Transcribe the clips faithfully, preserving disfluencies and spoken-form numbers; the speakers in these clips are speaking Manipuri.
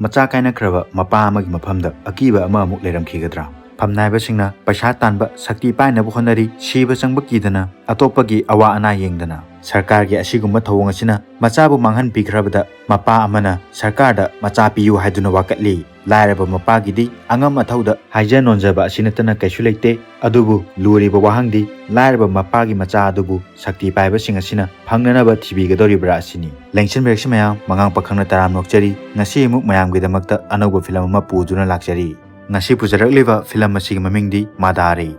ꯃꯆꯥ ꯀꯥꯏꯅꯈ꯭ꯔꯕ ꯃꯄꯥ ꯑꯃꯒꯤ ꯃꯐꯝꯗ ꯑꯀꯤꯕ ꯑꯃ ꯑꯃꯨꯛ ꯂꯩꯔꯝꯈꯤꯒꯗ꯭ꯔꯥ? ꯐꯝꯅꯥꯏꯕꯁꯤꯡꯅ ꯄꯩꯁꯥ ꯇꯥꯟꯕ, ꯁꯛꯇꯤ ꯄꯥꯏꯅꯕ ꯍꯣꯠꯅꯔꯤ, ꯁꯤꯕ ꯆꯪꯕ ꯀꯤꯗꯅ, ꯑꯇꯣꯞꯄꯒꯤ ꯑꯋꯥ ꯑꯅꯥ ꯌꯦꯡꯗꯅ꯫ ꯁꯔꯀꯥꯔꯒꯤ ꯑꯁꯤꯒꯨꯝꯕ ꯊꯧꯑꯣꯡ ꯑꯁꯤꯅ ꯃꯆꯥꯕꯨ ꯃꯥꯡꯍꯟ ꯄꯤꯈ꯭ꯔꯕꯗ, ꯃꯄꯥ ꯑꯃꯅ ꯁꯔꯀꯥꯔꯗ ꯃꯆꯥ ꯄꯤꯌꯨ ꯍꯥꯏꯗꯨꯅ ꯋꯥꯀꯠꯂꯤ꯫ ꯂꯥꯏꯔꯕ ꯃꯄꯥꯒꯤꯗꯤ ꯑꯉꯝ ꯑꯊꯧꯗ ꯍꯥꯏꯖ ꯅꯣꯟꯖꯕ ꯑꯁꯤ ꯅꯠꯇꯅ ꯀꯩꯁꯨ ꯂꯩꯇꯦ꯫ ꯑꯗꯨꯕꯨ ꯂꯨꯔꯤꯕ ꯋꯥꯍꯪꯗꯤ, ꯂꯥꯏꯔꯕ ꯃꯄꯥꯒꯤ ꯃꯆꯥ ꯑꯗꯨꯕꯨ ꯁꯛꯇꯤ ꯄꯥꯏꯕꯁꯤꯡ ꯑꯁꯤꯅ ꯐꯪꯅꯅꯕ ꯊꯤꯕꯤꯒꯗꯧꯔꯤꯕ꯭ꯔꯥ ꯑꯁꯤꯅꯤ꯫ ꯂꯦꯡꯁꯤꯟꯕꯤꯔꯛꯁꯤ ꯃꯌꯥꯝ, ꯃꯉꯥꯡ ꯄꯥꯈꯪꯅ ꯇꯔꯥꯝ ꯅꯣꯛꯆꯔꯤ꯫ ꯉꯁꯤ ꯑꯃꯨꯛ ꯃꯌꯥꯝꯒꯤꯗꯃꯛꯇ ꯑꯅꯧꯕ ꯐꯤꯂꯝ ꯑꯃ ꯄꯨꯗꯨꯅ ꯂꯥꯛꯆꯔꯤ꯫ ꯉꯁꯤ ꯄꯨꯖꯔꯛꯂꯤꯕ ꯐꯤꯂꯝ ꯑꯁꯤꯒꯤ ꯃꯃꯤꯡꯗꯤ ꯃꯥꯗꯥꯔꯤ꯫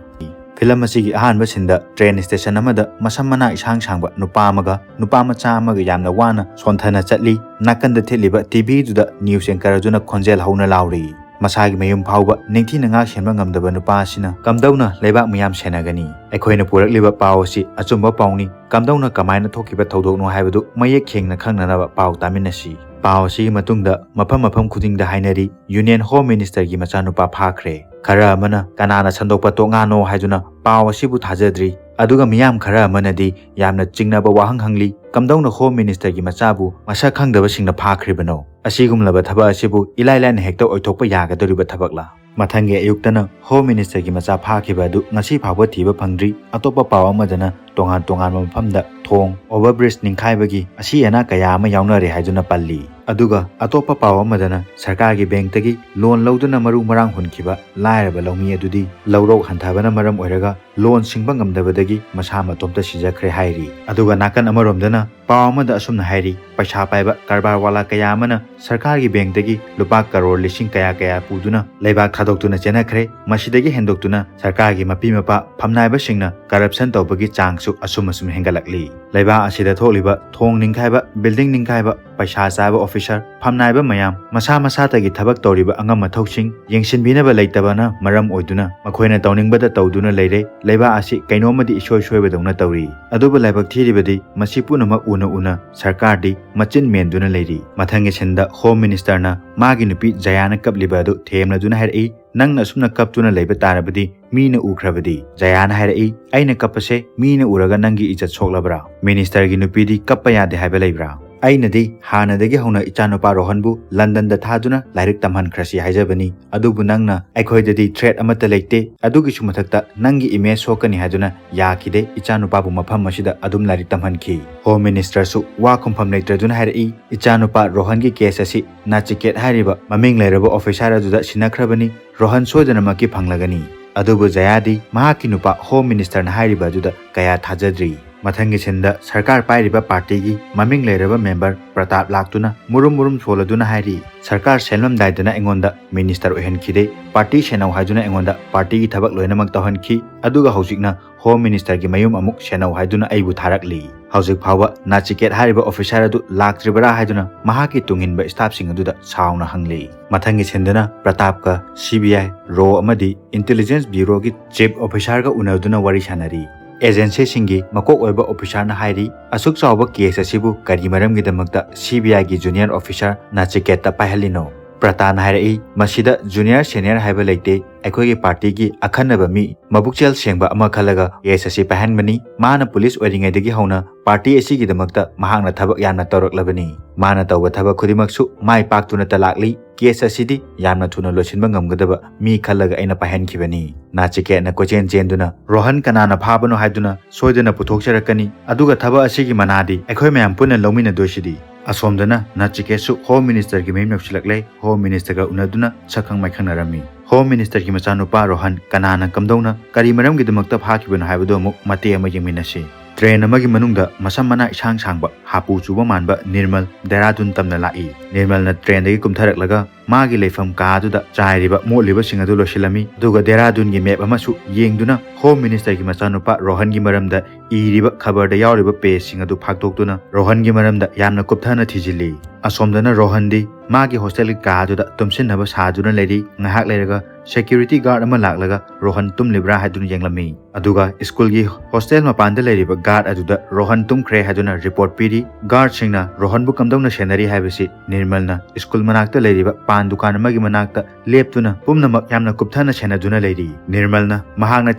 ꯐꯤꯂꯝ ꯑꯁꯤꯒꯤ ꯑꯍꯥꯟꯕ ꯁꯤꯟꯗ ꯇ꯭ꯔꯦꯟ ꯁ꯭ꯇꯦꯁꯟ ꯑꯃꯗ ꯃꯁꯝ ꯃꯅꯥ ꯏꯁꯥꯡ ꯁꯥꯡꯕ ꯅꯨꯄꯥ ꯑꯃꯒ ꯅꯨꯄꯥ ꯃꯆꯥ ꯑꯃꯒ ꯌꯥꯝꯅ ꯋꯥꯅ ꯁꯣꯟꯊꯅ ꯆꯠꯂꯤ꯫ ꯅꯥꯀꯟꯗ ꯊꯦꯠꯂꯤꯕ ꯇꯤ ꯚꯤꯗꯨꯗ ꯅ꯭ꯌꯨꯁ ꯑꯦꯡꯀꯔ ꯑꯗꯨꯅ ꯈꯣꯟꯖꯦꯜ ꯍꯧꯅ ꯂꯥꯎꯔꯤ꯫ ꯃꯁꯥꯒꯤ ꯃꯌꯨꯝ ꯐꯥꯎꯕ ꯅꯤꯡꯊꯤꯅ ꯉꯥꯛ ꯁꯦꯟꯕ ꯉꯝꯗꯕ ꯅꯨꯄꯥ ꯑꯁꯤꯅ ꯀꯝꯗꯧꯅ ꯂꯩꯕꯥꯛ ꯃꯤꯌꯥꯝ ꯁꯦꯟꯅꯒꯅꯤ? ꯑꯩꯈꯣꯏꯅ ꯄꯨꯔꯛꯂꯤꯕ ꯄꯥꯎ ꯑꯁꯤ ꯑꯆꯨꯝꯕ ꯄꯥꯎꯅꯤ꯫ ꯀꯝꯗꯧꯅ ꯀꯃꯥꯏꯅ ꯊꯣꯛꯈꯤꯕ ꯊꯧꯗꯣꯛꯅꯣ ꯍꯥꯏꯕꯗꯨ ꯃꯌꯦꯛ ꯁꯦꯡꯅ ꯈꯪꯅꯅꯕ ꯄꯥꯎ ꯇꯥꯃꯤꯟꯅꯁꯤ꯫ ꯄꯥꯎ ꯑꯁꯤꯒꯤ ꯃꯇꯨꯡꯗ ꯃꯐꯝ ꯃꯐꯝ ꯈꯨꯗꯤꯡꯗ ꯍꯥꯏꯅꯔꯤ, ꯌꯨꯅꯤꯌꯟ ꯍꯣꯝ ꯃꯤꯅꯤꯁꯇꯔꯒꯤ ꯃꯆꯥꯅꯨꯄꯥ ꯐꯥꯈ꯭ꯔꯦ꯫ ꯈꯔ ꯑꯃꯅ ꯀꯅꯥꯅ ꯁꯟꯗꯣꯛꯄ ꯇꯣꯛꯉꯥꯅꯣ ꯍꯥꯏꯗꯨꯅ ꯄꯥꯎ ꯑꯁꯤꯕꯨ ꯊꯥꯖꯗ꯭ꯔꯤ꯫ ꯑꯗꯨꯒ ꯃꯤꯌꯥꯝ ꯈꯔ ꯑꯃꯅꯗꯤ ꯌꯥꯝꯅ ꯆꯤꯡꯅꯕ ꯋꯥꯍꯪ ꯍꯪꯂꯤ, ꯀꯝꯗꯧꯅ ꯍꯣꯝ ꯃꯤꯅꯤꯁꯇꯔꯒꯤ ꯃꯆꯥꯕꯨ ꯃꯁꯛ ꯈꯪꯗꯕꯁꯤꯡꯅ ꯐꯥꯈ꯭ꯔꯤꯕꯅꯣ? ꯑꯁꯤꯒꯨꯝꯂꯕ ꯊꯕꯛ ꯑꯁꯤꯕꯨ ꯏꯂꯥꯏ ꯂꯥꯏꯅ ꯍꯦꯛꯇ ꯑꯣꯏꯊꯣꯛꯄ ꯌꯥꯒꯗꯧꯔꯤꯕ ꯊꯕꯛꯂꯥ? ꯃꯊꯪꯒꯤ ꯑꯌꯨꯛꯇꯅ ꯍꯣꯝ ꯃꯤꯅꯤꯁꯇꯔꯒꯤ ꯃꯆꯥ ꯐꯥꯈꯤꯕ ꯑꯗꯨ ꯉꯁꯤ ꯐꯥꯎꯕ ꯊꯤꯕ ꯐꯪꯗ꯭ꯔꯤ꯫ ꯑꯇꯣꯞꯄ ꯄꯥꯎ ꯑꯃꯗꯅ ꯇꯣꯉꯥꯟ ꯇꯣꯉꯥꯟꯕ ꯃꯐꯝꯗ ꯊꯣꯡ, ꯑꯣꯚꯔ ꯕ꯭ꯔꯤꯖ ꯅꯤꯡꯈꯥꯏꯕꯒꯤ ꯑꯁꯤ ꯑꯅꯥ ꯀꯌꯥ ꯑꯃ ꯌꯥꯎꯅꯔꯦ ꯍꯥꯏꯗꯨꯅ ꯄꯜꯂꯤ꯫ ꯑꯗꯨꯒ ꯑꯇꯣꯞꯄ ꯄꯥꯎ ꯑꯃꯗꯅ ꯁꯔꯀꯥꯔꯒꯤ ꯕꯦꯡꯛꯇꯒꯤ ꯂꯣꯟ ꯂꯧꯗꯨꯅ ꯃꯔꯨ ꯃꯔꯥꯡ ꯍꯨꯟꯈꯤꯕ ꯂꯥꯏꯔꯕ ꯂꯧꯃꯤ ꯑꯗꯨꯗꯤ ꯂꯧꯔꯣꯛ ꯍꯟꯊꯕꯅ ꯃꯔꯝ ꯑꯣꯏꯔꯒ ꯂꯣꯟ ꯁꯤꯡꯕ ꯉꯝꯗꯕꯗꯒꯤ ꯃꯁꯥ ꯃꯇꯣꯝꯇ ꯁꯤꯖꯈ꯭ꯔꯦ ꯍꯥꯏꯔꯤ꯫ ꯑꯗꯨꯒ ꯅꯥꯀꯟ ꯑꯃꯔꯣꯝꯗꯅ ꯄꯥꯎ ꯑꯃꯗ ꯑꯁꯨꯝꯅ ꯍꯥꯏꯔꯤ, ꯄꯩꯁꯥ ꯄꯥꯏꯕ ꯀꯔꯕꯥꯔ ꯋꯥꯂꯥ ꯀꯌꯥ ꯑꯃꯅ ꯁꯔꯀꯥꯔꯒꯤ ꯕꯦꯡꯛꯇꯒꯤ ꯂꯨꯄꯥ ꯀꯔꯣꯔ ꯂꯤꯁꯤꯡ ꯀꯌꯥ ꯀꯌꯥ ꯄꯨꯗꯨꯅ ꯂꯩꯕꯥꯛ ꯊꯥꯗꯣꯛꯇꯨꯅ ꯆꯦꯟꯅꯈ꯭ꯔꯦ꯫ ꯃꯁꯤꯗꯒꯤ ꯍꯦꯟꯗꯣꯛꯇꯨꯅ ꯁꯔꯀꯥꯔꯒꯤ ꯃꯄꯤ ꯃꯄꯥ ꯐꯝꯅꯥꯏꯕꯁꯤꯡꯅ ꯀꯔꯞꯁꯟ ꯇꯧꯕꯒꯤ ꯆꯥꯡꯁꯨ ꯑꯁꯨꯝ ꯑꯁꯨꯝ ꯍꯦꯟꯒꯠꯂꯛꯂꯤ꯫ ꯂꯩꯕꯥꯛ ꯑꯁꯤꯗ ꯊꯣꯛꯂꯤꯕ ꯊꯣꯡ ꯅꯤꯡꯈꯥꯏꯕ, ꯕꯤꯜꯗꯤꯡ ꯅꯤꯡꯈꯥꯏꯕ, ꯄꯩꯁꯥ ꯆꯥꯕ ꯑꯣꯐꯤꯁꯔ, ꯐꯝꯅꯥꯏꯕ ꯃꯌꯥꯝ ꯃꯁꯥ ꯃꯁꯥꯇꯒꯤ ꯊꯕꯛ ꯇꯧꯔꯤꯕ ꯑꯉꯝ ꯑꯊꯧꯁꯤꯡ ꯌꯦꯡꯁꯤꯟꯕꯤꯅꯕ ꯂꯩꯇꯕꯅ ꯃꯔꯝ ꯑꯣꯏꯗꯨꯅ ꯃꯈꯣꯏꯅ ꯇꯧꯅꯤꯡꯕꯗ ꯇꯧꯗꯨꯅ ꯂꯩꯔꯦ꯫ ꯂꯩꯕꯥꯛ ꯑꯁꯤ ꯀꯩꯅꯣꯝꯃꯗꯤ ꯏꯁꯣꯏ ꯁꯣꯏꯕꯗꯧꯅ ꯇꯧꯔꯤ꯫ ꯑꯗꯨꯕꯨ ꯂꯥꯏꯕꯛ ꯊꯤꯔꯤꯕꯗꯤ ꯃꯁꯤ ꯄꯨꯝꯅꯃꯛ ꯎꯅ ꯎꯅ ꯁꯔꯀꯥꯔꯗꯤ ꯃꯆꯤꯟ ꯃꯦꯟꯗꯨꯅ ꯂꯩꯔꯤ꯫ ꯃꯊꯪꯒꯤ ꯁꯤꯟꯗ ꯍꯣꯝ ꯃꯤꯅꯤꯁꯇꯔꯅ ꯃꯥꯒꯤ ꯅꯨꯄꯤ ꯖꯌꯥꯅ ꯀꯞꯂꯤꯕ ꯑꯗꯨ ꯊꯦꯝꯂꯗꯨꯅ ꯍꯥꯏꯔꯛꯏ, "ꯅꯪꯅ ꯑꯁꯨꯝꯅ ꯀꯞꯇꯨꯅ ꯂꯩꯕ ꯇꯥꯔꯕꯗꯤ ꯃꯤꯅ ꯎꯈ꯭ꯔꯕꯗꯤ?" ꯖꯌꯥꯅ ꯍꯥꯏꯔꯛꯏ, "ꯑꯩꯅ ꯀꯞꯄꯁꯦ ꯃꯤꯅ ꯎꯔꯒ ꯅꯪꯒꯤ ꯏꯖꯠ ꯁꯣꯛꯂꯕ꯭ꯔꯥ? ꯃꯤꯅꯤꯁꯇꯔꯒꯤ ꯅꯨꯄꯤꯗꯤ ꯀꯞꯄ ꯌꯥꯗꯦ ꯍꯥꯏꯕ ꯂꯩꯕ꯭ꯔꯥ?" ꯑꯩꯅꯗꯤ ꯍꯥꯟꯅꯗꯒꯤ ꯍꯧꯅ ꯏꯆꯥꯅꯨꯄꯥ ꯔꯣꯍꯟꯕꯨ ꯂꯟꯗꯟꯗ ꯊꯥꯗꯨꯅ ꯂꯥꯏꯔꯤꯛ ꯇꯝꯍꯟꯈ꯭ꯔꯁꯤ ꯍꯥꯏꯖꯕꯅꯤ, ꯑꯗꯨꯕꯨ ꯅꯪꯅ ꯑꯩꯈꯣꯏꯗꯗꯤ threat ꯑꯃꯠꯇ ꯂꯩꯇꯦ, ꯑꯗꯨꯒꯤꯁꯨ ꯃꯊꯛꯇ ꯅꯪꯒꯤ image ꯁꯣꯛꯀꯅꯤ ꯍꯥꯏꯗꯨꯅ ꯌꯥꯈꯤꯗꯦ꯫ ꯏꯆꯥꯅꯨꯄꯥꯕꯨ ꯃꯐꯝ ꯑꯁꯤꯗ ꯑꯗꯨꯝ ꯂꯥꯏꯔꯤꯛ ꯇꯝꯍꯟꯈꯤ꯫ Home Ministerꯁꯨ ꯋꯥ ꯈꯨꯝꯐꯝ ꯂꯩꯇ꯭ꯔꯗꯨꯅ ꯍꯥꯏꯔꯛꯏ, "ꯏꯆꯥꯅꯨꯄꯥ ꯔꯣꯍꯟꯒꯤ case ꯑꯁꯤ ꯅꯥꯆꯤꯀꯦꯠ ꯍꯥꯏꯔꯤꯕ ꯃꯃꯤꯡ ꯂꯩꯔꯕ officer ꯑꯗꯨꯗ ꯁꯤꯟꯅꯈ꯭ꯔꯕꯅꯤ, ꯔꯣꯍꯟ ꯁꯣꯏꯗꯅꯃꯛꯀꯤ ꯐꯪꯂꯒꯅꯤ"꯫ ꯑꯗꯨꯕꯨ ꯖꯌꯥꯗꯤ ꯃꯍꯥꯛꯀꯤ ꯅꯨꯄꯥ Home Ministerꯅ ꯍꯥꯏꯔꯤꯕ ꯑꯗꯨꯗ ꯀꯌꯥ ꯊꯥꯖꯗ꯭ꯔꯤ꯫ ꯃꯊꯪꯒꯤ sceneꯗ ꯁꯔꯀꯥꯔ ꯄꯥꯏꯔꯤꯕ partyꯒꯤ ꯃꯃꯤꯡ ꯂꯩꯔꯕ member ꯄ꯭ꯔꯇꯥꯞ ꯂꯥꯛꯇꯨꯅ ꯃꯨꯔꯨꯝ ꯃꯨꯔꯨꯝ ꯁꯣꯜꯂꯗꯨꯅ ꯍꯥꯏꯔꯤ, "ꯁꯔꯀꯥꯔ ꯁꯦꯝꯂꯝꯗꯥꯏꯗꯅ ꯑꯩꯉꯣꯟꯗ minister ꯑꯣꯏꯍꯟꯈꯤꯗꯦ, party ꯁꯦꯟꯅꯧ ꯍꯥꯏꯗꯨꯅ ꯑꯩꯉꯣꯟꯗ partyꯒꯤ ꯊꯕꯛ ꯂꯣꯏꯅꯃꯛ ꯇꯧꯍꯟꯈꯤ, ꯑꯗꯨꯒ ꯍꯧꯖꯤꯛꯅ Home Ministerꯒꯤ ꯃꯌꯨꯝ ꯑꯃꯨꯛ ꯁꯦꯟꯅꯧ ꯍꯥꯏꯗꯨꯅ ꯑꯩꯕꯨ ꯊꯥꯔꯛꯂꯤ꯫ ꯍꯧꯖꯤꯛ ꯐꯥꯎꯕ ꯅꯥꯆꯤꯀꯦꯠ ꯍꯥꯏꯔꯤꯕ officer ꯑꯗꯨ ꯂꯥꯛꯇ꯭ꯔꯤꯕꯔꯥ?" ꯍꯥꯏꯗꯨꯅ ꯃꯍꯥꯛꯀꯤ ꯇꯨꯡꯏꯟꯕ staffꯁꯤꯡ ꯑꯗꯨꯗ ꯁꯥꯎꯅ ꯍꯪꯂꯤ꯫ ꯃꯊꯪꯒꯤ sceneꯗꯅ ꯄ꯭ꯔꯇꯥꯞꯀ CBI, RAW ꯑꯃꯗꯤ Intelligence Bureauꯒꯤ chief officerꯒ ꯎꯅꯗꯨꯅ ꯋꯥꯔꯤ ꯁꯥꯟꯅꯔꯤ꯫ Agencyꯁꯤꯡꯒꯤ ꯃꯀꯣꯛ ꯑꯣꯏꯕ officerꯅ ꯍꯥꯏꯔꯤ, "ꯑꯁꯨꯛ ꯆꯥꯎꯕ case ꯑꯁꯤꯕꯨ ꯀꯔꯤ ꯃꯔꯝꯒꯤꯗꯃꯛꯇ CBIꯒꯤ junior officer ꯅꯥꯆꯤꯀꯦꯠꯇ ꯄꯥꯏꯍꯜꯂꯤꯅꯣ?" ꯄ꯭ꯔꯇꯥꯞꯅ ꯍꯥꯏꯔꯛꯏ, "ꯃꯁꯤꯗ junior senior ꯍꯥꯏꯕ ꯂꯩꯇꯦ, ꯑꯩꯈꯣꯏꯒꯤ partyꯒꯤ ꯑꯈꯟꯅꯕ ꯃꯤ ꯃꯕꯨꯛꯆꯦꯜ ꯁꯦꯡꯕ ꯑꯃ ꯈꯜꯂꯒ case ꯑꯁꯤ ꯄꯥꯏꯍꯟꯕꯅꯤ꯫ ꯃꯥꯅ police ꯑꯣꯏꯔꯤꯉꯩꯗꯒꯤ ꯍꯧꯅ party ꯑꯁꯤꯒꯤꯗꯃꯛꯇ ꯃꯍꯥꯛꯅ ꯊꯕꯛ ꯌꯥꯝꯅ ꯇꯧꯔꯛꯂꯕꯅꯤ꯫ ꯃꯥꯅ ꯇꯧꯕ ꯊꯕꯛ ꯈꯨꯗꯤꯡꯃꯛꯁꯨ ꯃꯥꯏ ꯄꯥꯛꯇꯨꯅꯇ ꯂꯥꯛꯂꯤ꯫ Case ꯑꯁꯤꯗꯤ ꯌꯥꯝꯅ ꯊꯨꯅ ꯂꯣꯏꯁꯤꯟꯕ ꯉꯝꯒꯗꯕ ꯃꯤ ꯈꯜꯂꯒ ꯑꯩꯅ ꯄꯥꯏꯍꯟꯈꯤꯕꯅꯤ"꯫ ꯅꯥꯆꯤꯀꯦꯠꯅ ꯀꯣꯏꯆꯦꯟ ꯆꯦꯟꯗꯨꯅ, "ꯔꯣꯍꯟ ꯀꯅꯥꯅ ꯐꯥꯕꯅꯣ ꯍꯥꯏꯗꯨꯅ ꯁꯣꯏꯗꯅ ꯄꯨꯊꯣꯛꯆꯔꯛꯀꯅꯤ, ꯑꯗꯨꯒ ꯊꯕꯛ ꯑꯁꯤꯒꯤ ꯃꯅꯥꯗꯤ ꯑꯩꯈꯣꯏ ꯃꯌꯥꯝ ꯄꯨꯟꯅ ꯂꯧꯃꯤꯟꯅꯗꯣꯏꯁꯤꯗꯤ"꯫ ꯑꯁꯣꯝꯗꯅ ꯅꯥꯆꯤꯀꯦꯠꯁꯨ Home Ministerꯒꯤ ꯃꯌꯨꯝ ꯌꯧꯁꯤꯜꯂꯛꯂꯦ꯫ Home Ministerꯒ ꯎꯅꯗꯨꯅ ꯁꯛꯈꯪ ꯃꯥꯏꯈꯪꯅꯔꯝꯃꯤ꯫ Home Ministerꯒꯤ ꯃꯆꯥꯅꯨꯄꯥ ꯔꯣꯍꯟ ꯀꯅꯥꯅ, ꯀꯝꯗꯧꯅ, ꯀꯔꯤ ꯃꯔꯝꯒꯤꯗꯃꯛꯇ ꯐꯥꯈꯤꯕꯅꯣ ꯍꯥꯏꯕꯗꯨ ꯑꯃꯨꯛ ꯃꯇꯦꯛ ꯑꯃ ꯌꯦꯡꯃꯤꯟꯅꯁꯤ꯫ Train ꯑꯃꯒꯤ ꯃꯅꯨꯡꯗ ꯃꯁꯝ ꯃꯅꯥ ꯏꯁꯥꯡ ꯁꯥꯡꯕ ꯍꯥꯄꯨ ꯆꯨꯕ ꯃꯥꯟꯕ ꯅꯤꯔꯃꯜ ꯗꯦꯔꯥꯗꯨꯟ ꯇꯝꯅ ꯂꯥꯛꯏ꯫ ꯅꯤꯔꯃꯜꯅ trainꯗꯒꯤ ꯀꯨꯝꯊꯔꯛꯂꯒ ꯃꯥꯒꯤ ꯂꯩꯐꯝ ꯀꯥ ꯑꯗꯨꯗ ꯆꯥꯏꯔꯤꯕ ꯃꯣꯠꯂꯤꯕꯁꯤꯡ ꯑꯗꯨ ꯂꯣꯏꯁꯤꯜꯂꯝꯃꯤ, ꯑꯗꯨꯒ ꯗꯦꯔꯥꯗꯨꯟꯒꯤ map ꯑꯃꯁꯨ ꯌꯦꯡꯗꯨꯅ Home Ministerꯒꯤ ꯃꯆꯥꯅꯨꯄꯥ ꯔꯣꯍꯟꯒꯤ ꯃꯔꯝꯗ ꯏꯔꯤꯕ ꯈꯕꯔꯗ ꯌꯥꯎꯔꯤꯕ pageꯁꯤꯡ ꯑꯗꯨ ꯐꯥꯛꯇꯣꯛꯇꯨꯅ ꯔꯣꯍꯟꯒꯤ ꯃꯔꯝꯗ ꯌꯥꯝꯅ ꯀꯨꯞꯊꯅ ꯊꯤꯖꯤꯜꯂꯤ꯫ ꯑꯁꯣꯝꯗꯅ ꯔꯣꯍꯟꯗꯤ ꯃꯥꯒꯤ hostelꯒꯤ ꯀꯥ ꯑꯗꯨꯗ ꯇꯨꯝꯁꯤꯟꯅꯕ ꯁꯥꯗꯨꯅ ꯂꯩꯔꯤ꯫ ꯉꯥꯏꯍꯥꯛ ꯂꯩꯔꯒ security guard ꯑꯃ ꯂꯥꯛꯂꯒ ꯔꯣꯍꯟ ꯇꯨꯝꯂꯤꯕ꯭ꯔꯥ ꯍꯥꯏꯗꯨꯅ ꯌꯦꯡꯂꯝꯃꯤ꯫ ꯑꯗꯨꯒ schoolꯒꯤ hostel ꯃꯄꯥꯟꯗ ꯂꯩꯔꯤꯕ guard ꯑꯗꯨꯗ ꯔꯣꯍꯟ ꯇꯨꯝꯈ꯭ꯔꯦ ꯍꯥꯏꯗꯨꯅ report ꯄꯤꯔꯤ꯫ Guardꯁꯤꯡꯅ ꯔꯣꯍꯟꯕꯨ ꯀꯝꯗꯧꯅ ꯁꯦꯟꯅꯔꯤ ꯍꯥꯏꯕꯁꯤ ꯅꯤꯔꯃꯜꯅ school ꯃꯅꯥꯛꯇ ꯂꯩꯔꯤꯕ ꯄꯥꯟ ꯗꯨꯀꯥꯟ ꯑꯃꯒꯤ ꯃꯅꯥꯛꯇ ꯂꯦꯞꯇꯨꯅ ꯄꯨꯝꯅꯃꯛ ꯌꯥꯝꯅ ꯀꯨꯞꯊꯅ ꯁꯦꯟꯅꯗꯨꯅ ꯂꯩꯔꯤ꯫ ꯅꯤꯔꯃꯜꯅ ꯃꯍꯥꯛꯅ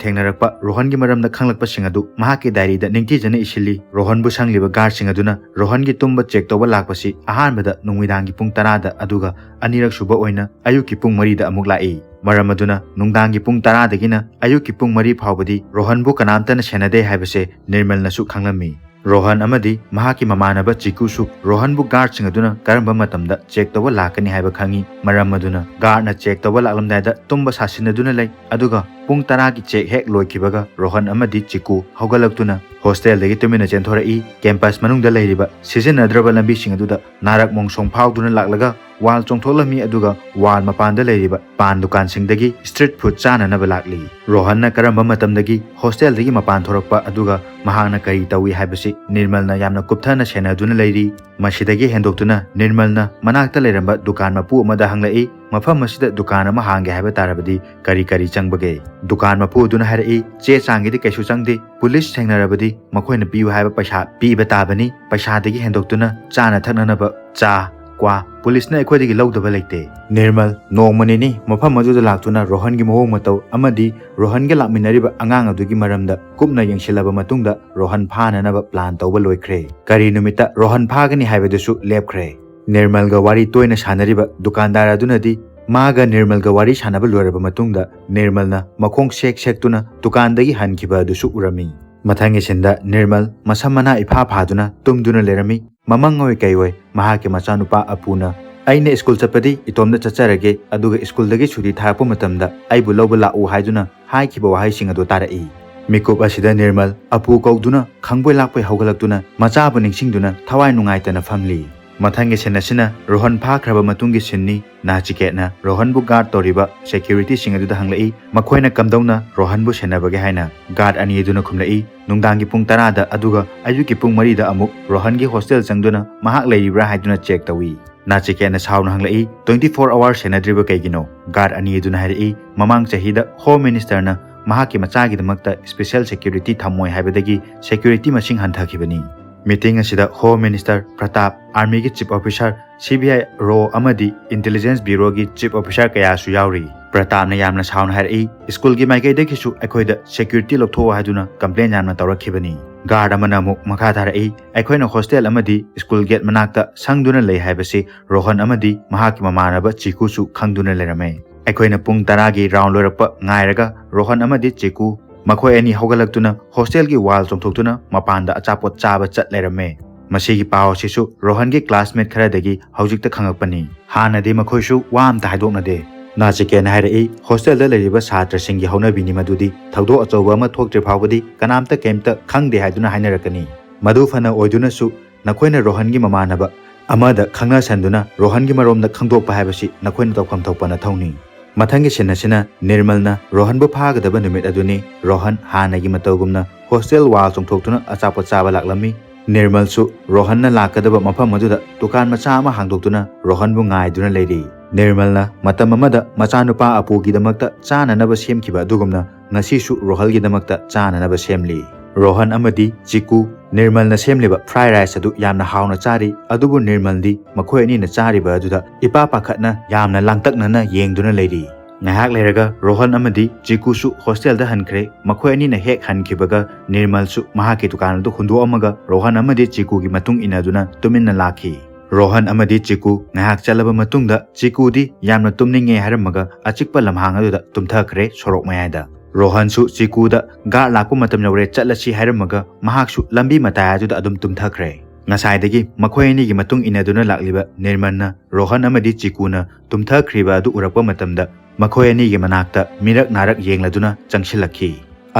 ꯊꯦꯡꯅꯔꯛꯄ ꯔꯣꯍꯟꯒꯤ ꯃꯔꯝꯗ ꯈꯪꯂꯛꯄꯁꯤꯡ ꯑꯗꯨ ꯃꯍꯥꯛꯀꯤ ꯗꯥꯏꯔꯤꯗ ꯅꯤꯡꯊꯤꯖꯅ ꯏꯁꯤꯜꯂꯤ꯫ ꯔꯣꯍꯟꯕꯨ ꯁꯪꯂꯤꯕ ꯒꯥꯔꯗꯁꯤꯡ ꯑꯗꯨꯅ ꯔꯣꯍꯟꯒꯤ ꯇꯨꯝꯕ ꯆꯦꯛ ꯇꯧꯕ ꯂꯥꯛꯄꯁꯤ ꯑꯍꯥꯟꯕꯗ ꯅꯨꯃꯤꯗꯥꯡꯒꯤ ꯄꯨꯡ ꯇꯔꯥꯗ, ꯑꯗꯨꯒ ꯑꯅꯤꯔꯛ ꯁꯨꯕ ꯑꯣꯏꯅ ꯑꯌꯨꯛꯀꯤ ꯄꯨꯡ ꯃꯔꯤꯗ ꯑꯃꯨꯛ ꯂꯥꯛꯏ꯫ ꯃꯔꯝ ꯑꯗꯨꯅ ꯅꯨꯡꯗꯥꯡꯒꯤ ꯄꯨꯡ ꯇꯔꯥꯗꯒꯤꯅ ꯑꯌꯨꯛꯀꯤ ꯄꯨꯡ ꯃꯔꯤ ꯐꯥꯎꯕꯗꯤ ꯔꯣꯍꯟꯕꯨ ꯀꯅꯥꯝꯇꯅ ꯁꯦꯟꯅꯗꯦ ꯍꯥꯏꯕꯁꯦ ꯅꯤꯔꯃꯜꯅꯁꯨ ꯈꯪꯂꯝꯃꯤ꯫ ꯔꯣꯍꯟ ꯑꯃꯗꯤ ꯃꯍꯥꯛꯀꯤ ꯃꯃꯥꯟꯅꯕ ꯆꯤꯀꯨꯁꯨ ꯔꯣꯍꯟꯕꯨ ꯒꯥꯔꯗꯁꯤꯡ ꯑꯗꯨꯅ ꯀꯔꯝꯕ ꯃꯇꯝꯗ ꯆꯦꯛ ꯇꯧꯕ ꯂꯥꯛꯀꯅꯤ ꯍꯥꯏꯕ ꯈꯪꯏ꯫ ꯃꯔꯝ ꯑꯗꯨꯅ ꯒꯥꯔꯗꯅ ꯆꯦꯛ ꯇꯧꯕ ꯂꯥꯛꯂꯝꯗꯥꯏꯗ ꯇꯨꯝꯕ ꯁꯥꯁꯤꯟꯅꯗꯨꯅ ꯂꯩ꯫ ꯑꯗꯨꯒ ꯄꯨꯡ ꯇꯔꯥꯒꯤ ꯆꯦꯛ ꯍꯦꯛ ꯂꯣꯏꯈꯤꯕꯒ ꯔꯣꯍꯟ ꯑꯃꯗꯤ ꯆꯤꯀꯨ ꯍꯧꯒꯠꯂꯛꯇꯨꯅ ꯍꯣꯁꯇꯦꯜꯗꯒꯤ ꯇꯨꯃꯤꯟꯅ ꯆꯦꯟꯊꯣꯔꯛꯏ꯫ ꯀꯦꯝꯄꯁ ꯃꯅꯨꯡꯗ ꯂꯩꯔꯤꯕ ꯁꯤꯖꯤꯟꯅꯗ꯭ꯔꯕ ꯂꯝꯕꯤꯁꯤꯡ ꯑꯗꯨꯗ ꯅꯥꯔꯛ ꯃꯣꯡꯁꯣꯡ ꯐꯥꯎꯗꯨꯅ ꯂꯥꯛꯂꯒ ꯋꯥꯜ ꯆꯣꯡꯊꯣꯛꯂꯝꯃꯤ, ꯑꯗꯨꯒ ꯋꯥꯜ ꯃꯄꯥꯟꯗ ꯂꯩꯔꯤꯕ ꯄꯥꯟ ꯗꯨꯀꯥꯟꯁꯤꯡꯗꯒꯤ ꯁ꯭ꯇ꯭ꯔꯤꯠ ꯐꯨꯗ ꯆꯥꯅꯅꯕ ꯂꯥꯛꯂꯤ꯫ ꯔꯣꯍꯟꯅ ꯀꯔꯝꯕ ꯃꯇꯝꯗꯒꯤ ꯍꯣꯁꯇꯦꯜꯗꯒꯤ ꯃꯄꯥꯟ ꯊꯣꯔꯛꯄ, ꯑꯗꯨꯒ ꯃꯍꯥꯛꯅ ꯀꯔꯤ ꯇꯧꯏ ꯍꯥꯏꯕꯁꯤ ꯅꯤꯔꯃꯜꯅ ꯌꯥꯝꯅ ꯀꯨꯞꯊꯅ ꯁꯦꯟꯅꯗꯨꯅ ꯂꯩꯔꯤ꯫ ꯃꯁꯤꯗꯒꯤ ꯍꯦꯟꯗꯣꯛꯇꯨꯅ ꯅꯤꯔꯃꯜꯅ ꯃꯅꯥꯛꯇ ꯂꯩꯔꯝꯕ ꯗꯨꯀꯥꯟ ꯃꯄꯨ ꯑꯃꯗ ꯍꯪꯂꯛꯏ, "ꯃꯐꯝ ꯑꯁꯤꯗ ꯗꯨꯀꯥꯟ ꯑꯃ ꯍꯥꯡꯒꯦ ꯍꯥꯏꯕ ꯇꯥꯔꯕꯗꯤ ꯀꯔꯤ ꯀꯔꯤ ꯆꯪꯕꯒꯦ?" ꯗꯨꯀꯥꯟ ꯃꯄꯨ ꯑꯗꯨꯅ ꯍꯥꯏꯔꯛꯏ, "ꯆꯦ ꯆꯥꯡꯒꯤꯗꯤ ꯀꯩꯁꯨ ꯆꯪꯗꯦ, ꯄꯨꯂꯤꯁ ꯊꯦꯡꯅꯔꯕꯗꯤ ꯃꯈꯣꯏꯅ ꯄꯤꯌꯨ ꯍꯥꯏꯕ ꯄꯩꯁꯥ ꯄꯤꯕ ꯇꯥꯕꯅꯤ꯫ ꯄꯩꯁꯥꯗꯒꯤ ꯍꯦꯟꯗꯣꯛꯇꯨꯅ ꯆꯥꯅ ꯊꯛꯅꯅꯕ ꯆꯥ, ꯀ꯭ꯋꯥ ꯄꯨꯂꯤꯁꯅ ꯑꯩꯈꯣꯏꯗꯒꯤ ꯂꯧꯗꯕ ꯂꯩꯇꯦ꯫" ꯅꯤꯔꯃꯜ ꯅꯣꯡꯃ ꯅꯤꯅꯤ ꯃꯐꯝ ꯑꯗꯨꯗ ꯂꯥꯛꯇꯨꯅ ꯔꯣꯍꯟꯒꯤ ꯃꯑꯣꯡ ꯃꯇꯧ ꯑꯃꯗꯤ ꯔꯣꯍꯟꯒ ꯂꯥꯛꯃꯤꯟꯅꯔꯤꯕ ꯑꯉꯥꯡ ꯑꯗꯨꯒꯤ ꯃꯔꯝꯗ ꯀꯨꯞꯅ ꯌꯦꯡꯁꯤꯜꯂꯕ ꯃꯇꯨꯡꯗ ꯔꯣꯍꯟ ꯐꯥꯅꯅꯕ ꯄ꯭ꯂꯥꯟ ꯇꯧꯕ ꯂꯣꯏꯈ꯭ꯔꯦ꯫ ꯀꯔꯤ ꯅꯨꯃꯤꯠꯇ ꯔꯣꯍꯟ ꯐꯥꯒꯅꯤ ꯍꯥꯏꯕꯗꯨꯁꯨ ꯂꯦꯞꯈ꯭ꯔꯦ꯫ ꯅꯤꯔꯃꯜꯒ ꯋꯥꯔꯤ ꯇꯣꯏꯅ ꯁꯥꯟꯅꯔꯤꯕ ꯗꯨꯀꯥꯟꯗꯥꯔ ꯑꯗꯨꯅꯗꯤ ꯃꯥꯒ ꯅꯤꯔꯃꯜꯒ ꯋꯥꯔꯤ ꯁꯥꯟꯅꯕ ꯂꯣꯏꯔꯕ ꯃꯇꯨꯡꯗ ꯅꯤꯔꯃꯜꯅ ꯃꯈꯣꯡ ꯁꯦꯛ ꯁꯦꯛꯇꯨꯅ ꯗꯨꯀꯥꯟꯗꯒꯤ ꯍꯟꯈꯤꯕ ꯑꯗꯨꯁꯨ ꯎꯔꯝꯃꯤ꯫ ꯃꯊꯪꯒꯤ ꯁꯤꯟꯗ ꯅꯤꯔꯃꯜ ꯃꯁꯝ ꯃꯅꯥ ꯏꯐꯥ ꯐꯥꯗꯨꯅ ꯇꯨꯝꯗꯨꯅ ꯂꯩꯔꯝꯃꯤ꯫ ꯃꯃꯪ ꯑꯣꯏ ꯀꯩ ꯑꯣꯏ ꯃꯍꯥꯛꯀꯤ ꯃꯆꯥꯅꯨꯄꯥ ꯑꯄꯨꯅ, "ꯑꯩꯅ ꯁ꯭ꯀꯨꯜ ꯆꯠꯄꯗꯤ ꯏꯇꯣꯝꯇ ꯆꯠꯆꯔꯒꯦ, ꯑꯗꯨꯒ ꯁ꯭ꯀꯨꯜꯗꯒꯤ ꯁꯨꯇꯤ ꯊꯥꯔꯛꯄ ꯃꯇꯝꯗ ꯑꯩꯕꯨ ꯂꯧꯕ ꯂꯥꯛꯎ" ꯍꯥꯏꯗꯨꯅ ꯍꯥꯏꯈꯤꯕ ꯋꯥꯍꯩꯁꯤꯡ ꯑꯗꯨ ꯇꯥꯔꯛꯏ꯫ ꯃꯤꯀꯨꯞ ꯑꯁꯤꯗ ꯅꯤꯔꯃꯜ ꯑꯄꯨ ꯀꯧꯗꯨꯅ ꯈꯪꯕꯣꯏ ꯂꯥꯛꯄꯣꯏ ꯍꯧꯒꯠꯂꯛꯇꯨꯅ ꯃꯆꯥꯕꯨ ꯅꯤꯡꯁꯤꯡꯗꯨꯅ ꯊꯋꯥꯏ ꯅꯨꯡꯉꯥꯏꯇꯅ ꯐꯝꯂꯤ꯫ ꯃꯊꯪꯒꯤ ꯁꯤꯟ ꯑꯁꯤꯅ ꯔꯣꯍꯟ ꯐꯥꯈ꯭ꯔꯕ ꯃꯇꯨꯡꯒꯤ ꯁꯤꯟꯅꯤ꯫ ꯅꯥꯆꯤꯀꯦꯠꯅ ꯔꯣꯍꯟꯕꯨ ꯒꯥꯔꯗ ꯇꯧꯔꯤꯕ ꯁꯦꯀ꯭ꯌꯨꯔꯤꯇꯤꯁꯤꯡ ꯑꯗꯨꯗ ꯍꯪꯂꯛꯏ, ꯃꯈꯣꯏꯅ ꯀꯝꯗꯧꯅ ꯔꯣꯍꯟꯕꯨ ꯁꯦꯟꯅꯕꯒꯦ ꯍꯥꯏꯅ꯫ ꯒꯥꯔꯗ ꯑꯅꯤ ꯑꯗꯨꯅ ꯈꯨꯝꯂꯛꯏ, "ꯅꯨꯡꯗꯥꯡꯒꯤ ꯄꯨꯡ ꯇꯔꯥꯗ ꯑꯗꯨꯒ ꯑꯌꯨꯛꯀꯤ ꯄꯨꯡ ꯃꯔꯤꯗ ꯑꯃꯨꯛ ꯔꯣꯍꯟꯒꯤ ꯍꯣꯁꯇꯦꯜ ꯆꯪꯗꯨꯅ ꯃꯍꯥꯛ ꯂꯩꯔꯤꯕ꯭ꯔꯥ ꯍꯥꯏꯗꯨꯅ ꯆꯦꯛ ꯇꯧꯏ꯫" ꯅꯥꯆꯤꯀꯦꯠꯅ ꯁꯥꯎꯅ ꯍꯪꯂꯛꯏ, "Twenty four hour ꯁꯦꯟꯅꯗ꯭ꯔꯤꯕ ꯀꯩꯒꯤꯅꯣ?" ꯒꯥꯔꯗ ꯑꯅꯤ ꯑꯗꯨꯅ ꯍꯥꯏꯔꯛꯏ, "ꯃꯃꯥꯡ ꯆꯍꯤꯗ ꯍꯣꯝ ꯃꯤꯅꯤꯁꯇꯔꯅ ꯃꯍꯥꯛꯀꯤ ꯃꯆꯥꯒꯤꯗꯃꯛꯇ ꯁ꯭ꯄꯦꯁꯦꯜ ꯁꯦꯀ꯭ꯌꯨꯔꯤꯇꯤ ꯊꯝꯃꯣꯏ ꯍꯥꯏꯕꯗꯒꯤ ꯁꯦꯀ꯭ꯌꯨꯔꯤꯇꯤ ꯃꯁꯤꯡ ꯍꯟꯊꯈꯤꯕꯅꯤ꯫" ꯃꯤꯇꯤꯡ ꯑꯁꯤꯗ ꯍꯣꯝ ꯃꯤꯅꯤꯁꯇꯔ ꯄ꯭ꯔꯇꯥꯞ, ꯑꯥꯔꯃꯤꯒꯤ chief officer C B I ꯔꯣ ꯑꯃꯗꯤ ꯏꯟꯇꯦꯂꯤꯖꯦꯟꯁ ꯕ꯭ꯌꯨꯔꯣꯒꯤ ꯆꯤꯐ ꯑꯣꯐꯤꯁꯥꯔ ꯀꯌꯥꯁꯨ ꯌꯥꯎꯔꯤ꯫ ꯄ꯭ꯔꯇꯥꯞꯅ ꯌꯥꯝꯅ ꯁꯥꯎꯅ ꯍꯥꯏꯔꯛꯏ, "ꯁ꯭ꯀꯨꯜꯒꯤ ꯃꯥꯏꯀꯩꯗꯒꯤꯁꯨ ꯑꯩꯈꯣꯏꯗ ꯁꯦꯀ꯭ꯌꯨꯔꯤꯇꯤ ꯂꯧꯊꯣꯛꯑꯣ" ꯍꯥꯏꯗꯨꯅ ꯀꯝꯄ꯭ꯂꯦꯟ ꯌꯥꯝꯅ ꯇꯧꯔꯛꯈꯤꯕꯅꯤ꯫ ꯒꯥꯔꯗ ꯑꯃꯅ ꯑꯃꯨꯛ ꯃꯈꯥ ꯇꯥꯔꯛꯏ, "ꯑꯩꯈꯣꯏꯅ ꯍꯣꯁꯇꯦꯜ ꯑꯃꯗꯤ ꯁ꯭ꯀꯨꯜ ꯒꯦꯠ ꯃꯅꯥꯛꯇ ꯁꯪꯗꯨꯅ ꯂꯩ ꯍꯥꯏꯕꯁꯤ ꯔꯣꯍꯟ ꯑꯃꯗꯤ ꯃꯍꯥꯛꯀꯤ ꯃꯃꯥꯟꯅꯕ ꯆꯤꯀꯨꯁꯨ ꯈꯪꯗꯨꯅ ꯂꯩꯔꯝꯃꯦ꯫ ꯑꯩꯈꯣꯏꯅ ꯄꯨꯡ ꯇꯔꯥꯒꯤ ꯔꯥꯎꯟ ꯂꯣꯏꯔꯛꯄ ꯉꯥꯏꯔꯒ ꯔꯣꯍꯟ ꯑꯃꯗꯤ ꯆꯤꯀꯨ ꯃꯈꯣꯏ ꯑꯅꯤ ꯍꯧꯒꯠꯂꯛꯇꯨꯅ ꯍꯣꯁꯇꯦꯜꯒꯤ ꯋꯥꯜ ꯆꯣꯡꯊꯣꯛꯇꯨꯅ ꯃꯄꯥꯟꯗ ꯑꯆꯥꯄꯣꯠ ꯆꯥꯕ ꯆꯠ ꯂꯩꯔꯝꯃꯦ"꯫ ꯃꯁꯤꯒꯤ ꯄꯥꯎ ꯑꯁꯤꯁꯨ ꯔꯣꯍꯟꯒꯤ ꯀ꯭ꯂꯥꯁꯃꯦꯠ ꯈꯔꯗꯒꯤ ꯍꯧꯖꯤꯛꯇ ꯈꯪꯉꯛꯄꯅꯤ꯫ ꯍꯥꯟꯅꯗꯤ ꯃꯈꯣꯏꯁꯨ ꯋꯥ ꯑꯝꯇ ꯍꯥꯏꯗꯣꯛꯅꯗꯦ꯫ ꯅꯥꯆꯤꯀꯦꯟꯅ ꯍꯥꯏꯔꯛꯏ, "ꯍꯣꯁꯇꯦꯜꯗ ꯂꯩꯔꯤꯕ ꯁꯥꯇ꯭ꯔꯁꯤꯡꯒꯤ ꯍꯧꯅꯕꯤꯅꯤ ꯃꯗꯨꯗꯤ, ꯊꯧꯗꯣꯛ ꯑꯆꯧꯕ ꯑꯃ ꯊꯣꯛꯇ꯭ꯔꯤ ꯐꯥꯎꯕꯗꯤ ꯀꯅꯥꯝꯇ ꯀꯩꯝꯇ ꯈꯪꯗꯦ ꯍꯥꯏꯗꯨꯅ ꯍꯥꯏꯅꯔꯛꯀꯅꯤ꯫ ꯃꯗꯨ ꯐꯅ ꯑꯣꯏꯗꯨꯅꯁꯨ, ꯅꯈꯣꯏꯅ ꯔꯣꯍꯟꯒꯤ ꯃꯃꯥꯟꯅꯕ ꯑꯃꯗ ꯈꯪꯅꯁꯟꯗꯨꯅ ꯔꯣꯍꯟꯒꯤ ꯃꯔꯣꯝꯗ ꯈꯪꯗꯣꯛꯄ ꯍꯥꯏꯕꯁꯤ ꯅꯈꯣꯏꯅ ꯇꯧꯐꯝ ꯊꯣꯛꯄ ꯅꯊꯧꯅꯤ"꯫ ꯃꯊꯪꯒꯤ ꯁꯤꯟ ꯑꯁꯤꯅ ꯅꯤꯔꯃꯜꯅ ꯔꯣꯍꯟꯕꯨ ꯐꯥꯒꯗꯕ ꯅꯨꯃꯤꯠ ꯑꯗꯨꯅꯤ꯫ ꯔꯣꯍꯟ ꯍꯥꯟꯅꯒꯤ ꯃꯇꯧꯒꯨꯝꯅ ꯍꯣꯁꯇꯦꯜ ꯋꯥꯜ ꯆꯣꯡꯊꯣꯛꯇꯨꯅ ꯑꯆꯥꯄꯣꯠ ꯆꯥꯕ ꯂꯥꯛꯂꯝꯃꯤ꯫ ꯅꯤꯔꯃꯜꯁꯨ ꯔꯣꯍꯟꯅ ꯂꯥꯛꯀꯗꯕ ꯃꯐꯝ ꯑꯗꯨꯗ ꯗꯨꯀꯥꯟ ꯃꯆꯥ ꯑꯃ ꯍꯥꯡꯗꯣꯛꯇꯨꯅ ꯔꯣꯍꯟꯕꯨ ꯉꯥꯏꯗꯨꯅ ꯂꯩꯔꯤ꯫ ꯅꯤꯔꯃꯜꯅ ꯃꯇꯝ ꯑꯃꯗ ꯃꯆꯥꯅꯨꯄꯥ ꯑꯄꯨꯒꯤꯗꯃꯛꯇ ꯆꯥꯅꯅꯕ ꯁꯦꯝꯈꯤꯕ ꯑꯗꯨꯒꯨꯝꯅ ꯉꯁꯤꯁꯨ ꯔꯣꯍꯜꯒꯤꯗꯃꯛꯇ ꯆꯥꯅꯅꯕ ꯁꯦꯝꯂꯤ꯫ ꯔꯣꯍꯟ ꯑꯃꯗꯤ ꯆꯤꯀꯨ ꯅꯤꯔꯃꯜꯅ ꯁꯦꯝꯂꯤꯕ ꯐ꯭ꯔꯥꯏ ꯔꯥꯏꯁ ꯑꯗꯨ ꯌꯥꯝꯅ ꯍꯥꯎꯅ ꯆꯥꯔꯤ, ꯑꯗꯨꯕꯨ ꯅꯤꯔꯃꯜꯗꯤ ꯃꯈꯣꯏ ꯑꯅꯤꯅ ꯆꯥꯔꯤꯕ ꯑꯗꯨꯗ ꯏꯄꯥ ꯄꯥꯈꯠꯅ ꯌꯥꯝꯅ ꯂꯥꯡꯇꯛꯅꯅ ꯌꯦꯡꯗꯨꯅ ꯂꯩꯔꯤ꯫ ꯉꯥꯏꯍꯥꯛ ꯂꯩꯔꯒ ꯔꯣꯍꯟ ꯑꯃꯗꯤ ꯆꯤꯀꯨꯁꯨ ꯍꯣꯁꯇꯦꯜꯗ ꯍꯟꯈ꯭ꯔꯦ꯫ ꯃꯈꯣꯏ ꯑꯅꯤꯅ ꯍꯦꯛ ꯍꯟꯈꯤꯕꯒ ꯅꯤꯔꯃꯜꯁꯨ ꯃꯍꯥꯛꯀꯤ ꯗꯨꯀꯥꯟ ꯑꯗꯨ ꯍꯨꯟꯗꯣꯛꯑꯝꯃꯒ ꯔꯣꯍꯟ ꯑꯃꯗꯤ ꯆꯤꯀꯨꯒꯤ ꯃꯇꯨꯡ ꯏꯟꯅꯗꯨꯅ ꯇꯨꯃꯤꯟꯅ ꯂꯥꯛꯈꯤ꯫ ꯔꯣꯍꯟ ꯑꯃꯗꯤ ꯆꯤꯀꯨ ꯉꯥꯏꯍꯥꯛ ꯆꯠꯂꯕ ꯃꯇꯨꯡꯗ ꯆꯤꯀꯨꯗꯤ ꯌꯥꯝꯅ ꯇꯨꯝꯅꯤꯡꯉꯦ ꯍꯥꯏꯔꯝꯃꯒ ꯑꯆꯤꯛꯄ ꯂꯝꯍꯥꯡ ꯑꯗꯨꯗ ꯇꯨꯝꯊꯈ꯭ꯔꯦ ꯁꯣꯔꯣꯛ ꯃꯌꯥꯏꯗ꯫ ꯔꯣꯍꯟꯁꯨ ꯆꯤꯀꯨꯗ "ꯒꯥꯔꯗ ꯂꯥꯛꯄ ꯃꯇꯝ ꯌꯧꯔꯦ, ꯆꯠꯂꯁꯤ" ꯍꯥꯏꯔꯝꯃꯒ ꯃꯍꯥꯛꯁꯨ ꯂꯝꯕꯤ ꯃꯇꯥꯏ ꯑꯗꯨꯗ ꯑꯗꯨꯝ ꯇꯨꯝꯊꯈ꯭ꯔꯦ꯫ ꯉꯁꯥꯏꯗꯒꯤ ꯃꯈꯣꯏ ꯑꯅꯤꯒꯤ ꯃꯇꯨꯡ ꯏꯟꯅꯗꯨꯅ ꯂꯥꯛꯂꯤꯕ ꯅꯤꯔꯃꯜꯅ ꯔꯣꯍꯟ ꯑꯃꯗꯤ ꯆꯤꯀꯨꯅ ꯇꯨꯝꯊꯈ꯭ꯔꯤꯕ ꯑꯗꯨ ꯎꯔꯛꯄ ꯃꯇꯝꯗ ꯃꯈꯣꯏ ꯑꯅꯤꯒꯤ ꯃꯅꯥꯛꯇ ꯃꯤꯔꯛ ꯅꯥꯔꯛ ꯌꯦꯡꯂꯗꯨꯅ ꯆꯪꯁꯤꯜꯂꯛꯈꯤ꯫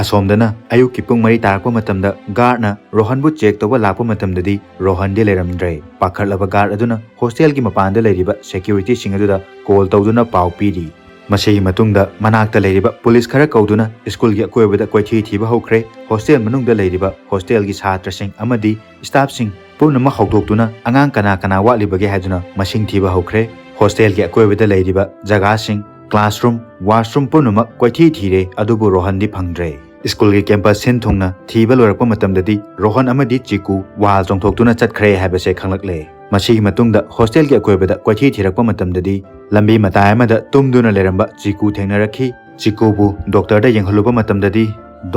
ꯑꯁꯣꯝꯗꯅ ꯑꯌꯨꯛꯀꯤ ꯄꯨꯡ ꯃꯔꯤ ꯇꯥꯔꯛꯄ ꯃꯇꯝꯗ ꯒꯥꯔꯗꯅ ꯔꯣꯍꯟꯕꯨ ꯆꯦꯛ ꯇꯧꯕ ꯂꯥꯛꯄ ꯃꯇꯝꯗꯗꯤ ꯔꯣꯍꯟꯗꯤ ꯂꯩꯔꯝꯗ꯭ꯔꯦ꯫ ꯄꯥꯈꯠꯂꯕ ꯒꯥꯔꯗ ꯑꯗꯨꯅ ꯍꯣꯁꯇꯦꯜꯒꯤ ꯃꯄꯥꯟꯗ ꯂꯩꯔꯤꯕ ꯁꯦꯀ꯭ꯌꯨꯔꯤꯇꯤꯁꯤꯡ ꯑꯗꯨꯗ ꯀꯣꯜ ꯇꯧꯗꯨꯅ ꯄꯥꯎ ꯄꯤꯔꯤ꯫ ꯃꯁꯤꯒꯤ ꯃꯇꯨꯡꯗ ꯃꯅꯥꯛꯇ ꯂꯩꯔꯤꯕ ꯄꯨꯂꯤꯁ ꯈꯔ ꯀꯧꯗꯨꯅ ꯁ꯭ꯀꯨꯜꯒꯤ ꯑꯀꯣꯏꯕꯗ ꯀꯣꯏꯊꯤ ꯊꯤꯕ ꯍꯧꯈ꯭ꯔꯦ꯫ ꯍꯣꯁꯇꯦꯜ ꯃꯅꯨꯡꯗ ꯂꯩꯔꯤꯕ ꯍꯣꯁꯇꯦꯜꯒꯤ ꯁꯥꯇ꯭ꯔꯁꯤꯡ ꯑꯃꯗꯤ ꯁ꯭ꯇꯥꯐꯁꯤꯡ ꯄꯨꯝꯅꯃꯛ ꯍꯧꯗꯣꯛꯇꯨꯅ ꯑꯉꯥꯡ ꯀꯅꯥ ꯀꯅꯥ ꯋꯥꯠꯂꯤꯕꯒꯦ ꯍꯥꯏꯗꯨꯅ ꯃꯁꯤꯡ ꯊꯤꯕ ꯍꯧꯈ꯭ꯔꯦ꯫ ꯍꯣꯁꯇꯦꯜꯒꯤ ꯑꯀꯣꯏꯕꯗ ꯂꯩꯔꯤꯕ ꯖꯒꯥꯁꯤꯡ, ꯀ꯭ꯂꯥꯁꯔꯨꯝ, ꯋꯥꯁꯔꯨꯝ ꯄꯨꯝꯅꯃꯛ ꯀꯣꯏꯊꯤ ꯊꯤꯔꯦ, ꯑꯗꯨꯕꯨ ꯔꯣꯍꯟꯗꯤ ꯐꯪꯗ꯭ꯔꯦ꯫ ꯁ꯭ꯀꯨꯜꯒꯤ ꯀꯦꯝꯄꯁ ꯁꯤꯟ ꯊꯨꯡꯅ ꯊꯤꯕ ꯂꯣꯏꯔꯛꯄ ꯃꯇꯝꯗꯗꯤ ꯔꯣꯍꯟ ꯑꯃꯗꯤ ꯆꯤꯀꯨ ꯋꯥꯜ ꯆꯣꯡꯊꯣꯛꯇꯨꯅ ꯆꯠꯈ꯭ꯔꯦ ꯍꯥꯏꯕꯁꯦ ꯈꯪꯂꯛꯂꯦ꯫ ꯃꯁꯤꯒꯤ ꯃꯇꯨꯡꯗ ꯍꯣꯁꯇꯦꯜꯒꯤ ꯑꯀꯣꯏꯕꯗ ꯀꯣꯏꯊꯤ ꯊꯤꯔꯛꯄ ꯃꯇꯝꯗꯗꯤ ꯂꯝꯕꯤ ꯃꯇꯥꯏ ꯑꯃꯗ ꯇꯨꯝꯗꯨꯅ ꯂꯩꯔꯝꯕ ꯆꯤꯀꯨ ꯊꯦꯡꯅꯔꯛꯈꯤ꯫ ꯆꯤꯀꯨꯕꯨ ꯗꯣꯛꯇꯔꯗ ꯌꯦꯡꯍꯜꯂꯨꯕ ꯃꯇꯝꯗꯗꯤ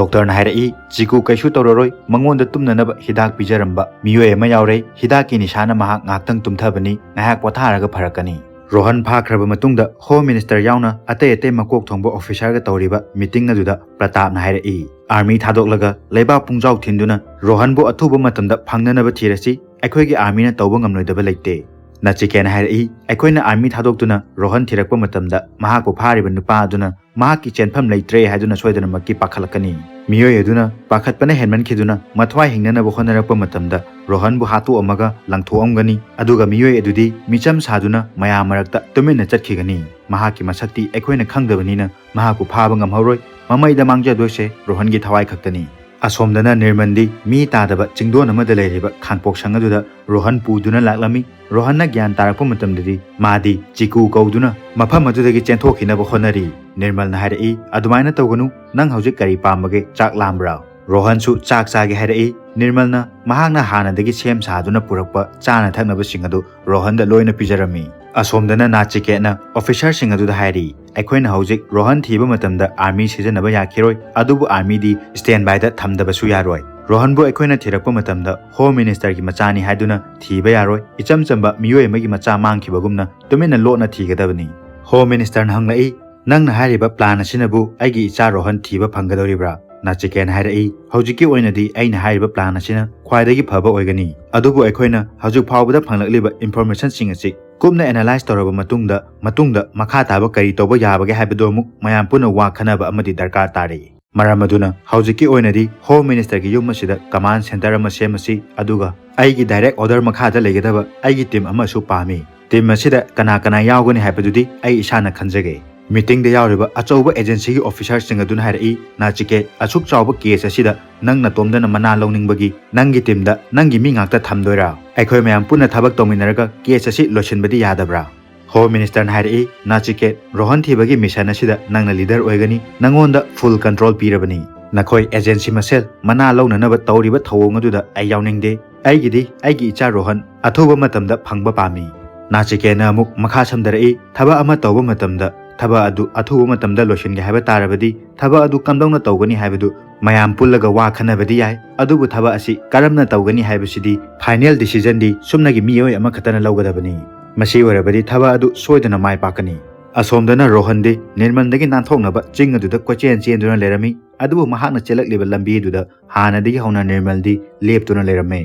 ꯗꯣꯛꯇꯔꯅ ꯍꯥꯏꯔꯛꯏ, "ꯆꯤꯀꯨ ꯀꯩꯁꯨ ꯇꯧꯔꯔꯣꯏ, ꯃꯉꯣꯟꯗ ꯇꯨꯝꯅꯅꯕ ꯍꯤꯗꯥꯛ ꯄꯤꯖꯔꯝꯕ ꯃꯤꯑꯣꯏ ꯑꯃ ꯌꯥꯎꯔꯦ꯫ ꯍꯤꯗꯥꯛꯀꯤ ꯅꯤꯁꯥꯅ ꯃꯍꯥꯛ ꯉꯥꯏꯍꯥꯛꯇꯪ ꯇꯨꯝꯊꯕꯅꯤ, ꯉꯥꯏꯍꯥꯛ ꯄꯣꯊꯥꯔꯒ ꯐꯔꯛꯀꯅꯤ"꯫ ꯔꯣꯍꯟ ꯐꯥꯈ꯭ꯔꯕ ꯃꯇꯨꯡꯗ ꯍꯣꯝ ꯃꯤꯅꯤꯁꯇꯔ ꯌꯥꯎꯅ ꯑꯇꯩ ꯑꯇꯩ ꯃꯀꯣꯛ ꯊꯣꯡꯕ ꯑꯣꯐꯤꯁꯔꯒ ꯇꯧꯔꯤꯕ ꯃꯤꯇꯤꯡ ꯑꯗꯨꯗ ꯄ꯭ꯔꯇꯥꯞꯅ ꯍꯥꯏꯔꯛꯏ, "ꯑꯥꯔꯃꯤ ꯊꯥꯗꯣꯛꯂꯒ ꯂꯩꯕꯥꯛ ꯄꯨꯡꯖꯥꯎ ꯊꯤꯟꯗꯨꯅ ꯔꯣꯍꯟꯕꯨ ꯑꯊꯨꯕ ꯃꯇꯝꯗ ꯐꯪꯅꯅꯕ ꯊꯤꯔꯁꯤ꯫ ꯑꯩꯈꯣꯏꯒꯤ ꯑꯥꯔꯃꯤꯅ ꯇꯧꯕ ꯉꯝꯂꯣꯏꯗꯕ ꯂꯩꯇꯦ"꯫ ꯅꯆꯤꯀꯦꯠꯅ ꯍꯥꯏꯔꯛꯏ, "ꯑꯩꯈꯣꯏꯅ ꯑꯥꯔꯃꯤ ꯊꯥꯗꯣꯛꯇꯨꯅ ꯔꯣꯍꯟ ꯊꯤꯔꯛꯄ ꯃꯇꯝꯗ ꯃꯍꯥꯛꯄꯨ ꯐꯥꯔꯤꯕ ꯅꯨꯄꯥ ꯑꯗꯨꯅ ꯃꯍꯥꯛꯀꯤ ꯆꯦꯟꯐꯝ ꯂꯩꯇ꯭ꯔꯦ ꯍꯥꯏꯗꯨꯅ ꯁꯣꯏꯗꯅꯃꯛꯀꯤ ꯄꯥꯈꯠꯂꯛꯀꯅꯤ꯫ ꯃꯤꯑꯣꯏ ꯑꯗꯨꯅ ꯄꯥꯈꯠꯄꯅ ꯍꯦꯟꯃꯟꯈꯤꯗꯨꯅ ꯃꯊ꯭ꯋꯥꯏ ꯍꯤꯡꯅꯅꯕ ꯍꯣꯠꯅꯔꯛꯄ ꯃꯇꯝꯗ ꯔꯣꯍꯟꯕꯨ ꯍꯥꯠꯇꯣꯛꯑꯝꯃꯒ ꯂꯪꯊꯣꯛꯑꯝꯒꯅꯤ꯫ ꯑꯗꯨꯒ ꯃꯤꯑꯣꯏ ꯑꯗꯨꯗꯤ ꯃꯤꯆꯝ ꯁꯥꯗꯨꯅ ꯃꯌꯥꯝ ꯃꯔꯛꯇ ꯇꯨꯃꯤꯟꯅ ꯆꯠꯈꯤꯒꯅꯤ꯫ ꯃꯍꯥꯛꯀꯤ ꯃꯁꯛꯇꯤ ꯑꯩꯈꯣꯏꯅ ꯈꯪꯗꯕꯅꯤꯅ ꯃꯍꯥꯛꯄꯨ ꯐꯥꯕ ꯉꯝꯍꯧꯔꯣꯏ꯫ ꯃꯃꯩꯗ ꯃꯥꯡꯖꯗꯣꯏꯁꯦ ꯔꯣꯍꯟꯒꯤ ꯊꯋꯥꯏ ꯈꯛꯇꯅꯤ꯫ ꯑꯁꯣꯝꯗꯅ ꯅꯤꯔꯃꯜꯗꯤ ꯃꯤ ꯇꯥꯗꯕ ꯆꯤꯡꯗꯣꯟ ꯑꯃꯗ ꯂꯩꯔꯤꯕ ꯈꯥꯡꯄꯣꯛꯁꯪ ꯑꯗꯨꯗ ꯔꯣꯍꯟ ꯄꯨꯗꯨꯅ ꯂꯥꯛꯂꯝꯃꯤ꯫ ꯔꯣꯍꯟꯅ ꯒ꯭ꯌꯥꯟ ꯇꯥꯔꯛꯄ ꯃꯇꯝꯗꯗꯤ ꯃꯥꯗꯤ ꯆꯤꯀꯨ ꯀꯧꯗꯨꯅ ꯃꯐꯝ ꯑꯗꯨꯗꯒꯤ ꯆꯦꯟꯊꯣꯛꯈꯤꯅꯕ ꯍꯣꯠꯅꯔꯤ꯫ ꯅꯤꯔꯃꯜꯅ ꯍꯥꯏꯔꯛꯏ, "ꯑꯗꯨꯃꯥꯏꯅ ꯇꯧꯒꯅꯨ, ꯅꯪ ꯍꯧꯖꯤꯛ ꯀꯔꯤ ꯄꯥꯝꯕꯒꯦ? ꯆꯥꯛ ꯂꯥꯝꯕ꯭ꯔꯥ?" ꯔꯣꯍꯟꯁꯨ ꯆꯥꯛ ꯆꯥꯒꯦ ꯍꯥꯏꯔꯛꯏ꯫ ꯅꯤꯔꯃꯜꯅ ꯃꯍꯥꯛꯅ ꯍꯥꯟꯅꯗꯒꯤ ꯁꯦꯝ ꯁꯥꯗꯨꯅ ꯄꯨꯔꯛꯄ ꯆꯥꯅ ꯊꯛꯅꯕꯁꯤꯡ ꯑꯗꯨ ꯔꯣꯍꯟꯗ ꯂꯣꯏꯅ ꯄꯤꯖꯔꯝꯃꯤ꯫ ꯑꯁꯣꯝꯗꯅ ꯅꯥꯆꯤꯀꯦꯠꯅ ꯑꯣꯐꯤꯁꯔꯁꯤꯡ ꯑꯗꯨꯗ ꯍꯥꯏꯔꯤ, "ꯑꯩꯈꯣꯏꯅ ꯍꯧꯖꯤꯛ ꯔꯣꯍꯟ ꯊꯤꯕ ꯃꯇꯝꯗ ꯑꯥꯔꯃꯤ ꯁꯤꯖꯤꯟꯅꯕ ꯌꯥꯈꯤꯔꯣꯏ, ꯑꯗꯨꯕꯨ ꯑꯥꯔꯃꯤꯗꯤ ꯁ꯭ꯇꯦꯟ ꯕꯥꯏꯗ ꯊꯝꯗꯕꯁꯨ ꯌꯥꯔꯣꯏ꯫ ꯔꯣꯍꯟꯕꯨ ꯑꯩꯈꯣꯏꯅ ꯊꯤꯔꯛꯄ ꯃꯇꯝꯗ ꯍꯣꯝ ꯃꯤꯅꯤꯁꯇꯔꯒꯤ ꯃꯆꯥꯅꯤ ꯍꯥꯏꯗꯨꯅ ꯊꯤꯕ ꯌꯥꯔꯣꯏ꯫ ꯏꯆꯝ ꯆꯝꯕ ꯃꯤꯑꯣꯏ ꯑꯃꯒꯤ ꯃꯆꯥ ꯃꯥꯡꯈꯤꯕꯒꯨꯝꯅ ꯇꯨꯃꯤꯟꯅ ꯂꯣꯠꯅ ꯊꯤꯒꯗꯕꯅꯤ"꯫ ꯍꯣꯝ ꯃꯤꯅꯤꯁꯇꯔꯅ ꯍꯪꯂꯛꯏ, "ꯅꯪꯅ ꯍꯥꯏꯔꯤꯕ ꯄ꯭ꯂꯥꯟ ꯑꯁꯤꯅꯕꯨ ꯑꯩꯒꯤ ꯏꯆꯥ ꯔꯣꯍꯟ ꯊꯤꯕ ꯐꯪꯒꯗꯧꯔꯤꯕ꯭ꯔꯥ?" ꯅꯥꯆꯤꯀꯦꯠꯅ ꯍꯥꯏꯔꯛꯏ, "ꯍꯧꯖꯤꯛꯀꯤ ꯑꯣꯏꯅꯗꯤ ꯑꯩꯅ ꯍꯥꯏꯔꯤꯕ ꯄ꯭ꯂꯥꯟ ꯑꯁꯤꯅ ꯈ꯭ꯋꯥꯏꯗꯒꯤ ꯐꯕ ꯑꯣꯏꯒꯅꯤ, ꯑꯗꯨꯕꯨ ꯑꯩꯈꯣꯏꯅ ꯍꯧꯖꯤꯛ ꯐꯥꯎꯕꯗ ꯐꯪꯂꯛꯂꯤꯕ ꯏꯟꯐꯣꯔꯃꯦꯁꯟꯁꯤꯡ ꯑꯁꯤ ꯀꯨꯞꯅ ꯑꯦꯅꯥꯂꯥꯏꯖ ꯇꯧꯔꯕ ꯃꯇꯨꯡꯗ, ꯃꯇꯨꯡꯗ ꯃꯈꯥ ꯇꯥꯕ ꯀꯔꯤ ꯇꯧꯕ ꯌꯥꯕꯒꯦ ꯍꯥꯏꯕꯗꯨ ꯑꯃꯨꯛ ꯃꯌꯥꯝ ꯄꯨꯟꯅ ꯋꯥ ꯈꯟꯅꯕ ꯑꯃꯗꯤ ꯗꯔꯀꯥꯔ ꯇꯥꯔꯤ꯫ ꯃꯔꯝ ꯑꯗꯨꯅ ꯍꯧꯖꯤꯛꯀꯤ ꯑꯣꯏꯅꯗꯤ ꯍꯣꯝ ꯃꯤꯅꯤꯁꯇꯔꯒꯤ ꯌꯨꯝ ꯑꯁꯤꯗ ꯀꯃꯥꯟ ꯁꯦꯟꯇꯔ ꯑꯃ ꯁꯦꯝꯃꯁꯤ, ꯑꯗꯨꯒ ꯑꯩꯒꯤ ꯗꯥꯏꯔꯦꯛ ꯑꯣꯔꯗꯔ ꯃꯈꯥꯗ ꯂꯩꯒꯗꯕ ꯑꯩꯒꯤ ꯇꯤꯝ ꯑꯃꯁꯨ ꯄꯥꯝꯃꯤ꯫ ꯇꯤꯝ ꯑꯁꯤꯗ ꯀꯅꯥ ꯀꯅꯥ ꯌꯥꯎꯒꯅꯤ ꯍꯥꯏꯕꯗꯨꯗꯤ ꯑꯩ ꯏꯁꯥꯅ ꯈꯟꯖꯒꯦ"꯫ ꯃꯤꯇꯤꯡꯗ ꯌꯥꯎꯔꯤꯕ ꯑꯆꯧꯕ ꯑꯦꯖꯦꯟꯁꯤꯒꯤ ꯑꯣꯐꯤꯁꯔꯁꯤꯡ ꯑꯗꯨꯅ ꯍꯥꯏꯔꯛꯏ, "ꯅꯥꯆꯤꯀꯦꯠ, ꯑꯁꯨꯛ ꯆꯥꯎꯕ ꯀꯦꯁ ꯑꯁꯤꯗ ꯅꯪ ꯅꯇꯣꯝꯗꯅ ꯃꯅꯥ ꯂꯧꯅꯤꯡꯕꯒꯤ ꯅꯪꯒꯤ ꯇꯤꯝꯗ ꯅꯪꯒꯤ ꯃꯤ ꯉꯥꯛꯇ ꯊꯝꯗꯣꯏꯔꯥ? ꯑꯩꯈꯣꯏ ꯃꯌꯥꯝ ꯄꯨꯟꯅ ꯊꯕꯛ ꯇꯧꯃꯤꯟꯅꯔꯒ ꯀꯦꯁ ꯑꯁꯤ ꯂꯣꯏꯁꯤꯟꯕꯗꯤ ꯌꯥꯗꯕ꯭ꯔꯥ?" ꯍꯣꯝ ꯃꯤꯅꯤꯁꯇꯔꯅ ꯍꯥꯏꯔꯛꯏ, "ꯅꯥꯆꯤꯀꯦꯠ, ꯔꯣꯍꯟ ꯊꯤꯕꯒꯤ ꯃꯤꯁꯟ ꯑꯁꯤꯗ ꯅꯪꯅ ꯂꯤꯗꯔ ꯑꯣꯏꯒꯅꯤ, ꯅꯪꯉꯣꯟꯗ ꯐꯨꯜ ꯀꯟꯇ꯭ꯔꯣꯜ ꯄꯤꯔꯕꯅꯤ"꯫ "ꯅꯈꯣꯏ ꯑꯦꯖꯦꯟꯁꯤ ꯃꯁꯦꯜ ꯃꯅꯥ ꯂꯧꯅꯅꯕ ꯇꯧꯔꯤꯕ ꯊꯧꯑꯣꯡ ꯑꯗꯨꯗ ꯑꯩ ꯌꯥꯎꯅꯤꯡꯗꯦ꯫ ꯑꯩꯒꯤꯗꯤ ꯑꯩꯒꯤ ꯏꯆꯥ ꯔꯣꯍꯟ ꯑꯊꯨꯕ ꯃꯇꯝꯗ ꯐꯪꯕ ꯄꯥꯝꯃꯤ"꯫ ꯅꯥꯆꯤꯀꯦꯟꯅ ꯑꯃꯨꯛ ꯃꯈꯥ ꯁꯝꯊꯔꯛꯏ, "ꯊꯕꯛ ꯑꯃ ꯇꯧꯕ ꯃꯇꯝꯗ ꯊꯕꯛ ꯑꯗꯨ ꯑꯊꯨꯕ ꯃꯇꯝꯗ ꯂꯣꯏꯁꯤꯟꯒꯦ ꯍꯥꯏꯕ ꯇꯥꯔꯕꯗꯤ ꯊꯕꯛ ꯑꯗꯨ ꯀꯝꯗꯧꯅ ꯇꯧꯒꯅꯤ ꯍꯥꯏꯕꯗꯨ ꯃꯌꯥꯝ ꯄꯨꯜꯂꯒ ꯋꯥ ꯈꯟꯅꯕꯗꯤ ꯌꯥꯏ, ꯑꯗꯨꯕꯨ ꯊꯕꯛ ꯑꯁꯤ ꯀꯔꯝꯅ ꯇꯧꯒꯅꯤ ꯍꯥꯏꯕꯁꯤꯗꯤ ꯐꯥꯏꯅꯦꯜ ꯗꯤꯁꯤꯖꯟꯗꯤ ꯁꯨꯞꯅꯒꯤ ꯃꯤꯑꯣꯏ ꯑꯃꯈꯛꯇꯅ ꯂꯧꯒꯗꯕꯅꯤ꯫ ꯃꯁꯤ ꯑꯣꯏꯔꯕꯗꯤ ꯊꯕꯛ ꯑꯗꯨ ꯁꯣꯏꯗꯅ ꯃꯥꯏ ꯄꯥꯛꯀꯅꯤ"꯫ ꯑꯁꯣꯝꯗꯅ ꯔꯣꯍꯟꯗꯤ ꯅꯤꯔꯃꯜꯗꯒꯤ ꯅꯥꯟꯊꯣꯛꯅꯕ ꯆꯤꯡ ꯑꯗꯨꯗ ꯀꯣꯏꯆꯦꯟ ꯆꯦꯟꯗꯨꯅ ꯂꯩꯔꯝꯃꯤ꯫ ꯑꯗꯨꯕꯨ ꯃꯍꯥꯛꯅ ꯆꯦꯜꯂꯛꯂꯤꯕ ꯂꯝꯕꯤ ꯑꯗꯨꯗ ꯍꯥꯟꯅꯗꯒꯤ ꯍꯧꯅ ꯅꯤꯔꯃꯜꯗꯤ ꯂꯦꯞꯇꯨꯅ ꯂꯩꯔꯝꯃꯤ꯫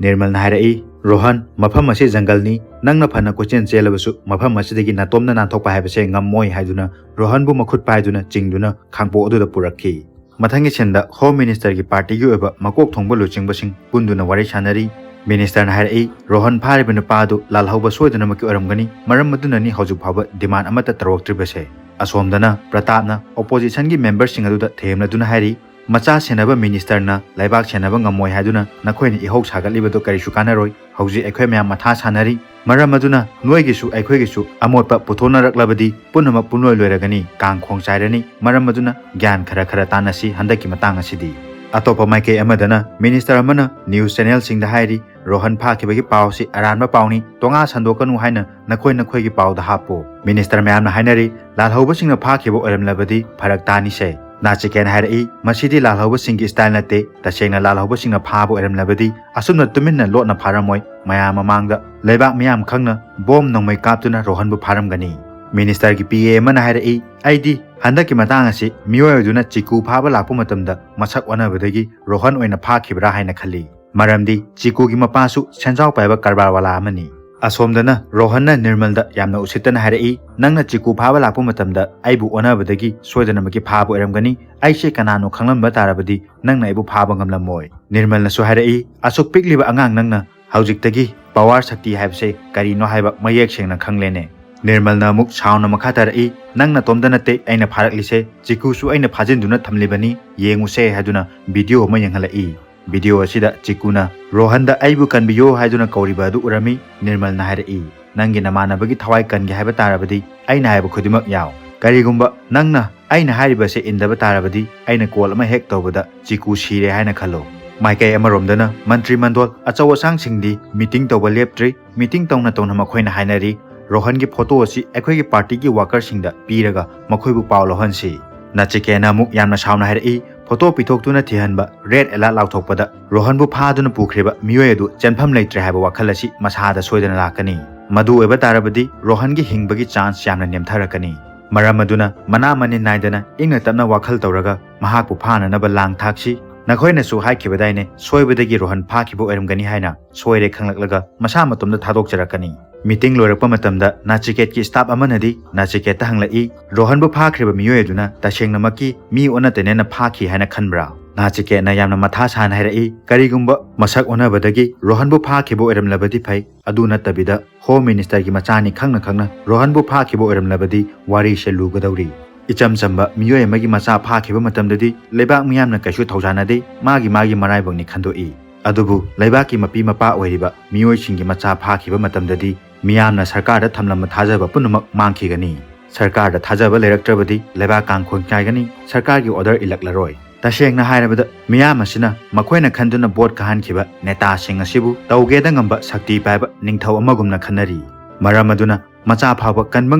ꯅꯤꯔꯃꯜꯅ ꯍꯥꯏꯔꯛꯏ, "ꯔꯣꯍꯟ, ꯃꯐꯝ ꯑꯁꯤ ꯖꯪꯒꯜꯅꯤ꯫ ꯅꯪꯅ ꯐꯅ ꯀꯣꯏꯆꯦꯟ ꯆꯦꯜꯂꯕꯁꯨ ꯃꯐꯝ ꯑꯁꯤꯗꯒꯤ ꯅꯇꯣꯝꯇ ꯅꯥꯟꯊꯣꯛꯄ ꯍꯥꯏꯕꯁꯦ ꯉꯝꯃꯣꯏ" ꯍꯥꯏꯗꯨꯅ ꯔꯣꯍꯟꯕꯨ ꯃꯈꯨꯠ ꯄꯥꯏꯗꯨꯅ ꯆꯤꯡꯗꯨꯅ ꯈꯥꯡꯄꯣꯛ ꯑꯗꯨꯗ ꯄꯨꯔꯛꯈꯤ꯫ ꯃꯊꯪꯒꯤ ꯁꯤꯟꯗ ꯍꯣꯝ ꯃꯤꯅꯤꯁꯇꯔꯒꯤ ꯄꯥꯔꯇꯤꯒꯤ ꯑꯣꯏꯕ ꯃꯀꯣꯛ ꯊꯣꯡꯕ ꯂꯨꯆꯤꯡꯕꯁꯤꯡ ꯄꯨꯟꯗꯨꯅ ꯋꯥꯔꯤ ꯁꯥꯟꯅꯔꯤ꯫ ꯃꯤꯅꯤꯁꯇꯔꯅ ꯍꯥꯏꯔꯛꯏ, "ꯔꯣꯍꯟ ꯐꯥꯔꯤꯕ ꯅꯨꯄꯥ ꯑꯗꯨ ꯂꯥꯜꯍꯧꯕ ꯁꯣꯏꯗꯅꯃꯛꯀꯤ ꯑꯣꯏꯔꯝꯒꯅꯤ, ꯃꯔꯝ ꯑꯗꯨꯅꯅꯤ ꯍꯧꯖꯤꯛ ꯐꯥꯎꯕ ꯗꯤꯃꯥꯟ ꯑꯃꯠꯇ ꯇꯧꯔꯛꯇ꯭ꯔꯤꯕꯁꯦ"꯫ ꯑꯁꯣꯝꯗꯅ ꯄ꯭ꯔꯇꯥꯞꯅ ꯑꯣꯄꯣꯖꯤꯁꯟꯒꯤ ꯃꯦꯝꯕꯔꯁꯤꯡ ꯑꯗꯨꯗ ꯊꯦꯝꯂꯗꯨꯅ ꯍꯥꯏꯔꯤ, "ꯃꯆꯥ ꯁꯦꯟꯅꯕ ꯃꯤꯅꯤꯁꯇꯔꯅ ꯂꯩꯕꯥꯛ ꯁꯦꯟꯅꯕ ꯉꯝꯃꯣꯏ ꯍꯥꯏꯗꯨꯅ ꯅꯈꯣꯏꯅ ꯏꯍꯧ ꯁꯥꯒꯠꯂꯤꯕꯗꯨ ꯀꯔꯤꯁꯨ ꯀꯥꯟꯅꯔꯣꯏ꯫ ꯍꯧꯖꯤꯛ ꯑꯩꯈꯣꯏ ꯃꯌꯥꯝ ꯃꯊꯥ ꯁꯥꯟꯅꯔꯤ꯫ ꯃꯔꯝ ꯑꯗꯨꯅ ꯅꯣꯏꯒꯤꯁꯨ ꯑꯩꯈꯣꯏꯒꯤꯁꯨ ꯑꯃꯣꯠꯄ ꯄꯨꯊꯣꯛꯅꯔꯛꯂꯕꯗꯤ ꯄꯨꯝꯅꯃꯛ ꯄꯨꯡꯂꯣꯏ ꯂꯣꯏꯔꯒꯅꯤ, ꯀꯥꯡ ꯈꯣꯡ ꯆꯥꯏꯔꯅꯤ꯫ ꯃꯔꯝ ꯑꯗꯨꯅ ꯒ꯭ꯌꯥꯟ ꯈꯔ ꯈꯔ ꯇꯥꯟꯅꯁꯤ ꯍꯟꯗꯛꯀꯤ ꯃꯇꯥꯡ ꯑꯁꯤꯗꯤ"꯫ ꯑꯇꯣꯞꯄ ꯃꯥꯏꯀꯩ ꯑꯃꯗꯅ ꯃꯤꯅꯤꯁꯇꯔ ꯑꯃꯅ ꯅ꯭ꯌꯨꯁ ꯆꯦꯅꯦꯜꯁꯤꯡꯗ ꯍꯥꯏꯔꯤ, "ꯔꯣꯍꯟ ꯐꯥꯈꯤꯕꯒꯤ ꯄꯥꯎꯁꯤ ꯑꯔꯥꯟꯕ ꯄꯥꯎꯅꯤ, ꯇꯣꯉꯥ ꯁꯟꯗꯣꯛꯀꯅꯨ ꯍꯥꯏꯅ ꯅꯈꯣꯏ ꯅꯈꯣꯏꯒꯤ ꯄꯥꯎꯗ ꯍꯥꯞꯄꯨ"꯫ ꯃꯤꯅꯤꯁꯇꯔ ꯃꯌꯥꯝꯅ ꯍꯥꯏꯅꯔꯤ, "ꯂꯥꯜꯍꯧꯕꯁꯤꯡꯅ ꯐꯥꯈꯤꯕ ꯑꯣꯏꯔꯝꯂꯕꯗꯤ ꯐꯔꯛ ꯇꯥꯅꯤꯁꯦ"꯫ ꯅꯥꯆꯤꯀꯦꯟ ꯍꯥꯏꯔꯛꯏ, "ꯃꯁꯤꯗꯤ ꯂꯥꯜꯍꯧꯕꯁꯤꯡꯒꯤ ꯁ꯭ꯇꯥꯏꯜ ꯅꯠꯇꯦ꯫ ꯇꯁꯦꯡꯅ ꯂꯥꯜꯍꯧꯕꯁꯤꯡꯅ ꯐꯥꯕ ꯑꯣꯏꯔꯝꯂꯕꯗꯤ ꯑꯁꯨꯝꯅ ꯇꯨꯃꯤꯟꯅ ꯂꯣꯠꯅ ꯐꯥꯔꯝꯃꯣꯏ꯫ ꯃꯌꯥꯝ ꯃꯃꯥꯡꯗ ꯂꯩꯕꯥꯛ ꯃꯤꯌꯥꯝ ꯈꯪꯅ ꯕꯣꯝ ꯅꯣꯡꯃꯩ ꯀꯥꯞꯇꯨꯅ ꯔꯣꯍꯟꯕꯨ ꯐꯥꯔꯝꯒꯅꯤ"꯫ ꯃꯤꯅꯤꯁꯇꯔꯒꯤ ꯄꯤ ꯑꯦ ꯑꯃꯅ ꯍꯥꯏꯔꯛꯏ, "ꯑꯩꯗꯤ ꯍꯟꯗꯛꯀꯤ ꯃꯇꯥꯡ ꯑꯁꯤ ꯃꯤꯑꯣꯏ ꯑꯗꯨꯅ ꯆꯤꯀꯨ ꯐꯥꯕ ꯂꯥꯛꯄ ꯃꯇꯝꯗ ꯃꯁꯛ ꯑꯣꯟꯅꯕꯗꯒꯤ ꯔꯣꯍꯟ ꯑꯣꯏꯅ ꯐꯥꯈꯤꯕ꯭ꯔꯥ ꯍꯥꯏꯅ ꯈꯜꯂꯤ꯫ ꯃꯔꯝꯗꯤ ꯆꯤꯀꯨꯒꯤ ꯃꯄꯥꯁꯨ ꯁꯦꯟꯖꯥꯎ ꯄꯥꯏꯕ ꯀꯔꯕꯥꯔ ꯋꯥꯂꯥ ꯑꯃꯅꯤ"꯫ ꯑꯁꯣꯝꯗꯅ ꯔꯣꯍꯟꯅ ꯅꯤꯔꯃꯜꯗ ꯌꯥꯝꯅ ꯎꯁꯤꯠꯇꯅ ꯍꯥꯏꯔꯛꯏ, "ꯅꯪꯅ ꯆꯤꯀꯨ ꯐꯥꯕ ꯂꯥꯛꯄ ꯃꯇꯝꯗ ꯑꯩꯕꯨ ꯑꯣꯟꯅꯕꯗꯒꯤ ꯁꯣꯏꯗꯅꯃꯛꯀꯤ ꯐꯥꯕ ꯑꯣꯏꯔꯝꯒꯅꯤ꯫ ꯑꯩꯁꯦ ꯀꯅꯥꯅꯣ ꯈꯪꯂꯝꯕ ꯇꯥꯔꯕꯗꯤ ꯅꯪꯅ ꯑꯩꯕꯨ ꯐꯥꯕ ꯉꯝꯂꯝꯃꯣꯏ"꯫ ꯅꯤꯔꯃꯜꯅꯁꯨ ꯍꯥꯏꯔꯛꯏ, "ꯑꯁꯨꯛ ꯄꯤꯛꯂꯤꯕ ꯑꯉꯥꯡ ꯅꯪꯅ ꯍꯧꯖꯤꯛꯇꯒꯤ ꯄꯋꯥꯔ ꯁꯛꯇꯤ ꯍꯥꯏꯕꯁꯦ ꯀꯔꯤꯅꯣ ꯍꯥꯏꯕ ꯃꯌꯦꯛ ꯁꯦꯡꯅ ꯈꯪꯂꯦꯅꯦ"꯫ ꯅꯤꯔꯃꯜꯅ ꯑꯃꯨꯛ ꯁꯥꯎꯅ ꯃꯈꯥ ꯇꯥꯔꯛꯏ, "ꯅꯪ ꯅꯇꯣꯝꯇ ꯅꯠꯇꯦ ꯑꯩꯅ ꯐꯥꯔꯛꯂꯤꯁꯦ, ꯆꯤꯀꯨꯁꯨ ꯑꯩꯅ ꯐꯥꯖꯤꯟꯗꯨꯅ ꯊꯝꯂꯤꯕꯅꯤ, ꯌꯦꯡꯉꯨꯁꯦ" ꯍꯥꯏꯗꯨꯅ ꯚꯤꯗꯤꯑꯣ ꯑꯃ ꯌꯦꯡꯍꯜꯂꯛꯏ꯫ ꯚꯤꯗꯤꯑꯣ ꯑꯁꯤꯗ ꯆꯤꯀꯨꯅ ꯔꯣꯍꯟꯗ "ꯑꯩꯕꯨ ꯀꯟꯕꯤꯌꯣ" ꯍꯥꯏꯗꯨꯅ ꯀꯧꯔꯤꯕ ꯑꯗꯨ ꯎꯔꯝꯃꯤ꯫ ꯅꯤꯔꯃꯜꯅ ꯍꯥꯏꯔꯛꯏ, "ꯅꯪꯒꯤ ꯅꯃꯥꯟꯅꯕꯒꯤ ꯊꯋꯥꯏ ꯀꯟꯒꯦ ꯍꯥꯏꯕ ꯇꯥꯔꯕꯗꯤ ꯑꯩꯅ ꯍꯥꯏꯕ ꯈꯨꯗꯤꯡꯃꯛ ꯌꯥꯎ"꯫ "ꯀꯔꯤꯒꯨꯝꯕ ꯅꯪꯅ ꯑꯩꯅ ꯍꯥꯏꯔꯤꯕꯁꯦ ꯏꯟꯗꯕ ꯇꯥꯔꯕꯗꯤ ꯑꯩꯅ ꯀꯣꯜ ꯑꯃ ꯍꯦꯛ ꯇꯧꯕꯗ ꯆꯤꯀꯨ ꯁꯤꯔꯦ ꯍꯥꯏꯅ ꯈꯜꯂꯣ"꯫ ꯃꯥꯏꯀꯩ ꯑꯃꯔꯣꯝꯗꯅ ꯃꯟꯇ꯭ꯔꯤ ꯃꯟꯗꯣꯜ ꯑꯆꯧ ꯑꯁꯥꯡꯁꯤꯡꯗꯤ ꯃꯤꯇꯤꯡ ꯇꯧꯕ ꯂꯦꯞꯇ꯭ꯔꯤ꯫ ꯃꯤꯇꯤꯡ ꯇꯧꯅ ꯇꯧꯅ ꯃꯈꯣꯏꯅ ꯍꯥꯏꯅꯔꯤ, "ꯔꯣꯍꯟꯒꯤ ꯐꯣꯇꯣ ꯑꯁꯤ ꯑꯩꯈꯣꯏꯒꯤ ꯄꯥꯔꯇꯤꯒꯤ ꯋꯥꯀꯔꯁꯤꯡꯗ ꯄꯤꯔꯒ ꯃꯈꯣꯏꯕꯨ ꯄꯥꯎ ꯂꯧꯍꯟꯁꯤ"꯫ ꯅꯥꯆꯤꯀꯦꯠꯅ ꯑꯃꯨꯛ ꯌꯥꯝꯅ ꯁꯥꯎꯅ ꯍꯥꯏꯔꯛꯏ, "ꯐꯣꯇꯣ ꯄꯤꯊꯣꯛꯇꯨꯅ ꯊꯤꯍꯟꯕ, ꯔꯦꯗ ꯑꯦꯂꯥꯔꯠ ꯂꯥꯎꯊꯣꯛꯄꯗ ꯔꯣꯍꯟꯕꯨ ꯐꯥꯗꯨꯅ ꯄꯨꯈ꯭ꯔꯤꯕ ꯃꯤꯑꯣꯏ ꯑꯗꯨ ꯆꯦꯟꯐꯝ ꯂꯩꯇ꯭ꯔꯦ ꯍꯥꯏꯕ ꯋꯥꯈꯜ ꯑꯁꯤ ꯃꯁꯥꯗ ꯁꯣꯏꯗꯅ ꯂꯥꯛꯀꯅꯤ꯫ ꯃꯗꯨ ꯑꯣꯏꯕ ꯇꯥꯔꯕꯗꯤ ꯔꯣꯍꯟꯒꯤ ꯍꯤꯡꯕꯒꯤ ꯆꯥꯟꯁ ꯌꯥꯝꯅ ꯅꯦꯝꯊꯔꯛꯀꯅꯤ꯫ ꯃꯔꯝ ꯑꯗꯨꯅ ꯃꯅꯥ ꯃꯅꯤꯟ ꯅꯥꯏꯗꯅ ꯏꯪꯅ ꯇꯞꯅ ꯋꯥꯈꯜ ꯇꯧꯔꯒ ꯃꯍꯥꯛꯄꯨ ꯐꯥꯅꯅꯕ ꯂꯥꯡ ꯊꯥꯛꯁꯤ꯫ ꯅꯈꯣꯏꯅꯁꯨ ꯍꯥꯏꯈꯤꯕꯗꯥꯏꯅꯦ, ꯁꯣꯏꯕꯗꯒꯤ ꯔꯣꯍꯟ ꯐꯥꯈꯤꯕ ꯑꯣꯏꯔꯝꯒꯅꯤ ꯍꯥꯏꯅ꯫ ꯁꯣꯏꯔꯦ ꯈꯪꯂꯛꯂꯒ ꯃꯁꯥ ꯃꯇꯣꯝꯇ ꯊꯥꯗꯣꯛꯆꯔꯛꯀꯅꯤ꯫ ꯃꯤꯇꯤꯡ ꯂꯣꯏꯔꯛꯄ ꯃꯇꯝꯗ ꯅꯥꯆꯤꯀꯦꯠꯀꯤ ꯁ꯭ꯇꯥꯐ ꯑꯃꯅꯗꯤ ꯅꯥꯆꯤꯀꯦꯠꯇ ꯍꯪꯂꯛꯏ, "ꯔꯣꯍꯟꯕꯨ ꯐꯥꯈ꯭ꯔꯤꯕ ꯃꯤꯑꯣꯏ ꯑꯗꯨꯅ ꯇꯁꯦꯡꯅꯃꯛꯀꯤ ꯃꯤ ꯑꯣꯟꯅ ꯇꯩꯅꯅ ꯐꯥꯈꯤ ꯍꯥꯏꯅ ꯈꯟꯕ꯭ꯔꯥ?" ꯅꯥꯆꯤꯀꯦꯠꯅ ꯌꯥꯝꯅ ꯃꯊꯥ ꯁꯥꯅ ꯍꯥꯏꯔꯛꯏ, "ꯀꯔꯤꯒꯨꯝꯕ ꯃꯁꯛ ꯑꯣꯟꯅꯕꯗꯒꯤ ꯔꯣꯍꯟꯕꯨ ꯐꯥꯈꯤꯕ ꯑꯣꯏꯔꯝꯂꯕꯗꯤ ꯐꯩ, ꯑꯗꯨ ꯅꯠꯇꯕꯤꯗ ꯍꯣꯝ ꯃꯤꯅꯤꯁꯇꯔꯒꯤ ꯃꯆꯥꯅꯤ ꯈꯪꯅ ꯈꯪꯅ ꯔꯣꯍꯟꯕꯨ ꯐꯥꯈꯤꯕ ꯑꯣꯏꯔꯝꯂꯕꯗꯤ ꯋꯥꯔꯤꯁꯦ ꯂꯨꯒꯗꯧꯔꯤ꯫ ꯏꯆꯝ ꯆꯝꯕ ꯃꯤꯑꯣꯏ ꯑꯃꯒꯤ ꯃꯆꯥ ꯐꯥꯈꯤꯕ ꯃꯇꯝꯗꯗꯤ ꯂꯩꯕꯥꯛ ꯃꯤꯌꯥꯝꯅ ꯀꯩꯁꯨ ꯊꯧꯖꯥꯅꯗꯦ, ꯃꯥꯒꯤ ꯃꯥꯒꯤ ꯃꯔꯥꯏꯕꯛꯅꯤ ꯈꯟꯗꯣꯛꯏ꯫ ꯑꯗꯨꯕꯨ ꯂꯩꯕꯥꯛꯀꯤ ꯃꯄꯤ ꯃꯄꯥ ꯑꯣꯏꯔꯤꯕ ꯃꯤꯑꯣꯏꯁꯤꯡꯒꯤ ꯃꯆꯥ ꯐꯥꯈꯤꯕ ꯃꯇꯝꯗꯗꯤ ꯃꯤꯌꯥꯝꯅ ꯁꯔꯀꯥꯔꯗ ꯊꯝꯂꯝꯕ ꯊꯥꯖꯕ ꯄꯨꯝꯅꯃꯛ ꯃꯥꯡꯈꯤꯒꯅꯤ꯫ ꯁꯔꯀꯥꯔꯗ ꯊꯥꯖꯕ ꯂꯩꯔꯛꯇ꯭ꯔꯕꯗꯤ ꯂꯩꯕꯥꯛ ꯀꯥꯡꯈꯣꯡ ꯆꯥꯏꯒꯅꯤ, ꯁꯔꯀꯥꯔꯒꯤ ꯑꯣꯔꯗꯔ ꯏꯜꯂꯛꯂꯔꯣꯏ꯫ ꯇꯁꯦꯡꯅ ꯍꯥꯏꯔꯕꯗ ꯃꯤꯌꯥꯝ ꯑꯁꯤꯅ ꯃꯈꯣꯏꯅ ꯈꯟꯗꯨꯅ ꯚꯣꯠ ꯀꯥꯍꯟꯈꯤꯕ ꯅꯦꯇꯥꯁꯤꯡ ꯑꯁꯤꯕꯨ ꯇꯧꯒꯦꯗ ꯉꯝꯕ ꯁꯛꯇꯤ ꯄꯥꯏꯕ ꯅꯤꯡꯊꯧ ꯑꯃꯒꯨꯝꯅ ꯈꯟꯅꯔꯤ꯫ ꯃꯔꯝ ꯑꯗꯨꯅ ꯃꯆꯥ ꯐꯥꯎꯕ ꯀꯟꯕ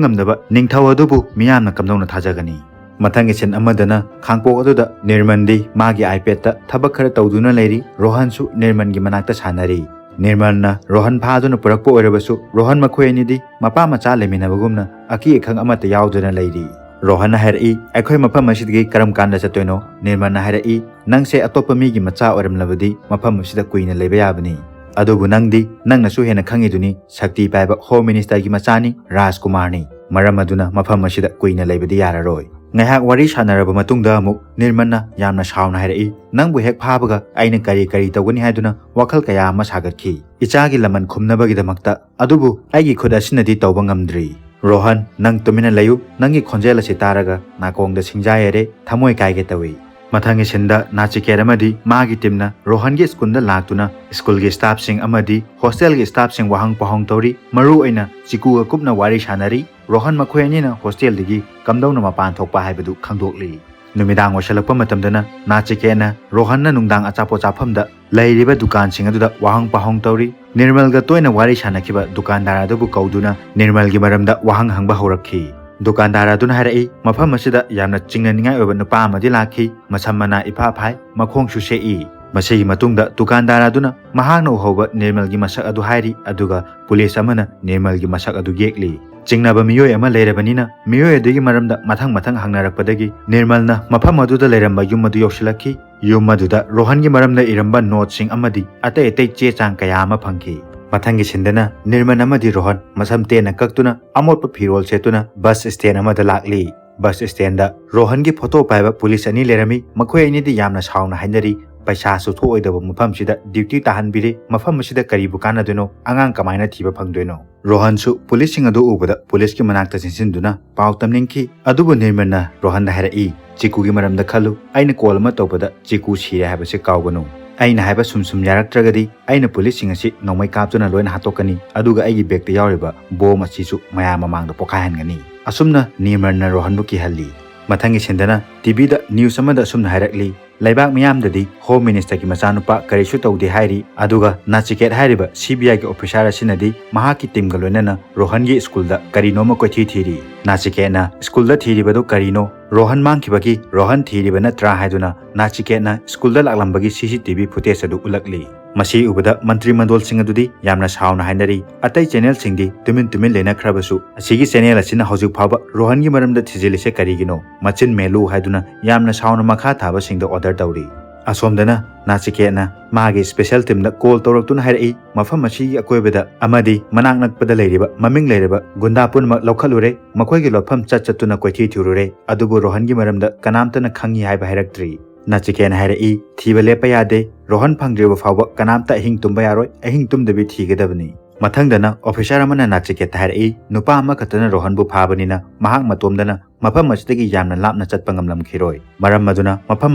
ꯉꯝꯗꯕ ꯅꯤꯡꯊꯧ ꯑꯗꯨꯕꯨ ꯃꯤꯌꯥꯝꯅ ꯀꯝꯗꯧꯅ ꯊꯥꯖꯒꯅꯤ? ꯃꯊꯪꯒꯤ ꯁꯤꯟ ꯑꯃꯗꯅ ꯈꯥꯡꯄꯣꯛ ꯑꯗꯨꯗ ꯅꯤꯔꯃꯟꯗꯤ ꯃꯥꯒꯤ ꯑꯥꯏꯄꯦꯗꯇ ꯊꯕꯛ ꯈꯔ ꯇꯧꯗꯨꯅ ꯂꯩꯔꯤ꯫ ꯔꯣꯍꯟꯁꯨ ꯅꯤꯔꯃꯟꯒꯤ ꯃꯅꯥꯛꯇ ꯁꯥꯟꯅꯔꯤ꯫ ꯅꯤꯔꯃꯜꯅ ꯔꯣꯍꯟ ꯐꯥꯗꯨꯅ ꯄꯨꯔꯛꯄ ꯑꯣꯏꯔꯕꯁꯨ, ꯔꯣꯍꯟ ꯃꯈꯣꯏ ꯑꯅꯤꯗꯤ ꯃꯄꯥ ꯃꯆꯥ ꯂꯩꯃꯤꯟꯅꯕꯒꯨꯝꯅ ꯑꯀꯤ ꯑꯈꯪ ꯑꯃꯠꯇ ꯌꯥꯎꯗꯅ ꯂꯩꯔꯤ꯫ ꯔꯣꯍꯟꯅ ꯍꯥꯏꯔꯛꯏ, "ꯑꯩꯈꯣꯏ ꯃꯐꯝ ꯑꯁꯤꯗꯒꯤ ꯀꯔꯝ ꯀꯥꯟꯗ ꯆꯠꯇꯣꯏꯅꯣ?" ꯅꯤꯔꯃꯜꯅ ꯍꯥꯏꯔꯛꯏ, "ꯅꯪꯁꯦ ꯑꯇꯣꯞꯄ ꯃꯤꯒꯤ ꯃꯆꯥ ꯑꯣꯏꯔꯝꯂꯕꯗꯤ ꯃꯐꯝ ꯑꯁꯤꯗ ꯀꯨꯏꯅ ꯂꯩꯕ ꯌꯥꯕꯅꯤ꯫ ꯑꯗꯨꯕꯨ ꯅꯪꯗꯤ, ꯅꯪꯅꯁꯨ ꯍꯦꯟꯅ ꯈꯪꯉꯤꯗꯨꯅꯤ, ꯁꯛꯇꯤ ꯄꯥꯏꯕ ꯍꯣꯝ ꯃꯤꯅꯤꯁꯇꯔꯒꯤ ꯃꯆꯥꯅꯤ, ꯔꯥꯖꯀꯨꯃꯥꯔꯅꯤ꯫ ꯃꯔꯝ ꯑꯗꯨꯅ ꯃꯐꯝ ꯑꯁꯤꯗ ꯀꯨꯏꯅ ꯂꯩꯕꯗꯤ ꯌꯥꯔꯔꯣꯏ"꯫ ꯉꯥꯏꯍꯥꯛ ꯋꯥꯔꯤ ꯁꯥꯟꯅꯔꯕ ꯃꯇꯨꯡꯗ ꯑꯃꯨꯛ ꯅꯤꯔꯃꯜꯅ ꯌꯥꯝꯅ ꯁꯥꯎꯅ ꯍꯥꯏꯔꯛꯏ, "ꯅꯪꯕꯨ ꯍꯦꯛ ꯐꯥꯕꯒ ꯑꯩꯅ ꯀꯔꯤ ꯀꯔꯤ ꯇꯧꯒꯅꯤ ꯍꯥꯏꯗꯨꯅ ꯋꯥꯈꯜ ꯀꯌꯥ ꯑꯃ ꯁꯥꯒꯠꯈꯤ꯫ ꯏꯆꯥꯒꯤ ꯂꯃꯟ ꯈꯨꯝꯅꯕꯒꯤꯗꯃꯛꯇ꯫ ꯑꯗꯨꯕꯨ ꯑꯩꯒꯤ ꯈꯨꯠ ꯑꯁꯤꯅꯗꯤ ꯇꯧꯕ ꯉꯝꯗ꯭ꯔꯤ"꯫ "ꯔꯣꯍꯟ, ꯅꯪ ꯇꯨꯃꯤꯟꯅ ꯂꯩꯌꯨ꯫ ꯅꯪꯒꯤ ꯈꯣꯟꯖꯦꯜ ꯑꯁꯤ ꯇꯥꯔꯒ ꯅꯥꯀꯣꯡꯗ ꯁꯤꯡꯖꯥ ꯌꯩꯔꯦ, ꯊꯃꯣꯏ ꯀꯥꯏꯒꯦ ꯇꯧꯏ"꯫ ꯃꯊꯪꯒꯤ ꯁꯤꯟꯗ ꯅꯥꯆꯤꯀꯦꯠ ꯑꯃꯗꯤ ꯃꯥꯒꯤ ꯇꯤꯝꯅ ꯔꯣꯍꯟꯒꯤ ꯁ꯭ꯀꯨꯜꯗ ꯂꯥꯛꯇꯨꯅ ꯁ꯭ꯀꯨꯜꯒꯤ ꯁ꯭ꯇꯥꯐꯁꯤꯡ ꯑꯃꯗꯤ ꯍꯣꯁꯇꯦꯜꯒꯤ ꯁ꯭ꯇꯥꯐꯁꯤꯡ ꯋꯥꯍꯪ ꯄꯥꯎꯍꯪ ꯇꯧꯔꯤ꯫ ꯃꯔꯨ ꯑꯣꯏꯅ ꯆꯤꯀꯨꯒ ꯀꯨꯞꯅ ꯋꯥꯔꯤ ꯁꯥꯟꯅꯔꯤ꯫ ꯔꯣꯍꯟ ꯃꯈꯣꯏ ꯑꯅꯤꯅ ꯍꯣꯁꯇꯦꯜꯗꯒꯤ ꯀꯝꯗꯧꯅ ꯃꯄꯥꯟ ꯊꯣꯛꯄ ꯍꯥꯏꯕꯗꯨ ꯈꯪꯗꯣꯛꯂꯤ꯫ ꯅꯨꯃꯤꯗꯥꯡ ꯑꯣꯏꯁꯜꯂꯛꯄ ꯃꯇꯝꯗꯅ ꯅꯥꯆꯤꯀꯦꯠꯅ ꯔꯣꯍꯟꯅ ꯅꯨꯡꯗꯥꯡ ꯑꯆꯥꯄꯣꯠ ꯆꯥꯐꯝꯗ ꯂꯩꯔꯤꯕ ꯗꯨꯀꯥꯟꯁꯤꯡ ꯑꯗꯨꯗ ꯋꯥꯍꯪ ꯄꯥꯎꯍꯪ ꯇꯧꯔꯤ꯫ ꯅꯤꯔꯃꯜꯒ ꯇꯣꯏꯅ ꯋꯥꯔꯤ ꯁꯥꯟꯅꯈꯤꯕ ꯗꯨꯀꯥꯟꯗꯥꯔ ꯑꯗꯨꯕꯨ ꯀꯧꯗꯨꯅ ꯅꯤꯔꯃꯜꯒꯤ ꯃꯔꯝꯗ ꯋꯥꯍꯪ ꯍꯪꯕ ꯍꯧꯔꯛꯈꯤ꯫ ꯗꯨꯀꯥꯟꯗꯥꯔ ꯑꯗꯨꯅ ꯍꯥꯏꯔꯛꯏ, ꯃꯐꯝ ꯑꯁꯤꯗ ꯌꯥꯝꯅ ꯆꯤꯡꯅꯅꯤꯡꯉꯥꯏ ꯑꯣꯏꯕ ꯅꯨꯄꯥ ꯑꯃꯗꯤ ꯂꯥꯛꯈꯤ꯫ ꯃꯁꯝ ꯃꯅꯥ ꯏꯐꯥ ꯐꯥꯏ, ꯃꯈꯣꯡꯁꯨ ꯁꯦꯛꯏ꯫ ꯃꯁꯤꯒꯤ ꯃꯇꯨꯡꯗ ꯗꯨꯀꯥꯟꯗꯥꯔ ꯑꯗꯨꯅ ꯃꯍꯥꯛꯅ ꯎꯍꯧꯕ ꯅꯤꯔꯃꯜꯒꯤ ꯃꯁꯛ ꯑꯗꯨ ꯍꯥꯏꯔꯤ, ꯑꯗꯨꯒ ꯄꯨꯂꯤꯁ ꯑꯃꯅ ꯅꯤꯔꯃꯜꯒꯤ ꯃꯁꯛ ꯑꯗꯨ ꯌꯦꯛꯂꯤ꯫ ꯆꯤꯡꯅꯕ ꯃꯤꯑꯣꯏ ꯑꯃ ꯂꯩꯔꯕꯅꯤꯅ ꯃꯤꯑꯣꯏ ꯑꯗꯨꯒꯤ ꯃꯔꯝꯗ ꯃꯊꯪ ꯃꯊꯪ ꯍꯪꯅꯔꯛꯄꯗꯒꯤ ꯅꯤꯔꯃꯜꯅ ꯃꯐꯝ ꯑꯗꯨꯗ ꯂꯩꯔꯝꯕ ꯌꯨꯝ ꯑꯗꯨ ꯌꯧꯁꯤꯜꯂꯛꯈꯤ꯫ ꯌꯨꯝ ꯑꯗꯨꯗ ꯔꯣꯍꯟꯒꯤ ꯃꯔꯝꯗ ꯏꯔꯝꯕ ꯅꯣꯠꯁꯤꯡ ꯑꯃꯗꯤ ꯑꯇꯩ ꯑꯇꯩ ꯆꯦ ꯆꯥꯡ ꯀꯌꯥ ꯑꯃ ꯐꯪꯈꯤ꯫ ꯃꯊꯪꯒꯤ ꯁꯤꯟꯗꯅ ꯅꯤꯔꯃꯜ ꯑꯃꯗꯤ ꯔꯣꯍꯟ ꯃꯁꯝ ꯇꯦꯟꯅ ꯀꯛꯇꯨꯅ ꯑꯃꯣꯠꯄ ꯐꯤꯔꯣꯜ ꯁꯦꯠꯇꯨꯅ ꯕꯁ ꯁ꯭ꯇꯦꯟ ꯑꯃꯗ ꯂꯥꯛꯂꯤ꯫ ꯕꯁ ꯁ꯭ꯇꯦꯟꯗ ꯔꯣꯍꯟꯒꯤ ꯐꯣꯇꯣ ꯄꯥꯏꯕ ꯄꯨꯂꯤꯁ ꯑꯅꯤ ꯂꯩꯔꯝꯃꯤ꯫ ꯃꯈꯣꯏ ꯑꯅꯤꯗꯤ ꯌꯥꯝꯅ ꯁꯥꯎꯅ ꯍꯥꯏꯅꯔꯤ, "ꯄꯩꯁꯥꯁꯨ ꯊꯣꯛꯑꯣꯏꯗꯕ ꯃꯐꯝꯁꯤꯗ ꯗ꯭ꯌꯨꯇꯤ ꯇꯥꯍꯟꯕꯤꯔꯦ, ꯃꯐꯝ ꯑꯁꯤꯗ ꯀꯔꯤꯕꯨ ꯀꯥꯟꯅꯗꯣꯏꯅꯣ? ꯑꯉꯥꯡ ꯀꯃꯥꯏꯅ ꯊꯤꯕ ꯐꯪꯗꯣꯏꯅꯣ?" ꯔꯣꯍꯟꯁꯨ ꯄꯨꯂꯤꯁꯁꯤꯡ ꯑꯗꯨ ꯎꯕꯗ ꯄꯨꯂꯤꯁꯀꯤ ꯃꯅꯥꯛꯇ ꯆꯦꯟꯁꯤꯟꯗꯨꯅ ꯄꯥꯎ ꯇꯝꯅꯤꯡꯈꯤ꯫ ꯑꯗꯨꯕꯨ ꯅꯤꯔꯃꯜꯅ ꯔꯣꯍꯟꯗ ꯍꯥꯏꯔꯛꯏ, "ꯆꯤꯀꯨꯒꯤ ꯃꯔꯝꯗ ꯈꯜꯂꯨ, ꯑꯩꯅ ꯀꯣꯜ ꯑꯃ ꯇꯧꯕꯗ ꯆꯤꯀꯨ ꯁꯤꯔꯦ ꯍꯥꯏꯕꯁꯤ ꯀꯥꯎꯒꯅꯨ꯫ ꯑꯩꯅ ꯍꯥꯏꯕ ꯁꯨꯝ ꯁꯨꯝ ꯌꯥꯔꯛꯇ꯭ꯔꯒꯗꯤ ꯑꯩꯅ ꯄꯨꯂꯤꯁꯁꯤꯡ ꯑꯁꯤ ꯅꯣꯡꯃꯩ ꯀꯥꯞꯇꯨꯅ ꯂꯣꯏꯅ ꯍꯥꯠꯇꯣꯛꯀꯅꯤ, ꯑꯗꯨꯒ ꯑꯩꯒꯤ ꯕꯦꯒꯇ ꯌꯥꯎꯔꯤꯕ ꯕꯣꯝ ꯑꯁꯤꯁꯨ ꯃꯌꯥꯝ ꯃꯃꯥꯡꯗ ꯄꯣꯈꯥꯏꯍꯟꯒꯅꯤ꯫" ꯑꯁꯨꯝꯅ ꯅꯤꯔꯃꯜꯅ ꯔꯣꯍꯟꯕꯨ ꯀꯤꯍꯜꯂꯤ꯫ ꯃꯊꯪꯒꯤ ꯁꯤꯟꯗꯅ ꯇꯤꯚꯤꯗ ꯅ꯭ꯌꯨꯁ ꯑꯃꯗ ꯑꯁꯨꯝꯅ ꯍꯥꯏꯔꯛꯂꯤ, ꯂꯩꯕꯥꯛ ꯃꯤꯌꯥꯝꯗꯗꯤ ꯍꯣꯝ ꯃꯤꯅꯤꯁꯇꯔꯒꯤ ꯃꯆꯥꯅꯨꯄꯥ ꯀꯔꯤꯁꯨ ꯇꯧꯗꯦ ꯍꯥꯏꯔꯤ, ꯑꯗꯨꯒ ꯅꯥꯆꯤꯀꯦꯠ ꯍꯥꯏꯔꯤꯕ ꯁꯤ ꯕꯤ ꯑꯥꯏꯒꯤ ꯑꯣꯐꯤꯁꯥꯔ ꯑꯁꯤꯅꯗꯤ ꯃꯍꯥꯛꯀꯤ ꯇꯤꯝꯒ ꯂꯣꯏꯅꯅ ꯔꯣꯍꯟꯒꯤ ꯁ꯭ꯀꯨꯜꯗ ꯀꯔꯤꯅꯣꯃ ꯀꯣꯏꯊꯤ ꯊꯤꯔꯤ꯫ ꯅꯥꯆꯤꯀꯦꯠꯅ ꯁ꯭ꯀꯨꯜꯗ ꯊꯤꯔꯤꯕꯗꯨ ꯀꯔꯤꯅꯣ, ꯔꯣꯍꯟ ꯃꯥꯡꯈꯤꯕꯒꯤ ꯔꯣꯍꯟ ꯊꯤꯔꯤꯕ ꯅꯠꯇ꯭ꯔꯥ ꯍꯥꯏꯗꯨꯅ ꯅꯥꯆꯤꯀꯦꯠꯅ ꯁ꯭ꯀꯨꯜꯗ ꯂꯥꯛꯂꯝꯕꯒꯤ ꯁꯤ ꯁꯤ ꯇꯤ ꯚꯤ ꯐꯨꯇꯦꯖ ꯑꯗꯨ ꯎꯠꯂꯛꯂꯤ꯫ ꯃꯁꯤ ꯎꯕꯗ ꯃꯟꯇ꯭ꯔꯤ ꯃꯟꯗꯣꯜꯁꯤꯡ ꯑꯗꯨꯗꯤ ꯌꯥꯝꯅ ꯁꯥꯎꯅ ꯍꯥꯏꯅꯔꯤ꯫ ꯑꯇꯩ ꯆꯦꯅꯦꯜꯁꯤꯡꯗꯤ ꯇꯨꯃꯤꯟ ꯇꯨꯃꯤꯟ ꯂꯩꯅꯈ꯭ꯔꯕꯁꯨ, ꯑꯁꯤꯒꯤ ꯆꯦꯅꯦꯜ ꯑꯁꯤꯅ ꯍꯧꯖꯤꯛ ꯐꯥꯎꯕ ꯔꯣꯍꯟꯒꯤ ꯃꯔꯝꯗ ꯊꯤꯖꯤꯜꯂꯤꯁꯦ ꯀꯔꯤꯒꯤꯅꯣ? ꯃꯆꯤꯟ ꯃꯦꯜꯂꯨ ꯍꯥꯏꯗꯨꯅ ꯌꯥꯝꯅ ꯁꯥꯎꯅ ꯃꯈꯥ ꯊꯥꯕꯁꯤꯡꯗ ꯑꯣꯔꯗꯔ ꯇꯧꯔꯤ꯫ ꯑꯁꯣꯝꯗꯅ ꯅꯥꯆꯤꯀꯦꯠꯅ ꯃꯥꯒꯤ ꯁ꯭ꯄꯦꯁꯦꯜ ꯇꯤꯝꯗ ꯀꯣꯜ ꯇꯧꯔꯛꯇꯨꯅ ꯍꯥꯏꯔꯛꯏ, ꯃꯐꯝ ꯑꯁꯤꯒꯤ ꯑꯀꯣꯏꯕꯗ ꯑꯃꯗꯤ ꯃꯅꯥꯛ ꯅꯛꯄꯗ ꯂꯩꯔꯤꯕ ꯃꯃꯤꯡ ꯂꯩꯔꯕ ꯒꯨꯟꯗꯥ ꯄꯨꯝꯅꯃꯛ ꯂꯧꯈꯠꯂꯨꯔꯦ, ꯃꯈꯣꯏꯒꯤ ꯂꯣꯠꯐꯝ ꯆꯠ ꯆꯠꯇꯨꯅ ꯀꯣꯏꯊꯤ ꯊꯤꯔꯨꯔꯦ, ꯑꯗꯨꯕꯨ ꯔꯣꯍꯟꯒꯤ ꯃꯔꯝꯗ ꯀꯅꯥꯝꯇꯅ ꯈꯪꯉꯤ ꯍꯥꯏꯕ ꯍꯥꯏꯔꯛꯇ꯭ꯔꯤ꯫ ꯅꯥꯆꯤꯀꯦꯠꯅ ꯍꯥꯏꯔꯛꯏ, ꯊꯤꯕ ꯂꯦꯞꯄ ꯌꯥꯗꯦ, ꯔꯣꯍꯟ ꯐꯪꯗ꯭ꯔꯤꯕ ꯐꯥꯎꯕ ꯀꯅꯥꯝꯇ ꯑꯍꯤꯡ ꯇꯨꯝꯕ ꯌꯥꯔꯣꯏ, ꯑꯍꯤꯡ ꯇꯨꯝꯗꯕꯤ ꯊꯤꯒꯗꯕꯅꯤ꯫ ꯃꯊꯪꯗꯅ officer ꯑꯃꯅ ꯅꯥꯆꯤꯀꯦꯠꯇ ꯍꯥꯏꯔꯛꯏ, ꯅꯨꯄꯥ ꯑꯃꯈꯛꯇꯅ ꯔꯣꯍꯟꯕꯨ ꯐꯥꯕꯅꯤꯅ ꯃꯍꯥꯛ ꯃꯇꯣꯝꯗꯅ ꯃꯐꯝ ꯑꯁꯤꯗꯒꯤ ꯌꯥꯝꯅ ꯂꯥꯞꯅ ꯆꯠꯄ ꯉꯝꯂꯝꯈꯤꯔꯣꯏ꯫ ꯃꯔꯝ ꯑꯗꯨꯅ ꯃꯐꯝ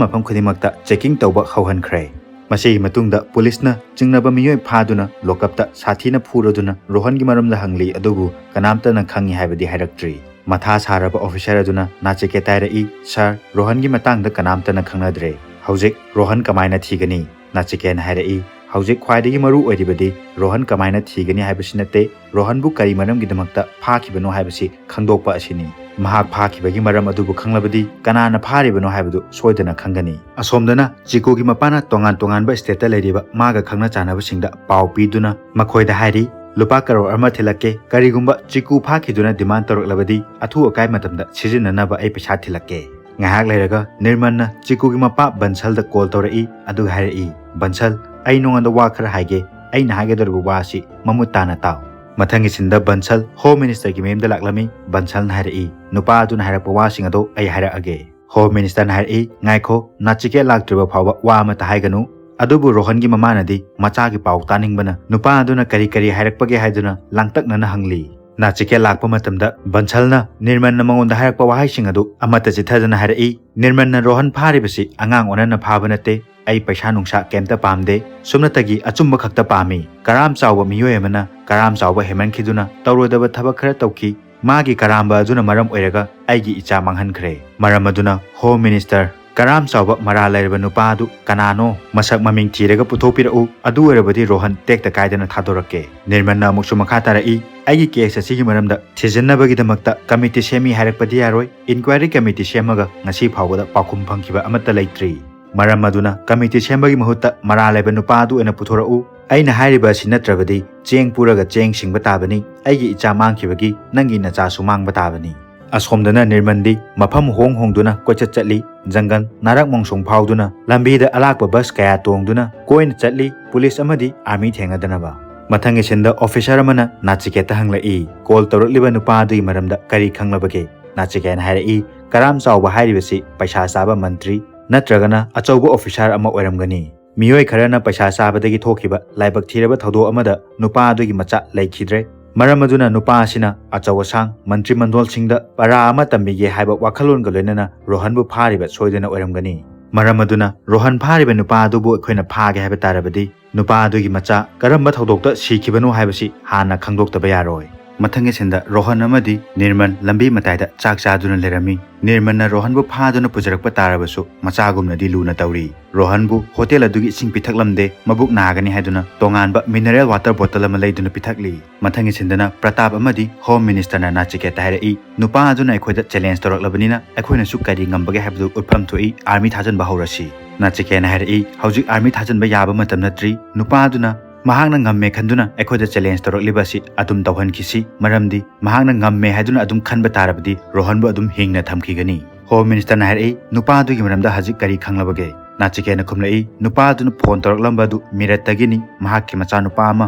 ꯃꯐꯝ ꯈꯨꯗꯤꯡꯃꯛꯇ checking ꯇꯧꯕ ꯍꯧꯍꯟꯈ꯭ꯔꯦ꯫ ꯃꯁꯤꯒꯤ ꯃꯇꯨꯡꯗ ꯄꯨꯂꯤꯁꯅ ꯆꯤꯡꯅꯕ ꯃꯤꯑꯣꯏ ꯐꯥꯗꯨꯅ ꯂꯣꯀꯞꯇ ꯁꯥꯊꯤꯅ ꯐꯨꯔꯗꯨꯅ ꯔꯣꯍꯟꯒꯤ ꯃꯔꯝꯗ ꯍꯪꯂꯤ, ꯑꯗꯨꯕꯨ ꯀꯅꯥꯝꯇꯅ ꯈꯪꯉꯤ ꯍꯥꯏꯕꯗꯤ ꯍꯥꯏꯔꯛꯇ꯭ꯔꯤ꯫ ꯃꯊꯥ ꯁꯥꯔꯕ officer ꯑꯗꯨꯅ ꯅꯥꯆꯤꯀꯦꯠꯇ ꯍꯥꯏꯔꯛꯏ, "Sir, ꯔꯣꯍꯟꯒꯤ ꯃꯇꯥꯡꯗ ꯀꯅꯥꯝꯇꯅ ꯈꯪꯅꯗ꯭ꯔꯦ꯫ ꯍꯧꯖꯤꯛ ꯔꯣꯍꯟ ꯀꯃꯥꯏꯅ ꯊꯤꯒꯅꯤ?" ꯅꯥꯆꯤꯀꯦꯠꯅ ꯍꯥꯏꯔꯛꯏ, "ꯍꯧꯖꯤꯛ ꯈ꯭ꯋꯥꯏꯗꯒꯤ ꯃꯔꯨ ꯑꯣꯏꯔꯤꯕꯗꯤ ꯔꯣꯍꯟ ꯀꯃꯥꯏꯅ ꯊꯤꯒꯅꯤ ꯍꯥꯏꯕꯁꯤ ꯅꯠꯇꯦ, ꯔꯣꯍꯟꯕꯨ ꯀꯔꯤ ꯃꯔꯝꯒꯤꯗꯃꯛꯇ ꯐꯥꯈꯤꯕꯅꯣ ꯍꯥꯏꯕꯁꯤ ꯈꯪꯗꯣꯛꯄ ꯑꯁꯤꯅꯤ꯫ ꯃꯍꯥꯛ ꯐꯥꯈꯤꯕꯒꯤ ꯃꯔꯝ ꯑꯗꯨꯕꯨ ꯈꯪꯂꯕꯗꯤ ꯀꯅꯥꯅ ꯐꯥꯔꯤꯕꯅꯣ ꯍꯥꯏꯕꯗꯨ ꯁꯣꯏꯗꯅ ꯈꯪꯒꯅꯤ꯫" ꯑꯁꯣꯝꯗꯅ ꯆꯤꯀꯨꯒꯤ ꯃꯄꯥꯅ ꯇꯣꯉꯥꯟ ꯇꯣꯉꯥꯟꯕ stateꯇ ꯂꯩꯔꯤꯕ ꯃꯥꯒ ꯈꯪꯅ ꯆꯥꯟꯅꯕꯁꯤꯡꯗ ꯄꯥꯎ ꯄꯤꯗꯨꯅ ꯃꯈꯣꯏꯗ ꯍꯥꯏꯔꯤ, "ꯂꯨꯄꯥ ꯀꯔꯣꯔ ꯑꯃ ꯊꯤꯜꯂꯛꯀꯦ, ꯀꯔꯤꯒꯨꯝꯕ ꯆꯤꯀꯨ ꯐꯥꯈꯤꯗꯨꯅ demand ꯇꯧꯔꯛꯂꯕꯗꯤ ꯑꯊꯨ ꯑꯀꯥꯏ ꯃꯇꯝꯗ ꯁꯤꯖꯤꯟꯅꯅꯕ ꯑꯩ ꯄꯩꯁꯥ ꯊꯤꯜꯂꯛꯀꯦ꯫" ꯉꯥꯏꯍꯥꯛ ꯂꯩꯔꯒ ꯅꯤꯔꯃꯟꯅ ꯆꯤꯀꯨꯒꯤ ꯃꯄꯥ ꯕꯟꯁꯜꯗ call ꯇꯧꯔꯛꯏ, ꯑꯗꯨꯒ ꯍꯥꯏꯔꯛꯏ, "ꯕꯟꯁꯜ, ꯑꯩ ꯅꯉꯣꯟꯗ ꯋꯥ ꯈꯔ ꯍꯥꯏꯒꯦ, ꯑꯩꯅ ꯍꯥꯏꯒꯗꯧꯔꯤꯕ ꯋꯥ ꯑꯁꯤ ꯃꯃꯨꯠ ꯇꯥꯅ ꯇꯥꯎ꯫" ꯃꯊꯪꯒꯤ ꯁꯤꯟꯗ ꯕꯟꯁꯜ Home Ministerꯒꯤ ꯃꯌꯨꯝꯗ ꯂꯥꯛꯂꯝꯃꯤ꯫ ꯕꯟꯁꯜꯅ ꯍꯥꯏꯔꯛꯏ, "ꯅꯨꯄꯥ ꯑꯗꯨꯅ ꯍꯥꯏꯔꯛꯄ ꯋꯥꯁꯤꯡ ꯑꯗꯣ ꯑꯩ ꯍꯥꯏꯔꯛꯑꯒꯦ꯫" Home Ministerꯅ ꯍꯥꯏꯔꯛꯏ, "ꯉꯥꯏꯈꯣ, ꯅꯥꯆꯤꯀꯦꯠ ꯂꯥꯛꯇ꯭ꯔꯤꯕ ꯐꯥꯎꯕ ꯋꯥ ꯑꯃꯠꯇ ꯍꯥꯏꯒꯅꯨ꯫" ꯑꯗꯨꯕꯨ ꯔꯣꯍꯟꯒꯤ ꯃꯃꯥꯅꯗꯤ ꯃꯆꯥꯒꯤ ꯄꯥꯎ ꯇꯥꯅꯤꯡꯕꯅ ꯅꯨꯄꯥ ꯑꯗꯨꯅ ꯀꯔꯤ ꯀꯔꯤ ꯍꯥꯏꯔꯛꯄꯒꯦ ꯍꯥꯏꯗꯨꯅ ꯂꯥꯡꯇꯛꯅꯅ ꯍꯪꯂꯤ꯫ ꯅꯥꯆꯤꯀꯦꯠ ꯂꯥꯛꯄ ꯃꯇꯝꯗ ꯕꯟꯁꯜꯅ ꯅꯤꯔꯃꯟꯅ ꯃꯉꯣꯟꯗ ꯍꯥꯏꯔꯛꯄ ꯋꯥꯍꯩꯁꯤꯡ ꯑꯗꯨ ꯑꯃꯠꯇ ꯆꯤꯠꯊꯗꯅ ꯍꯥꯏꯔꯛꯏ, "ꯅꯤꯔꯃꯟꯅ ꯔꯣꯍꯟ ꯐꯥꯔꯤꯕꯁꯤ ꯑꯉꯥꯡ ꯑꯣꯟꯅꯅ ꯐꯥꯕ ꯅꯠꯇꯦ꯫ ꯑꯩ ꯄꯩꯁꯥ ꯅꯨꯡꯁꯥ ꯀꯩꯝꯇ ꯄꯥꯝꯗꯦ꯫ ꯁꯨꯞꯅꯇꯒꯤ ꯑꯆꯨꯝꯕ ꯈꯛꯇ ꯄꯥꯝꯃꯤ꯫ ꯀꯔꯥꯝ ꯆꯥꯎꯕ ꯃꯤꯑꯣꯏ ꯑꯃꯅ ꯀꯔꯥꯝ ꯆꯥꯎꯕ ꯍꯦꯟꯃꯟꯈꯤꯗꯨꯅ ꯇꯧꯔꯣꯏꯗꯕ ꯊꯕꯛ ꯈꯔ ꯇꯧꯈꯤ꯫ ꯃꯥꯒꯤ ꯀꯔꯥꯝꯕ ꯑꯗꯨꯅ ꯃꯔꯝ ꯑꯣꯏꯔꯒ ꯑꯩꯒꯤ ꯏꯆꯥ ꯃꯥꯡꯍꯟꯈ꯭ꯔꯦ꯫" ꯃꯔꯝ ꯑꯗꯨꯅ Home Minister, "ꯀꯔꯥꯝ ꯆꯥꯎꯕ ꯃꯔꯥꯜ ꯂꯩꯔꯕ ꯅꯨꯄꯥ ꯑꯗꯨ ꯀꯅꯥꯅꯣ? ꯃꯁꯛ ꯃꯃꯤꯡ ꯊꯤꯔꯒ ꯄꯨꯊꯣꯛꯄꯤꯔꯛꯎ꯫ ꯑꯗꯨ ꯑꯣꯏꯔꯕꯗꯤ ꯔꯣꯍꯟ ꯇꯦꯛꯇ ꯀꯥꯏꯗꯅ ꯊꯥꯗꯣꯔꯛꯀꯦ꯫" ꯅꯤꯔꯃꯟꯅ ꯑꯃꯨꯛꯁꯨ ꯃꯈꯥ ꯇꯥꯔꯛꯏ, "ꯑꯩꯒꯤ case ꯑꯁꯤꯒꯤ ꯃꯔꯝꯗ ꯊꯤꯖꯤꯟꯅꯕꯒꯤꯗꯃꯛꯇ committee ꯁꯦꯝꯃꯤ ꯍꯥꯏꯔꯛꯄꯗꯤ ꯌꯥꯔꯣꯏ꯫ Inquiry committee ꯁꯦꯝꯃꯒ ꯉꯁꯤ ꯐꯥꯎꯕꯗ ꯄꯥꯎꯈꯨꯝ ꯐꯪꯈꯤꯕ ꯑꯃꯠꯇ ꯂꯩꯇ꯭ꯔꯤ꯫ ꯃꯔꯝ ꯑꯗꯨꯅ committee ꯁꯦꯝꯕꯒꯤ ꯃꯍꯨꯠꯇ ꯃꯔꯥꯜ ꯂꯩꯕ ꯅꯨꯄꯥ ꯑꯗꯨ ꯑꯣꯏꯅ ꯄꯨꯊꯣꯔꯛꯎ꯫ ꯑꯩꯅ ꯍꯥꯏꯔꯤꯕ ꯑꯁꯤ ꯅꯠꯇ꯭ꯔꯕꯗꯤ ꯆꯦꯡ ꯄꯨꯔꯒ ꯆꯦꯡ ꯁꯤꯡꯕ ꯇꯥꯕꯅꯤ꯫ ꯑꯩꯒꯤ ꯏꯆꯥ ꯃꯥꯡꯈꯤꯕꯒꯤ ꯅꯪꯒꯤ ꯅꯆꯥꯁꯨ ꯃꯥꯡꯕ ꯇꯥꯕꯅꯤ꯫" ꯑꯁꯣꯝꯗꯅ ꯅꯤꯔꯃꯟꯗꯤ ꯃꯐꯝ ꯍꯣꯡ ꯍꯣꯡꯗꯨꯅ ꯀꯣꯏꯆꯠ ꯆꯠꯂꯤ꯫ ꯖꯪꯒꯜ ꯅꯥꯔꯛ ꯃꯣꯡꯁꯣꯡ ꯐꯥꯎꯗꯨꯅ ꯂꯝꯕꯤꯗ ꯑꯂꯥꯛꯄ bus ꯀꯌꯥ ꯇꯣꯡꯗꯨꯅ ꯀꯣꯏꯅ ꯆꯠꯂꯤ, ꯄꯨꯂꯤꯁ ꯑꯃꯗꯤ army ꯊꯦꯡꯅꯗꯅꯕ꯫ ꯃꯊꯪꯒꯤ ꯁꯤꯟꯗ officer ꯑꯃꯅ ꯅꯥꯆꯤꯀꯦꯠꯇ ꯍꯪꯂꯛꯏ, "Call ꯇꯧꯔꯛꯂꯤꯕ ꯅꯨꯄꯥ ꯑꯗꯨꯒꯤ ꯃꯔꯝꯗ ꯀꯔꯤ ꯈꯪꯂꯕꯒꯦ?" ꯅꯥꯆꯤꯀꯦꯠꯅ ꯍꯥꯏꯔꯛꯏ, "ꯀꯔꯥꯝ ꯆꯥꯎꯕ ꯍꯥꯏꯔꯤꯕꯁꯤ ꯄꯩꯁꯥ ꯆꯥꯕ ꯃꯟꯇ꯭ꯔꯤ ꯅꯠꯇ꯭ꯔꯒꯅ ꯑꯆꯧꯕ officer ꯑꯃ ꯑꯣꯏꯔꯝꯒꯅꯤ꯫" ꯃꯤꯑꯣꯏ ꯈꯔꯅ ꯄꯩꯁꯥ ꯆꯥꯕꯗꯒꯤ ꯊꯣꯛꯈꯤꯕ ꯂꯥꯏꯕꯛ ꯊꯤꯔꯕ ꯊꯧꯗꯣꯛ ꯑꯃꯗ ꯅꯨꯄꯥ ꯑꯗꯨꯒꯤ ꯃꯆꯥ ꯂꯩꯈꯤꯗ꯭ꯔꯦ꯫ ꯃꯔꯝ ꯑꯗꯨꯅ ꯅꯨꯄꯥ ꯑꯁꯤꯅ ꯑꯆꯧ ꯑꯁꯥꯡ ꯃꯟꯇ꯭ꯔꯤ ꯃꯟꯗꯣꯜꯁꯤꯡꯗ ꯄꯔꯥ ꯑꯃ ꯇꯝꯕꯤꯒꯦ ꯍꯥꯏꯕ ꯋꯥꯈꯜꯂꯣꯟꯒ ꯂꯣꯏꯅꯅ ꯔꯣꯍꯟꯕꯨ ꯐꯥꯔꯤꯕ ꯁꯣꯏꯗꯅ ꯑꯣꯏꯔꯝꯒꯅꯤ꯫ ꯃꯔꯝ ꯑꯗꯨꯅ ꯔꯣꯍꯟ ꯐꯥꯔꯤꯕ ꯅꯨꯄꯥ ꯑꯗꯨꯕꯨ ꯑꯩꯈꯣꯏꯅ ꯐꯥꯒꯦ ꯍꯥꯏꯕ ꯇꯥꯔꯕꯗꯤ ꯅꯨꯄꯥ ꯑꯗꯨꯒꯤ ꯃꯆꯥ ꯀꯔꯝꯕ ꯊꯧꯗꯣꯛꯇ ꯁꯤꯈꯤꯕꯅꯣ ꯍꯥꯏꯕꯁꯤ ꯍꯥꯟꯅ ꯈꯪꯗꯣꯛꯇꯕ ꯌꯥꯔꯣꯏ꯫ ꯃꯊꯪꯒꯤ ꯁꯤꯟꯗ ꯔꯣꯍꯟ ꯑꯃꯗꯤ ꯅꯤꯔꯃꯜ ꯂꯝꯕꯤ ꯃꯇꯥꯏꯗ ꯆꯥꯛ ꯆꯥꯗꯨꯅ ꯂꯩꯔꯝꯃꯤ꯫ ꯅꯤꯔꯃꯜꯅ ꯔꯣꯍꯟꯕꯨ ꯐꯥꯗꯨꯅ ꯄꯨꯖꯔꯛꯄ ꯇꯥꯔꯕꯁꯨ ꯃꯆꯥꯒꯨꯝꯅꯗꯤ ꯂꯨꯅ ꯇꯧꯔꯤ꯫ ꯔꯣꯍꯟꯕꯨ ꯍꯣꯇꯦꯜ ꯑꯗꯨꯒꯤ ꯏꯁꯤꯡ ꯄꯤꯊꯛꯂꯝꯗꯦ, ꯃꯕꯨꯛ ꯅꯥꯒꯅꯤ ꯍꯥꯏꯗꯨꯅ ꯇꯣꯉꯥꯟꯕ mineral water bottle ꯑꯃ ꯂꯩꯗꯨꯅ ꯄꯤꯊꯛꯂꯤ꯫ ꯃꯊꯪꯒꯤ ꯁꯤꯟꯗꯅ ꯄ꯭ꯔꯇꯥꯞ ꯑꯃꯗꯤ ꯍꯣꯝ ꯃꯤꯅꯤꯁꯇꯔꯅ ꯅꯥꯆꯤꯀꯦꯇꯥ ꯍꯥꯏꯔꯛꯏ, ꯅꯨꯄꯥ ꯑꯗꯨꯅ ꯑꯩꯈꯣꯏꯗ ꯆꯦꯂꯦꯟꯖ ꯇꯧꯔꯛꯂꯕꯅꯤꯅ ꯑꯩꯈꯣꯏꯅꯁꯨ ꯀꯔꯤ ꯉꯝꯕꯒꯦ ꯍꯥꯏꯕꯗꯨ ꯎꯠꯐꯝ ꯊꯣꯛꯏ, ꯑꯥꯔꯃꯤ ꯊꯥꯖꯤꯟꯕ ꯍꯧꯔꯁꯤ꯫ ꯅꯥꯆꯤꯀꯦꯅ ꯍꯥꯏꯔꯛꯏ, ꯍꯧꯖꯤꯛ ꯑꯥꯔꯃꯤ ꯊꯥꯖꯤꯟꯕ ꯌꯥꯕ ꯃꯇꯝ ꯅꯠꯇ꯭ꯔꯤ꯫ ꯅꯨꯄꯥ ꯑꯗꯨꯅ ꯃꯍꯥꯛꯅ ꯉꯝꯃꯦ ꯈꯟꯗꯨꯅ ꯑꯩꯈꯣꯏꯗ ꯆꯦꯂꯦꯟꯖ ꯇꯧꯔꯛꯂꯤꯕ ꯑꯁꯤ ꯑꯗꯨꯝ ꯇꯧꯍꯟꯈꯤꯁꯤ, ꯃꯔꯝꯗꯤ ꯃꯍꯥꯛꯅ ꯉꯝꯃꯦ ꯍꯥꯏꯗꯨꯅ ꯑꯗꯨꯝ ꯈꯟꯕ ꯇꯥꯔꯕꯗꯤ ꯔꯣꯍꯟꯕꯨ ꯑꯗꯨꯝ ꯍꯤꯡꯅ ꯊꯝꯈꯤꯒꯅꯤ꯫ ꯍꯣꯝ ꯃꯤꯅꯤꯁꯇꯔꯅ ꯍꯥꯏꯔꯛꯏ, ꯅꯨꯄꯥ ꯑꯗꯨꯒꯤ ꯃꯔꯝꯗ ꯍꯧꯖꯤꯛ ꯀꯔꯤ ꯈꯪꯂꯕꯒꯦ? ꯅꯥꯆꯤꯀꯦꯅ ꯈꯨꯝꯂꯛꯏ, ꯅꯨꯄꯥ ꯑꯗꯨꯅ ꯐꯣꯟ ꯇꯧꯔꯛꯂꯝꯕ ꯑꯗꯨ ꯃꯤꯔꯠꯇꯒꯤꯅꯤ꯫ ꯃꯍꯥꯛꯀꯤ ꯃꯆꯥꯅꯨꯄꯥ ꯑꯃ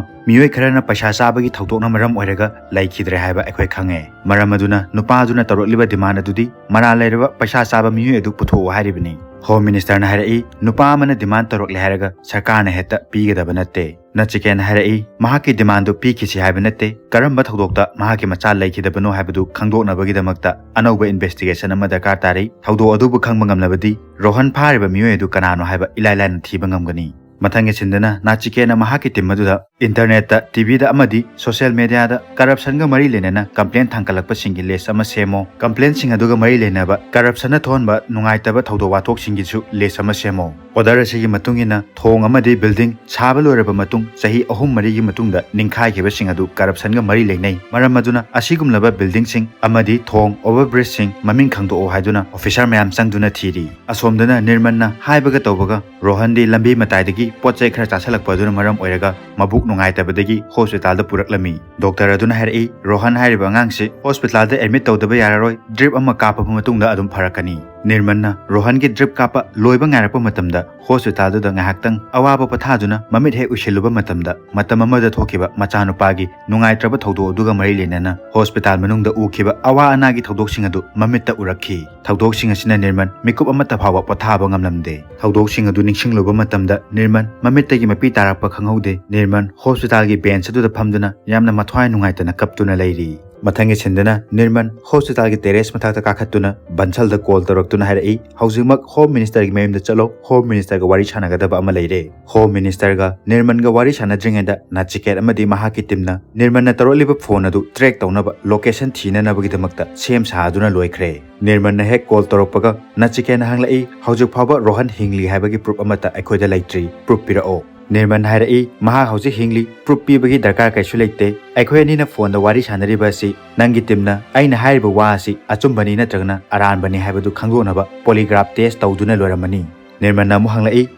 ꯃꯤꯑꯣꯏ ꯈꯔꯅ ꯄꯩꯁꯥ ꯆꯥꯕꯒꯤ ꯊꯧꯗꯣꯛꯅ ꯃꯔꯝ ꯑꯣꯏꯔꯒ ꯂꯩꯈꯤꯗ꯭ꯔꯦ ꯍꯥꯏꯕ ꯑꯩꯈꯣꯏ ꯈꯪꯉꯦ꯫ ꯃꯔꯝ ꯑꯗꯨꯅ ꯅꯨꯄꯥ ꯑꯗꯨꯅ ꯇꯧꯔꯛꯂꯤꯕ ꯗꯤꯃꯥꯟ ꯑꯗꯨꯗꯤ ꯃꯔꯥꯜ ꯂꯩꯔꯕ ꯄꯩꯁꯥ ꯆꯥꯕ ꯃꯤꯑꯣꯏ ꯑꯗꯨ ꯄꯨꯊꯣꯛꯎ ꯍꯥꯏꯔꯤꯕꯅꯤ꯫ ꯍꯣꯝ ꯃꯤꯅꯤꯁꯇꯔꯅ ꯍꯥꯏꯔꯛꯏ, ꯅꯨꯄꯥ ꯑꯃꯅ ꯗꯤꯃꯥꯟ ꯇꯧꯔꯛꯂꯦ ꯍꯥꯏꯔꯒ ꯁꯔꯀꯥꯔꯅ ꯍꯦꯛꯇ ꯄꯤꯒꯗꯕ ꯅꯠꯇꯦ꯫ ꯅꯥꯆꯤꯀꯦꯅ ꯍꯥꯏꯔꯛꯏ, ꯃꯍꯥꯛꯀꯤ ꯗꯤꯃꯥꯟꯗꯨ ꯄꯤꯈꯤꯁꯤ ꯍꯥꯏꯕ ꯅꯠꯇꯦ, ꯀꯔꯝꯕ ꯊꯧꯗꯣꯛꯇ ꯃꯍꯥꯛꯀꯤ ꯃꯆꯥ ꯂꯩꯈꯤꯗꯕꯅꯣ ꯍꯥꯏꯕꯗꯨ ꯈꯪꯗꯣꯛꯅꯕꯒꯤꯗꯃꯛꯇ ꯑꯅꯧꯕ ꯏꯟꯚꯦꯁꯇꯤꯒꯦꯁꯟ ꯑꯃ ꯗꯔꯀꯥꯔ ꯇꯥꯔꯤ꯫ ꯊꯧꯗꯣꯛ ꯑꯗꯨꯕꯨ ꯈꯪꯕ ꯉꯝꯂꯕꯗꯤ ꯔꯣꯍꯟ ꯐꯥꯔꯤꯕ ꯃꯤꯑꯣꯏ ꯑꯗꯨ ꯀꯅꯥꯅꯣ ꯍꯥꯏꯕ ꯏꯂꯥꯏ ꯂꯥꯏꯅ ꯊꯤꯕ ꯉꯝꯒꯅꯤ꯫ ꯃꯊꯪꯒꯤ ꯁꯤꯟꯗꯅ ꯅꯥꯆꯤꯀꯦꯅ ꯃꯍꯥꯛꯀꯤ ꯇꯤꯝ ꯑꯗꯨꯗ ꯏꯟꯇꯔꯅꯦꯠꯇ, ꯇꯤꯚꯤꯗ ꯑꯃꯗꯤ ꯁꯣꯁꯤꯌꯦꯜ ꯃꯦꯗꯤꯌꯥꯗ ꯀꯔꯞꯁꯟꯒ ꯃꯔꯤ ꯂꯩꯅꯅ ꯀꯝꯄ꯭ꯂꯦꯟ ꯊꯥꯡꯒꯠꯂꯛꯄꯁꯤꯡꯒꯤ ꯂꯤꯁ ꯑꯃ ꯁꯦꯝꯃꯣ꯫ ꯀꯝꯄ꯭ꯂꯦꯟꯁꯤꯡ ꯑꯗꯨꯒ ꯃꯔꯤ ꯂꯩꯅꯕ ꯀꯔꯞꯁꯟꯅ ꯊꯣꯛꯍꯟꯕ ꯅꯨꯡꯉꯥꯏꯇꯕ ꯊꯧꯗꯣꯛ ꯋꯥꯊꯣꯛꯁꯤꯡꯒꯤꯁꯨ ꯂꯤꯁ ꯑꯃ ꯁꯦꯝꯃꯣ꯫ ꯑꯣꯔꯗꯔ ꯑꯁꯤꯒꯤ ꯃꯇꯨꯡ ꯏꯟꯅ ꯊꯣꯡ ꯑꯃꯗꯤ ꯕꯤꯜꯗꯤꯡ ꯁꯥꯕ ꯂꯣꯏꯔꯕ ꯃꯇꯨꯡ ꯆꯍꯤ ꯑꯍꯨꯝ ꯃꯔꯤꯒꯤ ꯃꯇꯨꯡꯗ ꯅꯤꯡꯈꯥꯏꯈꯤꯕꯁꯤꯡ ꯑꯗꯨ ꯀꯔꯞꯁꯟꯒ ꯃꯔꯤ ꯂꯩꯅꯩ꯫ ꯃꯔꯝ ꯑꯗꯨꯅ ꯑꯁꯤꯒꯨꯝꯂꯕ ꯕꯤꯜꯗꯤꯡꯁꯤꯡ ꯑꯃꯗꯤ ꯊꯣꯡ, ꯑꯣꯚꯔ ꯕ꯭ꯔꯤꯖꯁꯤꯡ ꯃꯃꯤꯡ ꯈꯪꯗꯣꯛꯑꯣ ꯍꯥꯏꯗꯨꯅ ꯑꯣꯐꯤꯁꯔ ꯃꯌꯥꯝ ꯆꯪꯗꯨꯅ ꯊꯤꯔꯤ꯫ ꯑꯁꯣꯝꯗꯅ ꯅꯤꯔꯃꯟꯅ ꯍꯥꯏꯕꯒ ꯇꯧꯕꯒ ꯔꯣꯍꯟꯗꯤ ꯂꯝꯕꯤ ꯃꯇꯥꯏꯗꯒꯤ ꯄꯣꯠ ꯆꯩ ꯈꯔ ꯆꯥꯁꯤꯜꯂꯛꯄ ꯑꯗꯨꯅ ꯃꯔꯝ ꯑꯣꯏꯔꯒ ꯃꯕꯨꯛ ꯅꯨꯡꯉꯥꯏꯇꯕꯗꯒꯤ ꯍꯣꯁꯄꯤꯇꯥꯜꯗ ꯄꯨꯔꯛꯂꯝꯃꯤ꯫ ꯗꯣꯛꯇꯔ ꯑꯗꯨꯅ ꯍꯥꯏꯔꯛꯏ, ꯔꯣꯍꯟ ꯍꯥꯏꯔꯤꯕ ꯑꯉꯥꯡꯁꯤ ꯍꯣꯁꯄꯤꯇꯥꯜꯗ ꯑꯦꯗꯃꯤꯠ ꯇꯧꯗꯕ ꯌꯥꯔꯔꯣꯏ, ꯗ꯭ꯔꯤꯞ ꯑꯃ ꯀꯥꯞꯄꯕ ꯃꯇꯨꯡꯗ ꯑꯗꯨꯝ ꯐꯔꯛꯀꯅꯤ꯫ ꯅꯤꯔꯃꯟꯅ ꯔꯣꯍꯟꯒꯤ ꯗ꯭ꯔꯤꯞ ꯀꯥꯞꯄ ꯂꯣꯏꯕ ꯉꯥꯏꯔꯛꯄ ꯃꯇꯝꯗ ꯍꯣꯁꯄꯤꯇꯥꯜꯗꯨꯗ ꯉꯥꯏꯍꯥꯛꯇꯪ ꯑꯋꯥꯕ ꯄꯣꯊꯥꯗꯨꯅ ꯃꯃꯤꯠ ꯍꯦꯛ ꯎꯏꯁꯤꯜꯂꯨꯕ ꯃꯇꯝꯗ ꯃꯇꯝ ꯑꯃꯗ ꯊꯣꯛꯈꯤꯕ ꯃꯆꯥꯅꯨꯄꯥꯒꯤ ꯅꯨꯡꯉꯥꯏꯇ꯭ꯔꯕ ꯊꯧꯗꯣꯛ ꯑꯗꯨꯒ ꯃꯔꯤ ꯂꯩꯅꯅ ꯍꯣꯁꯄꯤꯇꯥꯜ ꯃꯅꯨꯡꯗ ꯎꯈꯤꯕ ꯑꯋꯥ ꯑꯅꯥꯒꯤ ꯊꯧꯗꯣꯛꯁꯤꯡ ꯑꯗꯨ ꯃꯃꯤꯠꯇ ꯎꯔꯛꯈꯤ꯫ ꯊꯧꯗꯣꯛꯁꯤꯡ ꯑꯁꯤꯅ ꯅꯤꯔꯃꯟ ꯃꯤꯀꯨꯞ ꯑꯃꯠꯇ ꯐꯥꯎꯕ ꯄꯣꯊꯥꯕ ꯉꯝꯂꯝꯗꯦ꯫ ꯊꯧꯗꯣꯛꯁꯤꯡ ꯑꯗꯨ ꯅꯤꯡꯁꯤꯡꯂꯨꯕ ꯃꯇꯝꯗ ꯅꯤꯔꯃꯟ ꯃꯃꯤꯠꯇꯒꯤ ꯃꯄꯤ ꯇꯥꯔꯛꯄ ꯈꯪꯍꯧꯗꯦ꯫ ꯅꯤꯔꯃꯟ ꯍꯣꯁꯄꯤꯇꯥꯜꯒꯤ ꯕꯦꯟꯆ ꯑꯗꯨꯗ ꯐꯝꯗꯨꯅ ꯌꯥꯝꯅ ꯃꯊ꯭ꯋꯥꯏ ꯅꯨꯡꯉꯥꯏꯇꯅ ꯀꯞꯇꯨꯅ ꯂꯩꯔꯤ꯫ ꯃꯊꯪꯒꯤ ꯁꯤꯟꯗꯅ ꯅꯤꯔꯃꯟ ꯍꯣꯁꯄꯤꯇꯥꯜꯒꯤ ꯇꯦꯔꯦꯁ ꯃꯊꯛꯇ ꯀꯥꯈꯠꯇꯨꯅ ꯕꯟꯁꯜꯗ ꯀꯣꯜ ꯇꯧꯔꯛꯇꯨꯅ ꯍꯥꯏꯔꯛꯏ, "ꯍꯧꯖꯤꯛꯃꯛ ꯍꯣꯝ ꯃꯤꯅꯤꯁꯇꯔꯒꯤ ꯃꯌꯨꯝꯗ ꯆꯠꯂꯣ, ꯍꯣꯝ ꯃꯤꯅꯤꯁꯇꯔꯒ ꯋꯥꯔꯤ ꯁꯥꯟꯅꯒꯗꯕ ꯑꯃ ꯂꯩꯔꯦ"꯫ ꯍꯣꯝ ꯃꯤꯅꯤꯁꯇꯔꯒ ꯅꯤꯔꯃꯟꯒ ꯋꯥꯔꯤ ꯁꯥꯟꯅꯗ꯭ꯔꯤꯉꯩꯗ ꯅꯥꯆꯤꯀꯦꯠ ꯑꯃꯗꯤ ꯃꯍꯥꯛꯀꯤ ꯇꯤꯝꯅ ꯅꯤꯔꯃꯟꯅ ꯇꯧꯔꯛꯂꯤꯕ ꯐꯣꯟ ꯑꯗꯨ ꯇ꯭ꯔꯦꯛ ꯇꯧꯅꯕ ꯂꯣꯀꯦꯁꯟ ꯊꯤꯅꯅꯕꯒꯤꯗꯃꯛꯇ ꯁꯦꯝ ꯁꯥꯗꯨꯅ ꯂꯣꯏꯈ꯭ꯔꯦ꯫ ꯅꯤꯔꯃꯟꯅ ꯍꯦꯛ ꯀꯣꯜ ꯇꯧꯔꯛꯄꯒ ꯅꯥꯆꯤꯀꯦꯠꯅ ꯍꯪꯂꯛꯏ, "ꯍꯧꯖꯤꯛ ꯐꯥꯎꯕ ꯔꯣꯍꯟ ꯍꯤꯡꯂꯤ ꯍꯥꯏꯕꯒꯤ ꯄ꯭ꯔꯨꯞ ꯑꯃꯠꯇ ꯑꯩꯈꯣꯏꯗ ꯂꯩꯇ꯭ꯔꯤ, ꯄ꯭ꯔꯨꯞ ꯄꯤꯔꯛꯑꯣ"꯫ ꯅꯤꯔꯃꯟ ꯍꯥꯏꯔꯛꯏ, "ꯃꯍꯥꯛ ꯍꯧꯖꯤꯛ ꯍꯤꯡꯂꯤ, ꯄ꯭ꯔꯨꯞ ꯄꯤꯕꯒꯤ ꯗꯔꯀꯥꯔ ꯀꯩꯁꯨ ꯂꯩꯇꯦ꯫ ꯑꯩꯈꯣꯏ ꯑꯅꯤꯅ ꯐꯣꯟꯗ ꯋꯥꯔꯤ ꯁꯥꯟꯅꯔꯤꯕ ꯑꯁꯤ ꯅꯪꯒꯤ ꯇꯤꯝꯅ ꯑꯩꯅ ꯍꯥꯏꯔꯤꯕ ꯋꯥ ꯑꯁꯤ ꯑꯆꯨꯝꯕꯅꯤ ꯅꯠꯇ꯭ꯔꯒꯅ ꯑꯔꯥꯟꯕꯅꯤ ꯍꯥꯏꯕꯗꯨ ꯈꯪꯗꯣꯛꯅꯕ ꯄꯣꯂꯤꯒ꯭ꯔꯥꯐ ꯇꯦꯁ ꯇꯧꯗꯨꯅ ꯂꯣꯏꯔꯝꯃꯅꯤ"꯫ ꯅꯤꯔꯃꯟꯅ ꯑꯃꯨꯛ ꯍꯪꯂꯛꯏ,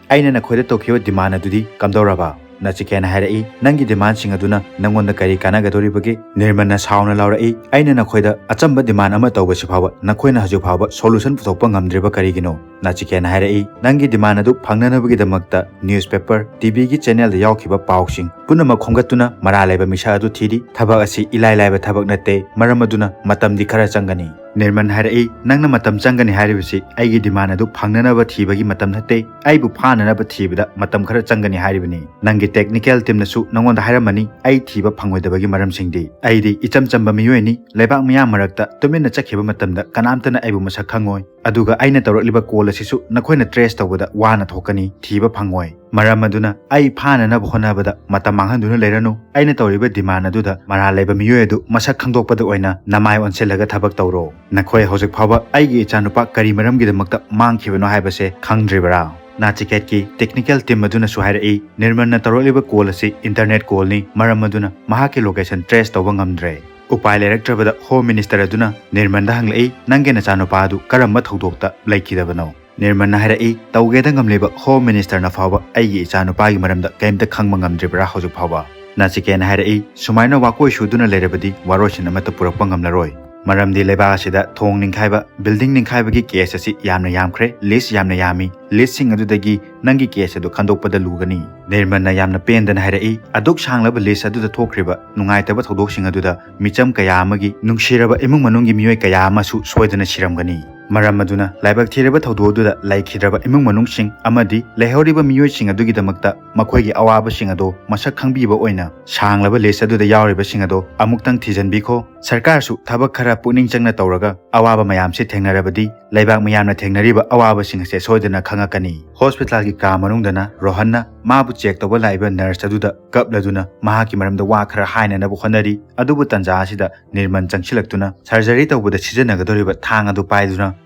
"ꯑꯩꯅ ꯅꯈꯣꯏꯗ ꯇꯧꯈꯤꯕ ꯗꯤꯃꯥꯟ ꯑꯗꯨꯗꯤ ꯀꯝꯗꯧꯔꯕ?" ꯅꯥꯆꯤꯀꯦꯠꯅ ꯍꯥꯏꯔꯛꯏ, "ꯅꯪꯒꯤ ꯗꯤꯃꯥꯟꯁꯤꯡ ꯑꯗꯨꯅ ꯅꯪꯉꯣꯟꯗ ꯀꯔꯤ ꯀꯥꯟꯅꯒꯗꯧꯔꯤꯕꯒꯦ?" ꯅꯤꯔꯃꯟꯅ ꯁꯥꯎꯅ ꯂꯥꯎꯔꯛꯏ, "ꯑꯩꯅ ꯅꯈꯣꯏꯗ ꯑꯆꯝꯕ ꯗꯤꯃꯥꯟ ꯑꯃ ꯇꯧꯕꯁꯤ ꯐꯥꯎꯕ ꯅꯈꯣꯏꯅ ꯍꯧꯖꯤꯛ ꯐꯥꯎꯕ ꯁꯣꯂꯨꯁꯟ ꯄꯨꯊꯣꯛꯄ ꯉꯝꯗ꯭ꯔꯤꯕ ꯀꯔꯤꯒꯤꯅꯣ?" ꯅꯥꯆꯤꯀꯦꯠꯅ ꯍꯥꯏꯔꯛꯏ, "ꯅꯪꯒꯤ ꯗꯤꯃꯥꯟ ꯑꯗꯨ ꯐꯪꯅꯅꯕꯒꯤꯗꯃꯛꯇ ꯅ꯭ꯌꯨꯁꯄꯦꯄꯔ, ꯇꯤꯚꯤꯒꯤ ꯆꯦꯅꯦꯜꯗ ꯌꯥꯎꯈꯤꯕ ꯄꯥꯎꯁꯤꯡ ꯄꯨꯝꯅꯃꯛ ꯈꯣꯝꯒꯠꯇꯨꯅ ꯃꯔꯥꯜ ꯂꯩꯕ ꯃꯤꯁꯛ ꯑꯗꯨ ꯊꯤꯔꯤ꯫ ꯊꯕꯛ ꯑꯁꯤ ꯏꯂꯥꯏ ꯂꯥꯏꯕ ꯊꯕꯛ ꯅꯠꯇꯦ, ꯃꯔꯝ ꯑꯗꯨꯅ ꯃꯇꯝꯗꯤ ꯈꯔ ꯆꯪꯒꯅꯤ"꯫ ꯅꯤꯔꯃꯟ ꯍꯥꯏꯔꯛꯏ, "ꯅꯪꯅ ꯃꯇꯝ ꯆꯪꯒꯅꯤ ꯍꯥꯏꯔꯤꯕꯁꯤ ꯑꯩꯒꯤ ꯗꯤꯃꯥꯟ ꯑꯗꯨ ꯐꯪꯅꯅꯕ ꯊꯤꯕꯒꯤ ꯃꯇꯝ ꯅꯠꯇꯦ, ꯑꯩꯕꯨ ꯐꯥꯅꯅꯕ ꯊꯤꯕꯗ ꯃꯇꯝ ꯈꯔ ꯆꯪꯒꯅꯤ ꯍꯥꯏꯔꯤꯕꯅꯤ꯫ ꯅꯪꯒꯤ ꯇꯦꯛꯅꯤꯀꯦꯜ ꯇꯤꯝꯅꯁꯨ ꯅꯉꯣꯟꯗ ꯍꯥꯏꯔꯝꯃꯅꯤ ꯑꯩ ꯊꯤꯕ ꯐꯪꯉꯣꯏꯗꯕꯒꯤ ꯃꯔꯝꯁꯤꯡꯗꯤ꯫ ꯑꯩꯗꯤ ꯏꯆꯝ ꯆꯝꯕ ꯃꯤꯑꯣꯏꯅꯤ, ꯂꯩꯕꯥꯛ ꯃꯤꯌꯥꯝ ꯃꯔꯛꯇ ꯇꯨꯃꯤꯟꯅ ꯆꯠꯈꯤꯕ ꯃꯇꯝꯗ ꯀꯅꯥꯝꯇꯅ ꯑꯩꯕꯨ ꯃꯁꯛ ꯈꯪꯉꯣꯏ꯫ ꯑꯗꯨꯒ ꯑꯩꯅ ꯇꯧꯔꯛꯂꯤꯕ ꯀꯣꯜ ꯑꯁꯤꯁꯨ ꯅꯈꯣꯏꯅ ꯇ꯭ꯔꯦꯁ ꯇꯧꯕꯗ ꯋꯥꯅ ꯊꯣꯛꯀꯅꯤ, ꯊꯤꯕ ꯐꯪꯉꯣꯏ꯫ ꯃꯔꯝ ꯑꯗꯨꯅ ꯑꯩ ꯐꯥꯅꯅꯕ ꯍꯣꯠꯅꯕꯗ ꯃꯇꯝ ꯃꯥꯡꯍꯟꯗꯨꯅ ꯂꯩꯔꯅꯨ꯫ ꯑꯩꯅ ꯇꯧꯔꯤꯕ ꯗꯤꯃꯥꯟ ꯑꯗꯨꯗ ꯃꯔꯥꯜ ꯂꯩꯕ ꯃꯤꯑꯣꯏ ꯑꯗꯨ ꯃꯁꯛ ꯈꯪꯗꯣꯛꯄꯗ ꯑꯣꯏꯅ ꯅꯃꯥꯏ ꯑꯣꯟꯁꯤꯜꯂꯒ ꯊꯕꯛ ꯇꯧꯔꯣ꯫ ꯅꯈꯣꯏ ꯍꯧꯖꯤꯛ ꯐꯥꯎꯕ ꯑꯩꯒꯤ ꯏꯆꯥꯅꯨꯄꯥ ꯀꯔꯤ ꯃꯔꯝꯒꯤꯗꯃꯛꯇ ꯃꯥꯡꯈꯤꯕꯅꯣ ꯍꯥꯏꯕꯁꯦ ꯈꯪꯗ꯭ꯔꯤꯕꯔꯥ? ꯅꯥꯆꯤꯀꯦꯠꯀꯤ ꯇꯦꯛꯅꯤꯀꯦꯜ ꯇꯤꯝ ꯑꯗꯨꯅꯁꯨ ꯍꯥꯏꯔꯛꯏ, ꯅꯤꯔꯃꯟꯅ ꯇꯧꯔꯛꯂꯤꯕ ꯀꯣꯜ ꯑꯁꯤ ꯏꯟꯇꯔꯅꯦꯠ ꯀꯣꯜꯅꯤ, ꯃꯔꯝ ꯑꯗꯨꯅ ꯃꯍꯥꯛꯀꯤ ꯂꯣꯀꯦꯁꯟ ꯇ꯭ꯔꯦꯁ ꯇꯧꯕ ꯉꯝꯗ꯭ꯔꯦ꯫ ꯎꯄꯥꯏ ꯂꯩꯔꯛꯇ꯭ꯔꯕꯗ ꯍꯣꯝ ꯃꯤꯅꯤꯁꯇꯔ ꯑꯗꯨꯅ ꯅꯤꯔꯃꯟꯗ ꯍꯪꯂꯛꯏ, "ꯅꯪꯒꯤ ꯅꯆꯥꯅꯨꯄꯥ ꯑꯗꯨ ꯀꯔꯝꯕ ꯊꯧꯗꯣꯛꯇ ꯂꯩꯈꯤꯗꯕꯅꯣ?" ꯅꯤꯔꯃꯟꯅ ꯍꯥꯏꯔꯛꯏ, "ꯇꯧꯒꯦꯗ ꯉꯝꯂꯤꯕ ꯍꯣꯝ ꯃꯤꯅꯤꯁꯇꯔꯅ ꯐꯥꯎꯕ ꯑꯩꯒꯤ ꯏꯆꯥꯅꯨꯄꯥꯒꯤ ꯃꯔꯝꯗ ꯀꯔꯤꯝꯇ ꯈꯪꯕ ꯉꯝꯗ꯭ꯔꯤꯕ꯭ꯔꯥ ꯍꯧꯖꯤꯛ ꯐꯥꯎꯕ?" ꯅꯥꯆꯤꯀꯦꯠꯅ ꯍꯥꯏꯔꯛꯏ, "ꯁꯨꯃꯥꯏꯅ ꯋꯥꯀꯣꯏ ꯁꯨꯗꯨꯅ ꯂꯩꯔꯕꯗꯤ ꯋꯥꯔꯣꯏꯁꯤꯟ ꯑꯃꯠꯇ ꯄꯨꯔꯛꯄ ꯉꯝꯂꯔꯣꯏ"꯫ ꯃꯔꯝꯗꯤ ꯂꯩꯕꯥꯛ ꯑꯁꯤꯗ ꯊꯣꯡ ꯅꯤꯡꯈꯥꯏꯕ, ꯕꯤꯜꯗꯤꯡ ꯅꯤꯡꯈꯥꯏꯕꯒꯤ ꯀꯦꯁ ꯑꯁꯤ ꯌꯥꯝꯅ ꯌꯥꯝꯈ꯭ꯔꯦ, ꯂꯤꯁ ꯌꯥꯝꯅ ꯌꯥꯝꯃꯤ, ꯂꯤꯁꯁꯤꯡ ꯑꯗꯨꯗꯒꯤ ꯅꯪꯒꯤ ꯀꯦꯁ ꯑꯗꯨ ꯈꯟꯗꯣꯛꯄꯗ ꯂꯨꯒꯅꯤ꯫ ꯅꯤꯔꯃꯜꯅ ꯌꯥꯝꯅ ꯄꯦꯟꯗꯅ ꯍꯥꯏꯔꯛꯏ, ꯑꯗꯨꯛ ꯁꯥꯡꯂꯕ ꯂꯤꯁ ꯑꯗꯨꯗ ꯊꯣꯛꯈ꯭ꯔꯤꯕ ꯅꯨꯡꯉꯥꯏꯇꯕ ꯊꯧꯗꯣꯛꯁꯤꯡ ꯑꯗꯨꯗ ꯃꯤꯆꯝ ꯀꯌꯥ ꯑꯃꯒꯤ ꯅꯨꯡꯁꯤꯔꯕ ꯏꯃꯨꯡ ꯃꯅꯨꯡꯒꯤ ꯃꯤꯑꯣꯏ ꯀꯌꯥ ꯑꯃꯁꯨ ꯁꯣꯏꯗꯅ ꯁꯤꯔꯝꯒꯅꯤ꯫ ꯃꯔꯝ ꯑꯗꯨꯅ ꯂꯥꯏꯕꯛ ꯊꯤꯔꯕ ꯊꯧꯗꯣꯛ ꯑꯗꯨꯗ ꯂꯩꯈꯤꯗ꯭ꯔꯕ ꯏꯃꯨꯡ ꯃꯅꯨꯡꯁꯤꯡ ꯑꯃꯗꯤ ꯂꯩꯍꯧꯔꯤꯕ ꯃꯤꯑꯣꯏꯁꯤꯡ ꯑꯗꯨꯒꯤꯗꯃꯛꯇ ꯃꯈꯣꯏꯒꯤ ꯑꯋꯥꯕꯁꯤꯡ ꯑꯗꯨ ꯃꯁꯛ ꯈꯪꯕꯤꯕ ꯑꯣꯏꯅ ꯁꯥꯡꯂꯕ ꯂꯤꯁ ꯑꯗꯨꯗ ꯌꯥꯎꯔꯤꯕꯁꯤꯡ ꯑꯗꯨ ꯑꯃꯨꯛꯇꯪ ꯊꯤꯖꯤꯟꯕꯤꯈꯣ꯫ ꯁꯔꯀꯥꯔꯁꯨ ꯊꯕꯛ ꯈꯔ ꯄꯨꯛꯅꯤꯡ ꯆꯪꯅ ꯇꯧꯔꯒ ꯑꯋꯥꯕ ꯃꯌꯥꯝꯁꯤ ꯊꯦꯡꯅꯔꯕꯗꯤ ꯂꯩꯕꯥꯛ ꯃꯤꯌꯥꯝꯅ ꯊꯦꯡꯅꯔꯤꯕ ꯑꯋꯥꯕꯁꯤꯡ ꯑꯁꯦ ꯁꯣꯏꯗꯅ ꯈꯪꯉꯛꯀꯅꯤ꯫ ꯍꯣꯁꯄꯤꯇꯥꯜꯒꯤ ꯀꯥ ꯃꯅꯨꯡꯗꯅ ꯔꯣꯍꯟꯅ ꯃꯥꯕꯨ ꯆꯦꯛ ꯇꯧꯕ ꯂꯥꯛꯏꯕ ꯅꯔꯁ ꯑꯗꯨꯗ ꯀꯞꯂꯗꯨꯅ ꯃꯍꯥꯛꯀꯤ ꯃꯔꯝꯗ ꯋꯥ ꯈꯔ ꯍꯥꯏꯅꯅꯕ ꯍꯣꯠꯅꯔꯤ꯫ ꯑꯗꯨꯕꯨ ꯇꯟꯖꯥ ꯑꯁꯤꯗ ꯅꯤꯔꯃꯜ ꯆꯪꯁꯤꯜꯂꯛꯇꯨꯅ ꯁꯔꯖꯔꯤ ꯇꯧꯕꯗ ꯁꯤꯖꯤꯟꯅꯒꯗꯧꯔꯤꯕ ꯊꯥꯡ ꯑꯗꯨ ꯄꯥꯏꯗꯨꯅ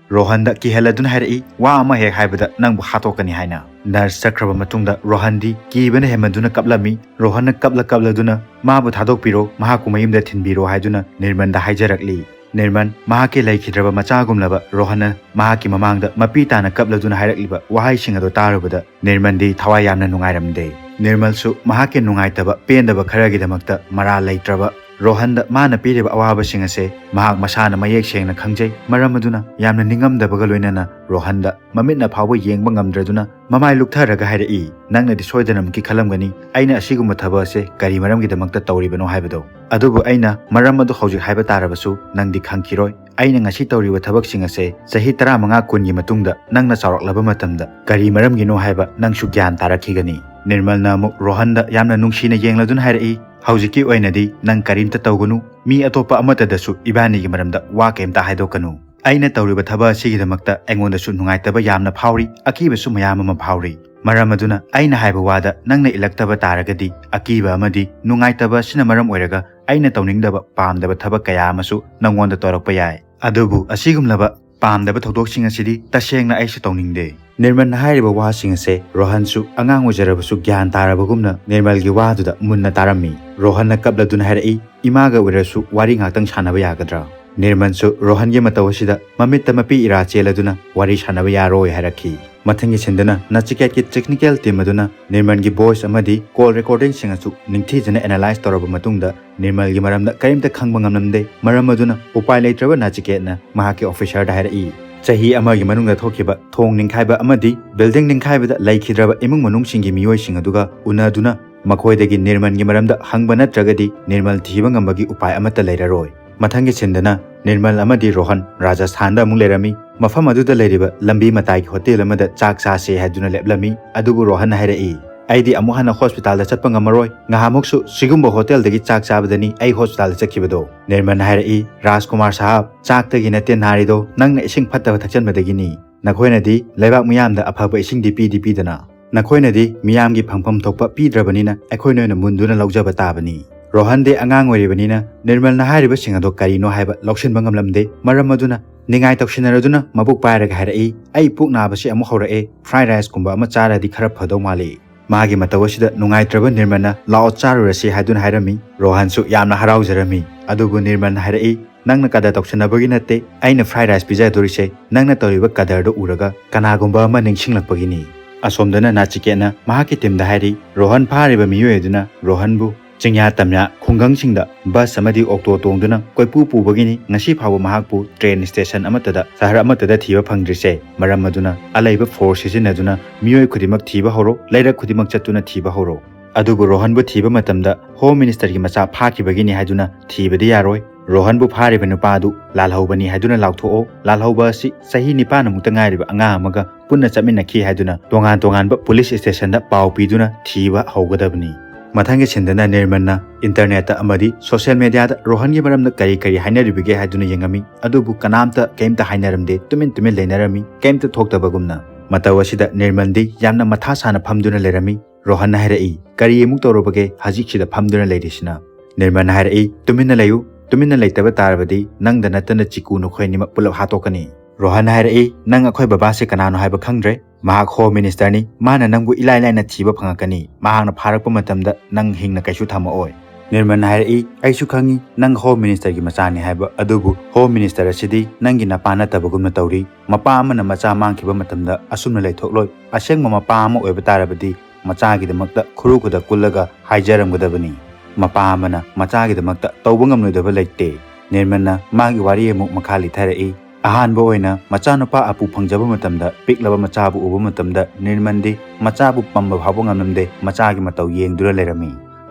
ꯔꯣꯍꯟꯗ ꯀꯤꯍꯜꯂꯗꯨꯅ ꯍꯥꯏꯔꯛꯏ, "ꯋꯥ ꯑꯃ ꯍꯦꯛ ꯍꯥꯏꯕꯗ ꯅꯪꯕꯨ ꯍꯥꯠꯇꯣꯛꯀꯅꯤ" ꯍꯥꯏꯅ꯫ ꯅꯔꯁ ꯆꯠꯈ꯭ꯔꯕ ꯃꯇꯨꯡꯗ ꯔꯣꯍꯟꯗꯤ ꯀꯤꯕꯅ ꯍꯦꯟꯃꯟꯗꯨꯅ ꯀꯞꯂꯝꯃꯤ꯫ ꯔꯣꯍꯟꯅ ꯀꯞꯂ ꯀꯞꯂꯗꯨꯅ ꯃꯥꯕꯨ ꯊꯥꯗꯣꯛꯄꯤꯔꯣ, ꯃꯍꯥꯛꯄꯨ ꯃꯌꯨꯝꯗ ꯊꯤꯟꯕꯤꯔꯣ ꯍꯥꯏꯗꯨꯅ ꯅꯤꯔꯃꯜꯗ ꯍꯥꯏꯖꯔꯛꯂꯤ꯫ ꯅꯤꯔꯃꯜ ꯃꯍꯥꯛꯀꯤ ꯂꯩꯈꯤꯗ꯭ꯔꯕ ꯃꯆꯥꯒꯨꯝꯂꯕ ꯔꯣꯍꯟꯅ ꯃꯍꯥꯛꯀꯤ ꯃꯃꯥꯡꯗ ꯃꯄꯤ ꯇꯥꯅ ꯀꯞꯂꯗꯨꯅ ꯍꯥꯏꯔꯛꯂꯤꯕ ꯋꯥꯍꯩꯁꯤꯡ ꯑꯗꯨ ꯇꯥꯔꯨꯕꯗ ꯅꯤꯔꯃꯜꯗꯤ ꯊꯋꯥꯏ ꯌꯥꯝꯅ ꯅꯨꯡꯉꯥꯏꯔꯝꯗꯦ꯫ ꯅꯤꯔꯃꯜꯁꯨ ꯃꯍꯥꯛꯀꯤ ꯅꯨꯡꯉꯥꯏꯇꯕ ꯄꯦꯟꯗꯕ ꯈꯔꯒꯤꯗꯃꯛꯇ ꯃꯔꯥꯜ ꯂꯩꯇ꯭ꯔꯕ ꯔꯣꯍꯟꯗ ꯃꯥꯅ ꯄꯤꯔꯤꯕ ꯑꯋꯥꯕꯁꯤꯡ ꯑꯁꯦ ꯃꯍꯥꯛ ꯃꯁꯥꯅ ꯃꯌꯦꯛ ꯁꯦꯡꯅ ꯈꯪꯖꯩ꯫ ꯃꯔꯝ ꯑꯗꯨꯅ ꯌꯥꯝꯅ ꯅꯤꯡꯉꯝꯗꯕꯒ ꯂꯣꯏꯅꯅ ꯔꯣꯍꯟꯗ ꯃꯃꯤꯠꯅ ꯐꯥꯎꯕ ꯌꯦꯡꯕ ꯉꯝꯗ꯭ꯔꯗꯨꯅ ꯃꯃꯥꯏ ꯂꯨꯛꯊꯔꯒ ꯍꯥꯏꯔꯛꯏ, "ꯅꯪꯅꯗꯤ ꯁꯣꯏꯗꯅꯃꯛꯀꯤ ꯈꯜꯂꯝꯒꯅꯤ ꯑꯩꯅ ꯑꯁꯤꯒꯨꯝꯕ ꯊꯕꯛ ꯑꯁꯦ ꯀꯔꯤ ꯃꯔꯝꯒꯤꯗꯃꯛꯇ ꯇꯧꯔꯤꯕꯅꯣ ꯍꯥꯏꯕꯗꯣ꯫ ꯑꯗꯨꯕꯨ ꯑꯩꯅ ꯃꯔꯝ ꯑꯗꯨ ꯍꯧꯖꯤꯛ ꯍꯥꯏꯕ ꯇꯥꯔꯕꯁꯨ ꯅꯪꯗꯤ ꯈꯪꯈꯤꯔꯣꯏ꯫ ꯑꯩꯅ ꯉꯁꯤ ꯇꯧꯔꯤꯕ ꯊꯕꯛꯁꯤꯡ ꯑꯁꯦ ꯆꯍꯤ ꯇꯔꯥꯃꯉꯥ ꯀꯨꯟꯒꯤ ꯃꯇꯨꯡꯗ ꯅꯪꯅ ꯆꯥꯎꯔꯛꯂꯕ ꯃꯇꯝꯗ ꯀꯔꯤ ꯃꯔꯝꯒꯤꯅꯣ ꯍꯥꯏꯕ ꯅꯪꯁꯨ ꯒ꯭ꯌꯥꯟ ꯇꯥꯔꯛꯈꯤꯒꯅꯤ"꯫ ꯅꯤꯔꯃꯜꯅ ꯑꯃꯨꯛ ꯔꯣꯍꯟꯗ ꯌꯥꯝꯅ ꯅꯨꯡꯁꯤꯅ ꯌꯦꯡꯂꯗꯨꯅ ꯍꯥꯏꯔꯛꯏ, "ꯍꯧꯖꯤꯛꯀꯤ ꯑꯣꯏꯅꯗꯤ ꯅꯪ ꯀꯔꯤꯝꯇ ꯇꯧꯒꯅꯨ, ꯃꯤ ꯑꯇꯣꯞꯄ ꯑꯃꯠꯇꯗꯁꯨ ꯏꯕꯥꯅꯤꯒꯤ ꯃꯔꯝꯗ ꯋꯥ ꯀꯔꯤꯝꯇ ꯍꯥꯏꯗꯣꯛꯀꯅꯨ꯫ ꯑꯩꯅ ꯇꯧꯔꯤꯕ ꯊꯕꯛ ꯑꯁꯤꯒꯤꯗꯃꯛꯇ ꯑꯩꯉꯣꯟꯗꯁꯨ ꯅꯨꯡꯉꯥꯏꯇꯕ ꯌꯥꯝꯅ ꯐꯥꯎꯔꯤ, ꯑꯀꯤꯕꯁꯨ ꯃꯌꯥꯝ ꯑꯃ ꯐꯥꯎꯔꯤ꯫ ꯃꯔꯝ ꯑꯗꯨꯅ ꯑꯩꯅ ꯍꯥꯏꯕ ꯋꯥꯗ ꯅꯪꯅ ꯏꯜꯂꯛꯇꯕ ꯇꯥꯔꯒꯗꯤ ꯑꯀꯤꯕ ꯑꯃꯗꯤ ꯅꯨꯡꯉꯥꯏꯇꯕ ꯑꯁꯤꯅ ꯃꯔꯝ ꯑꯣꯏꯔꯒ ꯑꯩꯅ ꯇꯧꯅꯤꯡꯗꯕ ꯄꯥꯝꯗꯕ ꯊꯕꯛ ꯀꯌꯥ ꯑꯃꯁꯨ ꯅꯪꯉꯣꯟꯗ ꯇꯧꯔꯛꯄ ꯌꯥꯏ꯫ ꯑꯗꯨꯕꯨ ꯑꯁꯤꯒꯨꯝꯂꯕ ꯄꯥꯝꯗꯕ ꯊꯧꯗꯣꯛꯁꯤꯡ ꯑꯁꯤꯗꯤ ꯇꯁꯦꯡꯅ ꯑꯩꯁꯨ ꯇꯧꯅꯤꯡꯗꯦ"꯫ ꯅꯤꯔꯃꯜꯅ ꯍꯥꯏꯔꯤꯕ ꯋꯥꯁꯤꯡ ꯑꯁꯦ ꯔꯣꯍꯟꯁꯨ ꯑꯉꯥꯡ ꯑꯣꯏꯖꯔꯕꯁꯨ ꯒ꯭ꯌꯥꯟ ꯇꯥꯔꯕꯒꯨꯝꯅ ꯅꯤꯔꯃꯜꯒꯤ ꯋꯥꯗꯨꯗ ꯃꯨꯟꯅ ꯇꯥꯔꯝꯃꯤ꯫ ꯔꯣꯍꯟꯅ ꯀꯞꯂꯗꯨꯅ ꯍꯥꯏꯔꯛꯏ, "ꯏꯃꯥꯒ ꯑꯣꯏꯔꯁꯨ ꯋꯥꯔꯤ ꯉꯥꯛꯇꯪ ꯁꯥꯟꯅꯕ ꯌꯥꯒꯗ꯭ꯔꯥ?" ꯅꯤꯔꯃꯜꯁꯨ ꯔꯣꯍꯟꯒꯤ ꯃꯇꯧ ꯑꯁꯤꯗ ꯃꯃꯤꯠꯇ ꯃꯄꯤ ꯏꯔꯥ ꯆꯦꯜꯂꯗꯨꯅ "ꯋꯥꯔꯤ ꯁꯥꯟꯅꯕ ꯌꯥꯔꯣꯏ" ꯍꯥꯏꯔꯛꯈꯤ꯫ ꯃꯊꯪꯒꯤ ꯁꯤꯟꯗꯅ ꯅꯆꯤꯀꯦꯠꯀꯤ ꯇꯦꯛꯅꯤꯀꯦꯜ ꯇꯤꯝ ꯑꯗꯨꯅ ꯅꯤꯔꯃꯜꯒꯤ ꯚꯣꯏꯁ ꯑꯃꯗꯤ ꯀꯣꯜ ꯔꯦꯀꯣꯔꯗꯤꯡꯁꯤꯡ ꯑꯗꯨ ꯅꯤꯡꯊꯤꯖꯅ ꯑꯦꯅꯥꯂꯥꯏꯁ ꯇꯧꯔꯕ ꯃꯇꯨꯡꯗ ꯅꯤꯔꯃꯜꯒꯤ ꯃꯔꯝꯗ ꯀꯔꯤꯝꯇ ꯈꯪꯕ ꯉꯝꯂꯝꯗꯦ꯫ ꯃꯔꯝ ꯑꯗꯨꯅ ꯎꯄꯥꯏ ꯂꯩꯇ꯭ꯔꯕ ꯅꯆꯤꯀꯦꯠꯅ ꯃꯍꯥꯛꯀꯤ ꯑꯣꯐꯤꯁꯔꯗ ꯍꯥꯏꯔꯛꯏ, ꯆꯍꯤ ꯑꯃꯒꯤ ꯃꯅꯨꯡꯗ ꯊꯣꯛꯈꯤꯕ ꯊꯣꯡ ꯅꯤꯡꯈꯥꯏꯕ ꯑꯃꯗꯤ ꯕꯤꯜꯗꯤꯡ ꯅꯤꯡꯈꯥꯏꯕꯗ ꯂꯩꯈꯤꯗ꯭ꯔꯕ ꯏꯃꯨꯡ ꯃꯅꯨꯡꯁꯤꯡꯒꯤ ꯃꯤꯑꯣꯏꯁꯤꯡ ꯑꯗꯨꯒ ꯎꯅꯗꯨꯅ ꯃꯈꯣꯏꯗꯒꯤ ꯅꯤꯔꯃꯜꯒꯤ ꯃꯔꯝꯗ ꯍꯪꯕ ꯅꯠꯇ꯭ꯔꯒꯗꯤ ꯅꯤꯔꯃꯜ ꯊꯤꯕ ꯉꯝꯕꯒꯤ ꯎꯄꯥꯏ ꯑꯃꯠꯇ ꯂꯩꯔꯔꯣꯏ꯫ ꯃꯊꯪꯒꯤ ꯁꯤꯟꯗꯅ ꯅꯤꯔꯃꯜ ꯑꯃꯗꯤ ꯔꯣꯍꯟ ꯔꯥꯖꯁꯊꯥꯟꯗ ꯑꯃꯨꯛ ꯂꯩꯔꯝꯃꯤ꯫ ꯃꯐꯝ ꯑꯗꯨꯗ ꯂꯩꯔꯤꯕ ꯂꯝꯕꯤ ꯃꯇꯥꯏꯒꯤ ꯍꯣꯇꯦꯜ ꯑꯃꯗ ꯆꯥꯛ ꯆꯥꯁꯦ ꯍꯥꯏꯗꯨꯅ ꯂꯦꯞꯂꯝꯃꯤ꯫ ꯑꯗꯨꯕꯨ ꯔꯣꯍꯟꯅ ꯍꯥꯏꯔꯛꯏ, "ꯑꯩꯗꯤ ꯑꯃꯨꯛ ꯍꯟꯅ ꯍꯣꯁꯄꯤꯇꯥꯜꯗ ꯆꯠꯄ ꯉꯝꯃꯔꯣꯏ꯫ ꯉꯍꯥꯃꯨꯛꯁꯨ ꯁꯤꯒꯨꯝꯕ ꯍꯣꯇꯦꯜꯗꯒꯤ ꯆꯥꯛ ꯆꯥꯕꯗꯅꯤ ꯑꯩ ꯍꯣꯁꯄꯤꯇꯥꯜꯗ ꯆꯠꯈꯤꯕꯗꯣ꯫" ꯅꯤꯔꯃꯜꯅ ꯍꯥꯏꯔꯛꯏ, "ꯔꯥꯖꯀꯨꯃꯥꯔ ꯁꯥꯍꯥꯕ, ꯆꯥꯛꯇꯒꯤ ꯅꯠꯇꯦ ꯅꯥꯔꯤꯗꯣ, ꯅꯪꯅ ꯏꯁꯤꯡ ꯐꯠꯇꯕ ꯊꯛꯆꯟꯕꯗꯒꯤꯅꯤ꯫ ꯅꯈꯣꯏꯅꯗꯤ ꯂꯩꯕꯥꯛ ꯃꯤꯌꯥꯝꯗ ꯑꯐꯕ ꯏꯁꯤꯡꯗꯤ ꯄꯤꯗꯤ ꯄꯤꯗꯅ, ꯅꯈꯣꯏꯅꯗꯤ ꯃꯤꯌꯥꯝꯒꯤ ꯐꯪꯐꯝ ꯊꯣꯛꯄ ꯄꯤꯗ꯭ꯔꯕꯅꯤꯅ ꯑꯩꯈꯣꯏꯅ ꯑꯣꯏꯅ ꯃꯨꯟꯗꯨꯅ ꯂꯧꯖꯕ ꯇꯥꯕꯅꯤ꯫" ꯔꯣꯍꯟꯗꯤ ꯑꯉꯥꯡ ꯑꯣꯏꯔꯤꯕꯅꯤꯅ ꯅꯤꯔꯃꯜꯅ ꯍꯥꯏꯔꯤꯕꯁꯤꯡ ꯑꯗꯣ ꯀꯔꯤꯅꯣ ꯍꯥꯏꯕ ꯂꯧꯁꯤꯟꯕ ꯉꯝꯂꯝꯗꯦ꯫ ꯃꯔꯝ ꯑꯗꯨꯅ ꯅꯤꯡꯉꯥꯏ ꯇꯧꯁꯤꯟꯅꯔꯗꯨꯅ ꯃꯕꯨꯛ ꯄꯥꯏꯔꯒ ꯍꯥꯏꯔꯛꯏ, "ꯑꯩ ꯄꯨꯛ ꯅꯥꯕꯁꯤ ꯑꯃꯨꯛ ꯍꯧꯔꯛꯑꯦ, ꯐ꯭ꯔꯥꯏ ꯔꯥꯏꯁꯀꯨꯝꯕ ꯑꯃ ꯆꯥꯔꯗꯤ ꯈꯔ ꯐꯗꯧ ꯃꯥꯜꯂꯤ꯫" ꯃꯥꯒꯤ ꯃꯇꯧ ꯑꯁꯤꯗ ꯅꯨꯡꯉꯥꯏꯇ꯭ꯔꯕ ꯅꯤꯔꯃꯜꯅ, "ꯂꯥꯛꯑꯣ ꯆꯥꯔꯨꯔꯁꯤ" ꯍꯥꯏꯗꯨꯅ ꯍꯥꯏꯔꯝꯃꯤ꯫ ꯔꯣꯍꯟꯁꯨ ꯌꯥꯝꯅ ꯍꯔꯥꯎꯖꯔꯝꯃꯤ꯫ ꯑꯗꯨꯕꯨ ꯅꯤꯔꯃꯜꯅ ꯍꯥꯏꯔꯛꯏ, "ꯅꯪꯅ ꯀꯗꯔ ꯇꯧꯁꯟꯅꯕꯒꯤ ꯅꯠꯇꯦ ꯑꯩꯅ ꯐ꯭ꯔꯥꯏ ꯔꯥꯏꯁ ꯄꯤꯖꯗꯣꯔꯤꯁꯦ, ꯅꯪꯅ ꯇꯧꯔꯤꯕ ꯀꯗꯔꯗꯨ ꯎꯔꯒ ꯀꯅꯥꯒꯨꯝꯕ ꯑꯃ ꯅꯤꯡꯁꯤꯡꯂꯛꯄꯒꯤꯅꯤ꯫" ꯑꯁꯣꯝꯗꯅ ꯅꯥꯆꯤꯀꯦꯠꯅ ꯃꯍꯥꯛꯀꯤ ꯇꯤꯝꯗ ꯍꯥꯏꯔꯤ, ꯔꯣꯍꯟ ꯐꯥꯔꯤꯕ ꯃꯤꯑꯣꯏ ꯑꯗꯨꯅ ꯔꯣꯍꯟꯕꯨ ꯆꯤꯡꯌꯥ ꯇꯝꯌꯥ ꯈꯨꯡꯒꯪꯁꯤꯡꯗ ꯕꯁ ꯑꯃꯗꯤ ꯑꯣꯛꯇꯣ ꯇꯣꯡꯗꯨꯅ ꯀꯣꯏꯄꯨ ꯄꯨꯕꯒꯤꯅꯤ ꯉꯁꯤ ꯐꯥꯎꯕ ꯃꯍꯥꯛꯄꯨ ꯇ꯭ꯔꯦꯟ ꯁ꯭ꯇꯦꯁꯟ ꯑꯃꯠꯇꯗ, ꯁꯍꯔ ꯑꯃꯠꯇꯗ ꯊꯤꯕ ꯐꯪꯗ꯭ꯔꯤꯁꯦ꯫ ꯃꯔꯝ ꯑꯗꯨꯅ ꯑꯂꯩꯕ ꯐꯣꯔꯁ ꯁꯤꯖꯤꯟꯅꯗꯨꯅ ꯃꯤꯑꯣꯏ ꯈꯨꯗꯤꯡꯃꯛ ꯊꯤꯕ ꯍꯧꯔꯣ, ꯂꯩꯔꯛ ꯈꯨꯗꯤꯡꯃꯛ ꯆꯠꯇꯨꯅ ꯊꯤꯕ ꯍꯧꯔꯣ꯫ ꯑꯗꯨꯕꯨ ꯔꯣꯍꯟꯕꯨ ꯊꯤꯕ ꯃꯇꯝꯗ ꯍꯣꯝ ꯃꯤꯅꯤꯁꯇꯔꯒꯤ ꯃꯆꯥ ꯐꯥꯈꯤꯕꯒꯤꯅꯤ ꯍꯥꯏꯗꯨꯅ ꯊꯤꯕꯗꯤ ꯌꯥꯔꯣꯏ꯫ ꯔꯣꯍꯟꯕꯨ ꯐꯥꯔꯤꯕ ꯅꯨꯄꯥ ꯑꯗꯨ ꯂꯥꯜꯍꯧꯕꯅꯤ ꯍꯥꯏꯗꯨꯅ ꯂꯥꯎꯊꯣꯛꯑꯣ꯫ ꯂꯥꯜꯍꯧꯕ ꯑꯁꯤ ꯆꯍꯤ ꯅꯤꯄꯥꯟ ꯃꯨꯛꯇ ꯉꯥꯏꯔꯤꯕ ꯑꯉꯥꯡ ꯑꯃꯒ ꯄꯨꯟꯅ ꯆꯠꯃꯤꯟꯅꯈꯤ ꯍꯥꯏꯗꯨꯅ ꯇꯣꯉꯥꯟ ꯇꯣꯉꯥꯟꯕ ꯄꯨꯂꯤꯁ ꯁ꯭ꯇꯦꯁꯟꯗ ꯄꯥꯎ ꯄꯤꯗꯨꯅ ꯊꯤꯕ ꯍꯧꯒꯗꯕꯅꯤ꯫ ꯃꯊꯪꯒꯤ ꯁꯤꯟꯗꯅ ꯅꯤꯔꯃꯜꯅ ꯏꯟꯇꯔꯅꯦꯠꯇ ꯑꯃꯗꯤ ꯁꯣꯁꯤꯌꯦꯜ ꯃꯦꯗꯤꯌꯥꯗ ꯔꯣꯍꯟꯒꯤ ꯃꯔꯝꯗ ꯀꯔꯤ ꯀꯔꯤ ꯍꯥꯏꯅꯔꯤꯕꯒꯦ ꯍꯥꯏꯗꯨꯅ ꯌꯦꯡꯉꯝꯃꯤ꯫ ꯑꯗꯨꯕꯨ ꯀꯅꯥꯝꯇ ꯀꯩꯝꯇ ꯍꯥꯏꯅꯔꯝꯗꯦ, ꯇꯨꯃꯤꯟ ꯇꯨꯃꯤꯟ ꯂꯩꯅꯔꯝꯃꯤ, ꯀꯩꯝꯇ ꯊꯣꯛꯇꯕꯒꯨꯝꯅ꯫ ꯃꯇꯧ ꯑꯁꯤꯗ ꯅꯤꯔꯃꯜꯗꯤ ꯌꯥꯝꯅ ꯃꯊꯥ ꯁꯥꯅ ꯐꯝꯗꯨꯅ ꯂꯩꯔꯝꯃꯤ꯫ ꯔꯣꯍꯟꯅ ꯍꯥꯏꯔꯛꯏ, "ꯀꯔꯤ ꯑꯃꯨꯛ ꯇꯧꯔꯨꯕꯒꯦ ꯍꯧꯖꯤꯛꯁꯤꯗ ꯐꯝꯗꯨꯅ ꯂꯩꯔꯤꯁꯤꯅ?" ꯅꯤꯔꯃꯜꯅ ꯍꯥꯏꯔꯛꯏ, "ꯇꯨꯃꯤꯟꯅ ꯂꯩꯌꯨ, ꯇꯨꯃꯤꯟꯅ ꯂꯩꯇꯕ ꯇꯥꯔꯕꯗꯤ ꯅꯪꯗ ꯅꯠꯇꯅ ꯆꯤꯀꯨ ꯅꯈꯣꯏ ꯑꯅꯤꯃꯛ ꯄꯨꯂꯞ ꯍꯥꯠꯇꯣꯛꯀꯅꯤ꯫" ꯔꯣꯍꯟꯅ ꯍꯥꯏꯔꯛꯏ, "ꯅꯪ ꯑꯩꯈꯣꯏ ꯕꯕꯥꯁꯦ ꯀꯅꯥꯅꯣ ꯍꯥꯏꯕ ꯈꯪꯗ꯭ꯔꯦ? ꯃꯍꯥꯛ ꯍꯣꯝ ꯃꯤꯅꯤꯁꯇꯔꯅꯤ, ꯃꯥꯅ ꯅꯪꯕꯨ ꯏꯂꯥꯏ ꯂꯥꯏꯅ ꯊꯤꯕ ꯐꯪꯉꯛꯀꯅꯤ, ꯃꯍꯥꯛꯅ ꯐꯥꯔꯛꯄ ꯃꯇꯝꯗ ꯅꯪ ꯍꯤꯡꯅ ꯀꯩꯁꯨ ꯊꯝꯃꯛꯑꯣꯏ꯫" ꯅꯤꯔꯃꯜꯅ ꯍꯥꯏꯔꯛꯏ, "ꯑꯩꯁꯨ ꯈꯪꯉꯤ ꯅꯪ Home Ministerꯒꯤ ꯃꯆꯥꯅꯤ ꯍꯥꯏꯕ, ꯑꯗꯨꯕꯨ Home Minister ꯑꯁꯤꯗꯤ ꯅꯪꯒꯤ ꯅꯄꯥ ꯅꯠꯇꯕꯒꯨꯝꯅ ꯇꯧꯔꯤ꯫ ꯃꯄꯥ ꯑꯃꯅ ꯃꯆꯥ ꯃꯥꯡꯈꯤꯕ ꯃꯇꯝꯗ ꯑꯁꯨꯝꯅ ꯂꯩꯊꯣꯛꯂꯣꯏ꯫ ꯑꯁꯦꯡꯕ ꯃꯄꯥ ꯑꯃ ꯑꯣꯏꯕ ꯇꯥꯔꯕꯗꯤ ꯃꯆꯥꯒꯤꯗꯃꯛꯇ ꯈꯨꯔꯨ ꯈꯨꯗ ꯀꯨꯜꯂꯒ ꯍꯥꯏꯖꯔꯝꯒꯗꯕꯅꯤ꯫ ꯃꯄꯥ ꯑꯃꯅ ꯃꯆꯥꯒꯤꯗꯃꯛꯇ ꯇꯧꯕ ꯉꯝꯂꯣꯏꯗꯕ ꯂꯩꯇꯦ꯫" ꯅꯤꯔꯃꯜꯅ ꯃꯥꯒꯤ ꯋꯥꯔꯤ ꯑꯃꯨꯛ ꯃꯈꯥ ꯂꯤꯊꯔꯛꯏ꯫ ꯑꯍꯥꯟꯕ ꯑꯣꯏꯅ ꯃꯆꯥꯅꯨꯄꯥ ꯑꯄꯨ ꯐꯪꯖꯕ ꯃꯇꯝꯗ, ꯄꯤꯛꯂꯕ ꯃꯆꯥꯕꯨ ꯎꯕ ꯃꯇꯝꯗ ꯅꯤꯔꯃꯜꯗꯤ ꯃꯆꯥꯕꯨ ꯄꯝꯕ ꯐꯥꯎꯕ ꯉꯝꯂꯝꯗꯦ, ꯃꯆꯥꯒꯤ ꯃꯇꯧ ꯌꯦꯡꯗꯨꯅ ꯂꯩꯔꯝꯃꯤ꯫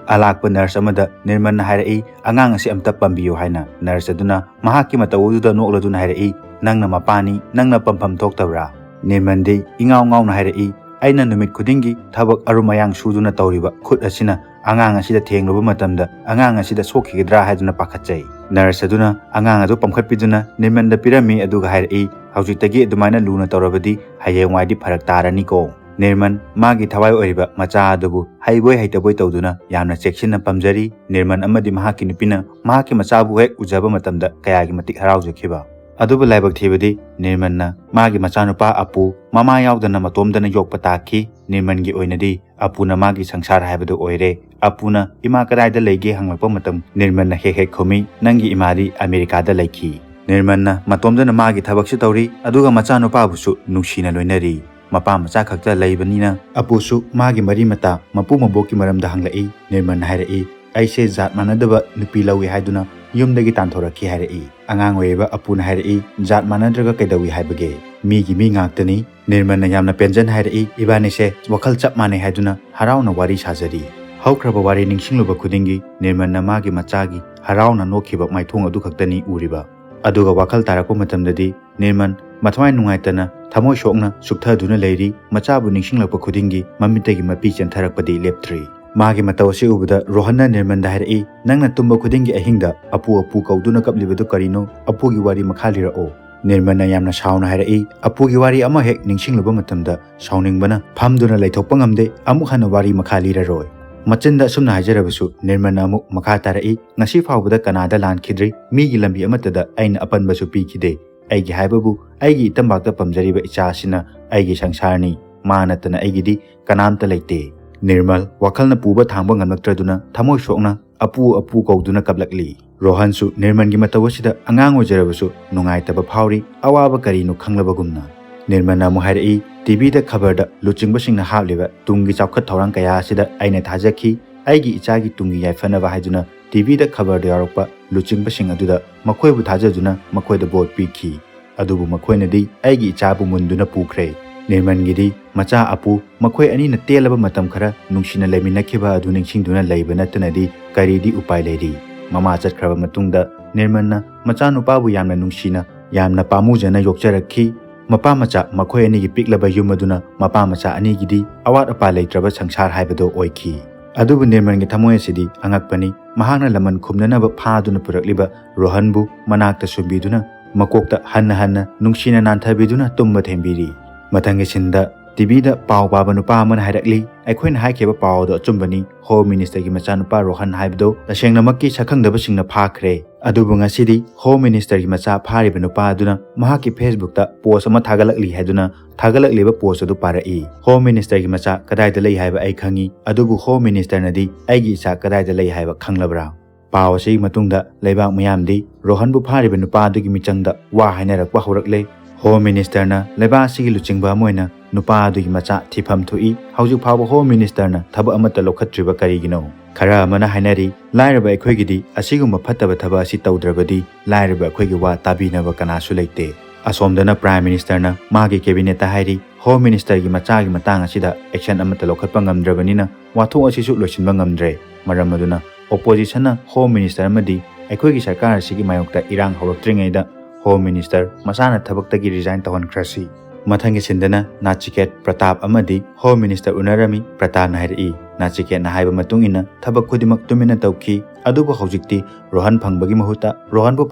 ꯑꯂꯥꯛꯄ ꯅꯔꯁ ꯑꯃꯗ ꯅꯤꯔꯃꯜꯅ ꯍꯥꯏꯔꯛꯏ, "ꯑꯉꯥꯡ ꯑꯁꯤ ꯑꯝꯇ ꯄꯝꯕꯤꯌꯨ" ꯍꯥꯏꯅ꯫ ꯅꯔꯁ ꯑꯗꯨꯅ ꯃꯍꯥꯛꯀꯤ ꯃꯇꯧ ꯑꯗꯨꯗ ꯅꯣꯛꯂꯗꯨꯅ ꯍꯥꯏꯔꯛꯏ, "ꯅꯪꯅ ꯃꯄꯥꯅꯤ, ꯅꯪꯅ ꯄꯝꯐꯝ ꯊꯣꯛꯇꯕ꯭ꯔꯥ?" ꯅꯤꯔꯃꯜꯗꯤ ꯏꯉꯥꯎ ꯉꯥꯎꯅ ꯍꯥꯏꯔꯛꯏ, "ꯑꯩꯅ ꯅꯨꯃꯤꯠ ꯈꯨꯗꯤꯡꯒꯤ ꯊꯕꯛ ꯑꯔꯨꯝ ꯑꯌꯥꯡ ꯁꯨꯗꯨꯅ ꯇꯧꯔꯤꯕ ꯈꯨꯠ ꯑꯁꯤꯅ ꯑꯉꯥꯡ ꯑꯁꯤꯗ ꯊꯦꯡꯂꯨꯕ ꯃꯇꯝꯗ ꯑꯉꯥꯡ ꯑꯁꯤꯗ ꯁꯣꯛꯈꯤꯒꯗ꯭ꯔꯥ ꯍꯥꯏꯗꯨꯅ ꯄꯥꯈꯠꯆꯩ꯫" ꯅꯔꯁ ꯑꯗꯨꯅ ꯑꯉꯥꯡ ꯑꯗꯨ ꯄꯝꯈꯠꯄꯤꯗꯨꯅ ꯅꯤꯔꯃꯜꯗ ꯄꯤꯔꯝꯃꯤ, ꯑꯗꯨꯒ ꯍꯥꯏꯔꯛꯏ, "ꯍꯧꯖꯤꯛꯇꯒꯤ ꯑꯗꯨꯃꯥꯏꯅ ꯂꯨꯅ ꯇꯧꯔꯕꯗꯤ ꯍꯌꯦꯡꯋꯥꯏꯗꯤ ꯐꯔꯛ ꯇꯥꯔꯅꯤꯀꯣ꯫" ꯅꯤꯔꯃꯜ ꯃꯥꯒꯤ ꯊꯋꯥꯏ ꯑꯣꯏꯔꯤꯕ ꯃꯆꯥ ꯑꯗꯨꯕꯨ ꯍꯩꯕꯣꯏ ꯍꯩꯇꯕꯣꯏ ꯇꯧꯗꯨꯅ ꯌꯥꯝꯅ ꯆꯦꯛꯁꯤꯟꯅ ꯄꯝꯖꯔꯤ꯫ ꯅꯤꯔꯃꯜ ꯑꯃꯗꯤ ꯃꯍꯥꯛꯀꯤ ꯅꯨꯄꯤꯅ ꯃꯍꯥꯛꯀꯤ ꯃꯆꯥꯕꯨ ꯍꯦꯛ ꯎꯖꯕ ꯃꯇꯝꯗ ꯀꯌꯥꯒꯤ ꯃꯇꯤꯛ ꯍꯔꯥꯎꯖꯈꯤꯕ꯫ ꯑꯗꯨꯕꯨ ꯂꯥꯏꯕꯛ ꯊꯤꯕꯗꯤ ꯅꯤꯔꯃꯜꯅ ꯃꯥꯒꯤ ꯃꯆꯥꯅꯨꯄꯥ ꯑꯄꯨ ꯃꯃꯥ ꯌꯥꯎꯗꯅ ꯃꯇꯣꯝꯗꯅ ꯌꯣꯛꯄ ꯇꯥꯈꯤ꯫ ꯅꯤꯔꯃꯜꯒꯤ ꯑꯣꯏꯅꯗꯤ ꯑꯄꯨꯅ ꯃꯥꯒꯤ ꯁꯪꯁꯥꯔ ꯍꯥꯏꯕꯗꯨ ꯑꯣꯏꯔꯦ꯫ ꯑꯄꯨꯅ "ꯏꯃꯥ ꯀꯗꯥꯏꯗ ꯂꯩꯒꯦ?" ꯍꯪꯂꯛꯄ ꯃꯇꯝ ꯅꯤꯔꯃꯜꯅ ꯍꯦꯛ ꯍꯦꯛ ꯈꯨꯝꯃꯤ, "ꯅꯪꯒꯤ ꯏꯃꯥꯗꯤ ꯑꯃꯦꯔꯤꯀꯥꯗ ꯂꯩꯈꯤ꯫" ꯅꯤꯔꯃꯜꯅ ꯃꯇꯣꯝꯗꯅ ꯃꯥꯒꯤ ꯊꯕꯛꯁꯨ ꯇꯧꯔꯤ, ꯑꯗꯨꯒ ꯃꯆꯥꯅꯨꯄꯥꯕꯨꯁꯨ ꯅꯨꯡꯁꯤꯅ ꯂꯣꯏꯅꯔꯤ꯫ ꯃꯄꯥ ꯃꯆꯥ ꯈꯛꯇ ꯂꯩꯕꯅꯤꯅ ꯑꯄꯨꯁꯨ ꯃꯥꯒꯤ ꯃꯔꯤ ꯃꯇꯥ, ꯃꯄꯨ ꯃꯕꯣꯛꯀꯤ ꯃꯔꯝꯗ ꯍꯪꯂꯛꯏ꯫ ꯅꯤꯔꯃꯜꯅ ꯍꯥꯏꯔꯛꯏ, "ꯑꯩꯁꯦ ꯖꯥꯠ ꯃꯥꯟꯅꯗꯕ ꯅꯨꯄꯤ ꯂꯧꯏ ꯍꯥꯏꯗꯨꯅ ꯌꯨꯝꯗꯒꯤ ꯇꯥꯟꯊꯣꯔꯛꯈꯤ" ꯍꯥꯏꯔꯛꯏ꯫ ꯑꯉꯥꯡ ꯑꯣꯏꯔꯤꯕ ꯑꯄꯨꯅ ꯍꯥꯏꯔꯛꯏ, "ꯖꯥꯠ ꯃꯥꯟꯅꯗ꯭ꯔꯒ ꯀꯩꯗꯧꯏ ꯍꯥꯏꯕꯒꯦ? ꯃꯤꯒꯤ ꯃꯤ ꯉꯥꯛꯇꯅꯤ꯫" ꯅꯤꯔꯃꯜꯅ ꯌꯥꯝꯅ ꯄꯦꯟꯖꯅ ꯍꯥꯏꯔꯛꯏ, "ꯏꯕꯥꯅꯤꯁꯦ ꯋꯥꯈꯜ ꯆꯞ ꯃꯥꯟꯅꯩ" ꯍꯥꯏꯗꯨꯅ ꯍꯔꯥꯎꯅ ꯋꯥꯔꯤ ꯁꯥꯖꯔꯤ꯫ ꯍꯧꯈ꯭ꯔꯕ ꯋꯥꯔꯤ ꯅꯤꯡꯁꯤꯡꯂꯨꯕ ꯈꯨꯗꯤꯡꯒꯤ ꯅꯤꯔꯃꯜꯅ ꯃꯥꯒꯤ ꯃꯆꯥꯒꯤ ꯍꯔꯥꯎꯅ ꯅꯣꯛꯈꯤꯕ ꯃꯥꯏꯊꯣꯡ ꯑꯗꯨ ꯈꯛꯇꯅꯤ ꯎꯔꯤꯕ꯫ ꯑꯗꯨꯒ ꯋꯥꯈꯜ ꯇꯥꯔꯛꯄ ꯃꯇꯝꯗꯗꯤ ꯅꯤꯔꯃꯜ ꯃꯊ꯭ꯋꯥꯏ ꯅꯨꯡꯉꯥꯏꯇꯅ, ꯊꯃꯣꯏ ꯁꯣꯛꯅ ꯆꯨꯞꯊꯗꯨꯅ ꯂꯩꯔꯤ꯫ ꯃꯆꯥꯕꯨ ꯅꯤꯡꯁꯤꯡꯂꯛꯄ ꯈꯨꯗꯤꯡꯒꯤ ꯃꯃꯤꯠꯇꯒꯤ ꯃꯄꯤ ꯆꯦꯟꯊꯔꯛꯄꯗꯤ ꯂꯦꯞꯇ꯭ꯔꯤ꯫ ꯃꯥꯒꯤ ꯃꯇꯧ ꯑꯁꯤ ꯎꯕꯗ ꯔꯣꯍꯟꯅ ꯅꯤꯔꯃꯜꯗ ꯍꯥꯏꯔꯛꯏ, "ꯅꯪꯅ ꯇꯨꯝꯕ ꯈꯨꯗꯤꯡꯒꯤ ꯑꯍꯤꯡꯗ 'ꯑꯄꯨ, ꯑꯄꯨ' ꯀꯧꯗꯨꯅ ꯀꯞꯂꯤꯕꯗꯨ ꯀꯔꯤꯅꯣ? ꯑꯄꯨꯒꯤ ꯋꯥꯔꯤ ꯃꯈꯥ ꯂꯤꯔꯛꯑꯣ꯫" ꯅꯤꯔꯃꯜꯅ ꯌꯥꯝꯅ ꯁꯥꯎꯅ ꯍꯥꯏꯔꯛꯏ, "ꯑꯄꯨꯒꯤ ꯋꯥꯔꯤ ꯑꯃ ꯍꯦꯛ ꯅꯤꯡꯁꯤꯡꯂꯨꯕ ꯃꯇꯝꯗ ꯁꯥꯎꯅꯤꯡꯕꯅ ꯐꯝꯗꯨꯅ ꯂꯩꯊꯣꯛꯄ ꯉꯝꯗꯦ, ꯑꯃꯨꯛ ꯍꯟꯅ ꯋꯥꯔꯤ ꯃꯈꯥ ꯂꯤꯔꯔꯣꯏ꯫" ꯃꯆꯤꯟꯗ ꯑꯁꯨꯝꯅ ꯍꯥꯏꯖꯔꯕꯁꯨ ꯅꯤꯔꯃꯜꯅ ꯑꯃꯨꯛ ꯃꯈꯥ ꯇꯥꯔꯛꯏ, "ꯉꯁꯤ ꯐꯥꯎꯕꯗ ꯀꯅꯥꯗ ꯂꯥꯟꯈꯤꯗ꯭ꯔꯤ, ꯃꯤꯒꯤ ꯂꯝꯕꯤ ꯑꯃꯠꯇꯗ ꯑꯩꯅ ꯑꯄꯟꯕꯁꯨ ꯄꯤꯈꯤꯗꯦ꯫ ꯑꯩꯒꯤ ꯍꯥꯏꯕꯕꯨ ꯑꯩꯒꯤ ꯏꯇꯝꯕꯥꯛꯇ ꯄꯝꯖꯔꯤꯕ ꯏꯆꯥ ꯑꯁꯤꯅ ꯑꯩꯒꯤ ꯁꯪꯁꯥꯔꯅꯤ꯫ ꯃꯥ ꯅꯠꯇꯅ ꯑꯩꯒꯤꯗꯤ ꯀꯅꯥꯝꯇ ꯂꯩꯇꯦ꯫" ꯅꯤꯔꯃꯜ ꯋꯥꯈꯜꯅ ꯄꯨꯕ ꯊꯥꯡꯕ ꯉꯝꯂꯛꯇ꯭ꯔꯗꯨꯅ ꯊꯃꯣꯏ ꯁꯣꯛꯅ "ꯑꯄꯨ, ꯑꯄꯨ" ꯀꯧꯗꯨꯅ ꯀꯞꯂꯛꯂꯤ꯫ ꯔꯣꯍꯟꯁꯨ ꯅꯤꯔꯃꯜꯒꯤ ꯃꯇꯧ ꯑꯁꯤꯗ ꯑꯉꯥꯡ ꯑꯣꯏꯖꯔꯕꯁꯨ ꯅꯨꯡꯉꯥꯏꯇꯕ ꯐꯥꯎꯔꯤ, ꯑꯋꯥꯕ ꯀꯔꯤꯅꯣ ꯈꯪꯂꯕꯒꯨꯝꯅ꯫ ꯅꯤꯔꯃꯜꯅ ꯑꯃꯨꯛ ꯍꯥꯏꯔꯛꯏ, "ꯇꯤꯚꯤꯗ ꯈꯕꯔꯗ ꯂꯨꯆꯤꯡꯕꯁꯤꯡꯅ ꯍꯥꯞꯂꯤꯕ ꯇꯨꯡꯒꯤ ꯆꯥꯎꯈꯠ ꯊꯧꯔꯥꯡ ꯀꯌꯥ ꯑꯁꯤꯗ ꯑꯩꯅ ꯊꯥꯖꯈꯤ꯫ ꯑꯩꯒꯤ ꯏꯆꯥꯒꯤ ꯇꯨꯡꯒꯤ ꯌꯥꯏꯐꯅꯕ ꯍꯥꯏꯗꯨꯅ ꯇꯤꯚꯤꯗ ꯈꯕꯔꯗ ꯌꯥꯎꯔꯛꯄ ꯂꯨꯆꯤꯡꯕꯁꯤꯡ ꯑꯗꯨꯗ ꯃꯈꯣꯏꯕꯨ ꯊꯥꯖꯗꯨꯅ ꯃꯈꯣꯏꯗ ꯚꯣꯠ ꯄꯤꯈꯤ꯫ ꯑꯗꯨꯕꯨ ꯃꯈꯣꯏꯅꯗꯤ ꯑꯩꯒꯤ ꯏꯆꯥꯕꯨ ꯃꯨꯟꯗꯨꯅ ꯄꯨꯈ꯭ꯔꯦ꯫" ꯅꯤꯔꯃꯜꯒꯤꯗꯤ ꯃꯆꯥ ꯑꯄꯨ ꯃꯈꯣꯏ ꯑꯅꯤꯅ ꯇꯦꯜꯂꯕ ꯃꯇꯝ ꯈꯔ ꯅꯨꯡꯁꯤꯅ ꯂꯩꯃꯤꯟꯅꯈꯤꯕ ꯑꯗꯨ ꯅꯤꯡꯁꯤꯡꯗꯨꯅ ꯂꯩꯕ ꯅꯠꯇꯅꯗꯤ ꯀꯔꯤꯗꯤ ꯎꯄꯥꯏ ꯂꯩꯔꯤ? ꯃꯃꯥ ꯆꯠꯈ꯭ꯔꯕ ꯃꯇꯨꯡꯗ ꯅꯤꯔꯃꯜꯅ ꯃꯆꯥꯅꯨꯄꯥꯕꯨ ꯌꯥꯝꯅ ꯅꯨꯡꯁꯤꯅ, ꯌꯥꯝꯅ ꯄꯥꯝꯃꯨꯖꯅ ꯌꯣꯛꯆꯔꯛꯈꯤ꯫ ꯃꯄꯥ ꯃꯆꯥ ꯃꯈꯣꯏ ꯑꯅꯤꯒꯤ ꯄꯤꯛꯂꯕ ꯌꯨꯝ ꯑꯗꯨꯅ ꯃꯄꯥ ꯃꯆꯥ ꯑꯅꯤꯒꯤꯗꯤ ꯑꯋꯥꯠ ꯑꯄꯥ ꯂꯩꯇ꯭ꯔꯕ ꯁꯪꯁꯥꯔ ꯍꯥꯏꯕꯗꯨ ꯑꯣꯏꯈꯤ꯫ ꯑꯗꯨꯕꯨ ꯅꯤꯔꯃꯜꯒꯤ ꯊꯃꯣꯏ ꯑꯁꯤꯗꯤ ꯑꯉꯛꯄꯅꯤ꯫ ꯃꯍꯥꯛꯅ ꯂꯃꯟ ꯈꯨꯝꯅꯅꯕ ꯐꯥꯗꯨꯅ ꯄꯨꯔꯛꯂꯤꯕ ꯔꯣꯍꯟꯕꯨ ꯃꯅꯥꯛꯇ ꯁꯨꯝꯕꯤꯗꯨꯅ ꯃꯀꯣꯛꯇ ꯍꯟꯅ ꯍꯟꯅ ꯅꯨꯡꯁꯤꯅ ꯅꯥꯟꯊꯕꯤꯗꯨꯅ ꯇꯨꯝꯕ ꯊꯦꯝꯕꯤꯔꯤ꯫ ꯃꯊꯪꯒꯤ ꯁꯤꯟꯗ ꯇꯤꯚꯤꯗ ꯄꯥꯎ ꯄꯥꯕ ꯅꯨꯄꯥ ꯑꯃꯅ ꯍꯥꯏꯔꯛꯂꯤ, "ꯑꯩꯈꯣꯏꯅ ꯍꯥꯏꯈꯤꯕ ꯄꯥꯎ ꯑꯗꯨ ꯑꯆꯨꯝꯕꯅꯤ꯫ ꯍꯣꯝ ꯃꯤꯅꯤꯁꯇꯔꯒꯤ ꯃꯆꯥꯅꯨꯄꯥ ꯔꯣꯍꯟ ꯍꯥꯏꯕꯗꯨ ꯇꯁꯦꯡꯅꯃꯛꯀꯤ ꯁꯛꯈꯪꯗꯕꯁꯤꯡꯅ ꯐꯥꯈ꯭ꯔꯦ꯫" ꯑꯗꯨꯕꯨ ꯉꯁꯤꯗꯤ ꯍꯣꯝ ꯃꯤꯅꯤꯁꯇꯔꯒꯤ ꯃꯆꯥ ꯐꯥꯔꯤꯕ ꯅꯨꯄꯥ ꯑꯗꯨꯅ ꯃꯍꯥꯛꯀꯤ ꯐꯦꯁꯕꯨꯛꯇ ꯄꯣꯁ ꯑꯃ ꯊꯥꯒꯠꯂꯛꯂꯤ ꯍꯥꯏꯗꯨꯅ ꯊꯥꯒꯠꯂꯛꯂꯤꯕ ꯄꯣꯁ ꯑꯗꯨ ꯄꯥꯔꯛꯏ꯫ "ꯍꯣꯝ ꯃꯤꯅꯤꯁꯇꯔꯒꯤ ꯃꯆꯥ ꯀꯗꯥꯏꯗ ꯂꯩ ꯍꯥꯏꯕ ꯑꯩ ꯈꯪꯏ, ꯑꯗꯨꯕꯨ ꯍꯣꯝ ꯃꯤꯅꯤꯁꯇꯔꯅꯗꯤ ꯑꯩꯒꯤ ꯏꯆꯥ ꯀꯗꯥꯏꯗ ꯂꯩ ꯍꯥꯏꯕ ꯈꯪꯂꯕ꯭ꯔꯥ?" ꯄꯥꯎ ꯑꯁꯤꯒꯤ ꯃꯇꯨꯡꯗ ꯂꯩꯕꯥꯛ ꯃꯤꯌꯥꯝꯗꯤ ꯔꯣꯍꯟꯕꯨ ꯐꯥꯔꯤꯕ ꯅꯨꯄꯥ ꯑꯗꯨꯒꯤ ꯃꯤꯆꯪꯗ ꯋꯥ ꯍꯥꯏꯅꯔꯛꯄ ꯍꯧꯔꯛꯂꯦ꯫ ꯍꯣꯝ ꯃꯤꯅꯤꯁꯇꯔꯅ ꯂꯩꯕꯥꯛ ꯑꯁꯤꯒꯤ ꯂꯨꯆꯤꯡꯕ ꯑꯃ ꯑꯣꯏꯅ ꯅꯨꯄꯥ ꯑꯗꯨꯒꯤ ꯃꯆꯥ ꯊꯤꯐꯝ ꯊꯣꯛꯏ꯫ ꯍꯧꯖꯤꯛ ꯐꯥꯎꯕ ꯍꯣꯝ ꯃꯤꯅꯤꯁꯇꯔꯅ ꯊꯕꯛ ꯑꯃꯠꯇ ꯂꯧꯈꯠꯇ꯭ꯔꯤꯕ ꯀꯔꯤꯒꯤꯅꯣ? ꯈꯔ ꯑꯃꯅ ꯍꯥꯏꯅꯔꯤ, ꯂꯥꯏꯔꯕ ꯑꯩꯈꯣꯏꯒꯤꯗꯤ ꯑꯁꯤꯒꯨꯝꯕ ꯐꯠꯇꯕ ꯊꯕꯛ ꯑꯁꯤ ꯇꯧꯗ꯭ꯔꯕꯗꯤ ꯂꯥꯏꯔꯕ ꯑꯩꯈꯣꯏꯒꯤ ꯋꯥ ꯇꯥꯕꯤꯅꯕ ꯀꯅꯥꯁꯨ ꯂꯩꯇꯦ꯫ ꯑꯁꯣꯝꯗꯅ ꯄ꯭ꯔꯥꯏꯝ ꯃꯤꯅꯤꯁꯇꯔꯅ ꯃꯥꯒꯤ ꯀꯦꯕꯤꯅꯦꯠꯇ ꯍꯥꯏꯔꯤ, ꯍꯣꯝ ꯃꯤꯅꯤꯁꯇꯔꯒꯤ ꯃꯆꯥꯒꯤ ꯃꯇꯥꯡ ꯑꯁꯤꯗ ꯑꯦꯛꯁꯟ ꯑꯃꯠꯇ ꯂꯧꯈꯠꯄ ꯉꯝꯗ꯭ꯔꯕꯅꯤꯅ ꯋꯥꯊꯣꯛ ꯑꯁꯤꯁꯨ ꯂꯣꯏꯁꯤꯟꯕ ꯉꯝꯗ꯭ꯔꯦ꯫ ꯃꯔꯝ ꯑꯗꯨꯅ ꯑꯣꯄꯣꯖꯤꯁꯟꯅ ꯍꯣꯝ ꯃꯤꯅꯤꯁꯇꯔ ꯑꯃꯗꯤ ꯑꯩꯈꯣꯏꯒꯤ ꯁꯔꯀꯥꯔ ꯑꯁꯤꯒꯤ ꯃꯥꯌꯣꯛꯇ ꯏꯔꯥꯡ ꯍꯧꯔꯛꯇ꯭ꯔꯤꯉꯩꯗ ꯍꯣꯝ ꯃꯤꯅꯤꯁꯇꯔ ꯃꯁꯥꯅ ꯊꯕꯛꯇꯒꯤ ꯔꯤꯖꯥꯏꯟ ꯇꯧꯍꯟꯈ꯭ꯔꯁꯤ꯫ ꯃꯊꯪꯒꯤ ꯁꯤꯟꯗꯅ ꯅꯥꯆꯤꯀꯦꯠ ꯄ꯭ꯔꯇꯥꯞ ꯑꯃꯗꯤ ꯍꯣꯝ ꯃꯤꯅꯤꯁꯇꯔ ꯎꯅꯔꯝꯃꯤ꯫ ꯄ꯭ꯔꯇꯥꯞꯅ ꯍꯥꯏꯔꯛꯏ, ꯅꯥꯆꯤꯀꯦꯠꯅ ꯍꯥꯏꯕ ꯃꯇꯨꯡ ꯏꯟꯅ ꯊꯕꯛ ꯈꯨꯗꯤꯡꯃꯛ ꯇꯨꯃꯤꯟꯅ ꯇꯧꯈꯤ, ꯑꯗꯨꯕꯨ ꯍꯧꯖꯤꯛꯇꯤ ꯔꯣꯍꯟ ꯐꯪꯕꯒꯤ ꯃꯍꯨꯠꯇ ꯔꯣꯍꯟꯕꯨ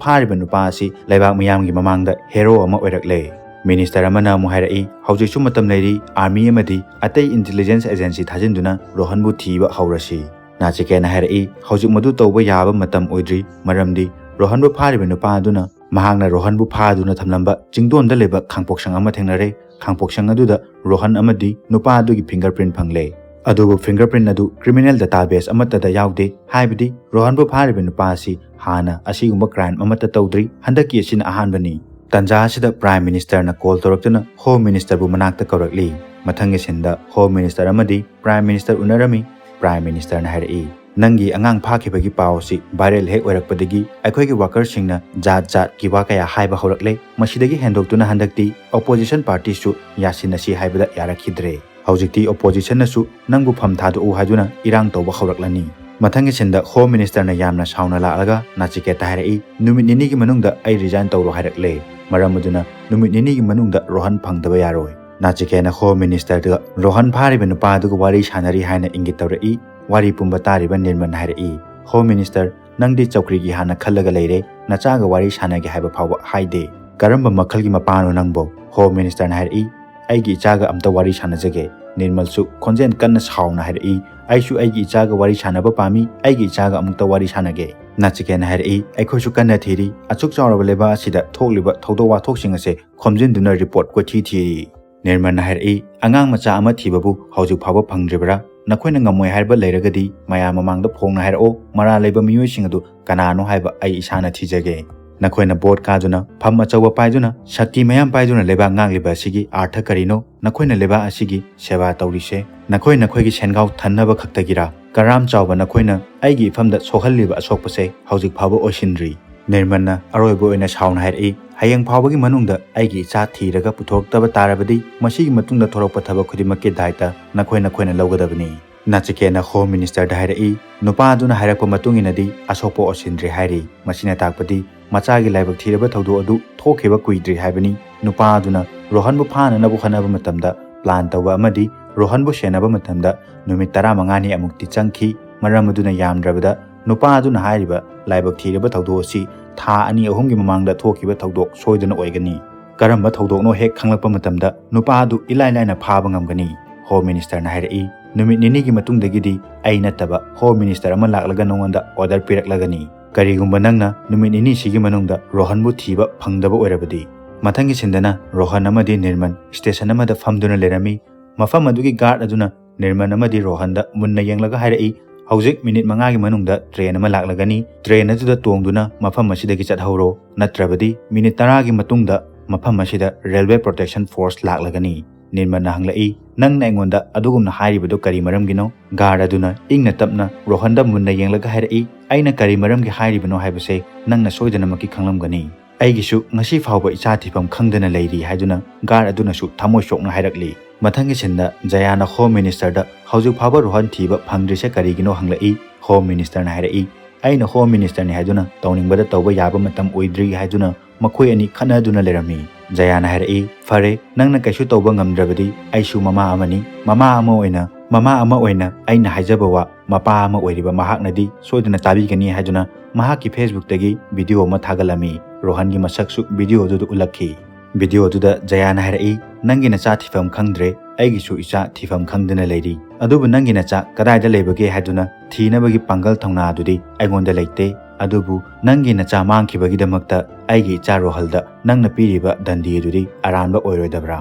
ꯐꯥꯔꯤꯕ ꯅꯨꯄꯥ ꯑꯁꯤ ꯂꯩꯕꯥꯛ ꯃꯤꯌꯥꯝꯒꯤ ꯃꯃꯥꯡꯗ ꯍꯦꯔꯣ ꯑꯃ ꯑꯣꯏꯔꯛꯂꯦ꯫ ꯃꯤꯅꯤꯁꯇꯔ ꯑꯃꯅ ꯑꯃꯨꯛ ꯍꯥꯏꯔꯛꯏ, ꯍꯧꯖꯤꯛꯁꯨ ꯃꯇꯝ ꯂꯩꯔꯤ, ꯑꯥꯔꯃꯤ ꯑꯃꯗꯤ ꯑꯇꯩ ꯏꯟꯇꯦꯂꯤꯖꯦꯟꯁ ꯑꯦꯖꯦꯟꯁꯤ ꯊꯥꯖꯤꯟꯗꯨꯅ ꯔꯣꯍꯟꯕꯨ ꯊꯤꯕ ꯍꯧꯔꯁꯤ꯫ ꯅꯥꯆꯤꯀꯦꯠꯅ ꯍꯥꯏꯔꯛꯏ, ꯍꯧꯖꯤꯛ ꯃꯗꯨ ꯇꯧꯕ ꯌꯥꯕ ꯃꯇꯝ ꯑꯣꯏꯗ꯭ꯔꯤ, ꯃꯔꯝꯗꯤ ꯔꯣꯍꯟꯕꯨ ꯐꯥꯔꯤꯕ ꯅꯨꯄꯥ ꯑꯗꯨꯅ ꯃꯍꯥꯛꯅ ꯔꯣꯍꯟꯕꯨ ꯐꯥꯗꯨꯅ ꯊꯝꯂꯝꯕ ꯆꯤꯡꯗꯣꯟꯗ ꯂꯩꯕ ꯈꯥꯡꯄꯣꯛꯁꯪ ꯑꯃ ꯊꯦꯡꯅꯔꯦ꯫ ꯈꯥꯡꯄꯣꯛꯁꯪ ꯑꯗꯨꯗ ꯔꯣꯍꯟ ꯑꯃꯗꯤ ꯅꯨꯄꯥ ꯑꯗꯨꯒꯤ ꯐꯤꯡꯒꯔ ꯄ꯭ꯔꯤꯟ ꯐꯪꯂꯦ꯫ ꯑꯗꯨꯕꯨ ꯐꯤꯡꯒꯔ ꯄ꯭ꯔꯤꯟꯠ ꯑꯗꯨ ꯀ꯭ꯔꯤꯃꯤꯅꯦꯜ ꯗꯇꯥꯕꯦꯁ ꯑꯃꯠꯇꯗ ꯌꯥꯎꯗꯦ꯫ ꯍꯥꯏꯕꯗꯤ ꯔꯣꯍꯟꯕꯨ ꯐꯥꯔꯤꯕ ꯅꯨꯄꯥ ꯑꯁꯤ ꯍꯥꯟꯅ ꯑꯁꯤꯒꯨꯝꯕ ꯀ꯭ꯔꯥꯏꯝ ꯑꯃꯠꯇ ꯇꯧꯗ꯭ꯔꯤ, ꯍꯟꯗꯛꯀꯤ ꯑꯁꯤꯅ ꯑꯍꯥꯟꯕꯅꯤ꯫ ꯇꯟꯖꯥ ꯑꯁꯤꯗ ꯄ꯭ꯔꯥꯏꯝ ꯃꯤꯅꯤꯁꯇꯔꯅ ꯀꯣꯜ ꯇꯧꯔꯛꯇꯨꯅ ꯍꯣꯝ ꯃꯤꯅꯤꯁꯇꯔꯕꯨ ꯃꯅꯥꯛꯇ ꯀꯧꯔꯛꯂꯤ꯫ ꯃꯊꯪꯒꯤ ꯁꯤꯟꯗ ꯍꯣꯝ ꯃꯤꯅꯤꯁꯇꯔ ꯑꯃꯗꯤ ꯄ꯭ꯔꯥꯏꯝ ꯃꯤꯅꯤꯁꯇꯔ ꯎꯅꯔꯝꯃꯤ꯫ ꯄ꯭ꯔꯥꯏꯝ ꯃꯤꯅꯤꯁꯇꯔꯅ ꯍꯥꯏꯔꯛꯏ, "ꯅꯪꯒꯤ ꯑꯉꯥꯡ ꯐꯥꯈꯤꯕꯒꯤ ꯄꯥꯎ ꯑꯁꯤ ꯚꯥꯏꯔꯦꯜ ꯍꯦꯛ ꯑꯣꯏꯔꯛꯄꯗꯒꯤ ꯑꯩꯈꯣꯏꯒꯤ ꯋꯥꯀꯔꯁꯤꯡꯅ ꯖꯥꯠ ꯖꯥꯠꯀꯤ ꯋꯥ ꯀꯌꯥ ꯍꯥꯏꯕ ꯍꯧꯔꯛꯂꯦ꯫ ꯃꯁꯤꯗꯒꯤ ꯍꯦꯟꯗꯣꯛꯇꯨꯅ ꯍꯟꯗꯛꯇꯤ ꯑꯣꯄꯣꯖꯤꯁꯟ ꯄꯥꯔꯇꯤꯁꯨ ꯌꯥꯁꯤꯟꯅꯁꯤ ꯍꯥꯏꯕꯗ ꯌꯥꯔꯛꯈꯤꯗ꯭ꯔꯦ꯫ ꯍꯧꯖꯤꯛꯇꯤ ꯑꯣꯄꯣꯖꯤꯁꯟꯅꯁꯨ ꯅꯪꯕꯨ ꯐꯝ ꯊꯥꯗꯣꯛꯎ ꯍꯥꯏꯗꯨꯅ ꯏꯔꯥꯡ ꯇꯧꯕ ꯍꯧꯔꯛꯂꯅꯤ"꯫ ꯃꯊꯪꯒꯤ ꯁꯤꯟꯗ ꯍꯣꯝ ꯃꯤꯅꯤꯁꯇꯔꯅ ꯌꯥꯝꯅ ꯁꯥꯎꯅ ꯂꯥꯛꯂꯒ ꯅꯥꯆꯤꯀꯦꯠꯇ ꯍꯥꯏꯔꯛꯏ, "ꯅꯨꯃꯤꯠ ꯅꯤꯅꯤꯒꯤ ꯃꯅꯨꯡꯗ ꯑꯩ ꯔꯤꯖꯥꯏꯟ ꯇꯧꯔꯣ ꯍꯥꯏꯔꯛꯂꯦ꯫ ꯃꯔꯝ ꯑꯗꯨꯅ ꯅꯨꯃꯤꯠ ꯅꯤꯅꯤꯒꯤ ꯃꯅꯨꯡꯗ ꯔꯣꯍꯟ ꯐꯪꯗꯕ ꯌꯥꯔꯣꯏ"꯫ ꯅꯥꯆꯤꯀꯦꯠꯅ ꯍꯣꯝ ꯃꯤꯅꯤꯁꯇꯔꯗꯨꯒ ꯔꯣꯍꯟ ꯐꯥꯔꯤꯕ ꯅꯨꯄꯥ ꯑꯗꯨꯒ ꯋꯥꯔꯤ ꯁꯥꯟꯅꯔꯤ ꯍꯥꯏꯅ ꯏꯪꯒꯤꯠ ꯇꯧꯔꯛꯏ꯫ ꯋꯥꯔꯤ ꯄꯨꯝꯕ ꯇꯥꯔꯤꯕ ꯅꯤꯔꯃꯜꯅ ꯍꯥꯏꯔꯛꯏ, "ꯍꯣꯝ ꯃꯤꯅꯤꯁꯇꯔ, ꯅꯪꯗꯤ ꯆꯧꯀ꯭ꯔꯤꯒꯤ ꯍꯥꯟꯅ ꯈꯜꯂꯒ ꯂꯩꯔꯦ, ꯅꯆꯥꯒ ꯋꯥꯔꯤ ꯁꯥꯟꯅꯒꯦ ꯍꯥꯏꯕ ꯐꯥꯎꯕ ꯍꯥꯏꯗꯦ꯫ ꯀꯔꯝꯕ ꯃꯈꯜꯒꯤ ꯃꯄꯥꯅꯣ ꯅꯪꯕꯣ?" ꯍꯣꯝ ꯃꯤꯅꯤꯁꯇꯔꯅ ꯍꯥꯏꯔꯛꯏ, "ꯑꯩꯒꯤ ꯏꯆꯥꯒ ꯑꯝꯇ ꯋꯥꯔꯤ ꯁꯥꯟꯅꯖꯒꯦ"꯫ ꯅꯤꯔꯃꯜꯁꯨ ꯈꯣꯟꯖꯦꯜ ꯀꯟꯅ ꯁꯥꯎꯅ ꯍꯥꯏꯔꯛꯏ, "ꯑꯩꯁꯨ ꯑꯩꯒꯤ ꯏꯆꯥꯒ ꯋꯥꯔꯤ ꯁꯥꯟꯅꯕ ꯄꯥꯝꯃꯤ, ꯑꯩꯒꯤ ꯏꯆꯥꯒ ꯑꯃꯨꯛꯇ ꯋꯥꯔꯤ ꯁꯥꯟꯅꯒꯦ"꯫ ꯅꯥꯆꯤꯀꯦꯠꯅ ꯍꯥꯏꯔꯛꯏ, "ꯑꯩꯈꯣꯏꯁꯨ ꯀꯟꯅ ꯊꯤꯔꯤ꯫ ꯑꯁꯨꯛ ꯆꯥꯎꯔꯕ ꯂꯩꯕꯥꯛ ꯑꯁꯤꯗ ꯊꯣꯛꯂꯤꯕ ꯊꯧꯗꯣꯛ ꯋꯥꯊꯣꯛꯁꯤꯡ ꯑꯁꯦ ꯈꯣꯝꯖꯤꯟꯗꯨꯅ ꯔꯤꯄꯣꯔꯠ ꯀꯣꯏꯊꯤ ꯊꯤꯔꯤ"꯫ ꯅꯤꯔꯃꯜꯅ ꯍꯥꯏꯔꯛꯏ, "ꯑꯉꯥꯡ ꯃꯆꯥ ꯑꯃ ꯊꯤꯕꯕꯨ ꯍꯧꯖꯤꯛ ꯐꯥꯎꯕ ꯐꯪꯗ꯭ꯔꯤꯕꯔꯥ? ꯅꯈꯣꯏꯅ ꯉꯝꯃꯣꯏ ꯍꯥꯏꯔꯕ ꯂꯩꯔꯒꯗꯤ ꯃꯌꯥꯝ ꯃꯃꯥꯡꯗ ꯐꯣꯡꯅ ꯍꯥꯏꯔꯛꯑꯣ, ꯃꯔꯥꯜ ꯂꯩꯕ ꯃꯤꯑꯣꯏꯁꯤꯡ ꯑꯗꯨ ꯀꯅꯥꯅꯣ ꯍꯥꯏꯕ ꯑꯩ ꯏꯁꯥꯅ ꯊꯤꯖꯒꯦ꯫ ꯅꯈꯣꯏꯅ ꯚꯣꯠ ꯀꯥꯗꯨꯅ, ꯐꯝ ꯑꯆꯧꯕ ꯄꯥꯏꯗꯨꯅ, ꯁꯛꯇꯤ ꯃꯌꯥꯝ ꯄꯥꯏꯗꯨꯅ ꯂꯩꯕꯥꯛ ꯉꯥꯛꯂꯤꯕ ꯑꯁꯤꯒꯤ ꯑꯥꯔꯊ ꯀꯔꯤꯅꯣ? ꯅꯈꯣꯏꯅ ꯂꯩꯕꯥꯛ ꯑꯁꯤꯒꯤ ꯁꯦꯕꯥ ꯇꯧꯔꯤꯁꯦ꯫ ꯅꯈꯣꯏ ꯅꯈꯣꯏꯒꯤ ꯁꯦꯟꯒꯥꯎ ꯊꯟꯅꯕ ꯈꯛꯇꯒꯤꯔꯥ? ꯀꯔꯥꯝ ꯆꯥꯎꯕ ꯅꯈꯣꯏꯅ ꯑꯩꯒꯤ ꯏꯐꯝꯗ ꯁꯣꯛꯍꯜꯂꯤꯕ ꯑꯁꯣꯛꯄꯁꯦ ꯍꯧꯖꯤꯛ ꯐꯥꯎꯕ ꯑꯣꯏꯁꯤꯟꯗ꯭ꯔꯤ"꯫ ꯅꯤꯔꯃꯜꯅ ꯑꯔꯣꯏꯕ ꯑꯣꯏꯅ ꯁꯥꯎꯅ ꯍꯥꯏꯔꯛꯏ, "ꯍꯌꯦꯡ ꯐꯥꯎꯕꯒꯤ ꯃꯅꯨꯡꯗ ꯑꯩꯒꯤ ꯏꯆꯥ ꯊꯤꯔꯒ ꯄꯨꯊꯣꯔꯛꯇꯕ ꯇꯥꯔꯕꯗꯤ, ꯃꯁꯤꯒꯤ ꯃꯇꯨꯡꯗ ꯊꯣꯔꯛꯄ ꯊꯕꯛ ꯈꯨꯗꯤꯡꯃꯛꯀꯤ ꯗꯥꯏꯇ ꯅꯈꯣꯏ ꯅꯈꯣꯏꯅ ꯂꯧꯒꯗꯕꯅꯤ"꯫ ꯅꯥꯆꯤꯀꯦꯠꯅ ꯍꯣꯝ ꯃꯤꯅꯤꯁꯇꯔꯗ ꯍꯥꯏꯔꯛꯏ, "ꯅꯨꯄꯥ ꯑꯗꯨꯅ ꯍꯥꯏꯔꯛꯄ ꯃꯇꯨꯡ ꯏꯟꯅꯗꯤ ꯑꯁꯣꯛꯄ ꯑꯣꯏꯁꯤꯟꯗ꯭ꯔꯤ ꯍꯥꯏꯔꯤ꯫ ꯃꯁꯤꯅ ꯇꯥꯛꯄꯗꯤ ꯃꯆꯥꯒꯤ ꯂꯥꯏꯕꯛ ꯊꯤꯔꯕ ꯊꯧꯗꯣꯛ ꯑꯗꯨ ꯊꯣꯛꯈꯤꯕ ꯀꯨꯏꯗ꯭ꯔꯤ ꯍꯥꯏꯕꯅꯤ"꯫ ꯅꯨꯄꯥ ꯑꯗꯨꯅ ꯔꯣꯍꯟꯕꯨ ꯐꯥꯅꯅꯕ ꯍꯣꯠꯅꯕ ꯃꯇꯝꯗ, ꯄ꯭ꯂꯥꯟ ꯇꯧꯕ ꯑꯃꯗꯤ ꯔꯣꯍꯟꯕꯨ ꯁꯦꯟꯅꯕ ꯃꯇꯝꯗ ꯅꯨꯃꯤꯠ ꯇꯔꯥꯃꯉꯥꯅꯤ ꯑꯃꯨꯛꯇꯤ ꯆꯪꯈꯤ꯫ ꯃꯔꯝ ꯑꯗꯨꯅ ꯌꯥꯝꯗ꯭ꯔꯕꯗ ꯅꯨꯄꯥ ꯑꯗꯨꯅ ꯍꯥꯏꯔꯤꯕ ꯂꯥꯏꯕꯛ ꯊꯤꯔꯕ ꯊꯧꯗꯣꯛ ꯑꯁꯤ ꯊꯥ ꯑꯅꯤ ꯑꯍꯨꯝꯒꯤ ꯃꯃꯥꯡꯗ ꯊꯣꯛꯈꯤꯕ ꯊꯧꯗꯣꯛ ꯁꯣꯏꯗꯅ ꯑꯣꯏꯒꯅꯤ꯫ ꯀꯔꯝꯕ ꯊꯧꯗꯣꯛꯅꯣ ꯍꯦꯛ ꯈꯪꯂꯛꯄ ꯃꯇꯝꯗ ꯅꯨꯄꯥ ꯑꯗꯨ ꯏꯂꯥꯏ ꯂꯥꯏꯅ ꯐꯥꯕ ꯉꯝꯒꯅꯤ꯫ ꯍꯣꯝ ꯃꯤꯅꯤꯁꯇꯔꯅ ꯍꯥꯏꯔꯛꯏ, "ꯅꯨꯃꯤꯠ ꯅꯤꯅꯤꯒꯤ ꯃꯇꯨꯡꯗꯒꯤꯗꯤ ꯑꯩ ꯅꯠꯇꯕ ꯍꯣꯝ ꯃꯤꯅꯤꯁꯇꯔ ꯑꯃ ꯂꯥꯛꯂꯒ ꯅꯉꯣꯟꯗ ꯑꯣꯔꯗꯔ ꯄꯤꯔꯛꯂꯒꯅꯤ꯫ ꯀꯔꯤꯒꯨꯝꯕ ꯅꯪꯅ ꯅꯨꯃꯤꯠ ꯅꯤꯅꯤꯁꯤꯒꯤ ꯃꯅꯨꯡꯗ ꯔꯣꯍꯟꯕꯨ ꯊꯤꯕ ꯐꯪꯗꯕ ꯑꯣꯏꯔꯕꯗꯤ"꯫ ꯃꯊꯪꯒꯤ ꯁꯤꯟꯗꯅ ꯔꯣꯍꯟ ꯑꯃꯗꯤ ꯅꯤꯔꯃꯜ ꯁ꯭ꯇꯦꯁꯟ ꯑꯃꯗ ꯐꯝꯗꯨꯅ ꯂꯩꯔꯝꯃꯤ꯫ ꯃꯐꯝ ꯑꯗꯨꯒꯤ ꯒꯥꯔꯗ ꯑꯗꯨꯅ ꯅꯤꯔꯃꯟ ꯑꯃꯗꯤ ꯔꯣꯍꯟꯗ ꯃꯨꯟꯅ ꯌꯦꯡꯂꯒ ꯍꯥꯏꯔꯛꯏ, "ꯍꯧꯖꯤꯛ ꯃꯤꯅꯤꯠ ꯃꯉꯥꯒꯤ ꯃꯅꯨꯡꯗ ꯇ꯭ꯔꯦꯟ ꯑꯃ ꯂꯥꯛꯂꯒꯅꯤ꯫ ꯇ꯭ꯔꯦꯟ ꯑꯗꯨꯗ ꯇꯣꯡꯗꯨꯅ ꯃꯐꯝ ꯑꯁꯤꯗꯒꯤ ꯆꯠꯍꯧꯔꯣ, ꯅꯠꯇ꯭ꯔꯕꯗꯤ ꯃꯤꯅꯤꯠ ꯇꯔꯥꯒꯤ ꯃꯇꯨꯡꯗ ꯃꯐꯝ ꯑꯁꯤꯗ ꯔꯦꯜꯋꯦ ꯄ꯭ꯔꯣꯇꯦꯛꯁꯟ ꯐꯣꯔꯁ ꯂꯥꯛꯂꯒꯅꯤ꯫" ꯅꯤꯔꯃꯟꯅ ꯍꯪꯂꯛꯏ, "ꯅꯪꯅ ꯑꯩꯉꯣꯟꯗ ꯑꯗꯨꯒꯨꯝꯅ ꯍꯥꯏꯔꯤꯕꯗꯨ ꯀꯔꯤ ꯃꯔꯝꯒꯤꯅꯣ?" ꯒꯥꯔꯗ ꯑꯗꯨꯅ ꯏꯪꯅ ꯇꯞꯅ ꯔꯣꯍꯟꯗ ꯃꯨꯟꯅ ꯌꯦꯡꯂꯒ ꯍꯥꯏꯔꯛꯏ, "ꯑꯩꯅ ꯀꯔꯤ ꯃꯔꯝꯒꯤ ꯍꯥꯏꯔꯤꯕꯅꯣ ꯍꯥꯏꯕꯁꯦ ꯅꯪꯅ ꯁꯣꯏꯗꯅꯃꯛꯀꯤ ꯈꯪꯂꯝꯒꯅꯤ꯫ ꯑꯩꯒꯤꯁꯨ ꯉꯁꯤ ꯐꯥꯎꯕ ꯏꯆꯥ ꯊꯤꯐꯝ ꯈꯪꯗꯅ ꯂꯩꯔꯤ" ꯍꯥꯏꯗꯨꯅ ꯒꯥꯔꯗ ꯑꯗꯨꯅꯁꯨ ꯊꯃꯣꯏ ꯁꯣꯛꯅ ꯍꯥꯏꯔꯛꯂꯤ꯫ ꯃꯊꯪꯒꯤ ꯁꯤꯟꯗ ꯖꯌꯥꯅ ꯍꯣꯝ ꯃꯤꯅꯤꯁꯇꯔꯗ ꯍꯧꯖꯤꯛ ꯐꯥꯎꯕ ꯔꯣꯍꯟ ꯊꯤꯕ ꯐꯪꯗ꯭ꯔꯤꯁꯦ ꯀꯔꯤꯒꯤꯅꯣ ꯍꯪꯂꯛꯏ꯫ ꯍꯣꯝ ꯃꯤꯅꯤꯁꯇꯔꯅ ꯍꯥꯏꯔꯛꯏ, "ꯑꯩꯅ ꯍꯣꯝ ꯃꯤꯅꯤꯁꯇꯔꯅꯤ ꯍꯥꯏꯗꯨꯅ ꯇꯧꯅꯤꯡꯕꯗ ꯇꯧꯕ ꯌꯥꯕ ꯃꯇꯝ ꯑꯣꯏꯗ꯭ꯔꯤ" ꯍꯥꯏꯗꯨꯅ ꯃꯈꯣꯏ ꯑꯅꯤ ꯈꯠꯅꯗꯨꯅ ꯂꯩꯔꯝꯃꯤ꯫ ꯖꯌꯥꯅ ꯍꯥꯏꯔꯛꯏ, "ꯐꯔꯦ, ꯅꯪꯅ ꯀꯩꯁꯨ ꯇꯧꯕ ꯉꯝꯗ꯭ꯔꯕꯗꯤ ꯑꯩꯁꯨ ꯃꯃꯥ ꯑꯃꯅꯤ꯫ ꯃꯃꯥ ꯑꯃ ꯑꯣꯏꯅ, ꯃꯃꯥ ꯑꯃ ꯑꯣꯏꯅ ꯑꯩꯅ ꯍꯥꯏꯖꯕ ꯋꯥ ꯃꯄꯥ ꯑꯃ ꯑꯣꯏꯔꯤꯕ ꯃꯍꯥꯛꯅꯗꯤ ꯁꯣꯏꯗꯅ ꯇꯥꯕꯤꯒꯅꯤ" ꯍꯥꯏꯗꯨꯅ ꯃꯍꯥꯛꯀꯤ ꯐꯦꯁꯕꯨꯛꯇꯒꯤ ꯚꯤꯗꯤꯑꯣ ꯑꯃ ꯊꯥꯒꯠꯂꯝꯃꯤ꯫ ꯔꯣꯍꯟꯒꯤ ꯃꯁꯛꯁꯨ ꯚꯤꯗꯤꯑꯣ ꯑꯗꯨꯗ ꯎꯠꯂꯛꯈꯤ꯫ ꯚꯤꯗꯤꯑꯣ ꯑꯗꯨꯗ ꯖꯌꯥꯅ ꯍꯥꯏꯔꯛꯏ, "ꯅꯪꯒꯤ ꯅꯆꯥ ꯊꯤꯐꯝ ꯈꯪꯗ꯭ꯔꯦ, ꯑꯩꯒꯤꯁꯨ ꯏꯆꯥ ꯊꯤꯐꯝ ꯈꯪꯗꯅ ꯂꯩꯔꯤ꯫ ꯑꯗꯨꯕꯨ ꯅꯪꯒꯤ ꯅꯆꯥ ꯀꯗꯥꯏꯗ ꯂꯩꯕꯒꯦ ꯍꯥꯏꯗꯨꯅ ꯊꯤꯅꯕꯒꯤ ꯄꯥꯡꯒꯜ ꯊꯧꯅꯥ ꯑꯗꯨꯗꯤ ꯑꯩꯉꯣꯟꯗ ꯂꯩꯇꯦ꯫ ꯑꯗꯨꯕꯨ ꯅꯪꯒꯤ ꯅꯆꯥ ꯃꯥꯡꯈꯤꯕꯒꯤꯗꯃꯛꯇ ꯑꯩꯒꯤ ꯏꯆꯥ ꯔꯣꯍꯜꯗ ꯅꯪꯅ ꯄꯤꯔꯤꯕ ꯗꯟꯗꯤ ꯑꯗꯨꯗꯤ ꯑꯔꯥꯟꯕ ꯑꯣꯏꯔꯣꯏꯗꯕ꯭ꯔꯥ?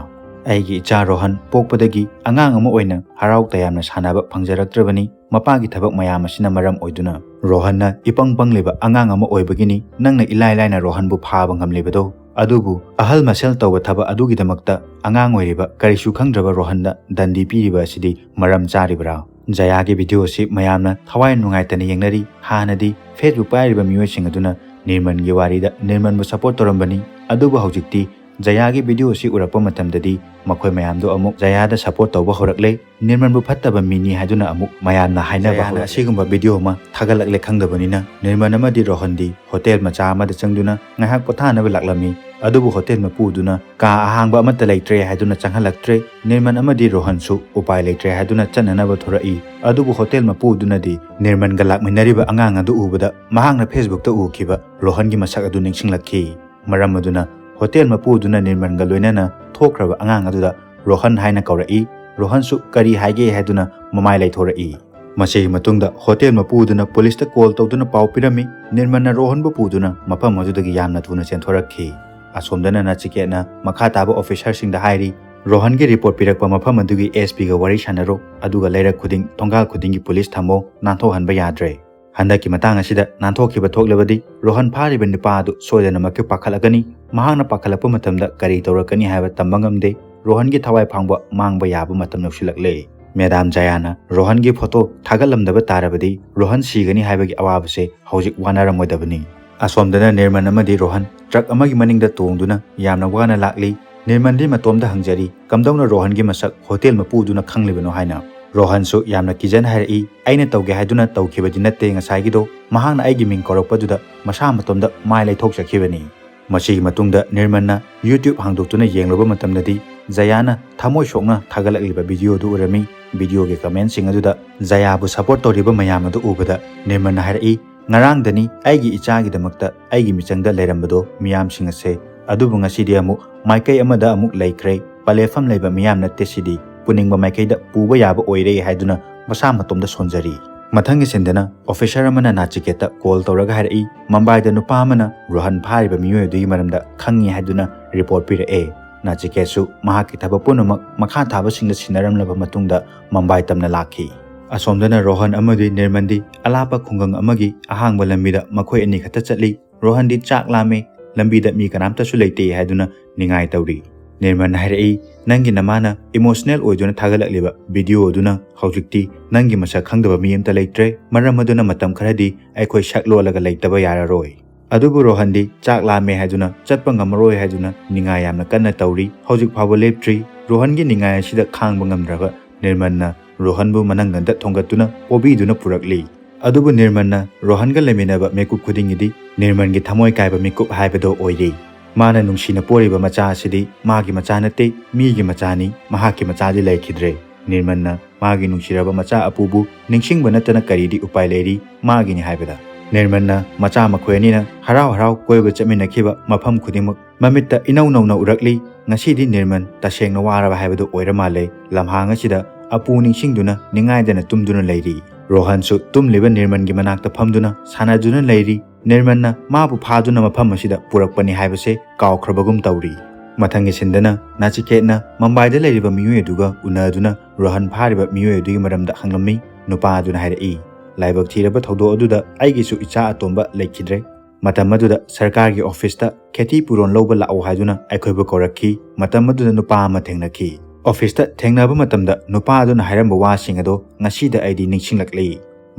ꯑꯩꯒꯤ ꯏꯆꯥ ꯔꯣꯍꯟ ꯄꯣꯛꯄꯗꯒꯤ ꯑꯉꯥꯡ ꯑꯃ ꯑꯣꯏꯅ ꯍꯔꯥꯎ ꯇꯌꯥꯝꯅ ꯁꯥꯟꯅꯕ ꯐꯪꯖꯔꯛꯇ꯭ꯔꯕꯅꯤ꯫ ꯃꯄꯥꯒꯤ ꯊꯕꯛ ꯃꯌꯥꯝ ꯑꯁꯤꯅ ꯃꯔꯝ ꯑꯣꯏꯗꯨꯅ ꯔꯣꯍꯟꯅ ꯏꯄꯪ ꯄꯪꯂꯤꯕ ꯑꯉꯥꯡ ꯑꯃ ꯑꯣꯏꯕꯒꯤꯅꯤ ꯅꯪꯅ ꯏꯂꯥꯏ ꯂꯥꯏꯅ ꯔꯣꯍꯟꯕꯨ ꯐꯥꯕ ꯉꯝꯂꯤꯕꯗꯣ꯫ ꯑꯗꯨꯕꯨ ꯑꯍꯜ ꯃꯁꯦꯜ ꯇꯧꯕ ꯊꯕꯛ ꯑꯗꯨꯒꯤꯗꯃꯛꯇ ꯑꯉꯥꯡ ꯑꯣꯏꯔꯤꯕ ꯀꯔꯤꯁꯨ ꯈꯪꯗ꯭ꯔꯕ ꯔꯣꯍꯟꯗ ꯗꯟꯗꯤ ꯄꯤꯔꯤꯕ ꯑꯁꯤꯗꯤ ꯃꯔꯝ ꯆꯥꯔꯤꯕ꯭ꯔꯥ?" ꯖꯌꯥꯒꯤ ꯚꯤꯗꯤꯑꯣ ꯑꯁꯤ ꯃꯌꯥꯝꯅ ꯊꯋꯥꯏ ꯅꯨꯡꯉꯥꯏꯇꯅ ꯌꯦꯡꯅꯔꯤ꯫ ꯍꯥꯟꯅꯗꯤ ꯐꯦꯁꯕꯨꯛ ꯄꯥꯏꯔꯤꯕ ꯃꯤꯑꯣꯏꯁꯤꯡ ꯑꯗꯨꯅ ꯅꯤꯔꯃꯟꯒꯤ ꯋꯥꯔꯤꯗ ꯅꯤꯔꯃꯟꯕꯨ ꯁꯄꯣꯔꯠ ꯇꯧꯔꯝꯕꯅꯤ, ꯑꯗꯨꯕꯨ ꯍꯧꯖꯤꯛꯇꯤ ꯖꯌꯥꯒꯤ ꯚꯤꯗꯤꯑꯣ ꯑꯁꯤ ꯎꯔꯛꯄ ꯃꯇꯝꯗꯗꯤ ꯃꯈꯣꯏ ꯃꯌꯥꯝꯗꯣ ꯑꯃꯨꯛ ꯖꯌꯥꯗ ꯁꯄꯣꯔꯠ ꯇꯧꯕ ꯍꯧꯔꯛꯂꯦ꯫ ꯅꯤꯔꯃꯟꯕꯨ ꯐꯠꯇꯕ ꯃꯤꯅꯤ ꯍꯥꯏꯗꯨꯅ ꯑꯃꯨꯛ ꯃꯌꯥꯝꯅ ꯍꯥꯏꯅꯕ ꯖꯌꯥꯅ ꯍꯧꯔꯛꯂꯦ꯫ ꯑꯁꯤꯒꯨꯝꯕ ꯚꯤꯗꯤꯑꯣ ꯑꯃ ꯊꯥꯒꯠꯂꯛꯂꯦ ꯈꯪꯗꯕꯅꯤꯅ ꯅꯤꯔꯃꯟ ꯑꯃꯗꯤ ꯔꯣꯍꯟꯗꯤ ꯍꯣꯇꯦꯜ ꯃꯆꯥ ꯑꯃꯗ ꯆꯪꯗꯨꯅ ꯉꯥꯏꯍꯥꯛ ꯄꯣꯊꯥꯅꯕ ꯂꯥꯛꯂꯝꯃꯤ꯫ ꯑꯗꯨꯕꯨ ꯍꯣꯇꯦꯜ ꯃꯄꯨꯗꯨꯅ ꯀꯥ ꯑꯍꯥꯡꯕ ꯑꯃꯠꯇ ꯂꯩꯇ꯭ꯔꯦ ꯍꯥꯏꯗꯨꯅ ꯆꯪꯍꯜꯂꯛꯇ꯭ꯔꯦ꯫ ꯅꯤꯔꯃꯟ ꯑꯃꯗꯤ ꯔꯣꯍꯟꯁꯨ ꯎꯄꯥꯏ ꯂꯩꯇ꯭ꯔꯦ ꯍꯥꯏꯗꯨꯅ ꯆꯠꯅꯅꯕ ꯊꯣꯔꯛꯏ꯫ ꯑꯗꯨꯕꯨ ꯍꯣꯇꯦꯜ ꯃꯄꯨꯗꯨꯅꯗꯤ ꯅꯤꯔꯃꯟꯒ ꯂꯥꯛꯃꯤꯟꯅꯔꯤꯕ ꯑꯉꯥꯡ ꯑꯗꯨ ꯎꯕꯗ ꯃꯍꯥꯛꯅ ꯐꯦꯁꯕꯨꯛꯇ ꯎꯈꯤꯕ ꯔꯣꯍꯟꯒꯤ ꯃꯁꯛ ꯑꯗꯨ ꯅꯤꯡꯁꯤꯡꯂꯛꯈꯤ꯫ ꯃꯔꯝ ꯑꯗꯨꯅ ꯍꯣꯇꯦꯜ ꯃꯄꯨꯗꯨꯅ ꯅꯤꯔꯃꯟꯒ ꯂꯣꯏꯅꯅ ꯊꯣꯛꯈ꯭ꯔꯕ ꯑꯉꯥꯡ ꯑꯗꯨꯗ ꯔꯣꯍꯟ ꯍꯥꯏꯅ ꯀꯧꯔꯛꯏ꯫ ꯔꯣꯍꯟꯁꯨ ꯀꯔꯤ ꯍꯥꯏꯒꯦ ꯍꯥꯏꯗꯨꯅ ꯃꯃꯥꯏ ꯂꯩꯊꯣꯔꯛꯏ꯫ ꯃꯁꯤꯒꯤ ꯃꯇꯨꯡꯗ ꯍꯣꯇꯦꯜ ꯃꯄꯨꯗꯨꯅ ꯄꯨꯂꯤꯁꯇ ꯀꯣꯜ ꯇꯧꯗꯨꯅ ꯄꯥꯎ ꯄꯤꯔꯝꯃꯤ꯫ ꯅꯤꯔꯃꯟꯅ ꯔꯣꯍꯟꯕꯨ ꯄꯨꯗꯨꯅ ꯃꯐꯝ ꯑꯗꯨꯗꯒꯤ ꯌꯥꯝꯅ ꯊꯨꯅ ꯆꯦꯟꯊꯣꯔꯛꯈꯤ꯫ ꯑꯁꯣꯝꯗꯅ ꯅꯆꯤꯀꯦꯠꯅ ꯃꯈꯥ ꯇꯥꯕ ꯑꯣꯐꯤꯁꯥꯔꯁꯤꯡꯗ ꯍꯥꯏꯔꯤ, "ꯔꯣꯍꯟꯒꯤ ꯔꯤꯄꯣꯔꯠ ꯄꯤꯔꯛꯄ ꯃꯐꯝ ꯑꯗꯨꯒꯤ ꯑꯦꯁ ꯄꯤꯒ ꯋꯥꯔꯤ ꯁꯥꯟꯅꯔꯣ, ꯑꯗꯨꯒ ꯂꯩꯔꯛ ꯈꯨꯗꯤꯡ, ꯊꯣꯡꯒꯥꯜ ꯈꯨꯗꯤꯡꯒꯤ ꯄꯨꯂꯤꯁ ꯊꯝꯃꯣ, ꯅꯥꯟꯊꯣꯛꯍꯟꯕ ꯌꯥꯗ꯭ꯔꯦ꯫ ꯍꯟꯗꯛꯀꯤ ꯃꯇꯥꯡ ꯑꯁꯤꯗ ꯅꯥꯟꯊꯣꯛꯈꯤꯕ ꯊꯣꯛꯂꯕꯗꯤ ꯔꯣꯍꯟ ꯐꯥꯔꯤꯕ ꯅꯨꯄꯥ ꯑꯗꯨ ꯁꯣꯏꯗꯅꯃꯛꯀꯤ ꯄꯥꯈꯠꯂꯛꯀꯅꯤ꯫ ꯃꯍꯥꯛꯅ ꯄꯥꯈꯠꯂꯛꯄ ꯃꯇꯝꯗ ꯀꯔꯤ ꯇꯧꯔꯛꯀꯅꯤ ꯍꯥꯏꯕ ꯇꯝꯕ ꯉꯝꯗꯦ꯫ ꯔꯣꯍꯟꯒꯤ ꯊꯋꯥꯏ ꯐꯥꯡꯕ ꯃꯥꯡꯕ ꯌꯥꯕ ꯃꯇꯝ ꯌꯧꯁꯤꯜꯂꯛꯂꯦ"꯫ ꯃꯦꯗꯥꯝ ꯖꯌꯥꯅ ꯔꯣꯍꯟꯒꯤ ꯐꯣꯇꯣ ꯊꯥꯒꯠꯂꯝꯗꯕ ꯇꯥꯔꯕꯗꯤ ꯔꯣꯍꯟ ꯁꯤꯒꯅꯤ ꯍꯥꯏꯕꯒꯤ ꯑꯋꯥꯕꯁꯦ ꯍꯧꯖꯤꯛ ꯋꯥꯅꯔꯝꯃꯣꯏꯗꯕꯅꯤ꯫ ꯑꯁꯣꯝꯗꯅ ꯅꯤꯔꯃꯟ ꯑꯃꯗꯤ ꯔꯣꯍꯟ ꯇ꯭ꯔꯛ ꯑꯃꯒꯤ ꯃꯅꯤꯡꯗ ꯇꯣꯡꯗꯨꯅ ꯌꯥꯝꯅ ꯋꯥꯅ ꯂꯥꯛꯂꯤ꯫ ꯅꯤꯔꯃꯟꯗꯤ ꯃꯇꯣꯝꯗ ꯍꯪꯖꯔꯤ, ꯀꯝꯗꯧꯅ ꯔꯣꯍꯟꯒꯤ ꯃꯁꯛ ꯍꯣꯇꯦꯜ ꯃꯄꯨꯗꯨꯅ ꯈꯪꯂꯤꯕꯅꯣ ꯍꯥꯏꯅ꯫ ꯔꯣꯍꯟꯁꯨ ꯌꯥꯝꯅ ꯀꯤꯖꯅ ꯍꯥꯏꯔꯛꯏ, "ꯑꯩꯅ ꯇꯧꯒꯦ ꯍꯥꯏꯗꯨꯅ ꯇꯧꯈꯤꯕꯗꯤ ꯅꯠꯇꯦ ꯉꯁꯥꯏꯒꯤꯗꯣ, ꯃꯍꯥꯛꯅ ꯑꯩꯒꯤ ꯃꯤꯡ ꯀꯧꯔꯛꯄꯗꯨꯗ ꯃꯁꯥ ꯃꯇꯣꯝꯗ ꯃꯥꯏ ꯂꯩꯊꯣꯛꯆꯈꯤꯕꯅꯤ"꯫ ꯃꯁꯤꯒꯤ ꯃꯇꯨꯡꯗ ꯅꯤꯔꯃꯟꯅ YouTube ꯍꯥꯡꯗꯣꯛꯇꯨꯅ ꯌꯦꯡꯂꯨꯕ ꯃꯇꯝꯗꯗꯤ ꯖꯌꯥꯅ ꯊꯃꯣꯏ ꯁꯣꯛꯅ ꯊꯥꯒꯠꯂꯛꯂꯤꯕ ꯚꯤꯗꯤꯑꯣꯗꯨ ꯎꯔꯝꯃꯤ꯫ ꯚꯤꯗꯤꯑꯣꯒꯤ ꯀꯃꯦꯟꯁꯤꯡ ꯑꯗꯨꯗ ꯖꯌꯥꯕꯨ ꯁꯄꯣꯔꯠ ꯇꯧꯔꯤꯕ ꯃꯌꯥꯝ ꯑꯗꯨ ꯎꯕꯗ ꯅꯤꯔꯃꯟꯅ ꯍꯥꯏꯔꯛꯏ, "ꯉꯔꯥꯡꯗꯅꯤ ꯑꯩꯒꯤ ꯏꯆꯥꯒꯤꯗꯃꯛꯇ ꯑꯩꯒꯤ ꯃꯤꯆꯪꯗ ꯂꯩꯔꯝꯕꯗꯣ ꯃꯤꯌꯥꯝꯁꯤꯡ ꯑꯁꯦ, ꯑꯗꯨꯕꯨ ꯉꯁꯤꯗꯤ ꯑꯃꯨꯛ ꯃꯥꯏꯀꯩ ꯑꯃꯗ ꯑꯃꯨꯛ ꯂꯩꯈ꯭ꯔꯦ, ꯄꯂꯦꯐꯝ ꯂꯩꯕ ꯃꯤꯌꯥꯝ ꯅꯠꯇꯦ ꯁꯤꯗꯤ, ꯄꯨꯅꯤꯡꯕ ꯃꯥꯏꯀꯩꯗ ꯄꯨꯕ ꯌꯥꯕ ꯑꯣꯏꯔꯦ" ꯍꯥꯏꯗꯨꯅ ꯃꯁꯥ ꯃꯇꯣꯝꯗ ꯁꯣꯟꯖꯔꯤ꯫ ꯃꯊꯪꯒꯤ ꯁꯤꯟꯗꯅ ꯑꯣꯐꯤꯁꯔ ꯑꯃꯅ ꯅꯥꯆꯤꯀꯦꯠꯇ ꯀꯣꯜ ꯇꯧꯔꯒ ꯍꯥꯏꯔꯛꯏ, ꯃꯝꯕꯥꯏꯗ ꯅꯨꯄꯥ ꯑꯃꯅ ꯔꯣꯍꯟ ꯐꯥꯔꯤꯕ ꯃꯤꯑꯣꯏ ꯑꯗꯨꯒꯤ ꯃꯔꯝꯗ ꯈꯪꯉꯤ ꯍꯥꯏꯗꯨꯅ ꯔꯤꯄꯣꯔꯠ ꯄꯤꯔꯛꯑꯦ꯫ ꯅꯥꯆꯤꯀꯦꯠꯁꯨ ꯃꯍꯥꯛꯀꯤ ꯊꯕꯛ ꯄꯨꯝꯅꯃꯛ ꯃꯈꯥ ꯊꯥꯕꯁꯤꯡꯗ ꯁꯤꯟꯅꯔꯝꯂꯕ ꯃꯇꯨꯡꯗ ꯃꯝꯕꯥꯏ ꯇꯝꯅ ꯂꯥꯛꯈꯤ꯫ ꯑꯁꯣꯝꯗꯅ ꯔꯣꯍꯟ ꯑꯃꯗꯤ ꯅꯤꯔꯃꯟꯗꯤ ꯑꯂꯥꯞꯄ ꯈꯨꯡꯒꯪ ꯑꯃꯒꯤ ꯑꯍꯥꯡꯕ ꯂꯝꯕꯤꯗ ꯃꯈꯣꯏ ꯑꯅꯤ ꯈꯛꯇ ꯆꯠꯂꯤ꯫ ꯔꯣꯍꯟꯗꯤ ꯆꯥꯛ ꯂꯥꯝꯃꯦ, ꯂꯝꯕꯤꯗ ꯃꯤ ꯀꯅꯥꯝꯇꯁꯨ ꯂꯩꯇꯦ ꯍꯥꯏꯗꯨꯅ ꯅꯤꯡꯉꯥꯏ ꯇꯧꯔꯤ꯫ ꯅꯤꯔꯃꯟꯅ ꯍꯥꯏꯔꯛꯏ, "ꯅꯪꯒꯤ ꯅꯃꯥꯅ ꯏꯃꯣꯁꯅꯦꯜ ꯑꯣꯏꯗꯨꯅ ꯊꯥꯒꯠꯂꯛꯂꯤꯕ ꯚꯤꯗꯤꯑꯣ ꯑꯗꯨꯅ ꯍꯧꯖꯤꯛꯇꯤ ꯅꯪꯒꯤ ꯃꯁꯛ ꯈꯪꯗꯕ ꯃꯤ ꯑꯃꯇ ꯂꯩꯇ꯭ꯔꯦ, ꯃꯔꯝ ꯑꯗꯨꯅ ꯃꯇꯝ ꯈꯔꯗꯤ ꯑꯩꯈꯣꯏ ꯁꯛ ꯂꯣꯜꯂꯒ ꯂꯩꯇꯕ ꯌꯥꯔꯔꯣꯏ"꯫ ꯑꯗꯨꯕꯨ ꯔꯣꯍꯟꯗꯤ ꯆꯥꯛ ꯂꯥꯝꯃꯦ ꯍꯥꯏꯗꯨꯅ ꯆꯠꯄ ꯉꯝꯃꯔꯣꯏ ꯍꯥꯏꯗꯨꯅ ꯅꯤꯡꯉꯥꯏ ꯌꯥꯝꯅ ꯀꯟꯅ ꯇꯧꯔꯤ꯫ ꯍꯧꯖꯤꯛ ꯐꯥꯎꯕ ꯂꯦꯞꯇ꯭ꯔꯤ꯫ ꯔꯣꯍꯟꯒꯤ ꯅꯤꯡꯉꯥꯏ ꯑꯁꯤꯗ ꯈꯥꯡꯕ ꯉꯝꯗ꯭ꯔꯕ ꯅꯤꯔꯃꯟꯅ ꯔꯣꯍꯟꯕꯨ ꯃꯅꯪꯒꯟꯗ ꯊꯣꯡꯒꯠꯇꯨꯅ ꯄꯣꯕꯤꯗꯨꯅ ꯄꯨꯔꯛꯂꯤ꯫ ꯑꯗꯨꯕꯨ ꯅꯤꯔꯃꯟꯅ ꯔꯣꯍꯟꯒ ꯂꯩꯃꯤꯟꯅꯕ ꯃꯤꯀꯨꯞ ꯈꯨꯗꯤꯡꯒꯤꯗꯤ ꯅꯤꯔꯃꯟꯒꯤ ꯊꯃꯣꯏ ꯀꯥꯏꯕ ꯃꯤꯀꯨꯞ ꯍꯥꯏꯕꯗꯣ ꯑꯣꯏꯔꯤ꯫ ꯃꯥꯅ ꯅꯨꯡꯁꯤꯅ ꯄꯣꯔꯤꯕ ꯃꯆꯥ ꯑꯁꯤꯗꯤ ꯃꯥꯒꯤ ꯃꯆꯥ ꯅꯠꯇꯦ, ꯃꯤꯒꯤ ꯃꯆꯥꯅꯤ꯫ ꯃꯍꯥꯛꯀꯤ ꯃꯆꯥꯗꯤ ꯂꯩꯈꯤꯗ꯭ꯔꯦ꯫ ꯅꯤꯔꯃꯟꯅ ꯃꯥꯒꯤ ꯅꯨꯡꯁꯤꯔꯕ ꯃꯆꯥ ꯑꯄꯨꯕꯨ ꯅꯤꯡꯁꯤꯡꯕ ꯅꯠꯇꯅ ꯀꯔꯤꯗꯤ ꯎꯄꯥꯏ ꯂꯩꯔꯤ, ꯃꯥꯒꯤꯅꯤ ꯍꯥꯏꯕꯗ꯫ ꯅꯤꯔꯃꯟꯅ ꯃꯆꯥ ꯃꯈꯣꯏ ꯑꯅꯤꯅ ꯍꯔꯥꯎ ꯍꯔꯥꯎ ꯀꯣꯏꯕ ꯆꯠꯃꯤꯟꯅꯈꯤꯕ ꯃꯐꯝ ꯈꯨꯗꯤꯡꯃꯛ ꯃꯃꯤꯠꯇ ꯏꯅꯧ ꯅꯧꯅ ꯎꯔꯛꯂꯤ꯫ ꯉꯁꯤꯗꯤ ꯅꯤꯔꯃꯟ ꯇꯁꯦꯡꯅ ꯋꯥꯔꯕ ꯍꯥꯏꯕꯗꯨ ꯑꯣꯏꯔ ꯃꯥꯜꯂꯦ꯫ ꯂꯝꯍꯥꯡ ꯑꯁꯤꯗ ꯑꯄꯨ ꯅꯤꯡꯁꯤꯡꯗꯨꯅ ꯅꯤꯡꯉꯥꯏꯗꯅ ꯇꯨꯝꯗꯨꯅ ꯂꯩꯔꯤ꯫ ꯔꯣꯍꯟꯁꯨ ꯇꯨꯝꯂꯤꯕ ꯅꯤꯔꯃꯟꯒꯤ ꯃꯅꯥꯛꯇ ꯐꯝꯗꯨꯅ ꯁꯥꯟꯅꯗꯨꯅ ꯂꯩꯔꯤ꯫ ꯅꯤꯔꯃꯟꯅ ꯃꯥꯕꯨ ꯐꯥꯗꯨꯅ ꯃꯐꯝ ꯑꯁꯤꯗ ꯄꯨꯔꯛꯄꯅꯤ ꯍꯥꯏꯕꯁꯦ ꯀꯥꯎꯈ꯭ꯔꯕꯒꯨꯝ ꯇꯧꯔꯤ꯫ ꯃꯊꯪꯒꯤ ꯁꯤꯟꯗꯅ ꯅꯥꯆꯤꯀꯦꯠꯅ ꯃꯝꯕꯥꯏꯗ ꯂꯩꯔꯤꯕ ꯃꯤꯑꯣꯏ ꯑꯗꯨꯒ ꯎꯅꯗꯨꯅ ꯔꯣꯍꯟ ꯐꯥꯔꯤꯕ ꯃꯤꯑꯣꯏ ꯑꯗꯨꯒꯤ ꯃꯔꯝꯗ ꯍꯪꯂꯝꯃꯤ꯫ ꯅꯨꯄꯥ ꯑꯗꯨꯅ ꯍꯥꯏꯔꯛꯏ, "ꯂꯥꯏꯕꯛ ꯊꯤꯔꯕ ꯊꯧꯗꯣꯛ ꯑꯗꯨꯗ ꯑꯩꯒꯤꯁꯨ ꯏꯆꯥ ꯑꯇꯣꯝꯕ ꯂꯩꯈꯤꯗ꯭ꯔꯦ꯫ ꯃꯇꯝ ꯑꯗꯨꯗ ꯁꯔꯀꯥꯔꯒꯤ ꯑꯣꯐꯤꯁꯇ ꯈꯦꯇꯤ ꯄꯨꯔꯣꯟ ꯂꯧꯕ ꯂꯥꯛꯎ ꯍꯥꯏꯗꯨꯅ ꯑꯩꯈꯣꯏꯕꯨ ꯀꯧꯔꯛꯈꯤ꯫ ꯃꯇꯝ ꯑꯗꯨꯗ ꯅꯨꯄꯥ ꯑꯃ ꯊꯦꯡꯅꯈꯤ꯫ ꯑꯣꯐꯤꯁꯇ ꯊꯦꯡꯅꯕ ꯃꯇꯝꯗ ꯅꯨꯄꯥ ꯑꯗꯨꯅ ꯍꯥꯏꯔꯝꯕ ꯋꯥꯁꯤꯡ ꯑꯗꯣ ꯉꯁꯤꯗ ꯑꯩꯗꯤ ꯅꯤꯡꯁꯤꯡꯂꯛꯂꯤ꯫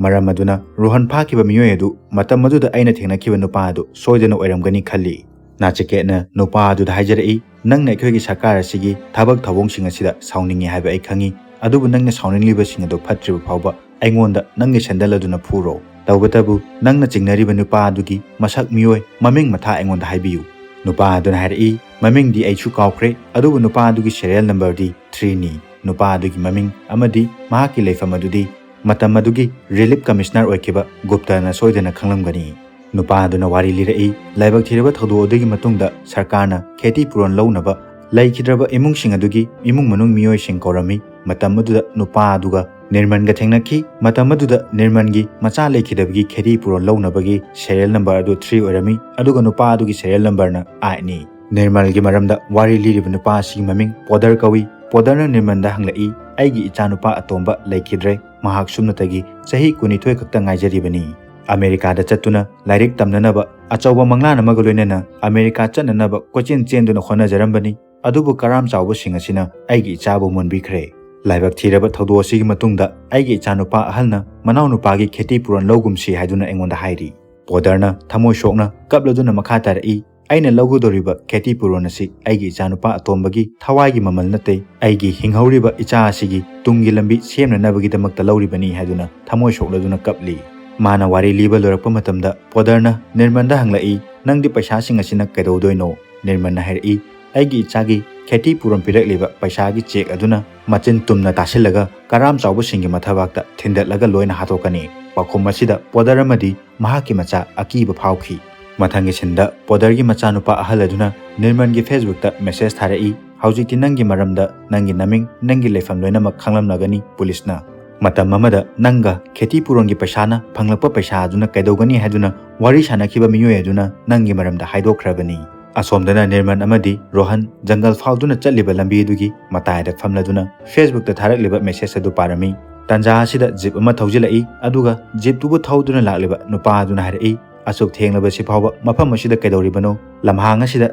ꯃꯔꯝ ꯑꯗꯨꯅ ꯔꯣꯍꯟ ꯐꯥꯈꯤꯕ ꯃꯤꯑꯣꯏ ꯑꯗꯨ ꯃꯇꯝ ꯑꯗꯨꯗ ꯑꯩꯅ ꯊꯦꯡꯅꯈꯤꯕ ꯅꯨꯄꯥ ꯑꯗꯨ ꯁꯣꯏꯗꯅ ꯑꯣꯏꯔꯝꯒꯅꯤ ꯈꯜꯂꯤ"꯫ ꯅꯥꯆꯤꯀꯦꯠꯅ ꯅꯨꯄꯥ ꯑꯗꯨꯗ ꯍꯥꯏꯖꯔꯛꯏ, "ꯅꯪꯅ ꯑꯩꯈꯣꯏꯒꯤ ꯁꯔꯀꯥꯔ ꯑꯁꯤꯒꯤ ꯊꯕꯛ ꯊꯧꯑꯣꯡꯁꯤꯡ ꯑꯁꯤꯗ ꯁꯥꯎꯅꯤꯡꯉꯤ ꯍꯥꯏꯕ ꯑꯩ ꯈꯪꯉꯤ, ꯑꯗꯨꯕꯨ ꯅꯪꯅ ꯁꯥꯎꯅꯤꯡꯂꯤꯕꯁꯤꯡ ꯑꯗꯨ ꯐꯠꯇ꯭ꯔꯤꯕ ꯐꯥꯎꯕ ꯑꯩꯉꯣꯟꯗ ꯅꯪꯒꯤ ꯁꯦꯟꯗꯜ ꯑꯗꯨꯅ ꯐꯨꯔꯣ꯫ ꯇꯧꯕꯇꯕꯨ ꯅꯪꯅ ꯆꯤꯡꯅꯔꯤꯕ ꯅꯨꯄꯥ ꯑꯗꯨꯒꯤ ꯃꯁꯛ ꯃꯤꯑꯣꯏ ꯃꯃꯤꯡ ꯃꯊꯥ ꯑꯩꯉꯣꯟꯗ ꯍꯥꯏꯕꯤꯌꯨ"꯫ ꯅꯨꯄꯥ ꯑꯗꯨꯅ ꯍꯥꯏꯔꯛꯏ, "ꯃꯃꯤꯡꯗꯤ ꯑꯩꯁꯨ ꯀꯥꯎꯈ꯭ꯔꯦ, ꯑꯗꯨꯕꯨ ꯅꯨꯄꯥ ꯑꯗꯨꯒꯤ ꯁꯦꯔꯤꯌꯦꯜ ꯅꯝꯕꯔꯗꯤ ꯊ꯭ꯔꯤꯅꯤ꯫ ꯅꯨꯄꯥ ꯑꯗꯨꯒꯤ ꯃꯃꯤꯡ ꯑꯃꯗꯤ ꯃꯍꯥꯛꯀꯤ ꯂꯩꯐꯝ ꯑꯗꯨꯗꯤ ꯃꯇꯝ ꯑꯗꯨꯒꯤ ꯔꯤꯂꯤꯐ ꯀꯃꯤꯁꯅꯔ ꯑꯣꯏꯈꯤꯕ ꯒꯨꯞꯇꯅ ꯁꯣꯏꯗꯅ ꯈꯪꯂꯝꯒꯅꯤ"꯫ ꯅꯨꯄꯥ ꯑꯗꯨꯅ ꯋꯥꯔꯤ ꯂꯤꯔꯛꯏ, ꯂꯥꯏꯕꯛ ꯊꯤꯔꯕ ꯊꯧꯗꯣꯛ ꯑꯗꯨꯒꯤ ꯃꯇꯨꯡꯗ ꯁꯔꯀꯥꯔꯅ ꯈꯦꯇꯤ ꯄꯨꯔꯣꯟ ꯂꯧꯅꯕ ꯂꯩꯈꯤꯗ꯭ꯔꯕ ꯏꯃꯨꯡꯁꯤꯡ ꯑꯗꯨꯒꯤ ꯏꯃꯨꯡ ꯃꯅꯨꯡ ꯃꯤꯑꯣꯏꯁꯤꯡ ꯀꯧꯔꯝꯃꯤ꯫ ꯃꯇꯝ ꯑꯗꯨꯗ ꯅꯨꯄꯥ ꯑꯗꯨꯒ ꯅꯤꯔꯃꯟꯒ ꯊꯦꯡꯅꯈꯤ꯫ ꯃꯇꯝ ꯑꯗꯨꯗ ꯅꯤꯔꯃꯟꯒꯤ ꯃꯆꯥ ꯂꯩꯈꯤꯗꯕꯒꯤ ꯈꯦꯇꯤ ꯄꯨꯔꯣꯟ ꯂꯧꯅꯕꯒꯤ ꯁꯦꯔꯤꯌꯦꯜ ꯅꯝꯕꯔ ꯑꯗꯨ ꯊ꯭ꯔꯤ ꯑꯣꯏꯔꯝꯃꯤ, ꯑꯗꯨꯒ ꯅꯨꯄꯥ ꯑꯗꯨꯒꯤ ꯁꯦꯔꯤꯌꯦꯜ ꯅꯝꯕꯔꯅ ꯑꯥꯏꯠꯅꯤ꯫ ꯅꯤꯔꯃꯜꯒꯤ ꯃꯔꯝꯗ ꯋꯥꯔꯤ ꯂꯤꯔꯤꯕ ꯅꯨꯄꯥ ꯑꯁꯤꯒꯤ ꯃꯃꯤꯡ ꯄꯣꯗꯔ ꯀꯧꯏ꯫ ꯄꯣꯗꯔꯅ ꯅꯤꯔꯃꯜꯗ ꯍꯪꯂꯛꯏ, "ꯑꯩꯒꯤ ꯏꯆꯥꯅꯨꯄꯥ ꯑꯇꯣꯝꯕ ꯂꯩꯈꯤꯗ꯭ꯔꯦ꯫ ꯃꯍꯥꯛ ꯁꯨꯞꯅꯇꯒꯤ ꯆꯍꯤ ꯀꯨꯟꯅꯤꯊꯣꯏ ꯈꯛꯇ ꯉꯥꯏꯖꯔꯤꯕꯅꯤ꯫ ꯑꯃꯦꯔꯤꯀꯥꯗ ꯆꯠꯇꯨꯅ ꯂꯥꯏꯔꯤꯛ ꯇꯝꯅꯅꯕ ꯑꯆꯧꯕ ꯃꯪꯂꯥꯟ ꯑꯃꯒ ꯂꯣꯏꯅꯅ ꯑꯃꯦꯔꯤꯀꯥ ꯆꯠꯅꯅꯕ ꯀꯣꯏꯆꯦꯟ ꯆꯦꯟꯗꯨꯅ ꯍꯣꯠꯅꯖꯔꯝꯕꯅꯤ꯫ ꯑꯗꯨꯕꯨ ꯀꯔꯥꯝ ꯆꯥꯎꯕꯁꯤꯡ ꯑꯁꯤꯅ ꯑꯩꯒꯤ ꯏꯆꯥꯕꯨ ꯃꯨꯟꯕꯤꯈ꯭ꯔꯦ꯫ ꯂꯥꯏꯕꯛ ꯊꯤꯔꯕ ꯊꯧꯗꯣꯛ ꯑꯁꯤꯒꯤ ꯃꯇꯨꯡꯗ ꯑꯩꯒꯤ ꯏꯆꯥꯅꯨꯄꯥ ꯑꯍꯜꯅ ꯃꯅꯥꯎꯅꯨꯄꯥꯒꯤ ꯈꯦꯇꯤ ꯄꯨꯔꯣꯟ ꯂꯧꯒꯨꯝꯁꯤ ꯍꯥꯏꯗꯨꯅ ꯑꯩꯉꯣꯟꯗ ꯍꯥꯏꯔꯤ"꯫ ꯄꯣꯗꯔꯅ ꯊꯃꯣꯏ ꯁꯣꯛꯅ ꯀꯞꯂꯗꯨꯅ ꯃꯈꯥ ꯇꯥꯔꯛꯏ, "ꯑꯩꯅ ꯂꯧꯒꯗꯧꯔꯤꯕ ꯈꯦꯇꯤ ꯄꯨꯔꯣꯟ ꯑꯁꯤ ꯑꯩꯒꯤ ꯏꯆꯥꯅꯨꯄꯥ ꯑꯇꯣꯝꯕꯒꯤ ꯊꯋꯥꯏꯒꯤ ꯃꯃꯜ ꯅꯠꯇꯦ, ꯑꯩꯒꯤ ꯍꯤꯡꯍꯧꯔꯤꯕ ꯏꯆꯥ ꯑꯁꯤꯒꯤ ꯇꯨꯡꯒꯤ ꯂꯝꯕꯤ ꯁꯦꯝꯅꯅꯕꯒꯤꯗꯃꯛꯇ ꯂꯧꯔꯤꯕꯅꯤ" ꯍꯥꯏꯗꯨꯅ ꯊꯃꯣꯏ ꯁꯣꯛꯂꯗꯨꯅ ꯀꯞꯂꯤ꯫ ꯃꯥꯅ ꯋꯥꯔꯤ ꯂꯤꯕ ꯂꯣꯏꯔꯛꯄ ꯃꯇꯝꯗ ꯄꯣꯗꯔꯅ ꯅꯤꯔꯃꯟꯗ ꯍꯪꯂꯛꯏ, "ꯅꯪꯗꯤ ꯄꯩꯁꯥꯁꯤꯡ ꯑꯁꯤꯅ ꯀꯩꯗꯧꯗꯣꯏꯅꯣ?" ꯅꯤꯔꯃꯟꯅ ꯍꯥꯏꯔꯛꯏ, "ꯑꯩꯒꯤ ꯏꯆꯥꯒꯤ ꯈꯦꯇꯤ ꯄꯨꯔꯣꯟ ꯄꯤꯔꯛꯂꯤꯕ ꯄꯩꯁꯥꯒꯤ ꯆꯦꯛ ꯑꯗꯨꯅ ꯃꯆꯤꯟ ꯇꯨꯝꯅ ꯇꯥꯁꯤꯜꯂꯒ ꯀꯔꯥꯝ ꯆꯥꯎꯕꯁꯤꯡꯒꯤ ꯃꯊꯕꯥꯛꯇ ꯊꯤꯟꯗꯠꯂꯒ ꯂꯣꯏꯅ ꯍꯥꯠꯇꯣꯛꯀꯅꯤ"꯫ ꯄꯥꯎꯈꯨꯝ ꯑꯁꯤꯗ ꯄꯣꯗꯔ ꯑꯃꯗꯤ ꯃꯍꯥꯛꯀꯤ ꯃꯆꯥ ꯑꯀꯤꯕ ꯐꯥꯎꯈꯤ꯫ ꯃꯊꯪꯒꯤ ꯁꯤꯟꯗ ꯄꯣꯗꯔꯒꯤ ꯃꯆꯥꯅꯨꯄꯥ ꯑꯍꯜ ꯑꯗꯨꯅ ꯅꯤꯔꯃꯟꯒꯤ ꯐꯦꯁꯕꯨꯛꯇ ꯃꯦꯁꯦꯖ ꯊꯥꯔꯛꯏ, "ꯍꯧꯖꯤꯛꯇꯤ ꯅꯪꯒꯤ ꯃꯔꯝꯗ ꯅꯪꯒꯤ ꯅꯃꯤꯡ, ꯅꯪꯒꯤ ꯂꯩꯐꯝ ꯂꯣꯏꯅꯃꯛ ꯈꯪꯂꯝꯂꯒꯅꯤ ꯄꯨꯂꯤꯁꯅ꯫ ꯃꯇꯝ ꯑꯃꯗ ꯅꯪꯒ ꯈꯦꯇꯤ ꯄꯨꯔꯣꯟꯒꯤ ꯄꯩꯁꯥꯅ ꯐꯪꯂꯛꯄ ꯄꯩꯁꯥ ꯑꯗꯨꯅ ꯀꯩꯗꯧꯒꯅꯤ ꯍꯥꯏꯗꯨꯅ ꯋꯥꯔꯤ ꯁꯥꯅꯈꯤꯕ ꯃꯤꯑꯣꯏ ꯑꯗꯨꯅ ꯅꯪꯒꯤ ꯃꯔꯝꯗ ꯍꯥꯏꯗꯣꯛꯈ꯭ꯔꯕꯅꯤ"꯫ ꯑꯁꯣꯝꯗꯅ ꯅꯤꯔꯃꯟ ꯑꯃꯗꯤ ꯔꯣꯍꯟ ꯖꯪꯒꯜ ꯐꯥꯎꯗꯨꯅ ꯆꯠꯂꯤꯕ ꯂꯝꯕꯤ ꯑꯗꯨꯒꯤ ꯃꯇꯥꯏꯗ ꯐꯝꯂꯗꯨꯅ Facebook ꯇ ꯊꯥꯔꯛꯂꯤꯕ message ꯑꯗꯨ ꯄꯥꯔꯝꯃꯤ꯫ ꯇꯟꯖꯥ ꯑꯁꯤꯗ jeep ꯑꯃ ꯊꯧꯖꯤꯜꯂꯛꯏ, ꯑꯗꯨꯒ jeep ꯇꯨꯕꯨ ꯊꯧꯗꯨꯅ ꯂꯥꯛꯂꯤꯕ ꯅꯨꯄꯥ ꯑꯗꯨꯅ ꯍꯥꯏꯔꯛꯏ, "ꯑꯁꯨꯛ ꯊꯦꯡꯂꯕꯁꯤ ꯐꯥꯎꯕ ꯃꯐꯝ ꯑꯁꯤꯗ ꯀꯩꯗꯧꯔꯤꯕꯅꯣ? ꯂꯝꯍꯥꯡ ꯑꯁꯤꯗ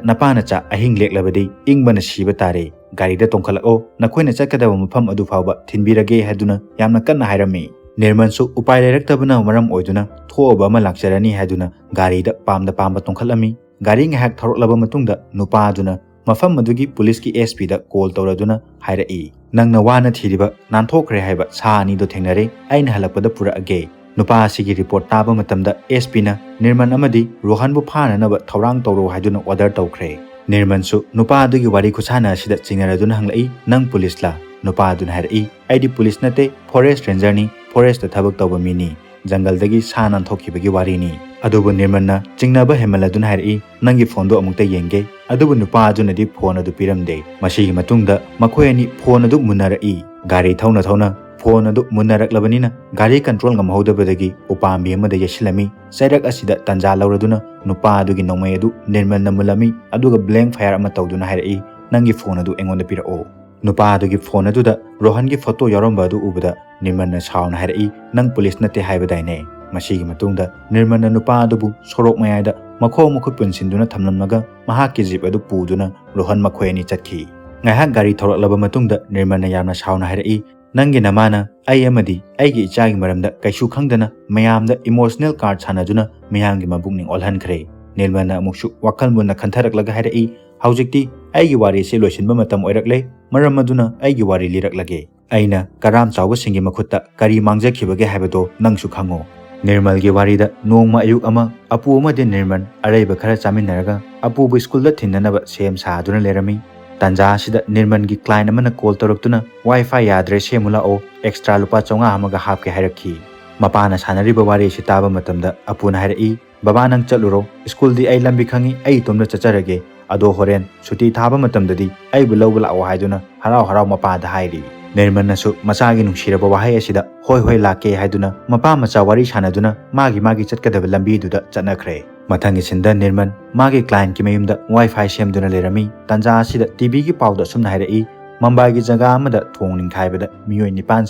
ꯅꯄꯥ ꯅꯆꯥ ꯑꯍꯤꯡ ꯂꯦꯛꯂꯕꯗꯤ ꯏꯪꯕꯅ ꯁꯤꯕ ꯇꯥꯔꯦ꯫ ꯒꯥꯔꯤꯗ ꯇꯣꯡꯈꯠꯂꯛꯑꯣ, ꯅꯈꯣꯏꯅ ꯆꯠꯀꯗꯕ ꯃꯐꯝ ꯑꯗꯨ ꯐꯥꯎꯕ ꯊꯤꯟꯕꯤꯔꯒꯦ" ꯍꯥꯏꯗꯨꯅ ꯌꯥꯝꯅ ꯀꯟꯅ ꯍꯥꯏꯔꯝꯃꯤ꯫ ꯅꯤꯔꯃꯟꯁꯨ ꯎꯄꯥꯏ ꯂꯩꯔꯛꯇꯕꯅ ꯃꯔꯝ ꯑꯣꯏꯗꯨꯅ ꯊꯣꯛꯑꯕ ꯑꯃ ꯂꯥꯛꯆꯔꯅꯤ ꯍꯥꯏꯗꯨꯅ ꯒꯥꯔꯤꯗ ꯄꯥꯝꯗ ꯄꯥꯝꯕ ꯇꯣꯡꯈꯠꯂꯝꯃꯤ꯫ ꯒꯥꯔꯤ ꯉꯥꯏꯍꯥꯛ ꯊꯧꯔꯛꯂꯕ ꯃꯇꯨꯡꯗ ꯅꯨꯄꯥ ꯑꯗꯨꯅ ꯃꯐꯝ ꯑꯗꯨꯒꯤ ꯄꯨꯂꯤꯁꯀꯤ S P ꯗ call ꯇꯧꯔꯗꯨꯅ ꯍꯥꯏꯔꯛꯏ, "ꯅꯪꯅ ꯋꯥꯅ ꯊꯤꯔꯤꯕ ꯅꯥꯟꯊꯣꯛꯈ꯭ꯔꯦ ꯍꯥꯏꯕ ꯁꯥ ꯑꯅꯤꯗꯣ ꯊꯦꯡꯅꯔꯦ, ꯑꯩꯅ ꯍꯜꯂꯛꯄꯗ ꯄꯨꯔꯛꯑꯒꯦ꯫ ꯅꯨꯄꯥ ꯑꯁꯤꯒꯤ report ꯇꯥꯕ ꯃꯇꯝꯗ S P ꯅ ꯅꯤꯔꯃꯟ ꯑꯃꯗꯤ ꯔꯣꯍꯟꯕꯨ ꯐꯥꯅꯅꯕ ꯊꯧꯔꯥꯡ ꯇꯧꯔꯣ" ꯍꯥꯏꯗꯨꯅ order ꯇꯧꯈ꯭ꯔꯦ꯫ ꯅꯤꯔꯃꯟꯁꯨ ꯅꯨꯄꯥ ꯑꯗꯨꯒꯤ ꯋꯥꯔꯤ ꯈꯨꯁꯥꯟꯅ ꯑꯁꯤꯗ ꯆꯤꯡꯅꯔꯗꯨꯅ ꯍꯪꯂꯛꯏ, "ꯅꯪ ꯄꯨꯂꯤꯁꯂꯥ?" ꯅꯨꯄꯥ ꯑꯗꯨꯅ ꯍꯥꯏꯔꯛꯏ, "ꯑꯩꯗꯤ ꯄꯨꯂꯤꯁ ꯅꯠꯇꯦ, forest ranger ꯅꯤ, forest ꯇ ꯊꯕꯛ ꯇꯧꯕ ꯃꯤꯅꯤ꯫ ꯖꯪꯒꯜꯗꯒꯤ ꯁꯥ ꯅꯥꯟꯊꯣꯛꯈꯤꯕꯒꯤ ꯋꯥꯔꯤꯅꯤ"꯫ ꯑꯗꯨꯕꯨ ꯅꯤꯔꯃꯟꯅ ꯆꯤꯡꯅꯕ ꯍꯦꯟꯃꯜꯂꯗꯨꯅ ꯍꯥꯏꯔꯛꯏ, "ꯅꯪꯒꯤ phone ꯗꯨ ꯑꯃꯨꯛꯇ ꯌꯦꯡꯒꯦ"꯫ ꯑꯗꯨꯕꯨ ꯅꯨꯄꯥ ꯑꯗꯨꯅꯗꯤ phone ꯑꯗꯨ ꯄꯤꯔꯝꯗꯦ꯫ ꯃꯁꯤꯒꯤ ꯃꯇꯨꯡꯗ ꯃꯈꯣꯏ ꯑꯅꯤ phone ꯑꯗꯨ ꯃꯨꯟꯅꯔꯛꯏ꯫ ꯒꯥꯔꯤ ꯊꯧꯅ ꯊꯧꯅ phone ꯑꯗꯨ ꯃꯨꯟꯅꯔꯛꯂꯕꯅꯤꯅ ꯒꯥꯔꯤ control ꯉꯝꯍꯧꯗꯕꯗꯒꯤ ꯎꯄꯥꯝꯕꯤ ꯑꯃꯗ ꯌꯩꯁꯤꯜꯂꯝꯃꯤ꯫ ꯆꯩꯔꯛ ꯑꯁꯤꯗ ꯇꯟꯖꯥ ꯂꯧꯔꯗꯨꯅ ꯅꯨꯄꯥ ꯑꯗꯨꯒꯤ ꯅꯣꯡꯃꯩ ꯑꯗꯨ ꯅꯤꯔꯃꯜꯅ ꯃꯨꯜꯂꯝꯃꯤ, ꯑꯗꯨꯒ blank fire ꯑꯃ ꯇꯧꯗꯨꯅ ꯍꯥꯏꯔꯛꯏ, "ꯅꯪꯒꯤ phone ꯑꯗꯨ ꯑꯩꯉꯣꯟꯗ ꯄꯤꯔꯛꯑꯣ"꯫ ꯅꯨꯄꯥ ꯑꯗꯨꯒꯤ phone ꯑꯗꯨꯗ ꯔꯣꯍꯟꯒꯤ photo ꯌꯥꯎꯔꯝꯕ ꯑꯗꯨ ꯎꯕꯗ ꯅꯤꯔꯃꯜꯅ ꯁꯥꯎꯅ ꯍꯥꯏꯔꯛꯏ, "ꯅꯪ ꯄꯨꯂꯤꯁ ꯅꯠꯇꯦ ꯍꯥꯏꯕꯗꯥꯏꯅꯦ?" ꯃꯁꯤꯒꯤ ꯃꯇꯨꯡꯗ ꯅꯤꯔꯃꯜꯅ ꯅꯨꯄꯥ ꯑꯗꯨꯕꯨ ꯁꯣꯔꯣꯛ ꯃꯌꯥꯏꯗ ꯃꯈꯣꯡ ꯃꯈꯨꯠ ꯄꯨꯟꯁꯤꯟꯗꯨꯅ ꯊꯝꯂꯝꯂꯒ ꯃꯍꯥꯛꯀꯤ jeep ꯑꯗꯨ ꯄꯨꯗꯨꯅ ꯔꯣꯍꯟ ꯃꯈꯣꯏ ꯑꯅꯤ ꯆꯠꯈꯤ꯫ ꯉꯥꯏꯍꯥꯛ ꯒꯥꯔꯤ ꯊꯧꯔꯛꯂꯕ ꯃꯇꯨꯡꯗ ꯅꯤꯔꯃꯜꯅ ꯌꯥꯝꯅ ꯁꯥꯎꯅ ꯍꯥꯏꯔꯛꯏ, "ꯅꯪꯒꯤ ꯅꯃꯥꯅ ꯑꯩ ꯑꯃꯗꯤ ꯑꯩꯒꯤ ꯏꯆꯥꯒꯤ ꯃꯔꯝꯗ ꯀꯩꯁꯨ ꯈꯪꯗꯅ ꯃꯌꯥꯝꯗ emotional card ꯁꯥꯟꯅꯗꯨꯅ ꯃꯤꯌꯥꯝꯒꯤ ꯃꯄꯨꯛꯅꯤꯡ ꯑꯣꯜꯍꯟꯈ꯭ꯔꯦ"꯫ ꯅꯤꯔꯃꯜꯅ ꯑꯃꯨꯛꯁꯨ ꯋꯥꯈꯜ ꯃꯨꯟꯅ ꯈꯟꯊꯔꯛꯂꯒ ꯍꯥꯏꯔꯛꯏ, "ꯍꯧꯖꯤꯛꯇꯤ ꯑꯩꯒꯤ ꯋꯥꯔꯤꯁꯤ ꯂꯣꯏꯁꯤꯟꯕ ꯃꯇꯝ ꯑꯣꯏꯔꯛꯂꯦ, ꯃꯔꯝ ꯑꯗꯨꯅ ꯑꯩꯒꯤ ꯋꯥꯔꯤ ꯂꯤꯔꯛꯂꯒꯦ꯫ ꯑꯩꯅ ꯀꯔꯥꯝ ꯆꯥꯎꯕꯁꯤꯡꯒꯤ ꯃꯈꯨꯠꯇ ꯀꯔꯤ ꯃꯥꯡꯖꯈꯤꯕꯒꯦ ꯍꯥꯏꯕꯗꯣ ꯅꯪꯁꯨ ꯈꯪꯉꯣ"꯫ ꯅꯤꯔꯃꯜꯒꯤ ꯋꯥꯔꯤꯗ ꯅꯣꯡꯃ ꯑꯌꯨꯛ ꯑꯃ ꯑꯄꯨ ꯑꯃꯗꯤ ꯅꯤꯔꯃꯜ ꯑꯔꯩꯕ ꯈꯔ ꯆꯥꯃꯤꯟꯅꯔꯒ ꯑꯄꯨꯕꯨ school ꯗ ꯊꯤꯟꯅꯅꯕ ꯁꯦꯝ ꯁꯥꯗꯨꯅ ꯂꯩꯔꯝꯃꯤ꯫ ꯇꯥꯟꯖꯥ ꯑꯁꯤꯗ ꯅꯤꯔꯃꯜꯒꯤ client ꯑꯃꯅ call ꯇꯧꯔꯛꯇꯨꯅ, "WiFi ꯌꯥꯗ꯭ꯔꯦ, ꯁꯦꯝꯃꯨ ꯂꯥꯛꯑꯣ, extra ꯂꯨꯄꯥ ꯆꯥꯝꯃꯉꯥ ꯑꯃꯒ ꯍꯥꯞꯀꯦ" ꯍꯥꯏꯔꯛꯈꯤ꯫ ꯃꯄꯥꯅ ꯁꯥꯟꯅꯔꯤꯕ ꯋꯥꯔꯤ ꯑꯁꯤ ꯇꯥꯕ ꯃꯇꯝꯗ ꯑꯄꯨꯅ ꯍꯥꯏꯔꯛꯏ, "ꯕꯕꯥ, ꯅꯪ ꯆꯠꯂꯨꯔꯣ, school ꯗꯤ ꯑꯩ ꯂꯝꯕꯤ ꯈꯪꯉꯤ, ꯑꯩ ꯏꯇꯣꯝꯇ ꯆꯠꯆꯔꯒꯦ꯫ ꯑꯗꯣ ꯍꯣꯔꯦꯟ ꯁꯨꯇꯤ ꯊꯥꯕ ꯃꯇꯝꯗꯗꯤ ꯑꯩꯕꯨ ꯂꯧꯕ ꯂꯥꯛꯑꯣ" ꯍꯥꯏꯗꯨꯅ ꯍꯔꯥꯎ ꯍꯔꯥꯎ ꯃꯄꯥꯗ ꯍꯥꯏꯔꯤ꯫ ꯅꯤꯔꯃꯜꯅꯁꯨ ꯃꯆꯥꯒꯤ ꯅꯨꯡꯁꯤꯔꯕ ꯋꯥꯍꯩ ꯑꯁꯤꯗ "ꯍꯣꯏ, ꯍꯣꯏ, ꯂꯥꯛꯀꯦ" ꯍꯥꯏꯗꯨꯅ ꯃꯄꯥ ꯃꯆꯥ ꯋꯥꯔꯤ ꯁꯥꯟꯅꯗꯨꯅ ꯃꯥꯒꯤ ꯃꯥꯒꯤ ꯆꯠꯀꯗꯕ ꯂꯝꯕꯤꯗꯨꯗ ꯆꯠꯅꯈ꯭ꯔꯦ꯫ ꯃꯊꯪꯒꯤ ꯁꯤꯟꯗ ꯅꯤꯔꯃꯜ ꯃꯥꯒꯤ ꯀ꯭ꯂꯥꯏꯟꯠꯀꯤ ꯃꯌꯨꯝꯗ ꯋꯥꯏ ꯐꯥꯏ ꯁꯦꯝꯗꯨꯅ ꯂꯩꯔꯝꯃꯤ꯫ ꯇꯥꯟꯖꯥ ꯑꯁꯤꯗ ꯇꯤꯚꯤꯒꯤ ꯄꯥꯎꯗ ꯑꯁꯨꯝꯅ ꯍꯥꯏꯔꯛꯏ, "ꯃꯨꯝꯕꯥꯏꯒꯤ ꯖꯒꯥ ꯑꯃꯗ ꯊꯣꯡ ꯅꯤꯡꯈꯥꯏꯕꯗ ꯃꯤꯑꯣꯏ ꯅꯤꯄꯥꯟ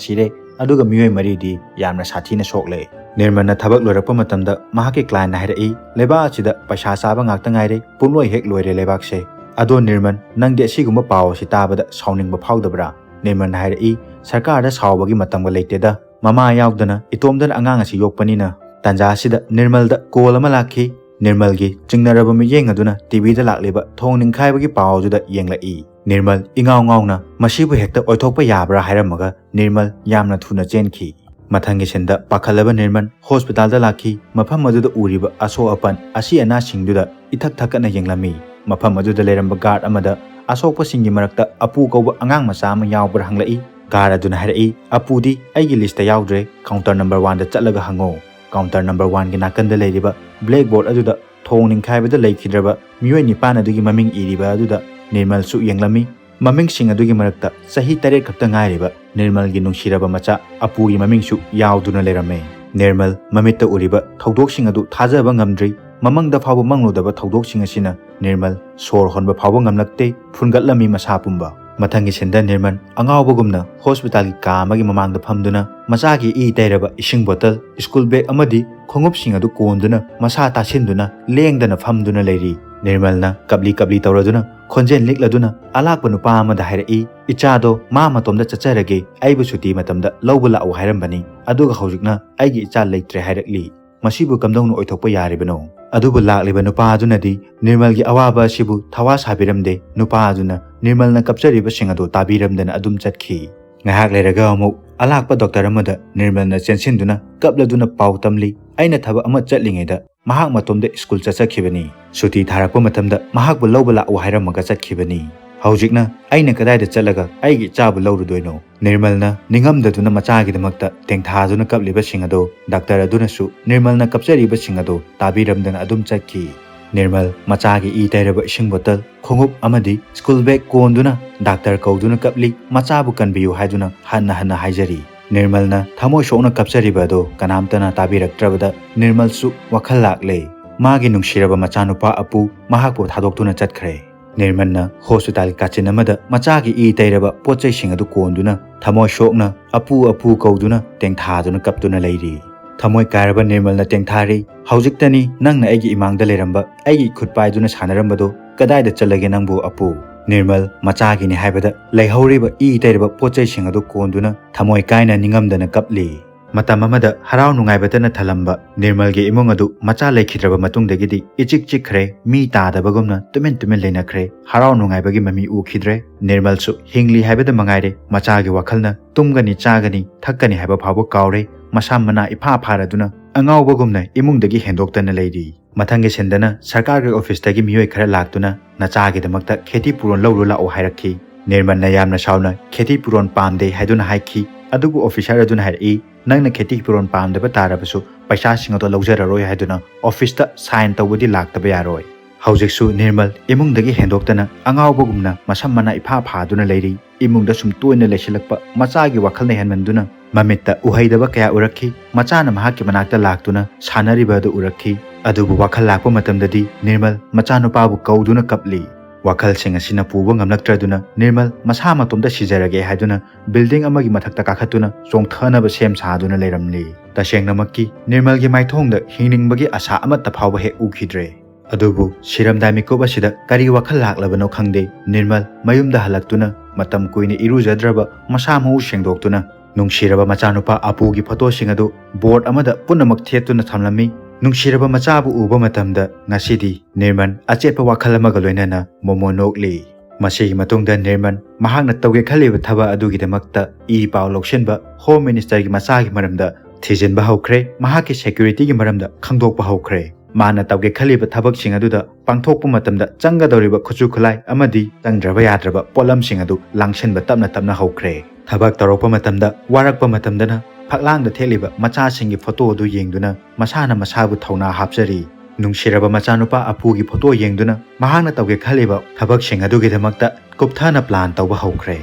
ꯁꯤꯔꯦ, ꯑꯗꯨꯒ ꯃꯤꯑꯣꯏ ꯃꯔꯤꯗꯤ ꯌꯥꯝꯅ ꯁꯥꯊꯤꯅ ꯁꯣꯛꯂꯦ"꯫ ꯅꯤꯔꯃꯜꯅ ꯊꯕꯛ ꯂꯣꯏꯔꯛꯄ ꯃꯇꯝꯗ ꯃꯍꯥꯛꯀꯤ ꯀ꯭ꯂꯥꯏꯟꯠꯅ ꯍꯥꯏꯔꯛꯏ, "ꯂꯩꯕꯥꯛ ꯑꯁꯤꯗ ꯄꯩꯁꯥ ꯆꯥꯕ ꯉꯥꯛꯇ ꯉꯥꯏꯔꯦ, ꯄꯨꯝꯂꯣꯏ ꯍꯦꯛ ꯂꯣꯏꯔꯦ ꯂꯩꯕꯥꯛꯁꯦ꯫ ꯑꯗꯣ ꯅꯤꯔꯃꯜ, ꯅꯪꯗꯤ ꯑꯁꯤꯒꯨꯝꯕ ꯄꯥꯎ ꯑꯁꯤ ꯇꯥꯕꯗ ꯁꯥꯎꯅꯤꯡꯕ ꯐꯥꯎꯗꯕ꯭ꯔꯥ?" ꯅꯤꯔꯃꯜꯅ ꯍꯥꯏꯔꯛꯏ, "ꯁꯔꯀꯥꯔꯗ ꯁꯥꯎꯕꯒꯤ ꯃꯇꯝꯒ ꯂꯩꯇꯦꯗ, ꯃꯃꯥ ꯌꯥꯎꯗꯅ ꯏꯇꯣꯝꯗꯅ ꯑꯉꯥꯡ ꯑꯁꯤ ꯌꯣꯛꯄꯅꯤꯅ"꯫ ꯇꯥꯟꯖꯥ ꯑꯁꯤꯗ ꯅꯤꯔꯃꯜꯗ ꯀꯣꯜ ꯑꯃ ꯂꯥꯛꯈꯤ꯫ ꯅꯤꯔꯃꯜꯒꯤ ꯆꯤꯡꯅꯔꯕ ꯃꯤꯠꯌꯦꯡ ꯑꯗꯨꯅ ꯇꯤꯚꯤꯗ ꯂꯥꯛꯂꯤꯕ ꯊꯣꯡ ꯅꯤꯡꯈꯥꯏꯕꯒꯤ ꯄꯥꯎ ꯑꯗꯨꯗ ꯌꯦꯡꯂꯛꯏ꯫ ꯅꯤꯔꯃꯜ ꯏꯉꯥꯎ ꯉꯥꯎꯅ "ꯃꯁꯤꯕꯨ ꯍꯦꯛꯇ ꯑꯣꯏꯊꯣꯛꯄ ꯌꯥꯕ꯭ꯔꯥ?" ꯍꯥꯏꯔꯝꯃꯒ ꯅꯤꯔꯃꯜ ꯌꯥꯝꯅ ꯊꯨꯅ ꯆꯦꯟꯈꯤ꯫ ꯃꯊꯪꯒꯤ ꯁꯤꯟꯗ ꯄꯥꯈꯠꯂꯕ ꯅꯤꯔꯃꯜ ꯍꯣꯁꯄꯤꯇꯥꯜꯗ ꯂꯥꯛꯈꯤ꯫ ꯃꯐꯝ ꯑꯗꯨꯗ ꯎꯔꯤꯕ ꯑꯁꯣꯛ ꯑꯄꯟ ꯑꯁꯤ ꯑꯅꯥꯁꯤꯡꯗꯨꯗ ꯏꯊꯛ ꯊꯛꯀꯠꯅ ꯌꯦꯡꯂꯝꯃꯤ꯫ ꯃꯐꯝ ꯑꯗꯨꯗ ꯂꯩꯔꯝꯕ ꯒꯥꯔꯗ ꯑꯃꯗ ꯑꯁꯣꯛꯄꯁꯤꯡꯒꯤ ꯃꯔꯛꯇ ꯑꯄꯨ ꯀꯧꯕ ꯑꯉꯥꯡ ꯃꯆꯥ ꯑꯃ ꯌꯥꯎꯕ꯭ꯔꯥ ꯍꯪꯂꯛꯏ꯫ ꯒꯥꯔꯗ ꯑꯗꯨꯅ ꯍꯥꯏꯔꯛꯏ, "ꯑꯄꯨꯗꯤ ꯑꯩꯒꯤ ꯂꯤꯁꯇ ꯌꯥꯎꯗ꯭ꯔꯦ, ꯀꯥꯎꯟꯇꯔ ꯅꯝꯕꯔ ꯋꯥꯟꯗ ꯆꯠꯂꯒ ꯍꯪꯉꯣ"꯫ ꯀꯥꯎꯟꯇꯔ ꯅꯝꯕꯔ ꯋꯥꯟꯒꯤ ꯅꯥꯀꯟꯗ ꯂꯩꯔꯤꯕ ꯕ꯭ꯂꯦꯛ ꯕꯣꯔꯗ ꯑꯗꯨꯗ ꯊꯣꯡ ꯅꯤꯡꯈꯥꯏꯕꯗ ꯂꯩꯈꯤꯗ꯭ꯔꯕ ꯃꯤꯑꯣꯏ ꯅꯤꯄꯥꯟ ꯑꯗꯨꯒꯤ ꯃꯃꯤꯡ ꯏꯔꯤꯕ ꯑꯗꯨꯗ ꯅꯤꯔꯃꯜꯁꯨ ꯌꯦꯡꯂꯝꯃꯤ꯫ ꯃꯃꯤꯡꯁꯤꯡ ꯑꯗꯨꯒꯤ ꯃꯔꯛꯇ ꯆꯍꯤ ꯇꯔꯦꯠ ꯈꯛꯇ ꯉꯥꯏꯔꯤꯕ ꯅꯤꯔꯃꯜꯒꯤ ꯅꯨꯡꯁꯤꯔꯕ ꯃꯆꯥ ꯑꯄꯨꯒꯤ ꯃꯃꯤꯡꯁꯨ ꯌꯥꯎꯗꯨꯅ ꯂꯩꯔꯝꯃꯦ꯫ ꯅꯤꯔꯃꯜ ꯃꯃꯤꯠꯇ ꯎꯔꯤꯕ ꯊꯧꯗꯣꯛꯁꯤꯡ ꯑꯗꯨ ꯊꯥꯖꯕ ꯉꯝꯗ꯭ꯔꯤ꯫ ꯃꯃꯪꯗ ꯐꯥꯎꯕ ꯃꯪꯂꯨꯗꯕ ꯊꯧꯗꯣꯛꯁꯤꯡ ꯑꯁꯤꯅ ꯅꯤꯔꯃꯜ ꯁꯣꯔ ꯍꯣꯟꯕ ꯐꯥꯎꯕ ꯉꯝꯂꯛꯇꯦ, ꯐꯨꯟꯒꯠꯂꯝꯃꯤ ꯃꯁꯥ ꯄꯨꯝꯕ꯫ ꯃꯊꯪꯒꯤ ꯁꯤꯟꯗ ꯅꯤꯔꯃꯜ ꯑꯉꯥꯎꯕꯒꯨꯝꯅ ꯍꯣꯁꯄꯤꯇꯥꯜꯒꯤ ꯀꯥ ꯑꯃꯒꯤ ꯃꯃꯥꯡꯗ ꯐꯝꯗꯨꯅ ꯃꯆꯥꯒꯤ ꯏ ꯇꯩꯔꯕ ꯏꯁꯤꯡ ꯕꯣꯇꯜ, ꯁ꯭ꯀꯨꯜ ꯕꯦꯒ ꯑꯃꯗꯤ ꯈꯣꯡꯎꯞꯁꯤꯡ ꯑꯗꯨ ꯀꯣꯟꯗꯨꯅ ꯃꯁꯥ ꯇꯥꯁꯤꯟꯗꯨꯅ ꯂꯦꯡꯗꯅ ꯐꯝꯗꯨꯅ ꯂꯩꯔꯤ꯫ ꯅꯤꯔꯃꯜꯅ ꯀꯞꯂꯤ ꯀꯞꯂꯤ ꯇꯧꯔꯗꯨꯅ ꯈꯣꯟꯖꯦꯜ ꯂꯤꯛꯂꯗꯨꯅ ꯑꯂꯥꯛꯄ ꯅꯨꯄꯥ ꯑꯃꯗ ꯍꯥꯏꯔꯛꯏ, "ꯏꯆꯥꯗꯣ ꯃꯥ ꯃꯇꯣꯝꯗ ꯆꯠꯆꯔꯒꯦ, ꯑꯩꯕꯨ ꯁꯨꯇꯤ ꯃꯇꯝꯗ ꯂꯧꯕ ꯂꯥꯛꯎ ꯍꯥꯏꯔꯝꯕꯅꯤ, ꯑꯗꯨꯒ ꯍꯧꯖꯤꯛꯅ ꯑꯩꯒꯤ ꯏꯆꯥ ꯂꯩꯇ꯭ꯔꯦ ꯍꯥꯏꯔꯛꯂꯤ꯫ ꯃꯁꯤꯕꯨ ꯀꯝꯗꯧꯅ ꯑꯣꯏꯊꯣꯛꯄ ꯌꯥꯔꯤꯕꯅꯣ?" ꯑꯗꯨꯕꯨ ꯂꯥꯛꯂꯤꯕ ꯅꯨꯄꯥ ꯑꯗꯨꯅꯗꯤ ꯅꯤꯔꯃꯜꯒꯤ ꯑꯋꯥꯕ ꯑꯁꯤꯕꯨ ꯊꯋꯥ ꯁꯥꯕꯤꯔꯝꯗꯦ꯫ ꯅꯨꯄꯥ ꯑꯗꯨꯅ ꯅꯤꯔꯃꯜꯅ ꯀꯞꯆꯔꯤꯕꯁꯤꯡ ꯑꯗꯨ ꯇꯥꯕꯤꯔꯝꯗꯅ ꯑꯗꯨꯝ ꯆꯠꯈꯤ꯫ ꯉꯥꯏꯍꯥꯛ ꯂꯩꯔꯒ ꯑꯃꯨꯛ ꯑꯂꯥꯛꯄ ꯗꯣꯛꯇꯔ ꯑꯃꯗ ꯅꯤꯔꯃꯜꯅ ꯆꯦꯟꯁꯤꯟꯗꯨꯅ ꯀꯞꯂꯗꯨꯅ ꯄꯥꯎ ꯇꯝꯂꯤ, "ꯑꯩꯅ ꯊꯕꯛ ꯑꯃ ꯆꯠꯂꯤꯉꯩꯗ ꯃꯍꯥꯛ ꯃꯇꯣꯝꯗ ꯁ꯭ꯀꯨꯜ ꯆꯠꯆꯈꯤꯕꯅꯤ꯫ ꯁꯨꯇꯤ ꯊꯥꯔꯛꯄ ꯃꯇꯝꯗ ꯃꯍꯥꯛꯄꯨ ꯂꯧꯕ ꯂꯥꯛꯎ ꯍꯥꯏꯔꯝꯃꯒ ꯆꯠꯈꯤꯕꯅꯤ꯫ ꯍꯧꯖꯤꯛꯅ ꯑꯩꯅ ꯀꯗꯥꯏꯗ ꯆꯠꯂꯒ ꯑꯩꯒꯤ ꯏꯆꯥꯕꯨ ꯂꯧꯔꯨꯗꯣꯏꯅꯣ?" ꯅꯤꯔꯃꯜꯅ ꯅꯤꯡꯉꯝꯗꯗꯨꯅ ꯃꯆꯥꯒꯤꯗꯃꯛꯇ ꯇꯦꯡꯊꯥꯗꯨꯅ ꯀꯞꯂꯤꯕꯁꯤꯡ ꯑꯗꯨ, ꯗꯥꯛꯇꯔ ꯑꯗꯨꯅꯁꯨ ꯅꯤꯔꯃꯜꯅ ꯀꯞꯆꯔꯤꯕꯁꯤꯡ ꯑꯗꯨ ꯇꯥꯕꯤꯔꯝꯗꯅ ꯑꯗꯨꯝ ꯆꯠꯈꯤ꯫ ꯅꯤꯔꯃꯜ ꯃꯆꯥꯒꯤ ꯏ ꯇꯩꯔꯕ ꯏꯁꯤꯡ ꯕꯣꯇꯜ, ꯈꯣꯡꯎꯞ ꯑꯃꯗꯤ ꯁ꯭ꯀꯨꯜ ꯕꯦꯒ ꯀꯣꯟꯗꯨꯅ ꯗꯥꯛꯇꯔ ꯀꯧꯗꯨꯅ ꯀꯞꯂꯤ, ꯃꯆꯥꯕꯨ ꯀꯟꯕꯤꯌꯨ ꯍꯥꯏꯗꯨꯅ ꯍꯟꯅ ꯍꯟꯅ ꯍꯥꯏꯖꯔꯤ꯫ ꯅꯤꯔꯃꯜꯅ ꯊꯃꯣꯏ ꯁꯣꯛꯅ ꯀꯞꯆꯔꯤꯕ ꯑꯗꯨ ꯀꯅꯥꯝꯇꯅ ꯇꯥꯕꯤꯔꯛꯇ꯭ꯔꯕꯗ ꯅꯤꯔꯃꯜꯁꯨ ꯋꯥꯈꯜ ꯂꯥꯛꯂꯦ꯫ ꯃꯥꯒꯤ ꯅꯨꯡꯁꯤꯔꯕ ꯃꯆꯥꯅꯨꯄꯥ ꯑꯄꯨ ꯃꯍꯥꯛꯄꯨ ꯊꯥꯗꯣꯛꯇꯨꯅ ꯆꯠꯈ꯭ꯔꯦ꯫ ꯅꯤꯔꯃꯜꯅ ꯍꯣꯁꯄꯤꯇꯥꯜꯒꯤ ꯀꯥꯆꯤꯟ ꯑꯃꯗ ꯃꯆꯥꯒꯤ ꯏ ꯇꯩꯔꯕ ꯄꯣꯠ ꯆꯩꯁꯤꯡ ꯑꯗꯨ ꯀꯣꯟꯗꯨꯅ ꯊꯃꯣꯏ ꯁꯣꯛꯅ "ꯑꯄꯨ, ꯑꯄꯨ" ꯀꯧꯗꯨꯅ ꯇꯦꯡꯊꯥꯗꯨꯅ ꯀꯞꯇꯨꯅ ꯂꯩꯔꯤ꯫ ꯊꯃꯣꯏ ꯀꯥꯏꯔꯕ ꯅꯤꯔꯃꯜꯅ ꯇꯦꯡꯊꯥꯔꯤ, "ꯍꯧꯖꯤꯛꯇꯅꯤ ꯅꯪꯅ ꯑꯩꯒꯤ ꯏꯃꯥꯡꯗ ꯂꯩꯔꯝꯕ, ꯑꯩꯒꯤ ꯏꯈꯨꯠ ꯄꯥꯏꯗꯨꯅ ꯁꯥꯟꯅꯔꯝꯕꯗꯣ ꯀꯗꯥꯏꯗ ꯆꯠꯂꯒꯦ ꯅꯪꯕꯨ ꯑꯄꯨ?" ꯅꯤꯔꯃꯜ ꯃꯆꯥꯒꯤꯅꯤ ꯍꯥꯏꯕꯗ ꯂꯩꯍꯧꯔꯤꯕ ꯏ ꯇꯩꯔꯕ ꯄꯣꯠ ꯆꯩꯁꯤꯡ ꯑꯗꯨ ꯀꯣꯟꯗꯨꯅ ꯊꯃꯣꯏ ꯀꯥꯏꯅ ꯅꯤꯡꯉꯝꯗꯅ ꯀꯞꯂꯤ꯫ ꯃꯇꯝ ꯑꯃꯗ ꯍꯔꯥꯎ ꯅꯨꯡꯉꯥꯏꯕꯇꯅ ꯊꯜꯂꯝꯕ ꯅꯤꯔꯃꯜꯒꯤ ꯏꯃꯨꯡ ꯑꯗꯨ ꯃꯆꯥ ꯂꯩꯈꯤꯗ꯭ꯔꯕ ꯃꯇꯨꯡꯗꯒꯤꯗꯤ ꯏꯆꯤꯛ ꯆꯤꯛꯈ꯭ꯔꯦ꯫ ꯃꯤ ꯇꯥꯗꯕꯒꯨꯝꯅ ꯇꯨꯃꯤꯟ ꯇꯨꯃꯤꯟ ꯂꯩꯅꯈ꯭ꯔꯦ꯫ ꯍꯔꯥꯎ ꯅꯨꯡꯉꯥꯏꯕꯒꯤ ꯃꯃꯤ ꯎꯈꯤꯗ꯭ꯔꯦ꯫ ꯅꯤꯔꯃꯜꯁꯨ ꯍꯤꯡꯂꯤ ꯍꯥꯏꯕꯗ ꯃꯉꯥꯏꯔꯦ꯫ ꯃꯆꯥꯒꯤ ꯋꯥꯈꯜꯅ ꯇꯨꯝꯒꯅꯤ, ꯆꯥꯒꯅꯤ, ꯊꯛꯀꯅꯤ ꯍꯥꯏꯕ ꯐꯥꯎꯕ ꯀꯥꯎꯔꯦ꯫ ꯃꯁꯥ ꯃꯅꯥ ꯏꯐꯥ ꯐꯥꯔꯗꯨꯅ ꯑꯉꯥꯎꯕꯒꯨꯝꯅ ꯏꯃꯨꯡꯗꯒꯤ ꯍꯦꯟꯗꯣꯛꯇꯅ ꯂꯩꯔꯤ꯫ ꯃꯊꯪꯒꯤ ꯁꯤꯟꯗꯅ ꯁꯔꯀꯥꯔꯒꯤ ꯑꯣꯐꯤꯁꯇꯒꯤ ꯃꯤꯑꯣꯏ ꯈꯔ ꯂꯥꯛꯇꯨꯅ "ꯅꯆꯥꯒꯤꯗꯃꯛꯇ ꯈꯦꯇꯤ ꯄꯨꯔꯣꯟ ꯂꯧꯔꯨ ꯂꯥꯛꯑꯣ" ꯍꯥꯏꯔꯛꯈꯤ꯫ ꯅꯤꯔꯃꯜꯅ ꯌꯥꯝꯅ ꯁꯥꯎꯅ "ꯈꯦꯇꯤ ꯄꯨꯔꯣꯟ ꯄꯥꯝꯗꯦ" ꯍꯥꯏꯗꯨꯅ ꯍꯥꯏꯈꯤ꯫ ꯑꯗꯨꯕꯨ ꯑꯣꯐꯤꯁꯥꯔ ꯑꯗꯨꯅ ꯍꯥꯏꯔꯛꯏ, "ꯅꯪꯅ ꯈꯦꯇꯤ ꯄꯨꯔꯣꯟ ꯄꯥꯝꯗꯕ ꯇꯥꯔꯕꯁꯨ ꯄꯩꯁꯥꯁꯤꯡ ꯑꯗꯣ ꯂꯧꯖꯔꯔꯣꯏ" ꯍꯥꯏꯗꯨꯅ ꯑꯣꯐꯤꯁꯇ ꯁꯥꯏꯟ ꯇꯧꯕꯗꯤ ꯂꯥꯛꯇꯕ ꯌꯥꯔꯣꯏ꯫ ꯍꯧꯖꯤꯛꯁꯨ ꯅꯤꯔꯃꯜ ꯏꯃꯨꯡꯗꯒꯤ ꯍꯦꯟꯗꯣꯛꯇꯅ ꯑꯉꯥꯎꯕꯒꯨꯝꯅ ꯃꯁꯝ ꯃꯅꯥ ꯏꯐꯥ ꯐꯥꯗꯨꯅ ꯂꯩꯔꯤ꯫ ꯏꯃꯨꯡꯗ ꯁꯨꯝ ꯇꯣꯏꯅ ꯂꯩꯁꯤꯜꯂꯛꯄ ꯃꯆꯥꯒꯤ ꯋꯥꯈꯜꯅ ꯍꯦꯟꯃꯟꯗꯨꯅ ꯃꯃꯤꯠꯇ ꯎꯍꯩꯗꯕ ꯀꯌꯥ ꯎꯔꯛꯈꯤ꯫ ꯃꯆꯥꯅ ꯃꯍꯥꯛꯀꯤ ꯃꯅꯥꯛꯇ ꯂꯥꯛꯇꯨꯅ ꯁꯥꯟꯅꯔꯤꯕ ꯑꯗꯨ ꯎꯔꯛꯈꯤ꯫ ꯑꯗꯨꯕꯨ ꯋꯥꯈꯜ ꯂꯥꯛꯄ ꯃꯇꯝꯗꯗꯤ ꯅꯤꯔꯃꯜ ꯃꯆꯥꯅꯨꯄꯥꯕꯨ ꯀꯧꯗꯨꯅ ꯀꯞꯂꯤ꯫ ꯋꯥꯈꯜꯁꯤꯡ ꯑꯁꯤꯅ ꯄꯨꯕ ꯉꯝꯂꯛꯇ꯭ꯔꯗꯨꯅ ꯅꯤꯔꯃꯜ ꯃꯁꯥ ꯃꯇꯣꯝꯇ ꯁꯤꯖꯔꯒꯦ ꯍꯥꯏꯗꯨꯅ ꯕꯤꯜꯗꯤꯡ ꯑꯃꯒꯤ ꯃꯊꯛꯇ ꯀꯥꯈꯠꯇꯨꯅ ꯆꯣꯡꯊꯅꯕ ꯁꯦꯝ ꯁꯥꯗꯨꯅ ꯂꯩꯔꯝꯂꯤ꯫ ꯇꯁꯦꯡꯅꯃꯛꯀꯤ ꯅꯤꯔꯃꯜꯒꯤ ꯃꯥꯏꯊꯣꯡꯗ ꯍꯤꯡꯅꯤꯡꯕꯒꯤ ꯑꯁꯥ ꯑꯃꯠꯇ ꯐꯥꯎꯕ ꯍꯦꯛ ꯎꯈꯤꯗ꯭ꯔꯦ꯫ ꯑꯗꯨꯕꯨ ꯁꯤꯔꯝꯗꯥꯏ ꯃꯤꯀꯨꯞ ꯑꯁꯤꯗ ꯀꯔꯤ ꯋꯥꯈꯜ ꯂꯥꯛꯂꯕꯅꯣ ꯈꯪꯗꯦ, ꯅꯤꯔꯃꯜ ꯃꯌꯨꯝꯗ ꯍꯜꯂꯛꯇꯨꯅ ꯃꯇꯝ ꯀꯨꯏꯅ ꯏꯔꯨꯖꯗ꯭ꯔꯕ ꯃꯁꯥ ꯃꯎ ꯁꯦꯡꯗꯣꯛꯇꯨꯅ ꯅꯨꯡꯁꯤꯔꯕ ꯃꯆꯥꯅꯨꯄꯥ ꯑꯄꯨꯒꯤ ꯐꯣꯇꯣꯁꯤꯡ ꯑꯗꯨ ꯕꯣꯔꯗ ꯑꯃꯗ ꯄꯨꯝꯅꯃꯛ ꯊꯦꯠꯇꯨꯅ ꯊꯝꯂꯝꯃꯤ꯫ ꯅꯨꯡꯁꯤꯔꯕ ꯃꯆꯥꯕꯨ ꯎꯕ ꯃꯇꯝꯗ ꯉꯁꯤꯗꯤ ꯅꯤꯔꯃꯜ ꯑꯆꯦꯠꯄ ꯋꯥꯈꯜ ꯑꯃꯒ ꯂꯣꯏꯅꯅ ꯃꯣꯃꯣ ꯅꯣꯛꯂꯤ꯫ ꯃꯁꯤꯒꯤ ꯃꯇꯨꯡꯗ ꯅꯤꯔꯃꯜ ꯃꯍꯥꯛꯅ ꯇꯧꯒꯦ ꯈꯜꯂꯤꯕ ꯊꯕꯛ ꯑꯗꯨꯒꯤꯗꯃꯛꯇ ꯏ ꯄꯥꯎ ꯂꯧꯁꯤꯟꯕ, ꯍꯣꯝ ꯃꯤꯅꯤꯁꯇꯔꯒꯤ ꯃꯆꯥꯒꯤ ꯃꯔꯝꯗ ꯊꯤꯖꯤꯟꯕ ꯍꯧꯈ꯭ꯔꯦ꯫ ꯃꯍꯥꯛꯀꯤ ꯁꯦꯀ꯭ꯌꯨꯔꯤꯇꯤꯒꯤ ꯃꯔꯝꯗ ꯈꯪꯗꯣꯛꯄ ꯍꯧꯈ꯭ꯔꯦ꯫ ꯃꯥꯅ ꯇꯧꯒꯦ ꯈꯜꯂꯤꯕ ꯊꯕꯛꯁꯤꯡ ꯑꯗꯨꯗ ꯄꯥꯡꯊꯣꯛꯄ ꯃꯇꯝꯗ ꯆꯪꯒꯗꯧꯔꯤꯕ ꯈꯨꯠꯁꯨ ꯈꯨꯠꯂꯥꯏ ꯑꯃꯗꯤ ꯆꯪꯗ꯭ꯔꯕ ꯌꯥꯗ꯭ꯔꯕ ꯄꯣꯠꯂꯝꯁꯤꯡ ꯑꯗꯨ ꯂꯥꯡꯁꯤꯟꯕ ꯇꯞꯅ ꯇꯞꯅ ꯍꯧꯈ꯭ꯔꯦ꯫ ꯊꯕꯛ ꯇꯧꯔꯛꯄ ꯃꯇꯝꯗ ꯋꯥꯔꯛꯄ ꯃꯇꯝꯗꯅ ꯐꯛꯂꯥꯡꯗ ꯊꯦꯠꯂꯤꯕ ꯃꯆꯥꯁꯤꯡꯒꯤ ꯐꯣꯇꯣ ꯑꯗꯨ ꯌꯦꯡꯗꯨꯅ ꯃꯁꯥꯅ ꯃꯁꯥꯕꯨ ꯊꯧꯅꯥ ꯍꯥꯞꯆꯔꯤ꯫ ꯅꯨꯡꯁꯤꯔꯕ ꯃꯆꯥꯅꯨꯄꯥ ꯑꯄꯨꯒꯤ ꯐꯣꯇꯣ ꯌꯦꯡꯗꯨꯅ ꯃꯍꯥꯛꯅ ꯇꯧꯒꯦ ꯈꯜꯂꯤꯕ ꯊꯕꯛꯁꯤꯡ ꯑꯗꯨꯒꯤꯗꯃꯛꯇ ꯀꯨꯞꯊꯅ ꯄ꯭ꯂꯥꯟ ꯇꯧꯕ ꯍꯧꯈ꯭ꯔꯦ꯫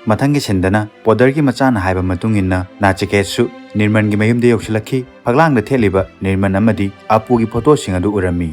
ꯃꯊꯪꯒꯤ ꯁꯤꯟꯗꯅ ꯄꯣꯗꯔꯒꯤ ꯃꯆꯥꯅ ꯍꯥꯏꯕ ꯃꯇꯨꯡ ꯏꯟꯅ ꯅꯥꯆꯤꯀꯦꯠꯁꯨ ꯅꯤꯔꯃꯟꯒꯤ ꯃꯌꯨꯝꯗ ꯌꯧꯁꯤꯜꯂꯛꯈꯤ꯫ ꯐꯛꯂꯥꯡꯗ ꯊꯦꯠꯂꯤꯕ ꯅꯤꯔꯃꯟ ꯑꯃꯗꯤ ꯑꯄꯨꯒꯤ ꯐꯣꯇꯣꯁꯤꯡ ꯑꯗꯨ ꯎꯔꯝꯃꯤ꯫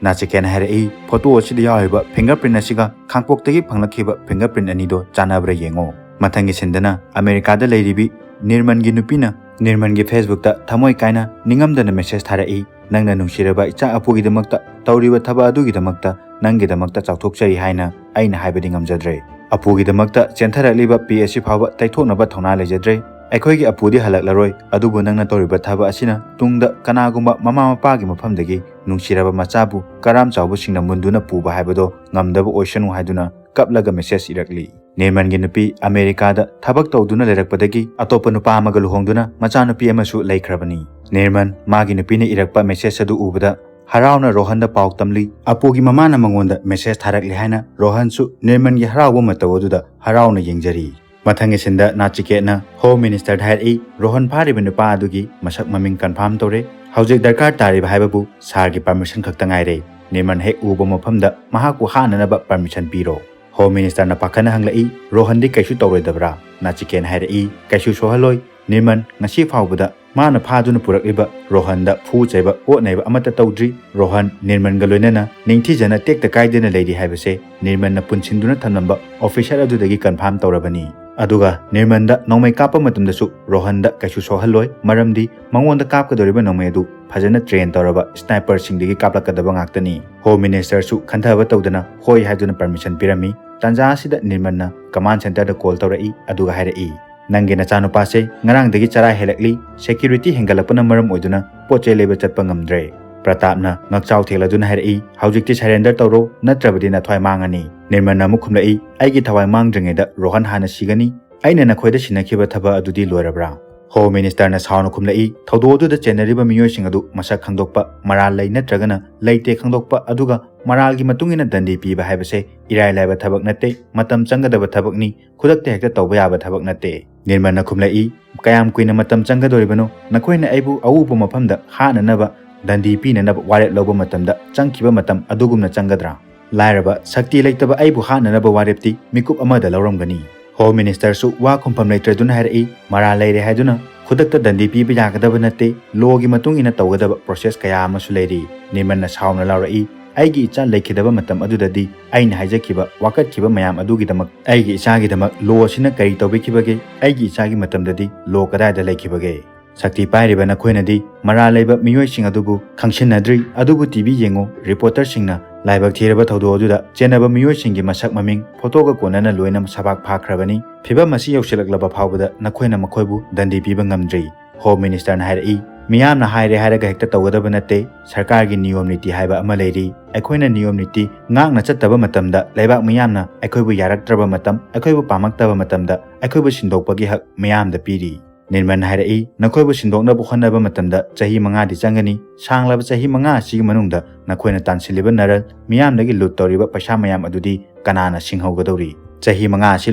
ꯅꯥꯆꯤꯀꯦꯠꯅ ꯍꯥꯏꯔꯛꯏ, "ꯐꯣꯇꯣ ꯑꯁꯤꯗ ꯌꯥꯎꯔꯤꯕ ꯐꯤꯡꯒꯔ ꯄ꯭ꯔꯤꯟ ꯑꯁꯤꯒ ꯈꯥꯡꯄꯣꯛꯇꯒꯤ ꯐꯪꯂꯛꯈꯤꯕ ꯐꯤꯡꯒꯔ ꯄ꯭ꯔꯤꯟ ꯑꯅꯤꯗꯣ ꯆꯥꯟꯅꯕ꯭ꯔꯥ ꯌꯦꯡꯉꯣ꯫" ꯃꯊꯪꯒꯤ ꯁꯤꯟꯗꯅ ꯑꯃꯦꯔꯤꯀꯥꯗ ꯂꯩꯔꯤꯕꯤ ꯅꯤꯔꯃꯟꯒꯤ ꯅꯨꯄꯤꯅ ꯅꯤꯔꯃꯟꯒꯤ ꯐꯦꯁꯕꯨꯛꯇ ꯊꯃꯣꯏ ꯀꯥꯏꯅ ꯅꯤꯡꯉꯝꯗꯅ ꯃꯦꯁꯦꯖ ꯊꯥꯔꯛꯏ, "ꯅꯪꯅ ꯅꯨꯡꯁꯤꯔꯕ ꯏꯆꯥ ꯑꯄꯨꯒꯤꯗꯃꯛꯇ ꯇꯧꯔꯤꯕ ꯊꯕꯛ ꯑꯗꯨꯒꯤꯗꯃꯛꯇ ꯅꯪꯒꯤꯗꯃꯛꯇ ꯆꯥꯎꯊꯣꯛꯆꯔꯤ ꯍꯥꯏꯅ ꯑꯩꯅ ꯍꯥꯏꯕꯗꯤ ꯉꯝꯖꯗ꯭ꯔꯦ꯫" ꯑꯄꯨꯒꯤꯗꯃꯛꯇ ꯆꯦꯟꯊꯔꯛꯂꯤꯕ ꯄꯤ ꯑꯁꯤ ꯐꯥꯎꯕ ꯇꯩꯊꯣꯛꯅꯕ ꯊꯧꯅꯥ ꯂꯩꯖꯗ꯭ꯔꯦ꯫ ꯑꯩꯈꯣꯏꯒꯤ ꯑꯄꯨꯗꯤ ꯍꯜꯂꯛꯂꯔꯣꯏ, ꯑꯗꯨꯕꯨ ꯅꯪꯅ ꯇꯧꯔꯤꯕ ꯊꯕꯛ ꯑꯁꯤꯅ ꯇꯨꯡꯗ ꯀꯅꯥꯒꯨꯝꯕ ꯃꯃꯥ ꯃꯄꯥꯒꯤ ꯃꯐꯝꯗꯒꯤ ꯅꯨꯡꯁꯤꯔꯕ ꯃꯆꯥꯕꯨ ꯀꯔꯥꯝ ꯆꯥꯎꯕꯁꯤꯡꯅ ꯃꯨꯟꯗꯨꯅ ꯄꯨꯕ ꯍꯥꯏꯕꯗꯣ ꯉꯝꯗꯕ ꯑꯣꯏꯁꯅꯨ ꯍꯥꯏꯗꯨꯅ ꯀꯞꯂꯒ ꯃꯦꯁꯦꯖ ꯏꯔꯛꯂꯤ꯫ ꯅꯤꯔꯃꯟꯒꯤ ꯅꯨꯄꯤ ꯑꯃꯦꯔꯤꯀꯥꯗ ꯊꯕꯛ ꯇꯧꯗꯨꯅ ꯂꯩꯔꯛꯄꯗꯒꯤ ꯑꯇꯣꯞꯄ ꯅꯨꯄꯥ ꯑꯃꯒ ꯂꯨꯍꯣꯡꯗꯨꯅ ꯃꯆꯥꯅꯨꯄꯤ ꯑꯃꯁꯨ ꯂꯩꯈ꯭ꯔꯕꯅꯤ꯫ ꯅꯤꯔꯃꯟ ꯃꯥꯒꯤ ꯅꯨꯄꯤꯅ ꯏꯔꯛꯄ ꯃꯦꯁꯦꯖ ꯑꯗꯨ ꯎꯕꯗ ꯍꯔꯥꯎꯅ ꯔꯣꯍꯟꯗ ꯄꯥꯎ ꯇꯝꯂꯤ꯫ ꯑꯄꯨꯒꯤ ꯃꯃꯥꯅ ꯃꯉꯣꯟꯗ ꯃꯦꯁꯦꯖ ꯊꯥꯔꯛꯂꯤ ꯍꯥꯏꯅ ꯔꯣꯍꯟꯁꯨ ꯅꯤꯔꯃꯟꯒꯤ ꯍꯔꯥꯎꯕ ꯃꯇꯧ ꯑꯗꯨꯗ ꯍꯔꯥꯎꯅ ꯌꯦꯡꯖꯔꯤ꯫ ꯃꯊꯪꯒꯤ ꯁꯤꯟꯗ ꯅꯥꯆꯤꯀꯦꯠꯅ ꯍꯣꯝ ꯃꯤꯅꯤꯁꯇꯔꯗ ꯍꯥꯏꯔꯛꯏ, "ꯔꯣꯍꯟ ꯐꯥꯔꯤꯕ ꯅꯨꯄꯥ ꯑꯗꯨꯒꯤ ꯃꯁꯛ ꯃꯃꯤꯡ ꯀꯟꯐꯥꯔꯝ ꯇꯧꯔꯦ꯫ ꯍꯧꯖꯤꯛ ꯗꯔꯀꯥꯔ ꯇꯥꯔꯤꯕ ꯍꯥꯏꯕꯕꯨ ꯁꯥꯔꯒꯤ ꯄꯔꯃꯤꯁꯟ ꯈꯛꯇ ꯉꯥꯏꯔꯦ꯫" ꯅꯤꯔꯃꯟ ꯍꯦꯛ ꯎꯕ ꯃꯐꯝꯗ ꯃꯍꯥꯛꯄꯨ ꯍꯥꯠꯅꯅꯕ ꯄꯔꯃꯤꯁꯟ ꯄꯤꯔꯣ꯫ ꯍꯣꯝ ꯃꯤꯅꯤꯁꯇꯔꯅ ꯄꯥꯈꯠꯅ ꯍꯪꯂꯛꯏ, "ꯔꯣꯍꯟꯗꯤ ꯀꯩꯁꯨ ꯇꯧꯔꯣꯏꯗꯕ꯭ꯔꯥ?" ꯅꯥꯆꯤꯀꯦꯠꯅ ꯍꯥꯏꯔꯛꯏ, "ꯀꯩꯁꯨ ꯁꯣꯛꯍꯜꯂꯣꯏ꯫ ꯅꯤꯔꯃꯟ ꯉꯁꯤ ꯐꯥꯎꯕꯗ ꯃꯥꯅ ꯐꯥꯗꯨꯅ ꯄꯨꯔꯛꯂꯤꯕ ꯔꯣꯍꯟꯗ ꯐꯨ ꯆꯩꯕ ꯑꯣꯠ ꯅꯩꯕ ꯑꯃꯠꯇ ꯇꯧꯗ꯭ꯔꯤ꯫ ꯔꯣꯍꯟ ꯅꯤꯔꯃꯟꯒ ꯂꯣꯏꯅꯅ ꯅꯤꯡꯊꯤꯖꯅ ꯇꯦꯛꯇ ꯀꯥꯏꯗꯅ ꯂꯩꯔꯤ ꯍꯥꯏꯕꯁꯦ ꯅꯤꯔꯃꯟꯅ ꯄꯨꯟꯁꯤꯟꯗꯨꯅ ꯊꯝꯂꯝꯕ ꯑꯣꯐꯤꯁꯔ ꯑꯗꯨꯗꯒꯤ ꯀꯟꯐꯥꯔꯝ ꯇꯧꯔꯕꯅꯤ꯫ ꯑꯗꯨꯒ ꯅꯤꯔꯃꯟꯗ ꯅꯣꯡꯃꯩ ꯀꯥꯞꯄ ꯃꯇꯝꯗꯁꯨ ꯔꯣꯍꯟꯗ ꯀꯩꯁꯨ ꯁꯣꯛꯍꯜꯂꯣꯏ, ꯃꯔꯝꯗꯤ ꯃꯉꯣꯟꯗ ꯀꯥꯞꯀꯗꯧꯔꯤꯕ ꯅꯣꯡꯃꯩ ꯑꯗꯨ ꯐꯖꯅ ꯇ꯭ꯔꯦꯟ ꯇꯧꯔꯕ ꯁ꯭ꯅꯥꯏꯄꯔꯁꯤꯡꯗꯒꯤ ꯀꯥꯞꯂꯛꯀꯗꯕ ꯉꯥꯛꯇꯅꯤ꯫" ꯍꯣꯝ ꯃꯤꯅꯤꯁꯇꯔꯁꯨ ꯈꯟꯊꯕ ꯇꯧꯗꯅ ꯍꯣꯏ ꯍꯥꯏꯗꯨꯅ ꯄꯔꯃꯤꯁꯟ ꯄꯤꯔꯝꯃꯤ꯫ ꯇꯥꯟꯖꯥ ꯑꯁꯤꯗ ꯅꯤꯔꯃꯟꯅ ꯀꯃꯥꯟ ꯁꯦꯟꯇꯔꯗ ꯀꯣꯜ ꯇꯧꯔꯛꯏ, ꯑꯗꯨꯒ ꯍꯥꯏꯔꯛꯏ, "ꯅꯪꯒꯤ ꯅꯆꯥꯅꯨꯄꯥꯁꯦ ꯉꯔꯥꯡꯗꯒꯤ ꯆꯔꯥ ꯍꯦꯜꯂꯛꯂꯤ, ꯁꯦꯀ꯭ꯌꯨꯔꯤꯇꯤ ꯍꯦꯟꯒꯠꯂꯛꯄꯅ ꯃꯔꯝ ꯑꯣꯏꯗꯨꯅ ꯄꯣꯠ ꯆꯩ ꯂꯩꯕ ꯆꯠꯄ ꯉꯝꯗ꯭ꯔꯦ꯫" ꯄ꯭ꯔꯇꯥꯞꯅ ꯉꯛꯆꯥꯎ ꯊꯦꯛꯂꯗꯨꯅ ꯍꯥꯏꯔꯛꯏ, "ꯍꯧꯖꯤꯛꯇꯤ ꯁꯔꯦꯟꯗꯔ ꯇꯧꯔꯣ, ꯅꯠꯇ꯭ꯔꯕꯗꯤ ꯅꯊ꯭ꯋꯥꯏ ꯃꯥꯡꯉꯅꯤ꯫" ꯅꯤꯔꯃꯟꯅ ꯑꯃꯨꯛ ꯈꯨꯝꯂꯛꯏ, "ꯑꯩꯒꯤ ꯊꯋꯥꯏ ꯃꯥꯡꯗ꯭ꯔꯤꯉꯩꯗ ꯔꯣꯍꯟ ꯍꯥꯟꯅ ꯁꯤꯒꯅꯤ꯫ ꯑꯩꯅ ꯅꯈꯣꯏꯗ ꯁꯤꯟꯅꯈꯤꯕ ꯊꯕꯛ ꯑꯗꯨꯗꯤ ꯂꯣꯏꯔꯕ꯭ꯔꯥ?" ꯍꯣꯝ ꯃꯤꯅꯤꯁꯇꯔꯅ ꯁꯥꯎꯅ ꯈꯨꯝꯂꯛꯏ, "ꯊꯧꯗꯣꯛ ꯑꯗꯨꯗ ꯆꯦꯟꯅꯔꯤꯕ ꯃꯤꯑꯣꯏꯁꯤꯡ ꯑꯗꯨ ꯃꯁꯛ ꯈꯪꯗꯣꯛꯄ, ꯃꯔꯥꯜ ꯂꯩ ꯅꯠꯇ꯭ꯔꯒꯅ ꯂꯩꯇꯦ ꯈꯪꯗꯣꯛꯄ, ꯑꯗꯨꯒ ꯃꯔꯥꯜꯒꯤ ꯃꯇꯨꯡ ꯏꯟꯅ ꯗꯟꯗꯤ ꯄꯤꯕ ꯍꯥꯏꯕꯁꯦ ꯏꯔꯥꯏ ꯂꯥꯏꯕ ꯊꯕꯛ ꯅꯠꯇꯦ, ꯃꯇꯝ ꯆꯪꯒꯗꯕ ꯊꯕꯛꯅꯤ, ꯈꯨꯗꯛꯇ ꯍꯦꯛꯇ ꯇꯧꯕ ꯌꯥꯕ ꯊꯕꯛ ꯅꯠꯇꯦ꯫" ꯅꯤꯔꯃꯟꯅ ꯈꯨꯝꯂꯛꯏ, "ꯀꯌꯥꯝ ꯀꯨꯏꯅ ꯃꯇꯝ ꯆꯪꯒꯗꯧꯔꯤꯕꯅꯣ? ꯅꯈꯣꯏꯅ ꯑꯩꯕꯨ ꯑꯎꯕ ꯃꯐꯝꯗ ꯍꯥꯠꯅꯅꯕ ꯗꯟꯗꯤ ꯄꯤꯅꯅꯕ ꯋꯥꯔꯦꯞ ꯂꯧꯕ ꯃꯇꯝꯗ ꯆꯪꯈꯤꯕ ꯃꯇꯝ ꯑꯗꯨꯒꯨꯝꯅ ꯆꯪꯒꯗ꯭ꯔꯥ? ꯂꯥꯏꯔꯕ, ꯁꯛꯇꯤ ꯂꯩꯇꯕ ꯑꯩꯕꯨ ꯍꯥꯠꯅꯅꯕ ꯋꯥꯔꯦꯞꯇꯤ ꯃꯤꯀꯨꯞ ꯑꯃꯗ ꯂꯧꯔꯝꯒꯅꯤ꯫" Home Ministerꯁꯨ ꯋꯥ ꯈꯨꯝꯐꯝ ꯂꯩꯇ꯭ꯔꯗꯨꯅ ꯍꯥꯏꯔꯛꯏ, "ꯃꯔꯥꯜ ꯂꯩꯔꯦ ꯍꯥꯏꯗꯨꯅ ꯈꯨꯗꯛꯇ ꯗꯟꯗꯤ ꯄꯤꯕ ꯌꯥꯒꯗꯕ ꯅꯠꯇꯦ, lawꯒꯤ ꯃꯇꯨꯡ ꯏꯟꯅ ꯇꯧꯒꯗꯕ process ꯀꯌꯥ ꯑꯃꯁꯨ ꯂꯩꯔꯤ꯫" ꯅꯤꯔꯃꯟꯅ ꯁꯥꯎꯅ ꯂꯥꯎꯔꯛꯏ, "ꯑꯩꯒꯤ ꯏꯆꯥ ꯂꯩꯈꯤꯗꯕ ꯃꯇꯝ ꯑꯗꯨꯗꯗꯤ ꯑꯩꯅ ꯍꯥꯏꯖꯈꯤꯕ, ꯋꯥꯀꯠꯈꯤꯕ ꯃꯌꯥꯝ ꯑꯗꯨꯒꯤꯗꯃꯛ ꯑꯩꯒꯤ ꯏꯆꯥꯒꯤꯗꯃꯛ law ꯑꯁꯤꯅ ꯀꯔꯤ ꯇꯧꯕꯤꯈꯤꯕꯒꯦ? ꯑꯩꯒꯤ ꯏꯆꯥꯒꯤ ꯃꯇꯝꯗꯗꯤ law ꯀꯗꯥꯏꯗ ꯂꯩꯈꯤꯕꯒꯦ?" ꯁꯛꯇꯤ ꯄꯥꯏꯔꯤꯕ ꯅꯈꯣꯏꯅꯗꯤ ꯃꯔꯥꯜ ꯂꯩꯕ ꯃꯤꯑꯣꯏꯁꯤꯡ ꯑꯗꯨꯕꯨ ꯈꯪꯁꯤꯟꯅꯗ꯭ꯔꯤ꯫ ꯑꯗꯨꯕꯨ ꯇꯤꯚꯤ ꯌꯦꯡꯉꯨ, ꯔꯤꯄꯣꯔꯇꯔꯁꯤꯡꯅ ꯂꯥꯏꯕꯛ ꯊꯤꯔꯕ ꯊꯧꯗꯣꯛ ꯑꯗꯨꯗ ꯆꯦꯟꯅꯕ ꯃꯤꯑꯣꯏꯁꯤꯡꯒꯤ ꯃꯁꯛ ꯃꯃꯤꯡ, ꯐꯣꯇꯣꯒ ꯀꯣꯟꯅꯅ ꯂꯣꯏꯅ ꯁꯕꯥꯛ ꯐꯥꯈ꯭ꯔꯕꯅꯤ꯫ ꯐꯤꯚꯝ ꯑꯁꯤ ꯌꯧꯁꯤꯜꯂꯛꯂꯕ ꯐꯥꯎꯕꯗ ꯅꯈꯣꯏꯅ ꯃꯈꯣꯏꯕꯨ ꯗꯟꯗꯤ ꯄꯤꯕ ꯉꯝꯗ꯭ꯔꯤ꯫ ꯍꯣꯝ ꯃꯤꯅꯤꯁꯇꯔꯅ ꯍꯥꯏꯔꯛꯏ, "ꯃꯤꯌꯥꯝꯅ ꯍꯥꯏꯔꯦ ꯍꯥꯏꯔꯒ ꯍꯦꯛꯇ ꯇꯧꯒꯗꯕ ꯅꯠꯇꯦ꯫ ꯁꯔꯀꯥꯔꯒꯤ ꯅꯤꯌꯣꯝ ꯅꯤꯇꯤ ꯍꯥꯏꯕ ꯑꯃ ꯂꯩꯔꯤ꯫ ꯑꯩꯈꯣꯏꯅ ꯅꯤꯌꯣꯝ ꯅꯤꯇꯤ ꯉꯥꯛꯅ ꯆꯠꯇꯕ ꯃꯇꯝꯗ, ꯂꯩꯕꯥꯛ ꯃꯤꯌꯥꯝꯅ ꯑꯩꯈꯣꯏꯕꯨ ꯌꯥꯔꯛꯇ꯭ꯔꯕ ꯃꯇꯝ, ꯑꯩꯈꯣꯏꯕꯨ ꯄꯥꯝꯃꯛꯇꯕ ꯃꯇꯝꯗ ꯑꯩꯈꯣꯏꯕꯨ ꯁꯤꯟꯗꯣꯛꯄꯒꯤ ꯍꯛ ꯃꯤꯌꯥꯝꯗ ꯄꯤꯔꯤ꯫" ꯅꯤꯔꯃꯟ ꯍꯥꯏꯔꯛꯏ, "ꯅꯈꯣꯏꯕꯨ ꯁꯤꯟꯗꯣꯛꯅꯕ ꯍꯣꯠꯅꯕ ꯃꯇꯝꯗ ꯆꯍꯤ ꯃꯉꯥꯗꯤ ꯆꯪꯒꯅꯤ꯫ ꯁꯥꯡꯂꯕ ꯆꯍꯤ ꯃꯉꯥ ꯑꯁꯤꯒꯤ ꯃꯅꯨꯡꯗ ꯅꯈꯣꯏꯅ ꯇꯥꯟꯁꯤꯜꯂꯤꯕ ꯅꯔꯜ, ꯃꯤꯌꯥꯝꯗꯒꯤ ꯂꯨꯠ ꯇꯧꯔꯤꯕ ꯄꯩꯁꯥ ꯃꯌꯥꯝ ꯑꯗꯨꯗꯤ ꯀꯅꯥꯅ ꯁꯤꯡꯍꯧꯒꯗꯧꯔꯤ? ꯆꯍꯤ ꯃꯉꯥ ꯑꯁꯤ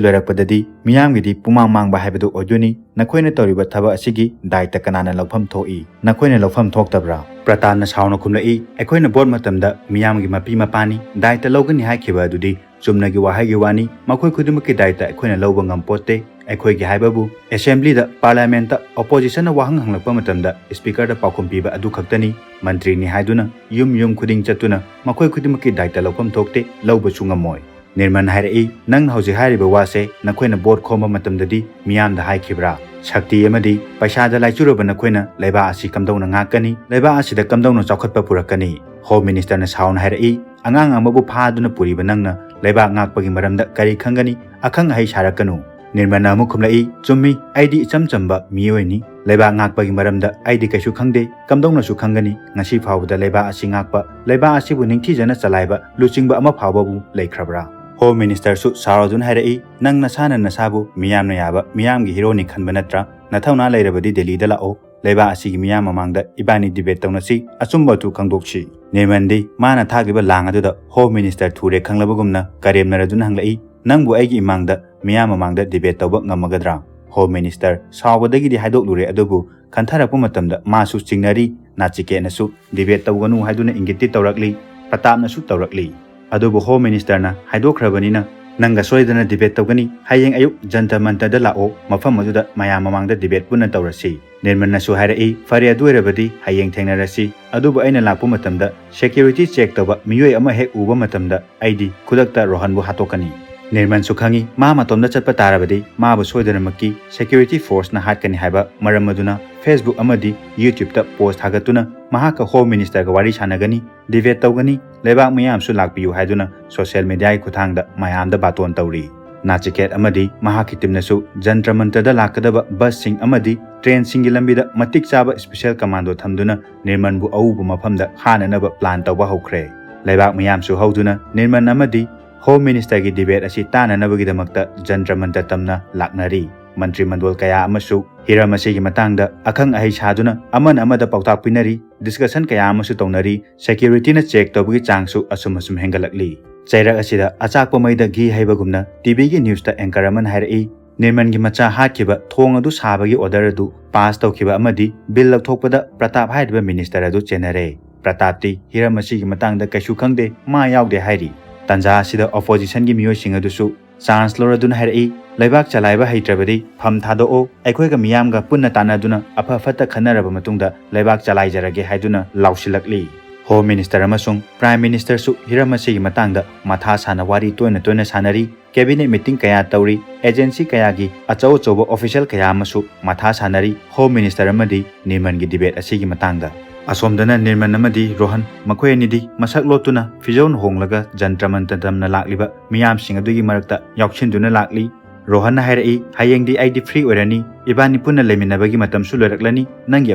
ꯂꯣꯏꯔꯛꯄꯗꯗꯤ ꯃꯤꯌꯥꯝꯒꯤꯗꯤ ꯄꯨꯃꯥꯡ ꯃꯥꯡꯕ ꯍꯥꯏꯕꯗꯨ ꯑꯣꯏꯗꯣꯏꯅꯤ꯫ ꯅꯈꯣꯏꯅ ꯇꯧꯔꯤꯕ ꯊꯕꯛ ꯑꯁꯤꯒꯤ ꯗꯥꯏꯇ ꯀꯅꯥꯅ ꯂꯧꯐꯝ ꯊꯣꯛꯏ? ꯅꯈꯣꯏꯅ ꯂꯧꯐꯝ ꯊꯣꯛꯇꯕ꯭ꯔꯥ?" ꯄ꯭ꯔꯇꯥꯟꯅ ꯁꯥꯎꯅ ꯈꯨꯝꯂꯛꯏ, "ꯑꯩꯈꯣꯏꯅ ꯚꯣꯠ ꯃꯇꯝꯗ ꯃꯤꯌꯥꯝꯒꯤ ꯃꯄꯤ ꯃꯄꯥꯅꯤ, ꯗꯥꯏꯇ ꯂꯧꯒꯅꯤ ꯍꯥꯏꯈꯤꯕ ꯑꯗꯨꯗꯤ ꯆꯨꯝꯅꯒꯤ ꯋꯥꯍꯩꯒꯤ ꯋꯥꯅꯤ꯫ ꯃꯈꯣꯏ ꯈꯨꯗꯤꯡꯃꯛꯀꯤ ꯗꯥꯏꯇ ꯑꯩꯈꯣꯏꯅ ꯂꯧꯕ ꯉꯝꯄꯣꯠꯇꯦ꯫ ꯑꯩꯈꯣꯏꯒꯤ ꯍꯥꯏꯕꯕꯨ ꯑꯦꯁꯦꯝꯕ꯭ꯂꯤꯗ, ꯄꯥꯔꯂꯤꯌꯥꯃꯦꯟꯠꯇ ꯑꯣꯄꯣꯖꯤꯁꯟꯅ ꯋꯥꯍꯪ ꯍꯪꯂꯛꯄ ꯃꯇꯝꯗ ꯁ꯭ꯄꯤꯀꯔꯗ ꯄꯥꯎꯈꯨꯝ ꯄꯤꯕ ꯑꯗꯨ ꯈꯛꯇꯅꯤ꯫ ꯃꯟꯇ꯭ꯔꯤꯅꯤ ꯍꯥꯏꯗꯨꯅ ꯌꯨꯝ ꯌꯨꯝ ꯈꯨꯗꯤꯡ ꯆꯠꯇꯨꯅ ꯃꯈꯣꯏ ꯈꯨꯗꯤꯡꯃꯛꯀꯤ ꯗꯥꯏꯇ ꯂꯧꯐꯝ ꯊꯣꯛꯇꯦ, ꯂꯧꯕꯁꯨ ꯉꯝꯃꯣꯏ꯫" ꯅꯤꯔꯃꯟ ꯍꯥꯏꯔꯛꯏ, "ꯅꯪꯅ ꯍꯧꯖꯤꯛ ꯍꯥꯏꯔꯤꯕ ꯋꯥꯁꯦ ꯅꯈꯣꯏꯅ ꯚꯣꯠ ꯈꯣꯝꯕ ꯃꯇꯝꯗꯗꯤ ꯃꯤꯌꯥꯝꯗ ꯍꯥꯏꯈꯤꯕ꯭ꯔꯥ? ꯁꯛꯇꯤ ꯑꯃꯗꯤ ꯄꯩꯁꯥꯗ ꯂꯥꯏꯆꯨꯔꯕ ꯅꯈꯣꯏꯅ ꯂꯩꯕꯥꯛ ꯑꯁꯤ ꯀꯝꯗꯧꯅ ꯉꯥꯛꯀꯅꯤ? ꯂꯩꯕꯥꯛ ꯑꯁꯤꯗ ꯀꯝꯗꯧꯅ ꯆꯥꯎꯈꯠꯄ ꯄꯨꯔꯛꯀꯅꯤ?" ꯍꯣꯝ ꯃꯤꯅꯤꯁꯇꯔꯅ ꯁꯥꯎꯅ ꯍꯥꯏꯔꯛꯏ, "ꯑꯉꯥꯡ ꯑꯃꯕꯨ ꯐꯥꯗꯨꯅ ꯄꯨꯔꯤꯕ ꯅꯪꯅ ꯂꯩꯕꯥꯛ ꯉꯥꯛꯄꯒꯤ ꯃꯔꯝꯗ ꯀꯔꯤ ꯈꯪꯒꯅꯤ? ꯑꯈꯪ ꯑꯍꯩ ꯁꯥꯔꯛꯀꯅꯨ꯫" ꯅꯤꯔꯃꯟꯅ ꯑꯃꯨꯛ ꯈꯨꯝꯂꯛꯏ, "ꯆꯨꯝꯃꯤ, ꯑꯩꯗꯤ ꯏꯆꯝ ꯆꯝꯕ ꯃꯤꯑꯣꯏꯅꯤ꯫ ꯂꯩꯕꯥꯛ ꯉꯥꯛꯄꯒꯤ ꯃꯔꯝꯗ ꯑꯩꯗꯤ ꯀꯩꯁꯨ ꯈꯪꯗꯦ꯫ ꯀꯝꯗꯧꯅꯁꯨ ꯈꯪꯒꯅꯤ? ꯉꯁꯤ ꯐꯥꯎꯕꯗ ꯂꯩꯕꯥꯛ ꯑꯁꯤ ꯉꯥꯛꯄ, ꯂꯩꯕꯥꯛ ꯑꯁꯤꯕꯨ ꯅꯤꯡꯊꯤꯖꯅ ꯆꯂꯥꯏꯕ ꯂꯨꯆꯤꯡꯕ ꯑꯃ ꯐꯥꯎꯕꯕꯨ ꯂꯩꯈ꯭ꯔꯕ꯭ꯔꯥ?" ꯍꯣꯝ ꯃꯤꯅꯤꯁꯇꯔꯁꯨ ꯁꯥꯎꯔꯗꯨꯅ ꯍꯥꯏꯔꯛꯏ, "ꯅꯪ ꯅꯁꯥꯅ ꯅꯁꯥꯕꯨ ꯃꯤꯌꯥꯝꯅ ꯌꯥꯕ, ꯃꯤꯌꯥꯝꯒꯤ ꯍꯤꯔꯣꯅꯤ ꯈꯟꯕ ꯅꯠꯇ꯭ꯔꯥ? ꯅꯊꯧꯅꯥ ꯂꯩꯔꯕꯗꯤ ꯗꯦꯜꯂꯤꯗ ꯂꯥꯛꯑꯣ꯫ ꯂꯩꯕꯥꯛ ꯑꯁꯤꯒꯤ ꯃꯤꯌꯥꯝ ꯃꯃꯥꯡꯗ ꯏꯕꯥꯅꯤ ꯗꯤꯕꯦꯠ ꯇꯧꯅꯁꯤ, ꯑꯆꯨꯝꯕ ꯑꯗꯨ ꯈꯪꯗꯣꯛꯁꯤ꯫" ꯅꯤꯔꯃꯟꯗꯤ ꯃꯥꯅ ꯊꯥꯈꯤꯕ ꯂꯥꯡ ꯑꯗꯨꯗ ꯍꯣꯝ ꯃꯤꯅꯤꯁꯇꯔ ꯊꯨꯔꯦ ꯈꯪꯂꯕꯒꯨꯝꯅ ꯀꯔꯦꯝꯅꯔꯗꯨꯅ ꯍꯪꯂꯛꯏ, "ꯅꯪꯕꯨ ꯑꯩꯒꯤ ꯏꯃꯥꯡꯗ ꯃꯤꯌꯥꯝ ꯃꯃꯥꯡꯗ ꯗꯤꯕꯦꯠ ꯇꯧꯕ ꯉꯝꯃꯒꯗ꯭ꯔꯥ?" ꯍꯣꯝ ꯃꯤꯅꯤꯁꯇꯔ ꯁꯥꯎꯕꯗꯒꯤꯗꯤ ꯍꯥꯏꯗꯣꯛꯂꯨꯔꯦ, ꯑꯗꯨꯕꯨ ꯈꯟꯊꯔꯛꯄ ꯃꯇꯝꯗ ꯃꯥꯁꯨ ꯆꯤꯡꯅꯔꯤ꯫ ꯅꯥꯆꯤꯀꯦꯠꯅꯁꯨ ꯗꯤꯕꯦꯠ ꯇꯧꯒꯅꯨ ꯍꯥꯏꯗꯨꯅ ꯏꯪꯒꯤꯠꯇꯤ ꯇꯧꯔꯛꯂꯤ, ꯄ꯭ꯔꯇꯥꯞꯅꯁꯨ ꯇꯧꯔꯛꯂꯤ꯫ ꯑꯗꯨꯕꯨ ꯍꯣꯝ ꯃꯤꯅꯤꯁꯇꯔꯅ ꯍꯥꯏꯗꯣꯛꯈ꯭ꯔꯕꯅꯤꯅ "ꯅꯪꯒ ꯁꯣꯏꯗꯅ debate ꯇꯧꯒꯅꯤ꯫ ꯍꯌꯦꯡ ꯑꯌꯨꯛ ꯖꯟꯇꯔ ꯃꯟꯇꯔꯗ ꯂꯥꯛꯑꯣ, ꯃꯐꯝ ꯑꯗꯨꯗ ꯃꯌꯥꯝ ꯃꯃꯥꯡꯗ debate ꯄꯨꯟꯅ ꯇꯧꯔꯁꯤ꯫" ꯅꯤꯔꯃꯜꯅꯁꯨ ꯍꯥꯏꯔꯛꯏ, "ꯐꯔꯦ, ꯑꯗꯨ ꯑꯣꯏꯔꯕꯗꯤ ꯍꯌꯦꯡ ꯊꯦꯡꯅꯔꯁꯤ꯫ ꯑꯗꯨꯕꯨ ꯑꯩꯅ ꯂꯥꯛꯄ ꯃꯇꯝꯗ security check ꯇꯧꯕ ꯃꯤꯑꯣꯏ ꯑꯃ ꯍꯦꯛ ꯎꯕ ꯃꯇꯝꯗ ꯑꯩꯗꯤ ꯈꯨꯗꯛꯇ ꯔꯣꯍꯟꯕꯨ ꯍꯥꯠꯇꯣꯛꯀꯅꯤ꯫" ꯅꯤꯔꯃꯜꯁꯨ ꯈꯪꯏ, ꯃꯥ ꯃꯇꯣꯝꯗ ꯆꯠꯄ ꯇꯥꯔꯕꯗꯤ ꯃꯥꯕꯨ ꯁꯣꯏꯗꯅꯃꯛꯀꯤ security forceꯅ ꯍꯥꯠꯀꯅꯤ ꯍꯥꯏꯕ ꯃꯔꯝ ꯑꯗꯨꯅ Facebook ꯑꯃꯗꯤ YouTubeꯇ post ꯊꯥꯒꯠꯇꯨꯅ ꯃꯍꯥꯛꯀ Home Ministerꯒ ꯋꯥꯔꯤ ꯁꯥꯟꯅꯒꯅꯤ, debate ꯇꯧꯒꯅꯤ, ꯂꯩꯕꯥꯛ ꯃꯤꯌꯥꯝꯁꯨ ꯂꯥꯛꯄꯤꯌꯨ ꯍꯥꯏꯗꯨꯅ social mediaꯒꯤ ꯈꯨꯠꯊꯥꯡꯗ ꯃꯌꯥꯝꯗ ꯕꯥꯇꯣꯟ ꯇꯧꯔꯤ꯫ ꯅꯥꯆꯤꯀꯦꯠ ꯑꯃꯗꯤ ꯃꯍꯥꯛꯀꯤ teamꯅꯁꯨ ꯖꯟꯇ꯭ꯔ ꯃꯟꯇ꯭ꯔꯗ ꯂꯥꯛꯀꯗꯕ busꯁꯤꯡ ꯑꯃꯗꯤ trainꯁꯤꯡꯒꯤ ꯂꯝꯕꯤꯗ ꯃꯇꯤꯛ ꯆꯥꯕ special commando ꯊꯝꯗꯨꯅ ꯅꯤꯔꯃꯜꯕꯨ ꯑꯎꯕ ꯃꯐꯝꯗ ꯍꯥꯠꯅꯅꯕ plan ꯇꯧꯕ ꯍꯧꯈ꯭ꯔꯦ꯫ ꯂꯩꯕꯥꯛ ꯃꯤꯌꯥꯝꯁꯨ ꯍꯧꯗꯨꯅ ꯅꯤꯔꯃꯜ ꯑꯃꯗꯤ Home Ministerꯒꯤ debate ꯑꯁꯤ ꯇꯥꯅꯅꯕꯒꯤꯗꯃꯛꯇ ꯖꯟꯇ꯭ꯔ ꯃꯟꯇ꯭ꯔ ꯇꯝꯅ ꯂꯥꯛꯅꯔꯤ꯫ ꯃꯟꯇ꯭ꯔꯤ ꯃꯟꯗꯣꯜ ꯀꯌꯥ ꯑꯃꯁꯨ ꯍꯤꯔꯝ ꯑꯁꯤꯒꯤ ꯃꯇꯥꯡꯗ ꯑꯈꯪ ꯑꯍꯩ ꯁꯥꯗꯨꯅ ꯑꯃꯅ ꯑꯃꯗ ꯄꯥꯎꯇꯥꯛ ꯄꯤꯅꯔꯤ, discussion ꯀꯌꯥ ꯑꯃꯁꯨ ꯇꯧꯅꯔꯤ, securityꯅ check ꯇꯧꯕꯒꯤ ꯆꯥꯡꯁꯨ ꯑꯁꯨꯝ ꯑꯁꯨꯝ ꯍꯦꯟꯒꯠꯂꯛꯂꯤ꯫ ꯆꯩꯔꯛ ꯑꯁꯤꯗ ꯑꯆꯥꯛꯄ ꯃꯩꯗ ꯘꯤ ꯍꯩꯕꯒꯨꯝꯅ TVꯒꯤ newsꯇ anchor ꯑꯃꯅ ꯍꯥꯏꯔꯛꯏ, "ꯅꯤꯔꯃꯜꯒꯤ ꯃꯆꯥ ꯍꯥꯠꯈꯤꯕ, ꯊꯣꯡ ꯑꯗꯨ ꯁꯥꯕꯒꯤ order ꯑꯗꯨ pass ꯇꯧꯈꯤꯕ ꯑꯃꯗꯤ bill ꯂꯧꯊꯣꯛꯄꯗ ꯄ꯭ꯔꯇꯥꯞ ꯍꯥꯏꯔꯤꯕ minister ꯑꯗꯨ ꯆꯦꯟꯅꯔꯦ꯫ ꯄ꯭ꯔꯇꯥꯞꯇꯤ ꯍꯤꯔꯝ ꯑꯁꯤꯒꯤ ꯃꯇꯥꯡꯗ ꯀꯩꯁꯨ ꯈꯪꯗꯦ, ꯃꯥ ꯌꯥꯎꯗꯦ" ꯍꯥꯏꯔꯤ꯫ ꯇꯥꯟꯖꯥ ꯑꯁꯤꯗ oppositionꯒꯤ ꯃꯤꯑꯣꯏꯁꯤꯡ ꯑꯗꯨꯁꯨ chance ꯂꯧꯔꯗꯨꯅ ꯍꯥꯏꯔꯛꯏ, "ꯂꯩꯕꯥꯛ ꯆꯂꯥꯏꯕ ꯍꯩꯇ꯭ꯔꯕꯗꯤ ꯐꯝ ꯊꯥꯗꯣꯛꯑꯣ, ꯑꯩꯈꯣꯏꯒ ꯃꯤꯌꯥꯝꯒ ꯄꯨꯟꯅ ꯇꯥꯟꯅꯗꯨꯅ ꯑꯐ ꯐꯠꯇ ꯈꯟꯅꯔꯕ ꯃꯇꯨꯡꯗ ꯂꯩꯕꯥꯛ ꯆꯂꯥꯏꯖꯔꯒꯦ" ꯍꯥꯏꯗꯨꯅ ꯂꯥꯎꯁꯤꯜꯂꯛꯂꯤ꯫ Home Minister ꯑꯃꯁꯨꯡ Prime Ministerꯁꯨ ꯍꯤꯔꯝ ꯑꯁꯤꯒꯤ ꯃꯇꯥꯡꯗ ꯃꯊꯥ ꯁꯥꯅ ꯋꯥꯔꯤ ꯇꯣꯏꯅ ꯇꯣꯏꯅ ꯁꯥꯟꯅꯔꯤ, cabinet meeting ꯀꯌꯥ ꯇꯧꯔꯤ, agency ꯀꯌꯥꯒꯤ ꯑꯆꯧ ꯑꯆꯧꯕ official ꯀꯌꯥ ꯑꯃꯁꯨ ꯃꯊꯥ ꯁꯥꯟꯅꯔꯤ Home Minister ꯑꯃꯗꯤ ꯅꯤꯔꯃꯜꯒꯤ debate ꯑꯁꯤꯒꯤ ꯃꯇꯥꯡꯗ꯫ ꯑꯁꯣꯝꯗꯅ ꯅꯤꯔꯃꯜ ꯑꯃꯗꯤ ꯔꯣꯍꯟ, ꯃꯈꯣꯏ ꯑꯅꯤꯗꯤ ꯃꯁꯛ ꯂꯣꯠꯇꯨꯅ ꯐꯤꯖꯧꯅ ꯍꯣꯡꯂꯒ ꯖꯟꯇ꯭ꯔ ꯃꯟꯇ꯭ꯔ ꯇꯝꯅ ꯂꯥꯛꯂꯤꯕ ꯃꯤꯌꯥꯝꯁꯤꯡ ꯑꯗꯨꯒꯤ ꯃꯔꯛꯇ ꯌꯥꯎꯁꯤꯟꯗꯨꯅ ꯂꯥꯛꯂꯤ꯫ ꯔꯣꯍꯟꯅ ꯍꯥꯏꯔꯛꯏ, "ꯍꯌꯦꯡꯗꯤ ꯑꯩꯗꯤ free ꯑꯣꯏꯔꯅꯤ, ꯏꯕꯥꯅꯤ ꯄꯨꯟꯅ ꯂꯩꯃꯤꯟꯅꯕꯒꯤ ꯃꯇꯝꯁꯨ ꯂꯣꯏꯔꯛꯂꯅꯤ, ꯅꯪꯒꯤ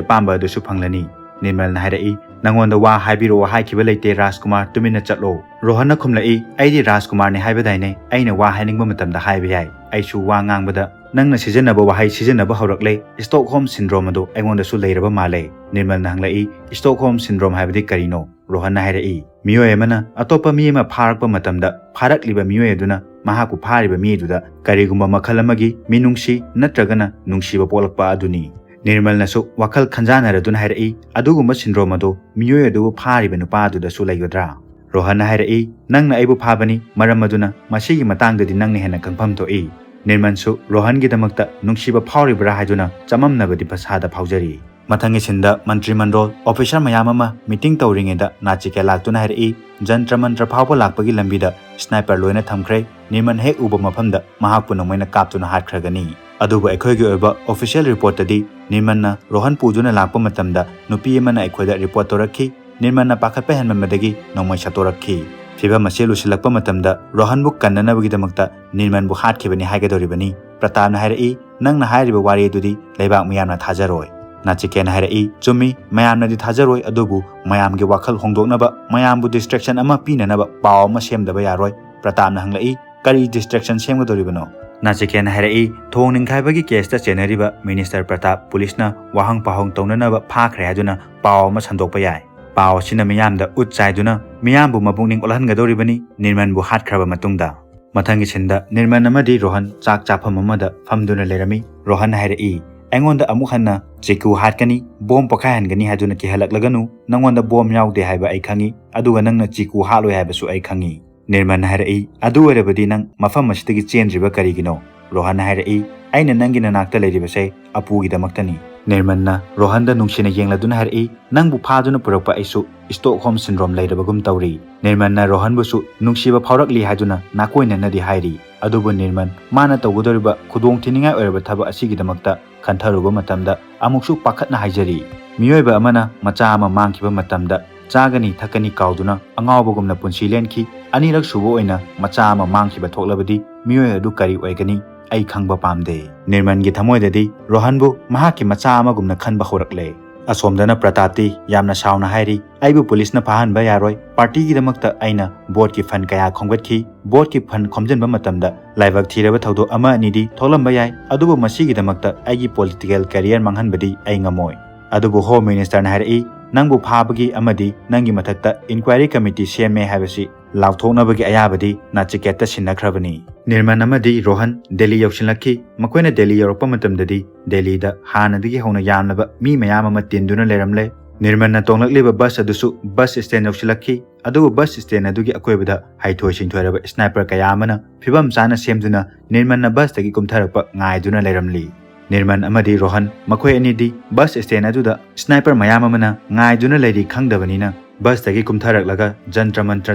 ꯑꯄꯥꯝꯕ ꯑꯗꯨꯁꯨ ꯐꯪꯂꯅꯤ꯫" ꯅꯤꯔꯃꯜꯅ ꯍꯥꯏꯔꯛꯏ, "ꯅꯉꯣꯟꯗ ꯋꯥ ꯍꯥꯏꯕꯤꯔꯛꯑꯣ ꯍꯥꯏꯈꯤꯕ ꯂꯩꯇꯦ ꯔꯥꯖꯀꯨꯃꯥꯔ, ꯇꯨꯃꯤꯟꯅ ꯆꯠꯂꯣ꯫" ꯔꯣꯍꯟꯅ ꯈꯨꯝꯂꯛꯏ, "ꯑꯩꯗꯤ ꯔꯥꯖꯀꯨꯃꯥꯔꯅꯤ ꯍꯥꯏꯕꯗꯥꯏꯅꯦ, ꯑꯩꯅ ꯋꯥ ꯍꯥꯏꯅꯤꯡꯕ ꯃꯇꯝꯗ ꯍꯥꯏꯕ ꯌꯥꯏ꯫ ꯑꯩꯁꯨ ꯋꯥ ꯉꯥꯡꯕꯗ ꯅꯪꯅ ꯁꯤꯖꯤꯟꯅꯕ ꯋꯥꯍꯩ ꯁꯤꯖꯤꯟꯅꯕ ꯍꯧꯔꯛꯂꯦ, Stockholm Syndrome ꯑꯗꯣ ꯑꯩꯉꯣꯟꯗꯁꯨ ꯂꯩꯔꯕ ꯃꯥꯜꯂꯦ꯫" ꯅꯤꯔꯃꯜꯅ ꯍꯪꯂꯛꯏ, "Stockholm Syndrome ꯍꯥꯏꯕꯗꯤ ꯀꯔꯤꯅꯣ?" ꯔꯣꯍꯟꯅ ꯍꯥꯏꯔꯛꯏ, "ꯃꯤꯑꯣꯏ ꯑꯃꯅ ꯑꯇꯣꯞꯄ ꯃꯤ ꯑꯃ ꯐꯥꯔꯛꯄ ꯃꯇꯝꯗ ꯐꯥꯔꯛꯂꯤꯕ ꯃꯤꯑꯣꯏ ꯑꯗꯨꯅ ꯃꯍꯥꯛꯄꯨ ꯐꯥꯔꯤꯕ ꯃꯤ ꯑꯗꯨꯗ ꯀꯔꯤꯒꯨꯝꯕ ꯃꯈꯜ ꯑꯃꯒꯤ ꯃꯤꯅꯨꯡꯁꯤ ꯅꯠꯇ꯭ꯔꯒꯅ ꯅꯨꯡꯁꯤꯕ ꯄꯣꯛꯂꯛꯄ ꯑꯗꯨꯅꯤ꯫" ꯅꯤꯔꯃꯜꯅꯁꯨ ꯋꯥꯈꯜ ꯈꯟꯖꯥꯟꯅꯔꯗꯨꯅ ꯍꯥꯏꯔꯛꯏ, "ꯑꯗꯨꯒꯨꯝꯕ syndrome ꯑꯗꯨ ꯃꯤꯑꯣꯏ ꯑꯗꯨꯕꯨ ꯐꯥꯔꯤꯕ ꯅꯨꯄꯥ ꯑꯗꯨꯗꯁꯨ ꯂꯩꯒꯗ꯭ꯔꯥ?" ꯔꯣꯍꯟꯅ ꯍꯥꯏꯔꯛꯏ, "ꯅꯪꯅ ꯑꯩꯕꯨ ꯐꯥꯕꯅꯤ, ꯃꯔꯝ ꯑꯗꯨꯅ ꯃꯁꯤꯒꯤ ꯃꯇꯥꯡꯗꯗꯤ ꯅꯪꯅ ꯍꯦꯟꯅ ꯈꯪꯐꯝ ꯊꯣꯛꯏ꯫" ꯅꯤꯔꯃꯟꯁꯨ ꯔꯣꯍꯟꯒꯤꯗꯃꯛꯇ ꯅꯨꯡꯁꯤꯕ ꯐꯥꯎꯔꯤꯕ꯭ꯔꯥ ꯍꯥꯏꯗꯨꯅ ꯆꯃꯝꯅꯕꯗꯤ ꯃꯁꯥꯗ ꯐꯥꯎꯖꯔꯤ꯫ ꯃꯊꯪꯒꯤ ꯁꯤꯟꯗ ꯃꯟꯇ꯭ꯔꯤ ꯃꯟꯗꯣꯜ ꯑꯣꯐꯤꯁꯔ ꯃꯌꯥꯝ ꯑꯃ ꯃꯤꯇꯤꯡ ꯇꯧꯔꯤꯉꯩꯗ ꯅꯥꯆꯤꯀꯦ ꯂꯥꯛꯇꯨꯅ ꯍꯥꯏꯔꯛꯏ, "ꯖꯟꯇ꯭ꯔ ꯃꯟꯇ꯭ꯔ ꯐꯥꯎꯕ ꯂꯥꯛꯄꯒꯤ ꯂꯝꯕꯤꯗ ꯁ꯭ꯅꯥꯏꯄꯔ ꯂꯣꯏꯅ ꯊꯝꯈ꯭ꯔꯦ꯫ ꯅꯤꯔꯃꯟ ꯍꯦꯛ ꯎꯕ ꯃꯐꯝꯗ ꯃꯍꯥꯛꯄꯨ ꯅꯣꯡꯃꯩꯅ ꯀꯥꯞꯇꯨꯅ ꯍꯥꯠꯈ꯭ꯔꯒꯅꯤ꯫ ꯑꯗꯨꯕꯨ ꯑꯩꯈꯣꯏꯒꯤ ꯑꯣꯏꯕ ꯑꯣꯐꯤꯁꯤꯌꯦꯜ ꯔꯤꯄꯣꯔꯠꯇꯗꯤ ꯅꯤꯔꯃꯟꯅ ꯔꯣꯍꯟ ꯄꯨꯗꯨꯅ ꯂꯥꯛꯄ ꯃꯇꯝꯗ ꯅꯨꯄꯤ ꯑꯃꯅ ꯑꯩꯈꯣꯏꯗ ꯔꯤꯄꯣꯔꯠ ꯇꯧꯔꯛꯈꯤ꯫ ꯅꯤꯔꯃꯟꯅ ꯄꯥꯈꯠꯄ ꯍꯦꯟꯃꯟꯕꯗꯒꯤ ꯅꯣꯡꯃꯩ ꯁꯠꯇꯣꯔꯛꯈꯤ꯫ ꯐꯤꯚꯝ ꯑꯁꯤ ꯂꯨꯁꯤꯜꯂꯛꯄ ꯃꯇꯝꯗ ꯔꯣꯍꯟꯕꯨ ꯀꯟꯅꯅꯕꯒꯤꯗꯃꯛꯇ ꯅꯤꯔꯃꯟꯕꯨ ꯍꯥꯠꯈꯤꯕꯅꯤ ꯍꯥꯏꯒꯗꯧꯔꯤꯕꯅꯤ꯫" ꯄ꯭ꯔꯇꯥꯞꯅ ꯍꯥꯏꯔꯛꯏ, "ꯅꯪꯅ ꯍꯥꯏꯔꯤꯕ ꯋꯥꯔꯤ ꯑꯗꯨꯗꯤ ꯂꯩꯕꯥꯛ ꯃꯤꯌꯥꯝꯅ ꯊꯥꯖꯔꯣꯏ꯫" ꯅꯥꯆꯤꯀꯦꯅ ꯍꯥꯏꯔꯛꯏ, "ꯆꯨꯝꯃꯤ, ꯃꯌꯥꯝꯅꯗꯤ ꯊꯥꯖꯔꯣꯏ, ꯑꯗꯨꯕꯨ ꯃꯌꯥꯝꯒꯤ ꯋꯥꯈꯜ ꯍꯣꯡꯗꯣꯛꯅꯕ, ꯃꯌꯥꯝꯕꯨ ꯗꯤꯁꯇ꯭ꯔꯦꯛꯁꯟ ꯑꯃ ꯄꯤꯅꯅꯕ ꯄꯥꯎ ꯑꯃ ꯁꯦꯝꯗꯕ ꯌꯥꯔꯣꯏ꯫" ꯄ꯭ꯔꯇꯥꯞꯅ ꯍꯪꯂꯛꯏ, "ꯀꯔꯤ ꯗꯤꯁꯇ꯭ꯔꯦꯛꯁꯟ ꯁꯦꯝꯒꯗꯧꯔꯤꯕꯅꯣ?" ꯅꯥꯆꯤꯀꯦꯅ ꯍꯥꯏꯔꯛꯏ, "ꯊꯣꯡ ꯅꯤꯡꯈꯥꯏꯕꯒꯤ ꯀꯦꯁꯇ ꯆꯦꯟꯅꯔꯤꯕ ꯃꯤꯅꯤꯁꯇꯔ ꯄ꯭ꯔꯇꯥꯞ ꯄꯨꯂꯤꯁꯅ ꯋꯥꯍꯪ ꯄꯥꯎꯍꯪ ꯇꯧꯅꯅꯕ ꯐꯥꯈ꯭ꯔꯦ ꯍꯥꯏꯗꯨꯅ ꯄꯥꯎ ꯑꯃ ꯁꯟꯗꯣꯛꯄ ꯌꯥꯏ꯫ ꯄꯥꯎ ꯑꯁꯤꯅ ꯃꯤꯌꯥꯝꯗ ꯎꯠ ꯆꯥꯏꯗꯨꯅ ꯃꯤꯌꯥꯝꯕꯨ ꯃꯄꯨꯛꯅꯤꯡ ꯑꯣꯜꯍꯟꯒꯗꯧꯔꯤꯕꯅꯤ, ꯅꯤꯔꯃꯟꯕꯨ ꯍꯥꯠꯈ꯭ꯔꯕ ꯃꯇꯨꯡꯗ꯫" ꯃꯊꯪꯒꯤ ꯁꯤꯟꯗ ꯅꯤꯔꯃꯟ ꯑꯃꯗꯤ ꯔꯣꯍꯟ ꯆꯥꯛ ꯆꯥꯐꯝ ꯑꯃꯗ ꯐꯝꯗꯨꯅ ꯂꯩꯔꯝꯃꯤ꯫ ꯔꯣꯍꯟ ꯍꯥꯏꯔꯛꯏ, "ꯑꯩꯉꯣꯟꯗ ꯑꯃꯨꯛ ꯍꯟꯅ ꯆꯤꯀꯨ ꯍꯥꯠꯀꯅꯤ, ꯕꯣꯝ ꯄꯣꯈꯥꯏꯍꯟꯒꯅꯤ ꯍꯥꯏꯗꯨꯅ ꯀꯤꯍꯜꯂꯛꯂꯒꯅꯨ꯫ ꯅꯪꯉꯣꯟꯗ ꯕꯣꯝ ꯌꯥꯎꯗꯦ ꯍꯥꯏꯕ ꯑꯩ ꯈꯪꯏ, ꯑꯗꯨꯒ ꯅꯪꯅ ꯆꯤꯀꯨ ꯍꯥꯠꯂꯣꯏ ꯍꯥꯏꯕꯁꯨ ꯑꯩ ꯈꯪꯏ꯫" ꯅꯤꯔꯃꯟ ꯍꯥꯏꯔꯛꯏ, "ꯑꯗꯨ ꯑꯣꯏꯔꯕꯗꯤ ꯅꯪ ꯃꯐꯝ ꯑꯁꯤꯗꯒꯤ ꯆꯦꯟꯗ꯭ꯔꯤꯕ ꯀꯔꯤꯒꯤꯅꯣ?" ꯔꯣꯍꯟ ꯍꯥꯏꯔꯛꯏ, "ꯑꯩꯅ ꯅꯪꯒꯤ ꯅꯅꯥꯛꯇ ꯂꯩꯔꯤꯕꯁꯦ ꯑꯄꯨꯒꯤꯗꯃꯛꯇꯅꯤ꯫" ꯅꯤꯔꯃꯟꯅ ꯔꯣꯍꯟꯗ ꯅꯨꯡꯁꯤꯅ ꯌꯦꯡꯂꯗꯨꯅ ꯍꯥꯏꯔꯛꯏ, "ꯅꯪꯕꯨ ꯐꯥꯗꯨꯅ ꯄꯨꯔꯛꯄ ꯑꯩꯁꯨ ꯁ꯭ꯇꯣꯛꯍꯣꯝ ꯁꯤꯟꯗ꯭ꯔꯣꯝ ꯂꯩꯔꯕꯒꯨꯝ ꯇꯧꯔꯤ꯫" ꯅꯤꯔꯃꯟꯅ ꯔꯣꯍꯟꯕꯨꯁꯨ ꯅꯨꯡꯁꯤꯕ ꯐꯥꯎꯔꯛꯂꯤ ꯍꯥꯏꯗꯨꯅ ꯅꯥꯀꯣꯏꯅꯅꯗꯤ ꯍꯥꯏꯔꯤ, ꯑꯗꯨꯕꯨ ꯅꯤꯔꯃꯟ ꯃꯥꯅ ꯇꯧꯒꯗꯧꯔꯤꯕ ꯈꯨꯗꯣꯡꯊꯤꯅꯤꯡꯉꯥꯏ ꯑꯣꯏꯔꯕ ꯊꯕꯛ ꯑꯁꯤꯒꯤꯗꯃꯛꯇ ꯈꯟꯊꯔꯨꯕ ꯃꯇꯝꯗ ꯑꯃꯨꯛꯁꯨ ꯄꯥꯈꯠꯅ ꯍꯥꯏꯖꯔꯤ꯫ ꯃꯤꯑꯣꯏꯕ ꯑꯃꯅ ꯃꯆꯥ ꯑꯃ ꯃꯥꯡꯈꯤꯕ ꯃꯇꯝꯗ ꯆꯥꯒꯅꯤ ꯊꯛꯀꯅꯤ ꯀꯥꯎꯗꯨꯅ ꯑꯉꯥꯎꯕꯒꯨꯝꯅ ꯄꯨꯟꯁꯤ ꯂꯦꯟꯈꯤ꯫ ꯑꯅꯤꯔꯛ ꯁꯨꯕ ꯑꯣꯏꯅ ꯃꯆꯥ ꯑꯃ ꯃꯥꯡꯈꯤꯕ ꯊꯣꯛꯂꯕꯗꯤ ꯃꯤꯑꯣꯏ ꯑꯗꯨ ꯀꯔꯤ ꯑꯣꯏꯒꯅꯤ? ꯑꯩ ꯈꯪꯕ ꯄꯥꯝꯗꯦ꯫ ꯅꯤꯔꯃꯟꯒꯤ ꯊꯃꯣꯏꯗꯗꯤ ꯔꯣꯍꯟꯕꯨ ꯃꯍꯥꯛꯀꯤ ꯃꯆꯥ ꯑꯃꯒꯨꯝꯅ ꯈꯟꯕ ꯍꯧꯔꯛꯂꯦ꯫ ꯑꯁꯣꯝꯗꯅ ꯄ꯭ꯔꯇꯥꯞꯇꯤ ꯌꯥꯝꯅ ꯁꯥꯎꯅ ꯍꯥꯏꯔꯤ, "ꯑꯩꯕꯨ ꯄꯨꯂꯤꯁꯅ ꯐꯥꯍꯟꯕ ꯌꯥꯔꯣꯏ꯫ ꯄꯥꯔꯇꯤꯒꯤꯗꯃꯛꯇ ꯑꯩꯅ ꯚꯣꯠꯀꯤ ꯐꯟ ꯀꯌꯥ ꯈꯣꯝꯒꯠꯈꯤ꯫ ꯚꯣꯠꯀꯤ ꯐꯟ ꯈꯣꯝꯖꯤꯟꯕ ꯃꯇꯝꯗ ꯂꯥꯏꯕꯛ ꯊꯤꯔꯕ ꯊꯧꯗꯣꯛ ꯑꯃ ꯑꯅꯤꯗꯤ ꯊꯣꯛꯂꯝꯕ ꯌꯥꯏ, ꯑꯗꯨꯕꯨ ꯃꯁꯤꯒꯤꯗꯃꯛꯇ ꯑꯩꯒꯤ ꯄꯣꯂꯤꯇꯤꯀꯦꯜ ꯀꯦꯔꯤꯌꯔ ꯃꯥꯡꯍꯟꯕꯗꯤ ꯑꯩ ꯉꯝꯃꯣꯏ꯫" ꯑꯗꯨꯕꯨ ꯍꯣꯝ ꯃꯤꯅꯤꯁꯇꯔꯅ ꯍꯥꯏꯔꯛꯏ, "ꯅꯪꯕꯨ ꯐꯥꯕꯒꯤ ꯑꯃꯗꯤ ꯅꯪꯒꯤ ꯃꯊꯛꯇ ꯏꯟꯀ꯭ꯋꯥꯏꯔꯤ ꯀꯃꯤꯇꯤ ꯁꯦꯝꯃꯦ ꯍꯥꯏꯕꯁꯤ ꯂꯥꯎꯊꯣꯛꯅꯕꯒꯤ ꯑꯌꯥꯕꯗꯤ ꯅꯥꯆꯤꯀꯦꯠꯇ ꯁꯤꯟꯅꯈ꯭ꯔꯕꯅꯤ꯫" ꯅꯤꯔꯃꯟ ꯑꯃꯗꯤ ꯔꯣꯍꯟ ꯗꯦꯜꯂꯤ ꯌꯧꯁꯤꯜꯂꯛꯈꯤ꯫ ꯃꯈꯣꯏꯅ ꯗꯦꯜꯂꯤ ꯌꯧꯔꯛꯄ ꯃꯇꯝꯗꯗꯤ ꯗꯦꯜꯂꯤꯗ ꯍꯥꯟꯅꯗꯒꯤ ꯍꯧꯅ ꯌꯥꯝꯂꯕ ꯃꯤ ꯃꯌꯥꯝ ꯑꯃ ꯇꯤꯟꯗꯨꯅ ꯂꯩꯔꯝꯂꯦ꯫ ꯅꯤꯔꯃꯟꯅ ꯇꯣꯡꯂꯛꯂꯤꯕ ꯕꯁ ꯑꯗꯨꯁꯨ ꯕꯁ ꯁ꯭ꯇꯦꯟ ꯌꯧꯁꯤꯜꯂꯛꯈꯤ꯫ ꯑꯗꯨꯕꯨ ꯕꯁ ꯁ꯭ꯇꯦꯟ ꯑꯗꯨꯒꯤ ꯑꯀꯣꯏꯕꯗ ꯍꯩꯊꯣꯏ ꯁꯤꯡꯊꯣꯏꯔꯕ ꯁ꯭ꯅꯥꯏꯄꯔ ꯀꯌꯥ ꯑꯃꯅ ꯐꯤꯕꯝ ꯆꯥꯅ ꯁꯦꯝꯗꯨꯅ ꯅꯤꯔꯃꯟꯅ ꯕꯁꯇꯒꯤ ꯀꯨꯝꯊꯔꯛꯄ ꯉꯥꯏꯗꯨꯅ ꯂꯩꯔꯝꯂꯤ꯫ ꯅꯤꯔꯃꯟ ꯑꯃꯗꯤ ꯔꯣꯍꯟ ꯃꯈꯣꯏ ꯑꯅꯤꯗꯤ ꯕꯁ ꯁ꯭ꯇꯦꯟ ꯑꯗꯨꯗ ꯁ꯭ꯅꯥꯏꯄꯔ ꯃꯌꯥꯝ ꯑꯃꯅ ꯉꯥꯏꯗꯨꯅ ꯂꯩꯔꯤ ꯈꯪꯗꯕꯅꯤꯅ ꯕꯁꯇꯒꯤ ꯀꯨꯝꯊꯔꯛꯂꯒ ꯖꯟꯇ꯭ꯔ ꯃꯟꯇ꯭ꯔ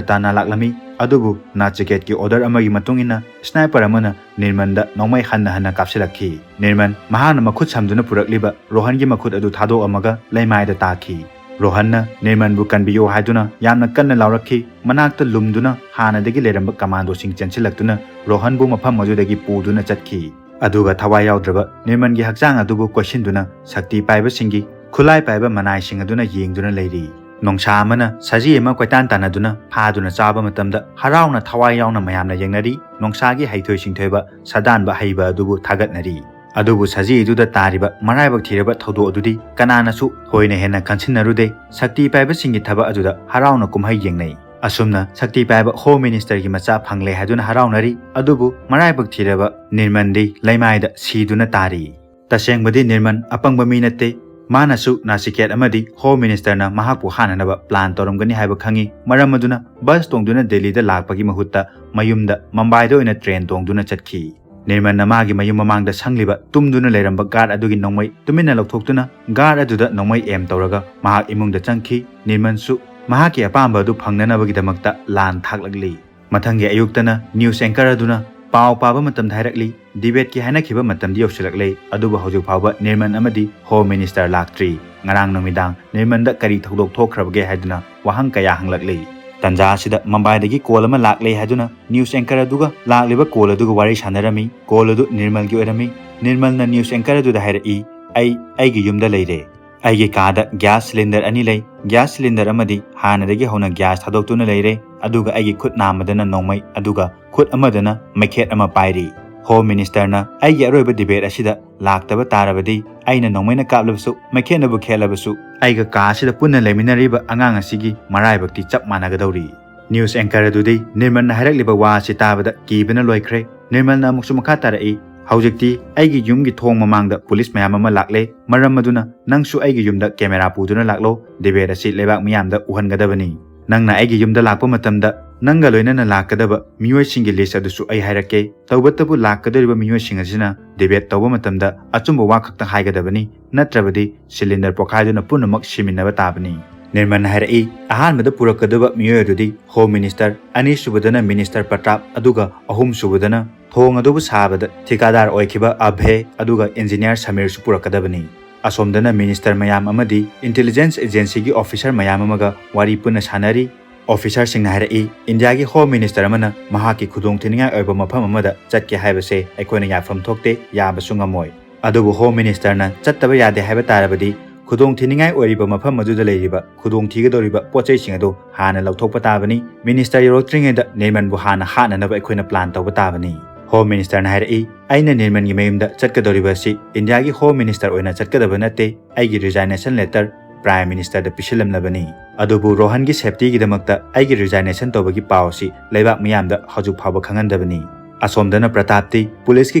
ꯇꯥꯟꯅ ꯂꯥꯛꯂꯝꯃꯤ꯫ ꯑꯗꯨꯕꯨ ꯅꯥꯆꯤꯀꯦꯠꯀꯤ ꯑꯣꯔꯗꯔ ꯑꯃꯒꯤ ꯃꯇꯨꯡ ꯏꯟꯅ ꯁ꯭ꯅꯥꯏꯄꯔ ꯑꯃꯅ ꯅꯤꯔꯃꯟꯗ ꯅꯣꯡꯃꯩ ꯍꯟꯅ ꯍꯟꯅ ꯀꯥꯞꯁꯤꯜꯂꯛꯈꯤ꯫ ꯅꯤꯔꯃꯟ ꯃꯍꯥꯛꯅ ꯃꯈꯨꯠ ꯁꯝꯗꯨꯅ ꯄꯨꯔꯛꯂꯤꯕ ꯔꯣꯍꯟꯒꯤ ꯃꯈꯨꯠ ꯑꯗꯨ ꯊꯥꯗꯣꯛꯑꯝꯃꯒ ꯂꯩꯃꯥꯏꯗ ꯇꯥꯈꯤ꯫ ꯔꯣꯍꯟꯅ ꯅꯤꯔꯃꯟꯕꯨ ꯀꯟꯕꯤꯌꯨ ꯍꯥꯏꯗꯨꯅ ꯌꯥꯝꯅ ꯀꯟꯅ ꯂꯥꯎꯔꯛꯈꯤ꯫ ꯃꯅꯥꯛꯇ ꯂꯨꯝꯗꯨꯅ ꯍꯥꯟꯅꯗꯒꯤ ꯂꯩꯔꯝꯕ ꯀꯃꯥꯟꯗꯣꯁꯤꯡ ꯆꯦꯟꯁꯤꯜꯂꯛꯇꯨꯅ ꯔꯣꯍꯟꯕꯨ ꯃꯐꯝ ꯑꯗꯨꯗꯒꯤ ꯄꯨꯗꯨꯅ ꯆꯠꯈꯤ꯫ ꯑꯗꯨꯒ ꯊꯋꯥꯏ ꯌꯥꯎꯗ꯭ꯔꯕ ꯅꯤꯔꯃꯟꯒꯤ ꯍꯛꯆꯥꯡ ꯑꯗꯨꯕꯨ ꯀꯣꯏꯁꯤꯟꯗꯨꯅ ꯁꯛꯇꯤ ꯄꯥꯏꯕꯁꯤꯡꯒꯤ ꯈꯨꯠꯂꯥꯏ ꯄꯥꯏꯕ ꯃꯅꯥꯏꯁꯤꯡ ꯑꯗꯨꯅ ꯌꯦꯡꯗꯨꯅ ꯂꯩꯔꯤ꯫ ꯅꯣꯡꯁꯥ ꯑꯃꯅ ꯁꯖꯤ ꯑꯃ ꯀꯣꯏꯇꯥꯟ ꯇꯥꯟꯅꯗꯨꯅ ꯐꯥꯗꯨꯅ ꯆꯥꯕ ꯃꯇꯝꯗ ꯍꯔꯥꯎꯅ ꯊꯋꯥꯏ ꯌꯥꯎꯅ ꯃꯌꯥꯝꯅ ꯌꯦꯡꯅꯔꯤ꯫ ꯅꯣꯡꯁꯥꯒꯤ ꯍꯩꯊꯣꯏ ꯁꯤꯡꯊꯣꯏꯕ ꯁꯥꯗꯥꯟꯕ ꯍꯩꯕ ꯑꯗꯨꯕꯨ ꯊꯥꯒꯠꯅꯔꯤ꯫ ꯑꯗꯨꯕꯨ ꯁꯖꯤ ꯑꯗꯨꯗ ꯇꯥꯔꯤꯕ ꯃꯔꯥꯏꯕꯛ ꯊꯤꯔꯕ ꯊꯧꯗꯣꯛ ꯑꯗꯨꯗꯤ ꯀꯅꯥꯅꯁꯨ ꯊꯣꯏꯅ ꯍꯦꯟꯅ ꯈꯟꯁꯤꯟꯅꯔꯨꯗꯦ꯫ ꯁꯛꯇꯤ ꯄꯥꯏꯕꯁꯤꯡꯒꯤ ꯊꯕꯛ ꯑꯗꯨꯗ ꯍꯔꯥꯎꯅ ꯀꯨꯝꯍꯩ ꯌꯦꯡꯅꯩ꯫ ꯑꯁꯨꯝꯅ ꯁꯛꯇꯤ ꯄꯥꯏꯕ ꯍꯣꯝ ꯃꯤꯅꯤꯁꯇꯔꯒꯤ ꯃꯆꯥ ꯐꯪꯂꯦ ꯍꯥꯏꯗꯨꯅ ꯍꯔꯥꯎꯅꯔꯤ꯫ ꯑꯗꯨꯕꯨ ꯃꯔꯥꯏꯕꯛ ꯊꯤꯔꯕ ꯅꯤꯔꯃꯟꯗꯤ ꯂꯩꯃꯥꯏꯗ ꯁꯤꯗꯨꯅ ꯇꯥꯔꯤ꯫ ꯇꯁꯦꯡꯕꯗꯤ ꯅꯤꯔꯃꯟ ꯑꯄꯪꯕ ꯃꯤ ꯅꯠꯇꯦ꯫ ꯃꯥꯅꯁꯨ ꯅꯥꯆꯤꯀꯦꯠ ꯑꯃꯗꯤ ꯍꯣꯝ ꯃꯤꯅꯤꯁꯇꯔꯅ ꯃꯍꯥꯛꯄꯨ ꯍꯥꯠꯅꯅꯕ ꯄ꯭ꯂꯥꯟ ꯇꯧꯔꯝꯒꯅꯤ ꯍꯥꯏꯕ ꯈꯪꯉꯤ꯫ ꯃꯔꯝ ꯑꯗꯨꯅ ꯕꯁ ꯇꯣꯡꯗꯨꯅ ꯗꯦꯜꯂꯤꯗ ꯂꯥꯛꯄꯒꯤ ꯃꯍꯨꯠꯇ ꯃꯌꯨꯝꯗ ꯃꯝꯕꯥꯏꯗ ꯑꯣꯏꯅ ꯇ꯭ꯔꯦꯟ ꯇꯣꯡꯗꯨꯅ ꯆꯠꯈꯤ꯫ ꯅꯤꯔꯃꯟꯅ ꯃꯥꯒꯤ ꯃꯌꯨꯝ ꯃꯃꯥꯡꯗ ꯁꯪꯂꯤꯕ ꯇꯨꯝꯗꯨꯅ ꯂꯩꯔꯝꯕ ꯒꯥꯔꯗ ꯑꯗꯨꯒꯤ ꯅꯣꯡꯃꯩ ꯇꯨꯃꯤꯟꯅ ꯂꯧꯊꯣꯛꯇꯨꯅ ꯒꯥꯔꯗ ꯑꯗꯨꯗ ꯅꯣꯡꯃꯩ ꯑꯦꯝ ꯇꯧꯔꯒ ꯃꯍꯥꯛ ꯏꯃꯨꯡꯗ ꯆꯪꯈꯤ꯫ ꯅꯤꯔꯃꯟꯁꯨ ꯃꯍꯥꯛꯀꯤ ꯑꯄꯥꯝꯕ ꯑꯗꯨ ꯐꯪꯅꯅꯕꯒꯤꯗꯃꯛꯇ ꯂꯥꯟ ꯊꯥꯛꯂꯛꯂꯤ꯫ ꯃꯊꯪꯒꯤ ꯑꯌꯨꯛꯇꯅ ꯅ꯭ꯌꯨꯁ ꯑꯦꯡꯀꯔ ꯑꯗꯨꯅ ꯄꯥꯎ ꯄꯥꯕ ꯃꯇꯝꯗ ꯍꯥꯏꯔꯛꯂꯤ, ꯗꯤꯕꯦꯠꯀꯤ ꯍꯥꯏꯅꯈꯤꯕ ꯃꯇꯝꯗꯤ ꯌꯧꯁꯤꯜꯂꯛꯂꯦ, ꯑꯗꯨꯕꯨ ꯍꯧꯖꯤꯛ ꯐꯥꯎꯕ ꯅꯤꯔꯃꯟ ꯑꯃꯗꯤ ꯍꯣꯝ ꯃꯤꯅꯤꯁꯇꯔ ꯂꯥꯛꯇ꯭ꯔꯤ꯫ ꯉꯔꯥꯡ ꯅꯨꯃꯤꯗꯥꯡ ꯅꯤꯔꯃꯟꯗ ꯀꯔꯤ ꯊꯧꯗꯣꯛ ꯊꯣꯛꯈ꯭ꯔꯕꯒꯦ ꯍꯥꯏꯗꯨꯅ ꯋꯥꯍꯪ ꯀꯌꯥ ꯍꯪꯂꯛꯂꯤ꯫ ꯇꯟꯖꯥ ꯑꯁꯤꯗ ꯃꯝꯕꯥꯏꯗꯒꯤ ꯀꯣꯜ ꯑꯃ ꯂꯥꯛꯂꯦ ꯍꯥꯏꯗꯨꯅ ꯅ꯭ꯌꯨꯁ ꯑꯦꯡꯀꯔ ꯑꯗꯨꯒ ꯂꯥꯛꯂꯤꯕ ꯀꯣꯜ ꯑꯗꯨꯒ ꯋꯥꯔꯤ ꯁꯥꯟꯅꯔꯝꯃꯤ꯫ ꯀꯣꯜ ꯑꯗꯨ ꯅꯤꯔꯃꯜꯒꯤ ꯑꯣꯏꯔꯝꯃꯤ꯫ ꯅꯤꯔꯃꯜꯅ ꯅ꯭ꯌꯨꯁ ꯑꯦꯡꯀꯔ ꯑꯗꯨꯗ ꯍꯥꯏꯔꯛꯏ, "ꯑꯩ ꯑꯩꯒꯤ ꯌꯨꯝꯗ ꯂꯩꯔꯦ꯫ ꯑꯩꯒꯤ ꯀꯥꯗ ꯒ꯭ꯌꯥꯁ ꯁꯤꯂꯤꯟꯗꯔ ꯑꯅꯤ ꯂꯩ꯫ ꯒ꯭ꯌꯥꯁ ꯁꯤꯂꯤꯟꯗꯔ ꯑꯃꯗꯤ ꯍꯥꯟꯅꯗꯒꯤ ꯍꯧꯅ ꯒ꯭ꯌꯥꯁ ꯊꯥꯗꯣꯛꯇꯨꯅ ꯂꯩꯔꯦ, ꯑꯗꯨꯒ ꯑꯩꯒꯤ ꯈꯨꯠ ꯅꯥꯝꯃꯗꯅ ꯅꯣꯡꯃꯩ, ꯑꯗꯨꯒ ꯈꯨꯠ ꯑꯃꯗꯅ ꯃꯩꯈꯦꯠ ꯑꯃ ꯄꯥꯏꯔꯤ꯫ ꯍꯣꯝ ꯃꯤꯅꯤꯁꯇꯔꯅ ꯑꯩꯒꯤ ꯑꯔꯣꯏꯕ ꯗꯤꯕꯦꯠ ꯑꯁꯤꯗ ꯂꯥꯛꯇꯕ ꯇꯥꯔꯕꯗꯤ ꯑꯩꯅ ꯅꯣꯡꯃꯩꯅ ꯀꯥꯞꯂꯕꯁꯨ, ꯃꯩꯈꯦꯠꯅꯕꯨ ꯈꯦꯠꯂꯕꯁꯨ, ꯑꯩꯒ ꯀꯥ ꯑꯁꯤꯗ ꯄꯨꯟꯅ ꯂꯩꯃꯤꯟꯅꯔꯤꯕ ꯑꯉꯥꯡ ꯑꯁꯤꯒꯤ ꯃꯔꯥꯏꯕꯛꯇꯤ ꯆꯞ ꯃꯥꯟꯅꯒꯗꯧꯔꯤ"꯫ ꯅ꯭ꯌꯨꯁ ꯑꯦꯡꯀꯔ ꯑꯗꯨꯗꯤ ꯅꯤꯔꯃꯜꯅ ꯍꯥꯏꯔꯛꯂꯤꯕ ꯋꯥ ꯑꯁꯤ ꯇꯥꯕꯗ ꯀꯤꯕꯅ ꯂꯣꯏꯈ꯭ꯔꯦ꯫ ꯅꯤꯔꯃꯜꯅ ꯑꯃꯨꯛꯁꯨ ꯃꯈꯥ ꯇꯥꯔꯛꯏ, "ꯍꯧꯖꯤꯛꯇꯤ ꯑꯩꯒꯤ ꯌꯨꯝꯒꯤ ꯊꯣꯡ ꯃꯃꯥꯡꯗ ꯄꯨꯂꯤꯁ ꯃꯌꯥꯝ ꯑꯃ ꯂꯥꯛꯂꯦ, ꯃꯔꯝ ꯑꯗꯨꯅ ꯅꯪꯁꯨ ꯑꯩꯒꯤ ꯌꯨꯝꯗ ꯀꯦꯃꯦꯔꯥ ꯄꯨꯗꯨꯅ ꯂꯥꯛꯂꯣ, ꯗꯦꯕꯦꯠ ꯑꯁꯤ ꯂꯩꯕꯥꯛ ꯃꯤꯌꯥꯝꯗ ꯎꯍꯟꯒꯗꯕꯅꯤ꯫ ꯅꯪꯅ ꯑꯩꯒꯤ ꯌꯨꯝꯗ ꯂꯥꯛꯄ ꯃꯇꯝꯗ ꯅꯪꯒ ꯂꯣꯏꯅꯅ ꯂꯥꯛꯀꯗꯕ ꯃꯤꯑꯣꯏꯁꯤꯡꯒꯤ ꯂꯤꯁ ꯑꯗꯨꯁꯨ ꯑꯩ ꯍꯥꯏꯔꯛꯀꯦ꯫ ꯇꯧꯕꯇꯕꯨ ꯂꯥꯛꯀꯗꯧꯔꯤꯕ ꯃꯤꯑꯣꯏꯁꯤꯡ ꯑꯁꯤꯅ ꯗꯦꯕꯦꯠ ꯇꯧꯕ ꯃꯇꯝꯗ ꯑꯆꯨꯝꯕ ꯋꯥ ꯈꯛꯇꯪ ꯍꯥꯏꯒꯗꯕꯅꯤ, ꯅꯠꯇ꯭ꯔꯕꯗꯤ ꯁꯤꯂꯤꯟꯗꯔ ꯄꯣꯈꯥꯏꯗꯨꯅ ꯄꯨꯝꯅꯃꯛ ꯁꯤꯃꯤꯟꯅꯕ ꯇꯥꯕꯅꯤ"꯫ ꯅꯤꯔꯃꯟꯅ ꯍꯥꯏꯔꯛꯏ, "ꯑꯍꯥꯟꯕꯗ ꯄꯨꯔꯛꯀꯗꯕ ꯃꯤꯑꯣꯏ ꯑꯗꯨꯗꯤ ꯍꯣꯝ ꯃꯤꯅꯤꯁꯇꯔ, ꯑꯅꯤꯁꯨꯕꯗꯅ ꯃꯤꯅꯤꯁꯇꯔ ꯄ꯭ꯔꯇꯥꯞ, ꯑꯗꯨꯒ ꯑꯍꯨꯝꯁꯨꯕꯗꯅ ꯊꯣꯡ ꯑꯗꯨꯕꯨ ꯁꯥꯕꯗ ꯊꯤꯀꯥꯗꯥꯔ ꯑꯣꯏꯈꯤꯕ ꯑꯚꯦ ꯑꯗꯨꯒ ꯏꯟꯖꯤꯅꯤꯌꯥꯔ ꯁꯃꯤꯔꯁꯨ ꯄꯨꯔꯛꯀꯗꯕꯅꯤ꯫ ꯑꯁꯣꯝꯗꯅ ꯃꯤꯅꯤꯁꯇꯔ ꯃꯌꯥꯝ ꯑꯃꯗꯤ ꯏꯟꯇꯦꯂꯤꯖꯦꯟꯁ ꯑꯦꯖꯦꯟꯁꯤꯒꯤ ꯑꯣꯐꯤꯁꯔ ꯃꯌꯥꯝ ꯑꯃꯒ ꯋꯥꯔꯤ ꯄꯨꯟꯅ ꯁꯥꯟꯅꯔꯤ꯫ ꯑꯣꯐꯤꯁꯔꯁꯤꯡꯅ ꯍꯥꯏꯔꯛꯏ, "ꯏꯟꯗꯤꯌꯥꯒꯤ ꯍꯣꯝ ꯃꯤꯅꯤꯁꯇꯔ ꯑꯃꯅ ꯃꯍꯥꯛꯀꯤ ꯈꯨꯗꯣꯡꯊꯤꯅꯤꯡꯉꯥꯏ ꯑꯣꯏꯕ ꯃꯐꯝ ꯑꯃꯗ ꯆꯠꯀꯦ ꯍꯥꯏꯕꯁꯦ ꯑꯩꯈꯣꯏꯅ ꯌꯥꯐꯝ ꯊꯣꯛꯇꯦ, ꯌꯥꯕꯁꯨ ꯉꯝꯃꯣꯏ꯫ ꯑꯗꯨꯕꯨ ꯍꯣꯝ ꯃꯤꯅꯤꯁꯇꯔꯅ ꯆꯠꯇꯕ ꯌꯥꯗꯦ ꯍꯥꯏꯕ ꯇꯥꯔꯕꯗꯤ ꯈꯨꯗꯣꯡꯊꯤꯅꯤꯡꯉꯥꯏ ꯑꯣꯏꯔꯤꯕ ꯃꯐꯝ ꯑꯗꯨꯗ ꯂꯩꯔꯤꯕ ꯈꯨꯗꯣꯡꯊꯤꯒꯗꯧꯔꯤꯕ ꯄꯣꯠ ꯆꯩꯁꯤꯡ ꯑꯗꯨ ꯍꯥꯟꯅ ꯂꯧꯊꯣꯛꯄ ꯇꯥꯕꯅꯤ꯫ ꯃꯤꯅꯤꯁꯇꯔ ꯌꯧꯔꯛꯇ꯭ꯔꯤꯉꯩꯗ ꯅꯤꯔꯃꯟꯕꯨ ꯍꯥꯟꯅ ꯍꯥꯠꯅꯅꯕ ꯑꯩꯈꯣꯏꯅ ꯄ꯭ꯂꯥꯟ ꯇꯧꯕ ꯇꯥꯕꯅꯤ"꯫ ꯍꯣꯝ ꯃꯤꯅꯤꯁꯇꯔꯅ ꯍꯥꯏꯔꯛꯏ, "ꯑꯩꯅ ꯅꯤꯔꯃꯟꯒꯤ ꯃꯌꯨꯝꯗ ꯆꯠꯀꯗꯧꯔꯤꯕ ꯑꯁꯤ ꯏꯟꯗꯤꯌꯥꯒꯤ ꯍꯣꯝ ꯃꯤꯅꯤꯁꯇꯔ ꯑꯣꯏꯅ ꯆꯠꯀꯗꯕ ꯅꯠꯇꯦ, ꯑꯩꯒꯤ ꯔꯤꯖꯥꯏꯅꯦꯁꯟ ꯂꯦꯇꯔ ꯄ꯭ꯔꯥꯏꯝ ꯃꯤꯅꯤꯁꯇꯔꯗ ꯄꯤꯁꯤꯜꯂꯝꯂꯕꯅꯤ꯫ ꯑꯗꯨꯕꯨ ꯔꯣꯍꯟꯒꯤ ꯁꯦꯐꯇꯤꯒꯤꯗꯃꯛꯇ ꯑꯩꯒꯤ ꯔꯤꯖꯥꯏꯅꯦꯁꯟ ꯇꯧꯕꯒꯤ ꯄꯥꯎ ꯑꯁꯤ ꯂꯩꯕꯥꯛ ꯃꯤꯌꯥꯝꯗ ꯍꯧꯖꯤꯛ ꯐꯥꯎꯕ ꯈꯪꯍꯟꯗꯕꯅꯤ"꯫ ꯑꯁꯣꯝꯗꯅ ꯄ꯭ꯔꯇꯥꯞꯇꯤ ꯄꯨꯂꯤꯁꯀꯤ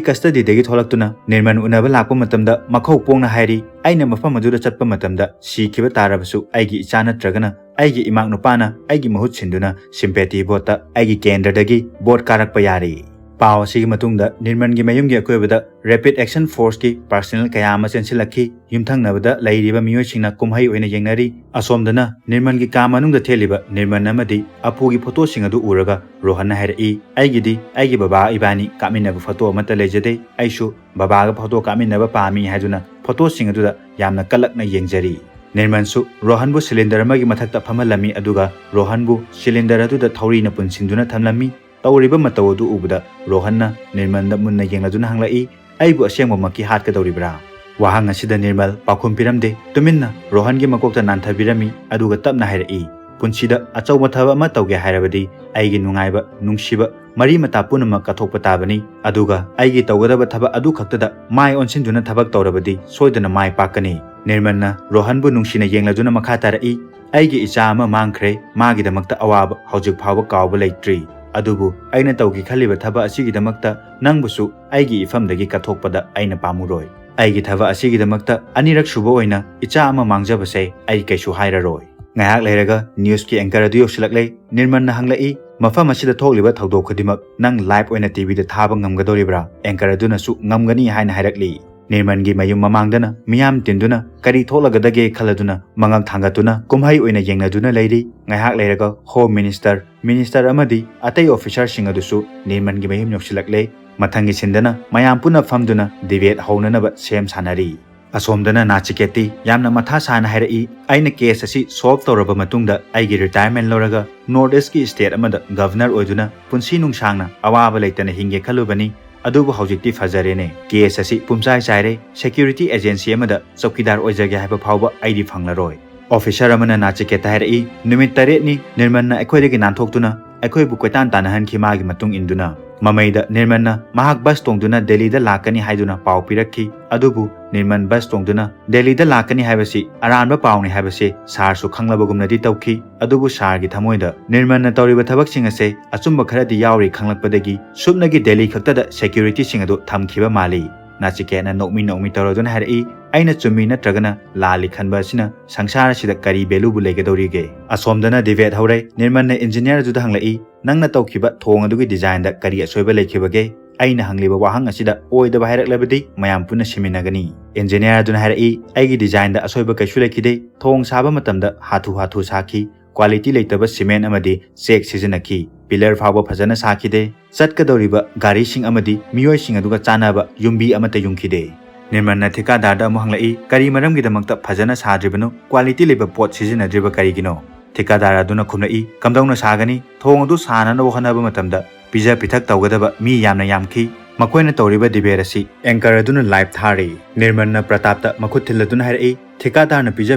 ꯀꯁꯇꯗꯤꯗꯒꯤ ꯊꯣꯛꯂꯛꯇꯨꯅ ꯅꯤꯔꯃꯟ ꯎꯅꯕ ꯂꯥꯛꯄ ꯃꯇꯝꯗ ꯃꯈꯧ ꯄꯣꯡꯅ ꯍꯥꯏꯔꯤ, "ꯑꯩꯅ ꯃꯐꯝ ꯑꯗꯨꯗ ꯆꯠꯄ ꯃꯇꯝꯗ ꯁꯤꯈꯤꯕ ꯇꯥꯔꯕꯁꯨ ꯑꯩꯒꯤ ꯏꯆꯥ ꯅꯠꯇ꯭ꯔꯒꯅ ꯑꯩꯒꯤ ꯏꯃꯥꯛ ꯅꯨꯄꯥꯅ ꯑꯩꯒꯤ ꯃꯍꯨꯠ ꯁꯤꯟꯗꯨꯅ ꯁꯤꯝꯄꯦꯇꯤ ꯚꯣꯠꯇ ꯑꯩꯒꯤ ꯀꯦꯟꯗ꯭ꯔꯗꯒꯤ ꯚꯣꯠ ꯀꯥꯔꯛꯄ ꯌꯥꯔꯤ"꯫ ꯄꯥꯎ ꯑꯁꯤꯒꯤ ꯃꯇꯨꯡꯗ ꯅꯤꯔꯃꯟꯒꯤ ꯃꯌꯨꯝꯒꯤ ꯑꯀꯣꯏꯕꯗ ꯔꯦꯄꯤꯗ ꯑꯦꯛꯁꯟ ꯐꯣꯔꯁꯀꯤ ꯄꯥꯔꯁꯅꯦꯜ ꯀꯌꯥ ꯑꯃ ꯆꯦꯟꯁꯤꯜꯂꯛꯈꯤ꯫ ꯌꯨꯝꯊꯪꯅꯕꯗ ꯂꯩꯔꯤꯕ ꯃꯤꯑꯣꯏꯁꯤꯡꯅ ꯀꯨꯝꯍꯩ ꯑꯣꯏꯅ ꯌꯦꯡꯅꯔꯤ꯫ ꯑꯁꯣꯝꯗꯅ ꯅꯤꯔꯃꯟꯒꯤ ꯀꯥ ꯃꯅꯨꯡꯗ ꯊꯦꯠꯂꯤꯕ ꯅꯤꯔꯃꯟ ꯑꯃꯗꯤ ꯑꯄꯨꯒꯤ ꯐꯣꯇꯣꯁꯤꯡ ꯑꯗꯨ ꯎꯔꯒ ꯔꯣꯍꯟꯅ ꯍꯥꯏꯔꯛꯏ, "ꯑꯩꯒꯤꯗꯤ ꯑꯩꯒꯤ ꯕꯕꯥ ꯏꯕꯥꯅꯤ ꯀꯥꯞꯃꯤꯟꯅꯕ ꯐꯣꯇꯣ ꯑꯃꯠꯇ ꯂꯩꯖꯗꯦ꯫ ꯑꯩꯁꯨ ꯕꯕꯥꯒ ꯐꯣꯇꯣ ꯀꯥꯞꯃꯤꯟꯅꯕ ꯄꯥꯝꯃꯤ" ꯍꯥꯏꯗꯨꯅ ꯐꯣꯇꯣꯁꯤꯡ ꯑꯗꯨꯗ ꯌꯥꯝꯅ ꯀꯜꯂꯛꯅ ꯌꯦꯡꯖꯔꯤ꯫ ꯅꯤꯔꯃꯟꯁꯨ ꯔꯣꯍꯟꯕꯨ ꯁꯤꯂꯤꯟꯗꯔ ꯑꯃꯒꯤ ꯃꯊꯛꯇ ꯐꯝꯍꯜꯂꯝꯃꯤ, ꯑꯗꯨꯒ ꯔꯣꯍꯟꯕꯨ ꯁꯤꯂꯤꯟꯗꯔ ꯑꯗꯨꯗ ꯊꯧꯔꯤꯅ ꯄꯨꯟꯁꯤꯟꯗꯨꯅ ꯊꯝꯂꯝꯃꯤ꯫ ꯇꯧꯔꯤꯕ ꯃꯇꯧ ꯑꯗꯨ ꯎꯕꯗ ꯔꯣꯍꯟꯅ ꯅꯤꯔꯃꯟꯗ ꯃꯨꯟꯅ ꯌꯦꯡꯂꯗꯨꯅ ꯍꯪꯂꯛꯏ, "ꯑꯩꯕꯨ ꯑꯁꯦꯡꯕꯃꯛꯀꯤ ꯍꯥꯠꯀꯗꯧꯔꯤꯕ꯭ꯔꯥ?" ꯋꯥꯍꯪ ꯑꯁꯤꯗ ꯅꯤꯔꯃꯜ ꯄꯥꯎꯈꯨꯝ ꯄꯤꯔꯝꯗꯦ꯫ ꯇꯨꯃꯤꯟꯅ ꯔꯣꯍꯟꯒꯤ ꯃꯀꯣꯛꯇ ꯅꯥꯟꯊꯕꯤꯔꯝꯃꯤ, ꯑꯗꯨꯒ ꯇꯞꯅ ꯍꯥꯏꯔꯛꯏ, "ꯄꯨꯟꯁꯤꯗ ꯑꯆꯧꯕ ꯊꯕꯛ ꯑꯃ ꯇꯧꯒꯦ ꯍꯥꯏꯔꯕꯗꯤ ꯑꯩꯒꯤ ꯅꯨꯡꯉꯥꯏꯕ, ꯅꯨꯡꯁꯤꯕ, ꯃꯔꯤ ꯃꯇꯥ ꯄꯨꯝꯅꯃꯛ ꯀꯠꯊꯣꯛꯄ ꯇꯥꯕꯅꯤ꯫ ꯑꯗꯨꯒ ꯑꯩꯒꯤ ꯇꯧꯒꯗꯕ ꯊꯕꯛ ꯑꯗꯨ ꯈꯛꯇꯗ ꯃꯥꯏ ꯑꯣꯟꯁꯤꯟꯗꯨꯅ ꯊꯕꯛ ꯇꯧꯔꯕꯗꯤ ꯁꯣꯏꯗꯅ ꯃꯥꯏ ꯄꯥꯛꯀꯅꯤ"꯫ ꯅꯤꯔꯃꯜꯅ ꯔꯣꯍꯟꯕꯨ ꯅꯨꯡꯁꯤꯅ ꯌꯦꯡꯂꯗꯨꯅ ꯃꯈꯥ ꯇꯥꯔꯛꯏ, "ꯑꯩꯒꯤ ꯏꯆꯥ ꯑꯃ ꯃꯥꯡꯈ꯭ꯔꯦ꯫ ꯃꯥꯒꯤꯗꯃꯛꯇ ꯑꯋꯥꯕ ꯍꯧꯖꯤꯛ ꯐꯥꯎꯕ ꯀꯥꯎꯕ ꯂꯩꯇ꯭ꯔꯤ"꯫ ꯑꯗꯨꯕꯨ ꯑꯩꯅ ꯇꯧꯒꯦ ꯈꯜꯂꯤꯕ ꯊꯕꯛ ꯑꯁꯤꯒꯤꯗꯃꯛꯇ ꯅꯪꯕꯨꯁꯨ ꯑꯩꯒꯤ ꯏꯐꯝꯗꯒꯤ ꯀꯠꯊꯣꯛꯄꯗ ꯑꯩꯅ ꯄꯥꯝꯃꯨꯔꯣꯏ꯫ ꯑꯩꯒꯤ ꯊꯕꯛ ꯑꯁꯤꯒꯤꯗꯃꯛꯇ ꯑꯅꯤꯔꯛ ꯁꯨꯕ ꯑꯣꯏꯅ ꯏꯆꯥ ꯑꯃ ꯃꯥꯡꯖꯕꯁꯦ ꯑꯩ ꯀꯩꯁꯨ ꯍꯥꯏꯔꯔꯣꯏ꯫ ꯉꯥꯏꯍꯥꯛ ꯂꯩꯔꯒ ꯅ꯭ꯌꯨꯁꯀꯤ ꯑꯦꯡꯀꯔ ꯑꯗꯨ ꯌꯧꯁꯤꯜꯂꯛꯂꯦ꯫ ꯅꯤꯔꯃꯟꯅ ꯍꯪꯂꯛꯏ, "ꯃꯐꯝ ꯑꯁꯤꯗ ꯊꯣꯛꯂꯤꯕ ꯊꯧꯗꯣꯛ ꯈꯨꯗꯤꯡꯃꯛ ꯅꯪ ꯂꯥꯏꯚ ꯑꯣꯏꯅ ꯇꯤꯚꯤꯗ ꯊꯥꯕ ꯉꯝꯒꯗꯧꯔꯤꯕ꯭ꯔꯥ?" ꯑꯦꯡꯀꯔ ꯑꯗꯨꯅꯁꯨ "ꯉꯝꯒꯅꯤ" ꯍꯥꯏꯅ ꯍꯥꯏꯔꯛꯂꯤ꯫ ꯅꯤꯔꯃꯟꯒꯤ ꯃꯌꯨꯝ ꯃꯃꯥꯡꯗꯅ ꯃꯤꯌꯥꯝ ꯇꯤꯟꯗꯨꯅ ꯀꯔꯤ ꯊꯣꯛꯂꯒꯗꯒꯦ ꯈꯜꯂꯗꯨꯅ ꯃꯉꯛ ꯊꯥꯡꯒꯠꯇꯨꯅ ꯀꯨꯝꯍꯩ ꯑꯣꯏꯅ ꯌꯦꯡꯅꯗꯨꯅ ꯂꯩꯔꯤ꯫ ꯉꯥꯏꯍꯥꯛ ꯂꯩꯔꯒ ꯍꯣꯝ ꯃꯤꯅꯤꯁꯇꯔ, ꯃꯤꯅꯤꯁꯇꯔ ꯑꯃꯗꯤ ꯑꯇꯩ ꯑꯣꯐꯤꯁꯥꯔꯁꯤꯡ ꯑꯗꯨꯁꯨ ꯅꯤꯔꯃꯟꯒꯤ ꯃꯌꯨꯝ ꯌꯧꯁꯤꯜꯂꯛꯂꯦ꯫ ꯃꯊꯪꯒꯤ ꯁꯤꯟꯗꯅ ꯃꯌꯥꯝ ꯄꯨꯟꯅ ꯐꯝꯗꯨꯅ ꯗꯤꯕꯦꯠ ꯍꯧꯅꯅꯕ ꯁꯦꯝ ꯁꯥꯟꯅꯔꯤ꯫ ꯑꯁꯣꯝꯗꯅ ꯅꯥꯆꯤꯀꯦꯠꯇꯤ ꯌꯥꯝꯅ ꯃꯊꯥ ꯁꯥꯅ ꯍꯥꯏꯔꯛꯏ, "ꯑꯩꯅ ꯀꯦꯁ ꯑꯁꯤ ꯁꯣꯜꯚ ꯇꯧꯔꯕ ꯃꯇꯨꯡꯗ ꯑꯩꯒꯤ ꯔꯤꯇꯥꯌꯔꯃꯦꯟ ꯂꯧꯔꯒ ꯅꯣꯔꯠ ꯏꯁꯀꯤ ꯁ꯭ꯇꯦꯠ ꯑꯃꯗ ꯒꯚꯔꯅꯔ ꯑꯣꯏꯗꯨꯅ ꯄꯨꯟꯁꯤ ꯅꯨꯡꯁꯥꯡꯅ ꯑꯋꯥꯕ ꯂꯩꯇꯅ ꯍꯤꯡꯒꯦ ꯈꯜꯂꯨꯕꯅꯤ꯫ ꯑꯗꯨꯕꯨ ꯍꯧꯖꯤꯛꯇꯤ ꯐꯖꯔꯦꯅꯦ꯫ ꯀꯦꯁ ꯑꯁꯤ ꯄꯨꯝꯆꯥꯏ ꯆꯥꯏꯔꯦ꯫ ꯁꯦꯀ꯭ꯌꯨꯔꯤꯇꯤ ꯑꯦꯖꯦꯟꯁꯤ ꯑꯃꯗ ꯆꯧꯀꯤꯗꯥꯔ ꯑꯣꯏꯖꯒꯦ ꯍꯥꯏꯕ ꯐꯥꯎꯕ ꯑꯩꯗꯤ ꯐꯪꯂꯔꯣꯏ"꯫ ꯑꯣꯐꯤꯁꯥꯔ ꯑꯃꯅ ꯅꯥꯆꯤꯀꯦꯠꯇ ꯍꯥꯏꯔꯛꯏ, "ꯅꯨꯃꯤꯠ ꯇꯔꯦꯠꯅꯤ ꯅꯤꯔꯃꯟꯅ ꯑꯩꯈꯣꯏꯗꯒꯤ ꯅꯥꯟꯊꯣꯛꯇꯨꯅ ꯑꯩꯈꯣꯏꯕꯨ ꯀꯣꯏꯇꯥꯟ ꯇꯥꯟꯅꯍꯟꯈꯤ ꯃꯥꯒꯤ ꯃꯇꯨꯡ ꯏꯟꯗꯨꯅ꯫ ꯃꯃꯩꯗ ꯅꯤꯔꯃꯟꯅ ꯃꯍꯥꯛ ꯕꯁ ꯇꯣꯡꯗꯨꯅ ꯗꯦꯜꯂꯤꯗ ꯂꯥꯛꯀꯅꯤ ꯍꯥꯏꯗꯨꯅ ꯄꯥꯎ ꯄꯤꯔꯛꯈꯤ꯫ ꯑꯗꯨꯕꯨ ꯅꯤꯔꯃꯟ ꯕꯁ ꯇꯣꯡꯗꯨꯅ ꯗꯦꯜꯂꯤꯗ ꯂꯥꯛꯀꯅꯤ ꯍꯥꯏꯕꯁꯤ ꯑꯔꯥꯟꯕ ꯄꯥꯎꯅꯤ ꯍꯥꯏꯕꯁꯤ ꯁꯥꯔꯁꯨ ꯈꯪꯂꯕꯒꯨꯝꯅꯗꯤ ꯇꯧꯈꯤ꯫ ꯑꯗꯨꯕꯨ ꯁꯥꯔꯒꯤ ꯊꯃꯣꯏꯗ ꯅꯤꯔꯃꯟꯅ ꯇꯧꯔꯤꯕ ꯊꯕꯛꯁꯤꯡ ꯑꯁꯦ ꯑꯆꯨꯝꯕ ꯈꯔꯗꯤ ꯌꯥꯎꯔꯤ ꯈꯪꯂꯛꯄꯗꯒꯤ ꯁꯨꯞꯅꯒꯤ ꯗꯦꯜꯂꯤ ꯈꯛꯇꯗ ꯁꯦꯀ꯭ꯌꯨꯔꯤꯇꯤꯁꯤꯡ ꯑꯗꯨ ꯊꯝꯈꯤꯕ ꯃꯥꯜꯂꯤ꯫ ꯅꯥꯆꯤꯀꯦꯠꯅ ꯅꯣꯛꯃꯤ ꯅꯣꯛꯃꯤ ꯇꯧꯔꯗꯨꯅ ꯍꯥꯏꯔꯛꯏ, "ꯑꯩꯅ ꯆꯨꯝꯃꯤ ꯅꯠꯇ꯭ꯔꯒꯅ ꯂꯥꯜꯂꯤ ꯈꯟꯕ ꯑꯁꯤꯅ ꯁꯪꯁꯥꯔ ꯑꯁꯤꯗ ꯀꯔꯤ ꯚꯦꯂꯨꯕꯨ ꯂꯩꯒꯗꯧꯔꯤꯒꯦ?" ꯑꯁꯣꯝꯗꯅ ꯗꯤꯕꯦꯠ ꯍꯧꯔꯦ꯫ ꯅꯤꯔꯃꯟꯅ ꯏꯟꯖꯤꯅꯤꯌꯥꯔ ꯑꯗꯨꯗ ꯍꯪꯂꯛꯏ, "ꯅꯪꯅ ꯇꯧꯈꯤꯕ ꯊꯣꯡ ꯑꯗꯨꯒꯤ ꯗꯤꯖꯥꯏꯟꯗ ꯀꯔꯤ ꯑꯁꯣꯏꯕ ꯂꯩꯈꯤꯕꯒꯦ? ꯑꯩꯅ ꯍꯪꯂꯤꯕ ꯋꯥꯍꯪ ꯑꯁꯤꯗ ꯑꯣꯏꯗꯕ ꯍꯥꯏꯔꯛꯂꯕꯗꯤ ꯃꯌꯥꯝ ꯄꯨꯟꯅ ꯁꯤꯃꯤꯟꯅꯒꯅꯤ"꯫ ꯏꯟꯖꯤꯅꯤꯌꯥꯔ ꯑꯗꯨꯅ ꯍꯥꯏꯔꯛꯏ, "ꯑꯩꯒꯤ ꯗꯤꯖꯥꯏꯟꯗ ꯑꯁꯣꯏꯕ ꯀꯩꯁꯨ ꯂꯩꯈꯤꯗꯦ꯫ ꯊꯣꯡ ꯁꯥꯕ ꯃꯇꯝꯗ ꯍꯥꯊꯨ ꯍꯥꯊꯨ ꯁꯥꯈꯤ, ꯀ꯭ꯋꯥꯂꯤꯇꯤ ꯂꯩꯇꯕ ꯁꯤꯃꯦꯟ ꯑꯃꯗꯤ ꯆꯦꯛ ꯁꯤꯖꯤꯟꯅꯈꯤ, ꯄꯤꯂꯔ ꯐꯥꯎꯕ ꯐꯖꯅ ꯁꯥꯈꯤꯗꯦ, ꯆꯠꯀꯗꯧꯔꯤꯕ ꯒꯥꯔꯤꯁꯤꯡ ꯑꯃꯗꯤ ꯃꯤꯑꯣꯏꯁꯤꯡ ꯑꯗꯨꯒ ꯆꯥꯟꯅꯕ ꯌꯨꯝꯕꯤ ꯑꯃꯠꯇ ꯌꯨꯡꯈꯤꯗꯦ"꯫ ꯅꯤꯔꯃꯟꯅ ꯊꯤꯀꯥꯗꯥꯔꯗ ꯑꯃꯨꯛ ꯍꯪꯂꯛꯏ, "ꯀꯔꯤ ꯃꯔꯝꯒꯤꯗꯃꯛꯇ ꯐꯖꯅ ꯁꯥꯗ꯭ꯔꯤꯕꯅꯣ? ꯀ꯭ꯋꯥꯂꯤꯇꯤ ꯂꯩꯕ ꯄꯣꯠ ꯁꯤꯖꯤꯟꯅꯗ꯭ꯔꯤꯕ ꯀꯔꯤꯒꯤꯅꯣ?" ꯊꯤꯀꯥꯗꯥꯔ ꯑꯗꯨꯅ ꯈꯨꯝꯂꯛꯏ, "ꯀꯝꯗꯧꯅ ꯁꯥꯒꯅꯤ? ꯊꯣꯡ ꯑꯗꯨ ꯁꯥꯅꯅꯕ ꯍꯣꯠꯅꯕ ꯃꯇꯝꯗ ꯄꯤꯖ ꯄꯤꯊꯛ ꯇꯧꯒꯗꯕ ꯃꯤ ꯌꯥꯝꯅ ꯌꯥꯝꯈꯤ꯫ ꯃꯈꯣꯏꯅ ꯇꯧꯔꯤꯕ ꯗꯤꯕꯦꯠ ꯑꯁꯤ ꯑꯦꯡꯀꯔ ꯑꯗꯨꯅ ꯂꯥꯏꯚ ꯊꯥꯔꯤ"꯫ ꯅꯤꯔꯃꯟꯅ ꯄ꯭ꯔꯇꯥꯞꯇ ꯃꯈꯨꯠ ꯊꯤꯜꯂꯗꯨꯅ ꯍꯥꯏꯔꯛꯏ, "ꯊꯤꯀꯥꯗꯥꯔꯅ ꯄꯤꯖ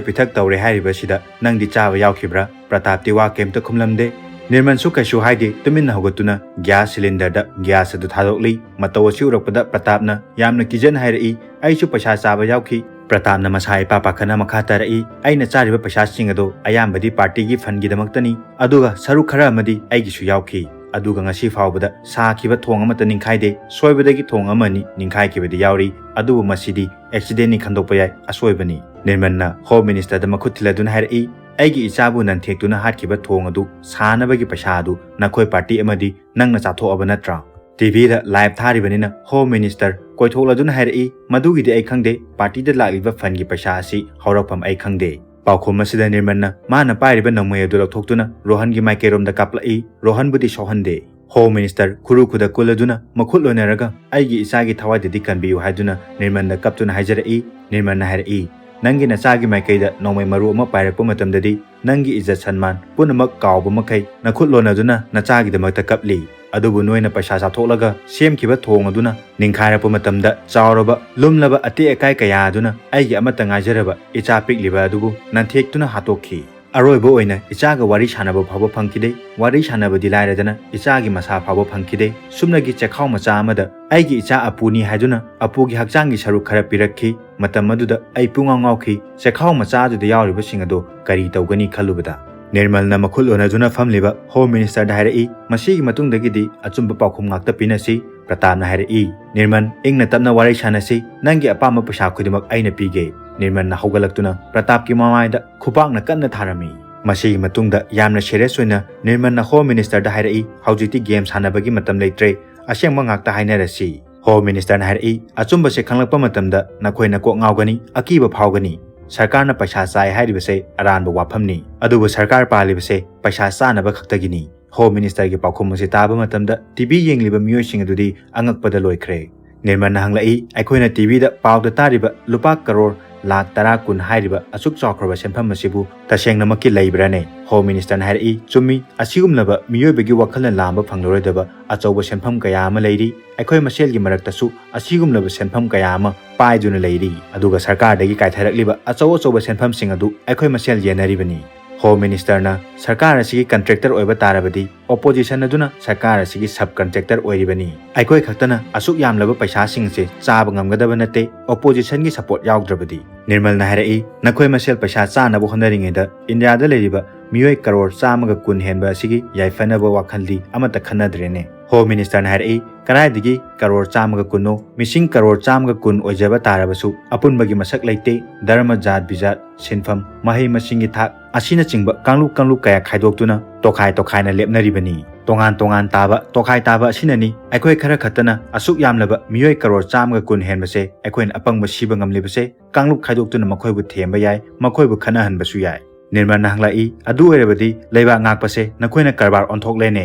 ꯄꯤꯊꯛ ꯇꯧꯔꯦ ꯍꯥꯏꯔꯤꯕ ꯑꯁꯤꯗ ꯅꯪꯗꯤ ꯆꯥꯕ ꯌꯥꯎꯈꯤꯕ꯭ꯔꯥ?" ꯄ꯭ꯔꯇꯥꯞꯇꯤ ꯋꯥ ꯀꯩꯝꯇ ꯈꯨꯝꯂꯝꯗꯦ꯫ ꯅꯤꯔꯃꯟꯁꯨ ꯀꯩꯁꯨ ꯍꯥꯏꯗꯦ, ꯇꯨꯃꯤꯟꯅ ꯍꯧꯒꯠꯇꯨꯅ ꯒ꯭ꯌꯥꯁ ꯁꯤꯂꯤꯟꯗꯔꯗ ꯒ꯭ꯌꯥꯁ ꯑꯗꯨ ꯊꯥꯗꯣꯛꯂꯤ꯫ ꯃꯇꯧ ꯑꯁꯤ ꯎꯔꯛꯄꯗ ꯄ꯭ꯔꯇꯥꯞꯅ ꯌꯥꯝꯅ ꯀꯤꯖꯅ ꯍꯥꯏꯔꯛꯏ, "ꯑꯩꯁꯨ ꯄꯩꯁꯥ ꯆꯥꯕ ꯌꯥꯎꯈꯤ"꯫ ꯄ꯭ꯔꯇꯥꯞꯅ ꯃꯁꯥ ꯏꯄꯥ ꯄꯥꯈꯠꯅ ꯃꯈꯥ ꯇꯥꯔꯛꯏ, "ꯑꯩꯅ ꯆꯥꯔꯤꯕ ꯄꯩꯁꯥꯁꯤꯡ ꯑꯗꯣ ꯑꯌꯥꯝꯕꯗꯤ ꯄꯥꯔꯇꯤꯒꯤ ꯐꯟꯒꯤꯗꯃꯛꯇꯅꯤ, ꯑꯗꯨꯒ ꯁꯔꯨꯛ ꯈꯔ ꯑꯃꯗꯤ ꯑꯩꯒꯤꯁꯨ ꯌꯥꯎꯈꯤ"꯫ ꯑꯗꯨꯒ ꯉꯁꯤ ꯐꯥꯎꯕꯗ ꯁꯥꯈꯤꯕ ꯊꯣꯡ ꯑꯃꯠꯇ ꯅꯤꯡꯈꯥꯏꯗꯦ꯫ ꯁꯣꯏꯕꯗꯒꯤ ꯊꯣꯡ ꯑꯃ ꯑꯅꯤ ꯅꯤꯡꯈꯥꯏꯈꯤꯕꯗꯤ ꯌꯥꯎꯔꯤ, ꯑꯗꯨꯕꯨ ꯃꯁꯤꯗꯤ ꯑꯦꯛꯁꯤꯗꯦꯟꯅꯤ ꯈꯟꯗꯣꯛꯄ ꯌꯥꯏ, ꯑꯁꯣꯏꯕꯅꯤ꯫ ꯅꯤꯔꯃꯜꯅ ꯍꯣꯝ ꯃꯤꯅꯤꯁꯇꯔꯗ ꯃꯈꯨꯠ ꯊꯤꯜꯂꯗꯨꯅ ꯍꯥꯏꯔꯛꯏ, "ꯑꯩꯒꯤ ꯏꯆꯥꯕꯨ ꯅꯟꯊꯦꯛꯇꯨꯅ ꯍꯥꯠꯈꯤꯕ ꯊꯣꯡ ꯑꯗꯨ ꯁꯥꯅꯕꯒꯤ ꯄꯩꯁꯥ ꯑꯗꯨ ꯅꯈꯣꯏ ꯄꯥꯔꯇꯤ ꯑꯃꯗꯤ ꯅꯪꯅ ꯆꯥꯊꯣꯛꯑꯕ ꯅꯠꯇ꯭ꯔꯥ?" ꯇꯤꯚꯤꯗ ꯂꯥꯏꯚ ꯊꯥꯔꯤꯕꯅꯤꯅ ꯍꯣꯝ ꯃꯤꯅꯤꯁꯇꯔ ꯀꯣꯏꯊꯣꯛꯂꯗꯨꯅ ꯍꯥꯏꯔꯛꯏ, "ꯃꯗꯨꯒꯤꯗꯤ ꯑꯩ ꯈꯪꯗꯦ, ꯄꯥꯔꯇꯤꯗ ꯂꯥꯛꯂꯤꯕ ꯐꯟꯒꯤ ꯄꯩꯁꯥ ꯑꯁꯤ ꯍꯧꯔꯛꯐꯝ ꯑꯩ ꯈꯪꯗꯦ"꯫ ꯄꯥꯎꯈꯨꯝ ꯑꯁꯤꯗ ꯅꯤꯔꯃꯜꯅ ꯃꯥꯅ ꯄꯥꯏꯔꯤꯕ ꯅꯣꯡꯃꯩ ꯑꯗꯨ ꯂꯧꯊꯣꯛꯇꯨꯅ ꯔꯣꯍꯟꯒꯤ ꯃꯥꯏꯀꯩꯔꯣꯝꯗ ꯀꯥꯞꯂꯛꯏ꯫ ꯔꯣꯍꯟꯕꯨꯗꯤ ꯁꯣꯛꯍꯟꯗꯦ꯫ ꯍꯣꯝ ꯃꯤꯅꯤꯁꯇꯔ ꯈꯨꯔꯨ ꯈꯨꯗ ꯀꯨꯜꯂꯗꯨꯅ ꯃꯈꯨꯠ ꯂꯣꯟꯅꯔꯒ "ꯑꯩꯒꯤ ꯏꯆꯥꯒꯤ ꯊꯋꯥꯏꯗꯗꯤ ꯀꯟꯕꯤꯌꯨ" ꯍꯥꯏꯗꯨꯅ ꯅꯤꯔꯃꯜꯗ ꯀꯞꯇꯨꯅ ꯍꯥꯏꯖꯔꯛꯏ꯫ ꯅꯤꯔꯃꯜꯅ ꯍꯥꯏꯔꯛꯏ, "ꯅꯪꯒꯤ ꯅꯆꯥꯒꯤ ꯃꯥꯏꯀꯩꯗ ꯅꯣꯡꯃꯩ ꯃꯔꯨ ꯑꯃ ꯄꯥꯏꯔꯛꯄ ꯃꯇꯝꯗꯗꯤ ꯅꯪꯒꯤ ꯏꯖꯠ ꯁꯟꯃꯥꯟ ꯄꯨꯝꯅꯃꯛ ꯀꯥꯎꯕ ꯃꯈꯩ ꯅꯈꯨꯠ ꯂꯣꯟꯅꯗꯨꯅ ꯅꯆꯥꯒꯤꯗꯃꯛꯇ ꯀꯞꯂꯤ꯫ ꯑꯗꯨꯕꯨ ꯅꯣꯏꯅ ꯄꯩꯁꯥ ꯆꯥꯊꯣꯛꯂꯒ ꯁꯦꯝꯈꯤꯕ ꯊꯣꯡ ꯑꯗꯨꯅ ꯅꯤꯡꯈꯥꯏꯔꯛꯄ ꯃꯇꯝꯗ ꯆꯥꯎꯔꯕ ꯂꯨꯝꯂꯕ ꯑꯇꯦꯛ ꯑꯀꯥꯏ ꯀꯌꯥ ꯑꯗꯨꯅ ꯑꯩꯒꯤ ꯑꯃꯠꯇ ꯉꯥꯏꯖꯔꯕ ꯏꯆꯥ ꯄꯤꯛꯂꯤꯕ ꯑꯗꯨꯕꯨ ꯅꯟꯊꯦꯛꯇꯨꯅ ꯍꯥꯠꯇꯣꯛꯈꯤ꯫ ꯑꯔꯣꯏꯕ ꯑꯣꯏꯅ ꯏꯆꯥꯒ ꯋꯥꯔꯤ ꯁꯥꯟꯅꯕ ꯐꯥꯎꯕ ꯐꯪꯈꯤꯗꯦ꯫ ꯋꯥꯔꯤ ꯁꯥꯟꯅꯕꯗꯤ ꯂꯥꯏꯔꯗꯅ ꯏꯆꯥꯒꯤ ꯃꯁꯥ ꯐꯥꯎꯕ ꯐꯪꯈꯤꯗꯦ꯫ ꯁꯨꯞꯅꯒꯤ ꯆꯦꯈꯥꯎ ꯃꯆꯥ ꯑꯃꯗ ꯑꯩꯒꯤ ꯏꯆꯥ ꯑꯄꯨꯅꯤ ꯍꯥꯏꯗꯨꯅ ꯑꯄꯨꯒꯤ ꯍꯛꯆꯥꯡꯒꯤ ꯁꯔꯨꯛ ꯈꯔ ꯄꯤꯔꯛꯈꯤ꯫ ꯃꯇꯝ ꯑꯗꯨꯗ ꯑꯩ ꯄꯨꯡꯉꯥꯎ ꯉꯥꯎꯈꯤ꯫ ꯆꯦꯈꯥꯎ ꯃꯆꯥ ꯑꯗꯨꯗ ꯌꯥꯎꯔꯤꯕꯁꯤꯡ ꯑꯗꯨ ꯀꯔꯤ ꯇꯧꯒꯅꯤ ꯈꯜꯂꯨꯕꯗ?" ꯅꯤꯔꯃꯜꯅ ꯃꯈꯨꯠ ꯂꯣꯟꯅꯗꯨꯅ ꯐꯝꯂꯤꯕ ꯍꯣꯝ ꯃꯤꯅꯤꯁꯇꯔꯗ ꯍꯥꯏꯔꯛꯏ, "ꯃꯁꯤꯒꯤ ꯃꯇꯨꯡꯗꯒꯤꯗꯤ ꯑꯆꯨꯝꯕ ꯄꯥꯎꯈꯨꯝ ꯉꯥꯛꯇ ꯄꯤꯅꯁꯤ"꯫ ꯄ꯭ꯔꯇꯥꯞꯅ ꯍꯥꯏꯔꯛꯏ, "ꯅꯤꯔꯃꯜ, ꯏꯪꯅ ꯇꯞꯅ ꯋꯥꯔꯤ ꯁꯥꯟꯅꯁꯤ꯫ ꯅꯪꯒꯤ ꯑꯄꯥꯝꯕ ꯄꯩꯁꯥ ꯈꯨꯗꯤꯡꯃꯛ ꯑꯩꯅ ꯄꯤꯒꯦ"꯫ ꯅꯤꯔꯃꯜꯅ ꯍꯧꯒꯠꯂꯛꯇꯨꯅ ꯄ꯭ꯔꯇꯥꯞꯀꯤ ꯃꯃꯥꯏꯗ ꯈꯨꯕꯥꯛꯅ ꯀꯟꯅ ꯊꯥꯔꯝꯃꯤ꯫ ꯃꯁꯤꯒꯤ ꯃꯇꯨꯡꯗ ꯌꯥꯝꯅ ꯁꯤꯔꯤꯌꯁ ꯑꯣꯏꯅ ꯅꯤꯔꯃꯜꯅ ꯍꯣꯝ ꯃꯤꯅꯤꯁꯇꯔꯗ ꯍꯥꯏꯔꯛꯏ, "ꯍꯧꯖꯤꯛꯇꯤ ꯒꯦꯝ ꯁꯥꯟꯅꯕꯒꯤ ꯃꯇꯝ ꯂꯩꯇ꯭ꯔꯦ꯫ ꯑꯁꯦꯡꯕ ꯉꯥꯛꯇ ꯍꯥꯏꯅꯔꯁꯤ"꯫ ꯍꯣꯝ ꯃꯤꯅꯤꯁꯇꯔꯅ ꯍꯥꯏꯔꯛꯏ, "ꯑꯆꯨꯝꯕꯁꯦ ꯈꯪꯂꯛꯄ ꯃꯇꯝꯗ ꯅꯈꯣꯏꯅ ꯀꯣꯛ ꯉꯥꯎꯒꯅꯤ, ꯑꯀꯤꯕ ꯐꯥꯎꯒꯅꯤ꯫ ꯁꯔꯀꯥꯔꯅ ꯄꯩꯁꯥ ꯆꯥꯏ ꯍꯥꯏꯔꯤꯕꯁꯦ ꯑꯔꯥꯟꯕ ꯋꯥꯐꯝꯅꯤ꯫ ꯑꯗꯨꯕꯨ ꯁꯔꯀꯥꯔ ꯄꯥꯜꯂꯤꯕꯁꯦ ꯄꯩꯁꯥ ꯆꯥꯅꯕ ꯈꯛꯇꯒꯤꯅꯤ"꯫ ꯍꯣꯝ ꯃꯤꯅꯤꯁꯇꯔꯒꯤ ꯄꯥꯎꯈꯨꯝ ꯑꯁꯤ ꯇꯥꯕ ꯃꯇꯝꯗ ꯇꯤꯚꯤ ꯌꯦꯡꯂꯤꯕ ꯃꯤꯑꯣꯏꯁꯤꯡ ꯑꯗꯨꯗꯤ ꯑꯉꯛꯄꯗ ꯂꯣꯏꯈ꯭ꯔꯦ꯫ ꯅꯤꯔꯃꯜꯅ ꯍꯪꯂꯛꯏ, "ꯑꯩꯈꯣꯏꯅ ꯇꯤꯚꯤꯗ ꯄꯥꯎꯗ ꯇꯥꯔꯤꯕ ꯂꯨꯄꯥ ꯀꯔꯣꯔ ꯂꯥꯈ ꯇꯔꯥ ꯀꯨꯟ ꯍꯥꯏꯔꯤꯕ ꯑꯁꯨꯛ ꯆꯥꯎꯈ꯭ꯔꯕ ꯁꯦꯟꯐꯝ ꯑꯁꯤꯕꯨ ꯇꯁꯦꯡꯅꯃꯛꯀꯤ ꯂꯩꯕ꯭ꯔꯥꯅꯦ?" ꯍꯣꯝ ꯃꯤꯅꯤꯁꯇꯔꯅ ꯍꯥꯏꯔꯛꯏ, "ꯆꯨꯝꯃꯤ, ꯑꯁꯤꯒꯨꯝꯂꯕ ꯃꯤꯑꯣꯏꯕꯒꯤ ꯋꯥꯈꯜꯅ ꯂꯥꯝꯕ ꯐꯪꯂꯔꯣꯏꯗꯕ ꯑꯆꯧꯕ ꯁꯦꯟꯐꯝ ꯀꯌꯥ ꯑꯃ ꯂꯩꯔꯤ꯫ ꯑꯩꯈꯣꯏ ꯃꯁꯦꯜꯒꯤ ꯃꯔꯛꯇꯁꯨ ꯑꯁꯤꯒꯨꯝꯂꯕ ꯁꯦꯟꯐꯝ ꯀꯌꯥ ꯑꯃ ꯄꯥꯏꯗꯨꯅ ꯂꯩꯔꯤ꯫ ꯑꯗꯨꯒ ꯁꯔꯀꯥꯔꯗꯒꯤ ꯀꯥꯏꯊꯔꯛꯂꯤꯕ ꯑꯆꯧ ꯑꯆꯧꯕ ꯁꯦꯟꯐꯝꯁꯤꯡ ꯑꯗꯨ ꯑꯩꯈꯣꯏ ꯃꯁꯦꯜ ꯌꯦꯟꯅꯔꯤꯕꯅꯤ"꯫ ꯍꯣꯝ ꯃꯤꯅꯤꯁꯇꯔꯅ, "ꯁꯔꯀꯥꯔ ꯑꯁꯤꯒꯤ ꯀꯟꯇ꯭ꯔꯦꯛꯇꯔ ꯑꯣꯏꯕ ꯇꯥꯔꯕꯗꯤ ꯑꯣꯄꯣꯖꯤꯁꯟ ꯑꯗꯨꯅ ꯁꯔꯀꯥꯔ ꯑꯁꯤꯒꯤ ꯁꯕ ꯀꯟꯇ꯭ꯔꯦꯛꯇꯔ ꯑꯣꯏꯔꯤꯕꯅꯤ꯫ ꯑꯩꯈꯣꯏ ꯈꯛꯇꯅ ꯑꯁꯨꯛ ꯌꯥꯝꯂꯕ ꯄꯩꯁꯥꯁꯤꯡ ꯑꯁꯤ ꯆꯥꯕ ꯉꯝꯒꯗꯕ ꯅꯠꯇꯦ, ꯑꯣꯄꯣꯖꯤꯁꯟꯒꯤ ꯁꯄꯣꯔꯠ ꯌꯥꯎꯗ꯭ꯔꯕꯗꯤ"꯫ ꯅꯤꯔꯃꯜꯅ ꯍꯥꯏꯔꯛꯏ, "ꯅꯈꯣꯏ ꯃꯁꯦꯜ ꯄꯩꯁꯥ ꯆꯥꯅꯕ ꯍꯣꯠꯅꯔꯤꯉꯩꯗ ꯏꯟꯗꯤꯌꯥꯗ ꯂꯩꯔꯤꯕ ꯃꯤꯑꯣꯏ ꯀꯔꯣꯔ ꯆꯥꯝꯃꯒ ꯀꯨꯟ ꯍꯦꯟꯕ ꯑꯁꯤꯒꯤ ꯌꯥꯏꯐꯅꯕ ꯋꯥꯈꯜꯗꯤ ꯑꯃꯠꯇ ꯈꯟꯅꯗ꯭ꯔꯦꯅꯦ꯫ ꯍꯣꯝ ꯃꯤꯅꯤꯁꯇꯔꯅ ꯍꯥꯏꯔꯛꯏ, ꯀꯗꯥꯏꯗꯒꯤ ꯀꯔꯣꯔ ꯆꯥꯝꯃꯒ ꯀꯨꯟꯅꯣ? ꯃꯤꯁꯤꯡ ꯀꯔꯣꯔ ꯆꯥꯝꯃꯒ ꯀꯨꯟ ꯑꯣꯏꯖꯕ ꯇꯥꯔꯕꯁꯨ ꯑꯄꯨꯟꯕꯒꯤ ꯃꯁꯛ ꯂꯩꯇꯦ꯫ ꯙꯔꯃ, ꯖꯥꯠ ꯕꯤꯖꯥꯠ, ꯁꯤꯟꯐꯝ, ꯃꯍꯩ ꯃꯁꯤꯡꯒꯤ ꯊꯥꯛ ꯑꯁꯤꯅꯆꯤꯡꯕ ꯀꯥꯡꯂꯨꯞ ꯀꯥꯡꯂꯨꯞ ꯀꯌꯥ ꯈꯥꯏꯗꯣꯛꯇꯨꯅ ꯇꯣꯈꯥꯏ ꯇꯣꯈꯥꯏꯅ ꯂꯦꯞꯅꯔꯤꯕꯅꯤ꯫ ꯇꯣꯉꯥꯟ ꯇꯣꯉꯥꯟ ꯇꯥꯕ, ꯇꯣꯈꯥꯏ ꯇꯥꯕ ꯑꯁꯤꯅꯅꯤ ꯑꯩꯈꯣꯏ ꯈꯔ ꯈꯛꯇꯅ ꯑꯁꯨꯛ ꯌꯥꯝꯂꯕ ꯃꯤꯑꯣꯏ ꯀꯔꯣꯔ ꯆꯥꯝꯃꯒ ꯀꯨꯟ ꯍꯦꯟꯕꯁꯦ ꯑꯩꯈꯣꯏꯅ ꯑꯄꯪꯕ ꯁꯤꯕ ꯉꯝꯂꯤꯕꯁꯦ꯫ ꯀꯥꯡꯂꯨꯞ ꯈꯥꯏꯗꯣꯛꯇꯨꯅ ꯃꯈꯣꯏꯕꯨ ꯊꯦꯝꯕ ꯌꯥꯏ, ꯃꯈꯣꯏꯕꯨ ꯈꯠꯅꯍꯟꯕꯁꯨ ꯌꯥꯏ꯫ ꯅꯤꯔꯃꯜꯅ ꯍꯪꯂꯛꯏ, ꯑꯗꯨ ꯑꯣꯏꯔꯕꯗꯤ ꯂꯩꯕꯥꯛ ꯉꯥꯛꯄꯁꯦ ꯅꯈꯣꯏꯅ ꯀꯔꯕꯥꯔ ꯑꯣꯟꯊꯣꯛꯂꯦꯅꯦ꯫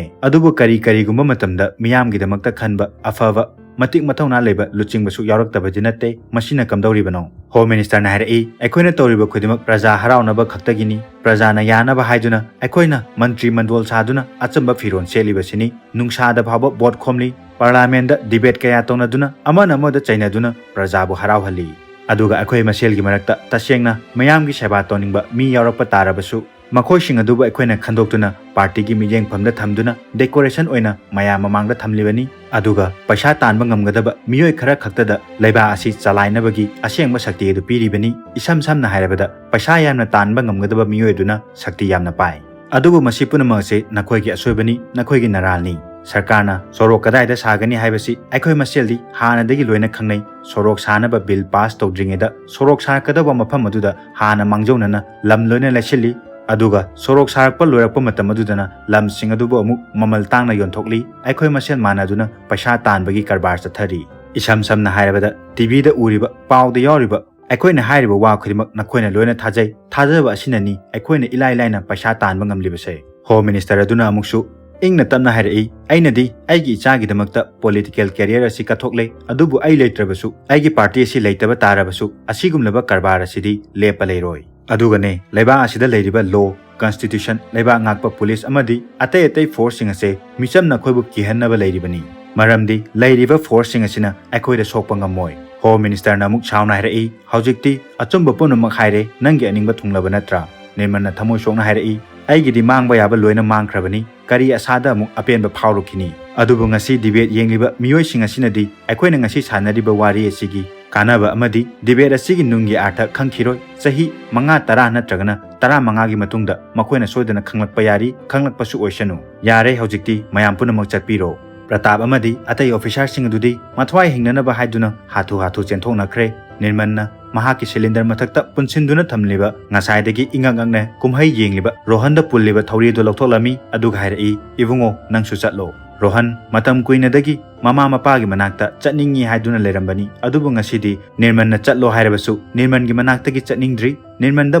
ꯑꯗꯨꯕꯨ ꯀꯔꯤ ꯀꯔꯤꯒꯨꯝꯕ ꯃꯇꯝꯗ ꯃꯤꯌꯥꯝꯒꯤꯗꯃꯛꯇ ꯈꯟꯕ ꯑꯐꯕ, ꯃꯇꯤꯛ ꯃꯊꯧꯅꯥ ꯂꯩꯕ ꯂꯨꯆꯤꯡꯕꯁꯨ ꯌꯥꯎꯔꯛꯇꯕꯗꯤ ꯅꯠꯇꯦ꯫ ꯃꯁꯤꯅ ꯀꯝꯗꯧꯔꯤꯕꯅꯣ? ꯍꯣꯝ ꯃꯤꯅꯤꯁꯇꯔꯅ ꯍꯥꯏꯔꯛꯏ, ꯑꯩꯈꯣꯏꯅ ꯇꯧꯔꯤꯕ ꯈꯨꯗꯤꯡꯃꯛ ꯄ꯭ꯔꯖꯥ ꯍꯔꯥꯎꯅꯕ ꯈꯛꯇꯒꯤꯅꯤ꯫ ꯄ꯭ꯔꯖꯥꯅ ꯌꯥꯅꯕ ꯍꯥꯏꯗꯨꯅ ꯑꯩꯈꯣꯏꯅ ꯃꯟꯇ꯭ꯔꯤ ꯃꯟꯗꯣꯜ ꯁꯥꯗꯨꯅ ꯑꯆꯝꯕ ꯐꯤꯔꯣꯜ ꯁꯦꯠꯂꯤꯕꯁꯤꯅꯤ꯫ ꯅꯨꯡꯁꯥꯗ ꯐꯥꯎꯕ ꯚꯣꯠ ꯈꯣꯝꯂꯤ, ꯄꯥꯔꯂꯥꯃꯦꯟꯗ ꯗꯤꯕꯦꯠ ꯀꯌꯥ ꯇꯧꯅꯗꯨꯅ ꯑꯃꯅ ꯑꯃꯗ ꯆꯩꯅꯗꯨꯅ ꯄ꯭ꯔꯖꯥꯕꯨ ꯍꯔꯥꯎꯍꯜꯂꯤ꯫ ꯑꯗꯨꯒ ꯑꯩꯈꯣꯏ ꯃꯁꯦꯜꯒꯤ ꯃꯔꯛꯇ ꯇꯁꯦꯡꯅ ꯃꯌꯥꯝꯒꯤ ꯁꯦꯕꯥ ꯇꯧꯅꯤꯡꯕ ꯃꯤ ꯌꯥꯎꯔꯛꯄ ꯇꯥꯔꯕꯁꯨ, ꯃꯈꯣꯏꯁꯤꯡ ꯑꯗꯨꯕꯨ ꯑꯩꯈꯣꯏꯅ ꯈꯟꯗꯣꯛꯇꯨꯅ ꯄꯥꯔꯇꯤꯒꯤ ꯃꯤꯠꯌꯦꯡꯐꯝꯗ ꯊꯝꯗꯨꯅ ꯗꯦꯀꯣꯔꯦꯁꯟ ꯑꯣꯏꯅ ꯃꯌꯥꯝ ꯃꯃꯥꯡꯗ ꯊꯝꯂꯤꯕꯅꯤ꯫ ꯑꯗꯨꯒ ꯄꯩꯁꯥ ꯇꯥꯟꯕ ꯉꯝꯒꯗꯕ ꯃꯤꯑꯣꯏ ꯈꯔ ꯈꯛꯇꯗ ꯂꯩꯕꯥꯛ ꯑꯁꯤ ꯆꯂꯥꯏꯅꯕꯒꯤ ꯑꯁꯦꯡꯕ ꯁꯛꯇꯤ ꯑꯗꯨ ꯄꯤꯔꯤꯕꯅꯤ꯫ ꯏꯁꯝ ꯁꯝꯅ ꯍꯥꯏꯔꯕꯗ, ꯄꯩꯁꯥ ꯌꯥꯝꯅ ꯇꯥꯟꯕ ꯉꯝꯒꯗꯕ ꯃꯤꯑꯣꯏ ꯑꯗꯨꯅ ꯁꯛꯇꯤ ꯌꯥꯝꯅ ꯄꯥꯏ꯫ ꯑꯗꯨꯕꯨ ꯃꯁꯤ ꯄꯨꯝꯅꯃꯛ ꯑꯁꯤ ꯅꯈꯣꯏꯒꯤ ꯑꯁꯣꯏꯕꯅꯤ, ꯅꯈꯣꯏꯒꯤ ꯅꯔꯥꯜꯅꯤ꯫ ꯁꯔꯀꯥꯔꯅ ꯁꯣꯔꯣꯛ ꯀꯗꯥꯏꯗ ꯁꯥꯒꯅꯤ ꯍꯥꯏꯕꯁꯤ ꯑꯩꯈꯣꯏ ꯃꯁꯦꯜꯗꯤ ꯍꯥꯟꯅꯗꯒꯤ ꯂꯣꯏꯅ ꯈꯪꯅꯩ꯫ ꯁꯣꯔꯣꯛ ꯁꯥꯅꯕ ꯕꯤꯜ ꯄꯥꯁ ꯇꯧꯗ꯭ꯔꯤꯉꯩꯗ ꯁꯣꯔꯣꯛ ꯁꯥꯔꯛꯀꯗꯧꯕ ꯃꯐꯝ ꯑꯗꯨꯗ ꯍꯥꯟꯅ ꯃꯥꯡꯖꯧꯅꯅ ꯂꯝ ꯂꯣꯏꯅ ꯂꯩꯁꯤꯜꯂꯤ꯫ ꯑꯗꯨꯒ ꯁꯣꯔꯣꯛ ꯁꯥꯔꯛꯄ ꯂꯣꯏꯔꯛꯄ ꯃꯇꯝ ꯑꯗꯨꯗꯅ ꯂꯝꯁꯤꯡ ꯑꯗꯨꯕꯨ ꯑꯃꯨꯛ ꯃꯃꯜ ꯇꯥꯡꯅ ꯌꯣꯟꯊꯣꯛꯂꯤ꯫ ꯑꯩꯈꯣꯏ ꯃꯁꯦꯜ ꯃꯥꯟꯅꯗꯨꯅ ꯄꯩꯁꯥ ꯇꯥꯟꯕꯒꯤ ꯀꯔꯕꯥꯔ ꯆꯠꯊꯔꯤ꯫ ꯏꯁꯝ ꯁꯝꯅ ꯍꯥꯏꯔꯕꯗ, ꯇꯤꯚꯤꯗ ꯎꯔꯤꯕ, ꯄꯥꯎꯗ ꯌꯥꯎꯔꯤꯕ, ꯑꯩꯈꯣꯏꯅ ꯍꯥꯏꯔꯤꯕ ꯋꯥ ꯈꯨꯗꯤꯡꯃꯛ ꯅꯈꯣꯏꯅ ꯂꯣꯏꯅ ꯊꯥꯖꯩ꯫ ꯊꯥꯖꯕ ꯑꯁꯤꯅꯅꯤ ꯑꯩꯈꯣꯏꯅ ꯏꯂꯥꯏ ꯂꯥꯏꯅ ꯄꯩꯁꯥ ꯇꯥꯟꯕ ꯉꯝꯂꯤꯕꯁꯦ꯫ ꯍꯣꯝ ꯃꯤꯅꯤꯁꯇꯔ ꯑꯗꯨꯅ ꯑꯃꯨꯛꯁꯨ ꯏꯪꯅ ꯇꯞꯅ ꯍꯥꯏꯔꯛꯏ, ꯑꯩꯅꯗꯤ ꯑꯩꯒꯤ ꯏꯆꯥꯒꯤꯗꯃꯛꯇ ꯄꯣꯂꯤꯇꯤꯀꯦꯜ ꯀꯦꯔꯤꯌꯔ ꯑꯁꯤ ꯀꯠꯊꯣꯛꯂꯦ, ꯑꯗꯨꯕꯨ ꯑꯩ ꯂꯩꯇ꯭ꯔꯕꯁꯨ, ꯑꯩꯒꯤ ꯄꯥꯔꯇꯤ ꯑꯁꯤ ꯂꯩꯇꯕ ꯇꯥꯔꯕꯁꯨ, ꯑꯁꯤꯒꯨꯝꯂꯕ ꯀꯔꯕꯥꯔ ꯑꯁꯤꯗꯤ ꯂꯦꯞꯄ ꯂꯩꯔꯣꯏ꯫ ꯑꯗꯨꯒꯅꯦ, ꯂꯩꯕꯥꯛ ꯑꯁꯤꯗ ꯂꯩꯔꯤꯕ ꯂꯣ, ꯀꯟꯁꯇꯤꯇ꯭ꯌꯨꯁꯟ, ꯂꯩꯕꯥꯛ ꯉꯥꯛꯄ ꯄꯨꯂꯤꯁ ꯑꯃꯗꯤ ꯑꯇꯩ ꯑꯇꯩ ꯐꯣꯔꯁꯁꯤꯡ ꯑꯁꯦ ꯃꯤꯆꯝꯅ ꯑꯩꯈꯣꯏꯕꯨ ꯀꯤꯍꯟꯅꯕ ꯂꯩꯔꯤꯕꯅꯤ꯫ ꯃꯔꯝꯗꯤ ꯂꯩꯔꯤꯕ ꯐꯣꯔꯁꯁꯤꯡ ꯑꯁꯤꯅ ꯑꯩꯈꯣꯏꯗ ꯁꯣꯛꯄ ꯉꯝꯃꯣꯏ꯫ ꯍꯣꯝ ꯃꯤꯅꯤꯁꯇꯔꯅ ꯑꯃꯨꯛ ꯁꯥꯎꯅ ꯍꯥꯏꯔꯛꯏ, ꯍꯧꯖꯤꯛꯇꯤ ꯑꯆꯨꯝꯕ ꯄꯨꯝꯅꯃꯛ ꯍꯥꯏꯔꯦ, ꯅꯪꯒꯤ ꯑꯅꯤꯡꯕ ꯊꯨꯡꯂꯕ ꯅꯠꯇ꯭ꯔꯥ? ꯅꯤꯔꯃꯜꯅ ꯊꯃꯣꯏ ꯁꯣꯛꯅ ꯍꯥꯏꯔꯛꯏ, ꯑꯩꯒꯤꯗꯤ ꯃꯥꯡꯕ ꯌꯥꯕ ꯂꯣꯏꯅ ꯃꯥꯡꯈ꯭ꯔꯕꯅꯤ, ꯀꯔꯤ ꯑꯁꯥꯗ ꯑꯃꯨꯛ ꯑꯄꯦꯟꯕ ꯐꯥꯎꯔꯨꯈꯤꯅꯤ? ꯑꯗꯨꯕꯨ ꯉꯁꯤ ꯗꯤꯕꯦꯠ ꯌꯦꯡꯂꯤꯕ ꯃꯤꯑꯣꯏꯁꯤꯡ ꯑꯁꯤꯅꯗꯤ ꯑꯩꯈꯣꯏꯅ ꯉꯁꯤ ꯁꯥꯟꯅꯔꯤꯕ ꯋꯥꯔꯤ ꯑꯁꯤꯒꯤ ꯀꯥꯟꯅꯕ ꯑꯃꯗꯤ ꯗꯤꯕꯦꯠ ꯑꯁꯤꯒꯤ ꯅꯨꯡꯒꯤ ꯑꯥꯔꯊ ꯈꯪꯈꯤꯔꯣꯏ꯫ ꯆꯍꯤ ꯃꯉꯥ, ꯇꯔꯥ ꯅꯠꯇ꯭ꯔꯒꯅ ꯇꯔꯥꯃꯉꯥꯒꯤ ꯃꯇꯨꯡꯗ ꯃꯈꯣꯏꯅ ꯁꯣꯏꯗꯅ ꯈꯪꯂꯛꯄ ꯌꯥꯔꯤ, ꯈꯪꯂꯛꯄꯁꯨ ꯑꯣꯏꯁꯅꯨ꯫ ꯌꯥꯔꯦ, ꯍꯧꯖꯤꯛꯇꯤ ꯃꯌꯥꯝ ꯄꯨꯝꯅꯃꯛ ꯆꯠꯄꯤꯔꯣ꯫ ꯄ꯭ꯔꯇꯥꯞ ꯑꯃꯗꯤ ꯑꯇꯩ ꯑꯣꯐꯤꯁꯥꯔꯁꯤꯡ ꯑꯗꯨꯗꯤ ꯃꯊ꯭ꯋꯥꯏ ꯍꯤꯡꯅꯅꯕ ꯍꯥꯏꯗꯨꯅ ꯍꯥꯊꯨ ꯍꯥꯊꯨ ꯆꯦꯟꯊꯣꯛꯅꯈ꯭ꯔꯦ꯫ ꯅꯤꯔꯃꯟꯅ ꯃꯍꯥꯛꯀꯤ ꯁꯤꯂꯤꯟꯗꯔ ꯃꯊꯛꯇ ꯄꯨꯟꯁꯤꯟꯗꯨꯅ ꯊꯝꯂꯤꯕ, ꯉꯁꯥꯏꯗꯒꯤ ꯏꯉꯛ ꯉꯛꯅ ꯀꯨꯝꯍꯩ ꯌꯦꯡꯂꯤꯕ ꯔꯣꯍꯟꯗ ꯄꯨꯜꯂꯤꯕ ꯊꯧꯔꯤ ꯑꯗꯨ ꯂꯧꯊꯣꯛꯂꯝꯃꯤ, ꯑꯗꯨꯒ ꯍꯥꯏꯔꯛꯏ, "ꯏꯕꯨꯡꯉꯣ, ꯅꯪꯁꯨ ꯆꯠꯂꯣ꯫" ꯔꯣꯍꯟ ꯃꯇꯝ ꯀꯨꯏꯅꯗꯒꯤ ꯃꯃꯥ ꯃꯄꯥꯒꯤ ꯃꯅꯥꯛꯇ ꯆꯠꯅꯤꯡꯏ ꯍꯥꯏꯗꯨꯅ ꯂꯩꯔꯝꯕꯅꯤ, ꯑꯗꯨꯕꯨ ꯉꯁꯤꯗꯤ ꯅꯤꯔꯃꯟꯅ ꯆꯠꯂꯣ ꯍꯥꯏꯔꯕꯁꯨ ꯅꯤꯔꯃꯟꯒꯤ ꯃꯅꯥꯛꯇꯒꯤ ꯆꯠꯅꯤꯡꯗ꯭ꯔꯤ꯫ ꯅꯤꯔꯃꯟꯗ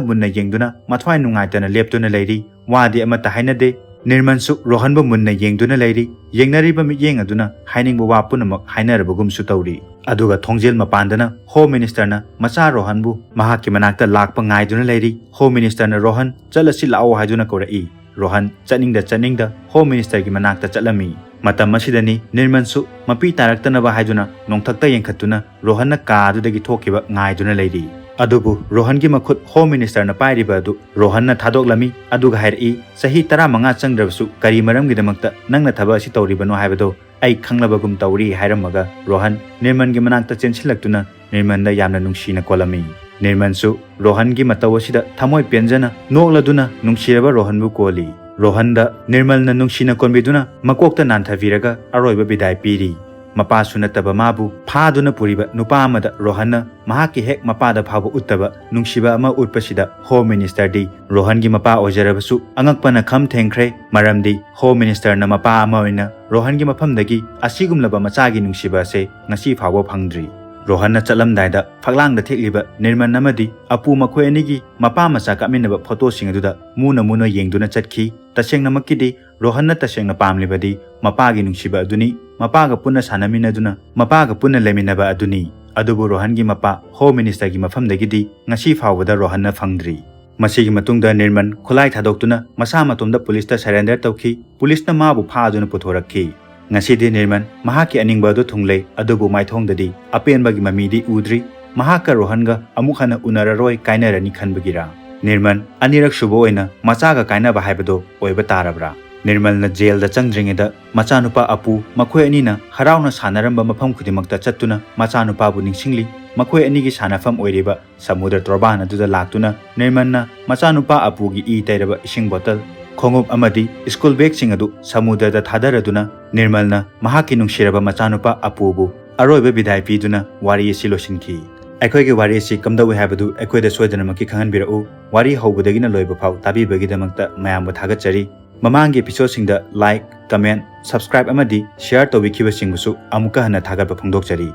ꯃꯨꯟꯅ ꯌꯦꯡꯗꯨꯅ ꯃꯊ꯭ꯋꯥꯏ ꯅꯨꯡꯉꯥꯏꯇꯅ ꯂꯦꯞꯇꯨꯅ ꯂꯩꯔꯤ꯫ ꯋꯥꯗꯤ ꯑꯃꯠꯇ ꯍꯥꯏꯅꯗꯦ꯫ ꯅꯤꯔꯃꯟꯁꯨ ꯔꯣꯍꯟꯕꯨ ꯃꯨꯟꯅ ꯌꯦꯡꯗꯨꯅ ꯂꯩꯔꯤ꯫ ꯌꯦꯡꯅꯔꯤꯕ ꯃꯤꯠꯌꯦꯡ ꯑꯗꯨꯅ ꯍꯥꯏꯅꯤꯡꯕ ꯋꯥ ꯄꯨꯝꯅꯃꯛ ꯍꯥꯏꯅꯔꯕꯒꯨꯝꯁꯨ ꯇꯧꯔꯤ꯫ ꯑꯗꯨꯒ ꯊꯣꯡꯖꯦꯜ ꯃꯄꯥꯟꯗꯅ ꯍꯣꯝ ꯃꯤꯅꯤꯁꯇꯔꯅ ꯃꯆꯥ ꯔꯣꯍꯟꯕꯨ ꯃꯍꯥꯛꯀꯤ ꯃꯅꯥꯛꯇ ꯂꯥꯛꯄ ꯉꯥꯏꯗꯨꯅ ꯂꯩꯔꯤ꯫ ꯍꯣꯝ ꯃꯤꯅꯤꯁꯇꯔꯅ ꯔꯣꯍꯟ, "ꯆꯠꯂꯁꯤ ꯂꯥꯛꯑꯣ" ꯍꯥꯏꯗꯨꯅ ꯀꯧꯔꯛꯏ꯫ ꯔꯣꯍꯟ ꯆꯠꯅꯤꯡꯗ ꯆꯠꯅꯤꯡꯗ ꯍꯣꯝ ꯃꯤꯅꯤꯁꯇꯔꯒꯤ ꯃꯅꯥꯛꯇ ꯆꯠꯂꯝꯃꯤ꯫ ꯃꯇꯝ ꯑꯁꯤꯗꯅꯤ ꯅꯤꯔꯃꯟꯁꯨ ꯃꯄꯤ ꯇꯥꯔꯛꯇꯅꯕ ꯍꯥꯏꯗꯨꯅ ꯅꯣꯡꯊꯛꯇ ꯌꯦꯡꯈꯠꯇꯨꯅ ꯔꯣꯍꯟꯅ ꯀꯥ ꯑꯗꯨꯗꯒꯤ ꯊꯣꯛꯈꯤꯕ ꯉꯥꯏꯗꯨꯅ ꯂꯩꯔꯤ꯫ ꯑꯗꯨꯕꯨ ꯔꯣꯍꯟꯒꯤ ꯃꯈꯨꯠ ꯍꯣꯝ ꯃꯤꯅꯤꯁꯇꯔꯅ ꯄꯥꯏꯔꯤꯕ ꯑꯗꯨ ꯔꯣꯍꯟꯅ ꯊꯥꯗꯣꯛꯂꯝꯃꯤ, ꯑꯗꯨꯒ ꯍꯥꯏꯔꯛꯏ, "ꯆꯍꯤ ꯇꯔꯥꯃꯉꯥ ꯆꯪꯗ꯭ꯔꯕꯁꯨ ꯀꯔꯤ ꯃꯔꯝꯒꯤꯗꯃꯛꯇ ꯅꯪꯅ ꯊꯕꯛ ꯑꯁꯤ ꯇꯧꯔꯤꯕꯅꯣ ꯍꯥꯏꯕꯗꯣ ꯑꯩ ꯈꯪꯂꯕꯒꯨꯝ ꯇꯧꯔꯤ" ꯍꯥꯏꯔꯝꯃꯒ ꯔꯣꯍꯟ ꯅꯤꯔꯃꯟꯒꯤ ꯃꯅꯥꯛꯇ ꯆꯦꯟꯁꯤꯜꯂꯛꯇꯨꯅ ꯅꯤꯔꯃꯟꯗ ꯌꯥꯝꯅ ꯅꯨꯡꯁꯤꯅ ꯀꯣꯜꯂꯝꯃꯤ꯫ ꯅꯤꯔꯃꯟꯁꯨ ꯔꯣꯍꯟꯒꯤ ꯃꯇꯧ ꯑꯁꯤꯗ ꯊꯃꯣꯏ ꯄꯦꯟꯖꯅ ꯅꯣꯛꯂꯗꯨꯅ ꯅꯨꯡꯁꯤꯔꯕ ꯔꯣꯍꯟꯕꯨ ꯀꯣꯜꯂꯤ꯫ ꯔꯣꯍꯟꯗ ꯅꯤꯔꯃꯜꯅ ꯅꯨꯡꯁꯤꯅ ꯀꯣꯟꯕꯤꯗꯨꯅ ꯃꯀꯣꯛꯇ ꯅꯥꯟꯊꯕꯤꯔꯒ ꯑꯔꯣꯏꯕ ꯕꯤꯗꯥꯏ ꯄꯤꯔꯤ꯫ ꯃꯄꯥꯁꯨ ꯅꯠꯇꯕ ꯃꯥꯕꯨ ꯐꯥꯗꯨꯅ ꯄꯨꯔꯤꯕ ꯅꯨꯄꯥ ꯑꯃꯗ ꯔꯣꯍꯟꯅ ꯃꯍꯥꯛꯀꯤ ꯍꯦꯛ ꯃꯄꯥꯗ ꯐꯥꯎꯕ ꯎꯠꯇꯕ ꯅꯨꯡꯁꯤꯕ ꯑꯃ ꯎꯠꯄꯁꯤꯗ ꯍꯣꯝ ꯃꯤꯅꯤꯁꯇꯔꯗꯤ ꯔꯣꯍꯟꯒꯤ ꯃꯄꯥ ꯑꯣꯏꯖꯔꯕꯁꯨ ꯑꯉꯛꯄꯅ ꯈꯝ ꯊꯦꯡꯈ꯭ꯔꯦ, ꯃꯔꯝꯗꯤ ꯍꯣꯝ ꯃꯤꯅꯤꯁꯇꯔꯅ ꯃꯄꯥ ꯑꯃ ꯑꯣꯏꯅ ꯔꯣꯍꯟꯒꯤ ꯃꯐꯝꯗꯒꯤ ꯑꯁꯤꯒꯨꯝꯂꯕ ꯃꯆꯥꯒꯤ ꯅꯨꯡꯁꯤꯕ ꯑꯁꯦ ꯉꯁꯤ ꯐꯥꯎꯕ ꯐꯪꯗ꯭ꯔꯤ꯫ ꯔꯣꯍꯟꯅ ꯆꯠꯂꯝꯗꯥꯏꯗ ꯐꯛꯂꯥꯡꯗ ꯊꯦꯠꯂꯤꯕ ꯅꯤꯔꯃꯟ ꯑꯃꯗꯤ ꯑꯄꯨ ꯃꯈꯣꯏ ꯑꯅꯤꯒꯤ ꯃꯄꯥ ꯃꯆꯥ ꯀꯥꯞꯃꯤꯟꯅꯕ ꯐꯣꯇꯣꯁꯤꯡ ꯑꯗꯨꯗ ꯃꯨꯅ ꯃꯨꯅ ꯌꯦꯡꯗꯨꯅ ꯆꯠꯈꯤ꯫ ꯇꯁꯦꯡꯅꯃꯛꯀꯤꯗꯤ ꯔꯣꯍꯟꯅ ꯇꯁꯦꯡꯅ ꯄꯥꯝꯂꯤꯕꯗꯤ ꯃꯄꯥꯒꯤ ꯅꯨꯡꯁꯤꯕ ꯑꯗꯨꯅꯤ, ꯃꯄꯥꯒ ꯄꯨꯟꯅ ꯁꯥꯟꯅꯃꯤꯟꯅꯗꯨꯅ ꯃꯄꯥꯒ ꯄꯨꯟꯅ ꯂꯩꯃꯤꯟꯅꯕ ꯑꯗꯨꯅꯤ꯫ ꯑꯗꯨꯕꯨ ꯔꯣꯍꯟꯒꯤ ꯃꯄꯥ ꯍꯣꯝ ꯃꯤꯅꯤꯁꯇꯔꯒꯤ ꯃꯐꯝꯗꯒꯤꯗꯤ ꯉꯁꯤ ꯐꯥꯎꯕꯗ ꯔꯣꯍꯟꯅ ꯐꯪꯗ꯭ꯔꯤ꯫ ꯃꯁꯤꯒꯤ ꯃꯇꯨꯡꯗ ꯅꯤꯔꯃꯟ ꯈꯨꯠꯂꯥꯏ ꯊꯥꯗꯣꯛꯇꯨꯅ ꯃꯁꯥ ꯃꯇꯣꯝꯗ ꯄꯨꯂꯤꯁꯇ ꯁꯔꯦꯟꯗꯔ ꯇꯧꯈꯤ꯫ ꯄꯨꯂꯤꯁꯅ ꯃꯥꯕꯨ ꯐꯥꯗꯨꯅ ꯄꯨꯊꯣꯔꯛꯈꯤ꯫ ꯉꯁꯤꯗꯤ ꯅꯤꯔꯃꯟ ꯃꯍꯥꯛꯀꯤ ꯑꯅꯤꯡꯕ ꯑꯗꯨ ꯊꯨꯡꯂꯦ, ꯑꯗꯨꯕꯨ ꯃꯥꯏꯊꯣꯡꯗꯗꯤ ꯑꯄꯦꯟꯕꯒꯤ ꯃꯃꯤꯗꯤ ꯎꯗ꯭ꯔꯤ꯫ ꯃꯍꯥꯛꯀ ꯔꯣꯍꯟꯒ ꯑꯃꯨꯛ ꯍꯟꯅ ꯎꯅꯔꯔꯣꯏ, ꯀꯥꯏꯅꯔꯅꯤ ꯈꯟꯕꯒꯤꯔꯥ? ꯅꯤꯔꯃꯟ ꯑꯅꯤꯔꯛ ꯁꯨꯕ ꯑꯣꯏꯅ ꯃꯆꯥꯒ ꯀꯥꯏꯅꯕ ꯍꯥꯏꯕꯗꯣ ꯑꯣꯏꯕ ꯇꯥꯔꯕ꯭ꯔꯥ? ꯅꯤꯔꯃꯜꯅ ꯖꯦꯜꯗ ꯆꯪꯗ꯭ꯔꯤꯉꯩꯗ ꯃꯆꯥꯅꯨꯄꯥ ꯑꯄꯨ ꯃꯈꯣꯏ ꯑꯅꯤꯅ ꯍꯔꯥꯎꯅ ꯁꯥꯟꯅꯔꯝꯕ ꯃꯐꯝ ꯈꯨꯗꯤꯡꯃꯛꯇ ꯆꯠꯇꯨꯅ ꯃꯆꯥꯅꯨꯄꯥꯕꯨ ꯅꯤꯡꯁꯤꯡꯂꯤ꯫ ꯃꯈꯣꯏ ꯑꯅꯤꯒꯤ ꯁꯥꯟꯅꯐꯝ ꯑꯣꯏꯔꯤꯕ ꯁꯃꯨꯗ꯭ꯔ ꯇꯣꯔꯕꯥꯟ ꯑꯗꯨꯗ ꯂꯥꯛꯇꯨꯅ ꯅꯤꯔꯃꯜꯅ ꯃꯆꯥꯅꯨꯄꯥ ꯑꯄꯨꯒꯤ ꯏ ꯇꯩꯔꯕ ꯏꯁꯤꯡ ꯕꯣꯇꯜ, ꯈꯣꯡꯎꯞ ꯑꯃꯗꯤ ꯁ꯭ꯀꯨꯜ ꯕꯦꯒꯁꯤꯡ ꯑꯗꯨ ꯁꯃꯨꯗ꯭ꯔꯗ ꯊꯥꯗꯔꯗꯨꯅ ꯅꯤꯔꯃꯜꯅ ꯃꯍꯥꯛꯀꯤ ꯅꯨꯡꯁꯤꯔꯕ ꯃꯆꯥꯅꯨꯄꯥ ꯑꯄꯨꯕꯨ ꯑꯔꯣꯏꯕ ꯕꯤꯗꯥꯏ ꯄꯤꯗꯨꯅ ꯋꯥꯔꯤ ꯑꯁꯤ ꯂꯣꯏꯁꯤꯟꯈꯤ꯫ ꯑꯩꯈꯣꯏꯒꯤ ꯋꯥꯔꯤ ꯑꯁꯤ ꯀꯝꯗꯧꯏ ꯍꯥꯏꯕꯗꯨ ꯑꯩꯈꯣꯏꯗ ꯁꯣꯏꯗꯅꯃꯛꯀꯤ ꯈꯪꯍꯟꯕꯤꯔꯛꯎ꯫ ꯋꯥꯔꯤ ꯍꯧꯕꯗꯒꯤꯅ ꯂꯣꯏꯕ ꯐꯥꯎ ꯇꯥꯕꯤꯕꯒꯤꯗꯃꯛꯇ ꯃꯌꯥꯝꯕꯨ ꯊꯥꯒꯠꯆꯔꯤ꯫ ꯃꯃꯥꯡꯒꯤ episodeꯁꯤꯡꯗ like, comment, subscribe ꯑꯃꯗꯤ share ꯇꯧꯕꯤꯈꯤꯕꯁꯤꯡꯕꯨꯁꯨ ꯑꯃꯨꯛꯀ ꯍꯟꯅ ꯊꯥꯒꯠꯄ ꯐꯣꯡꯗꯣꯛꯆꯔꯤ꯫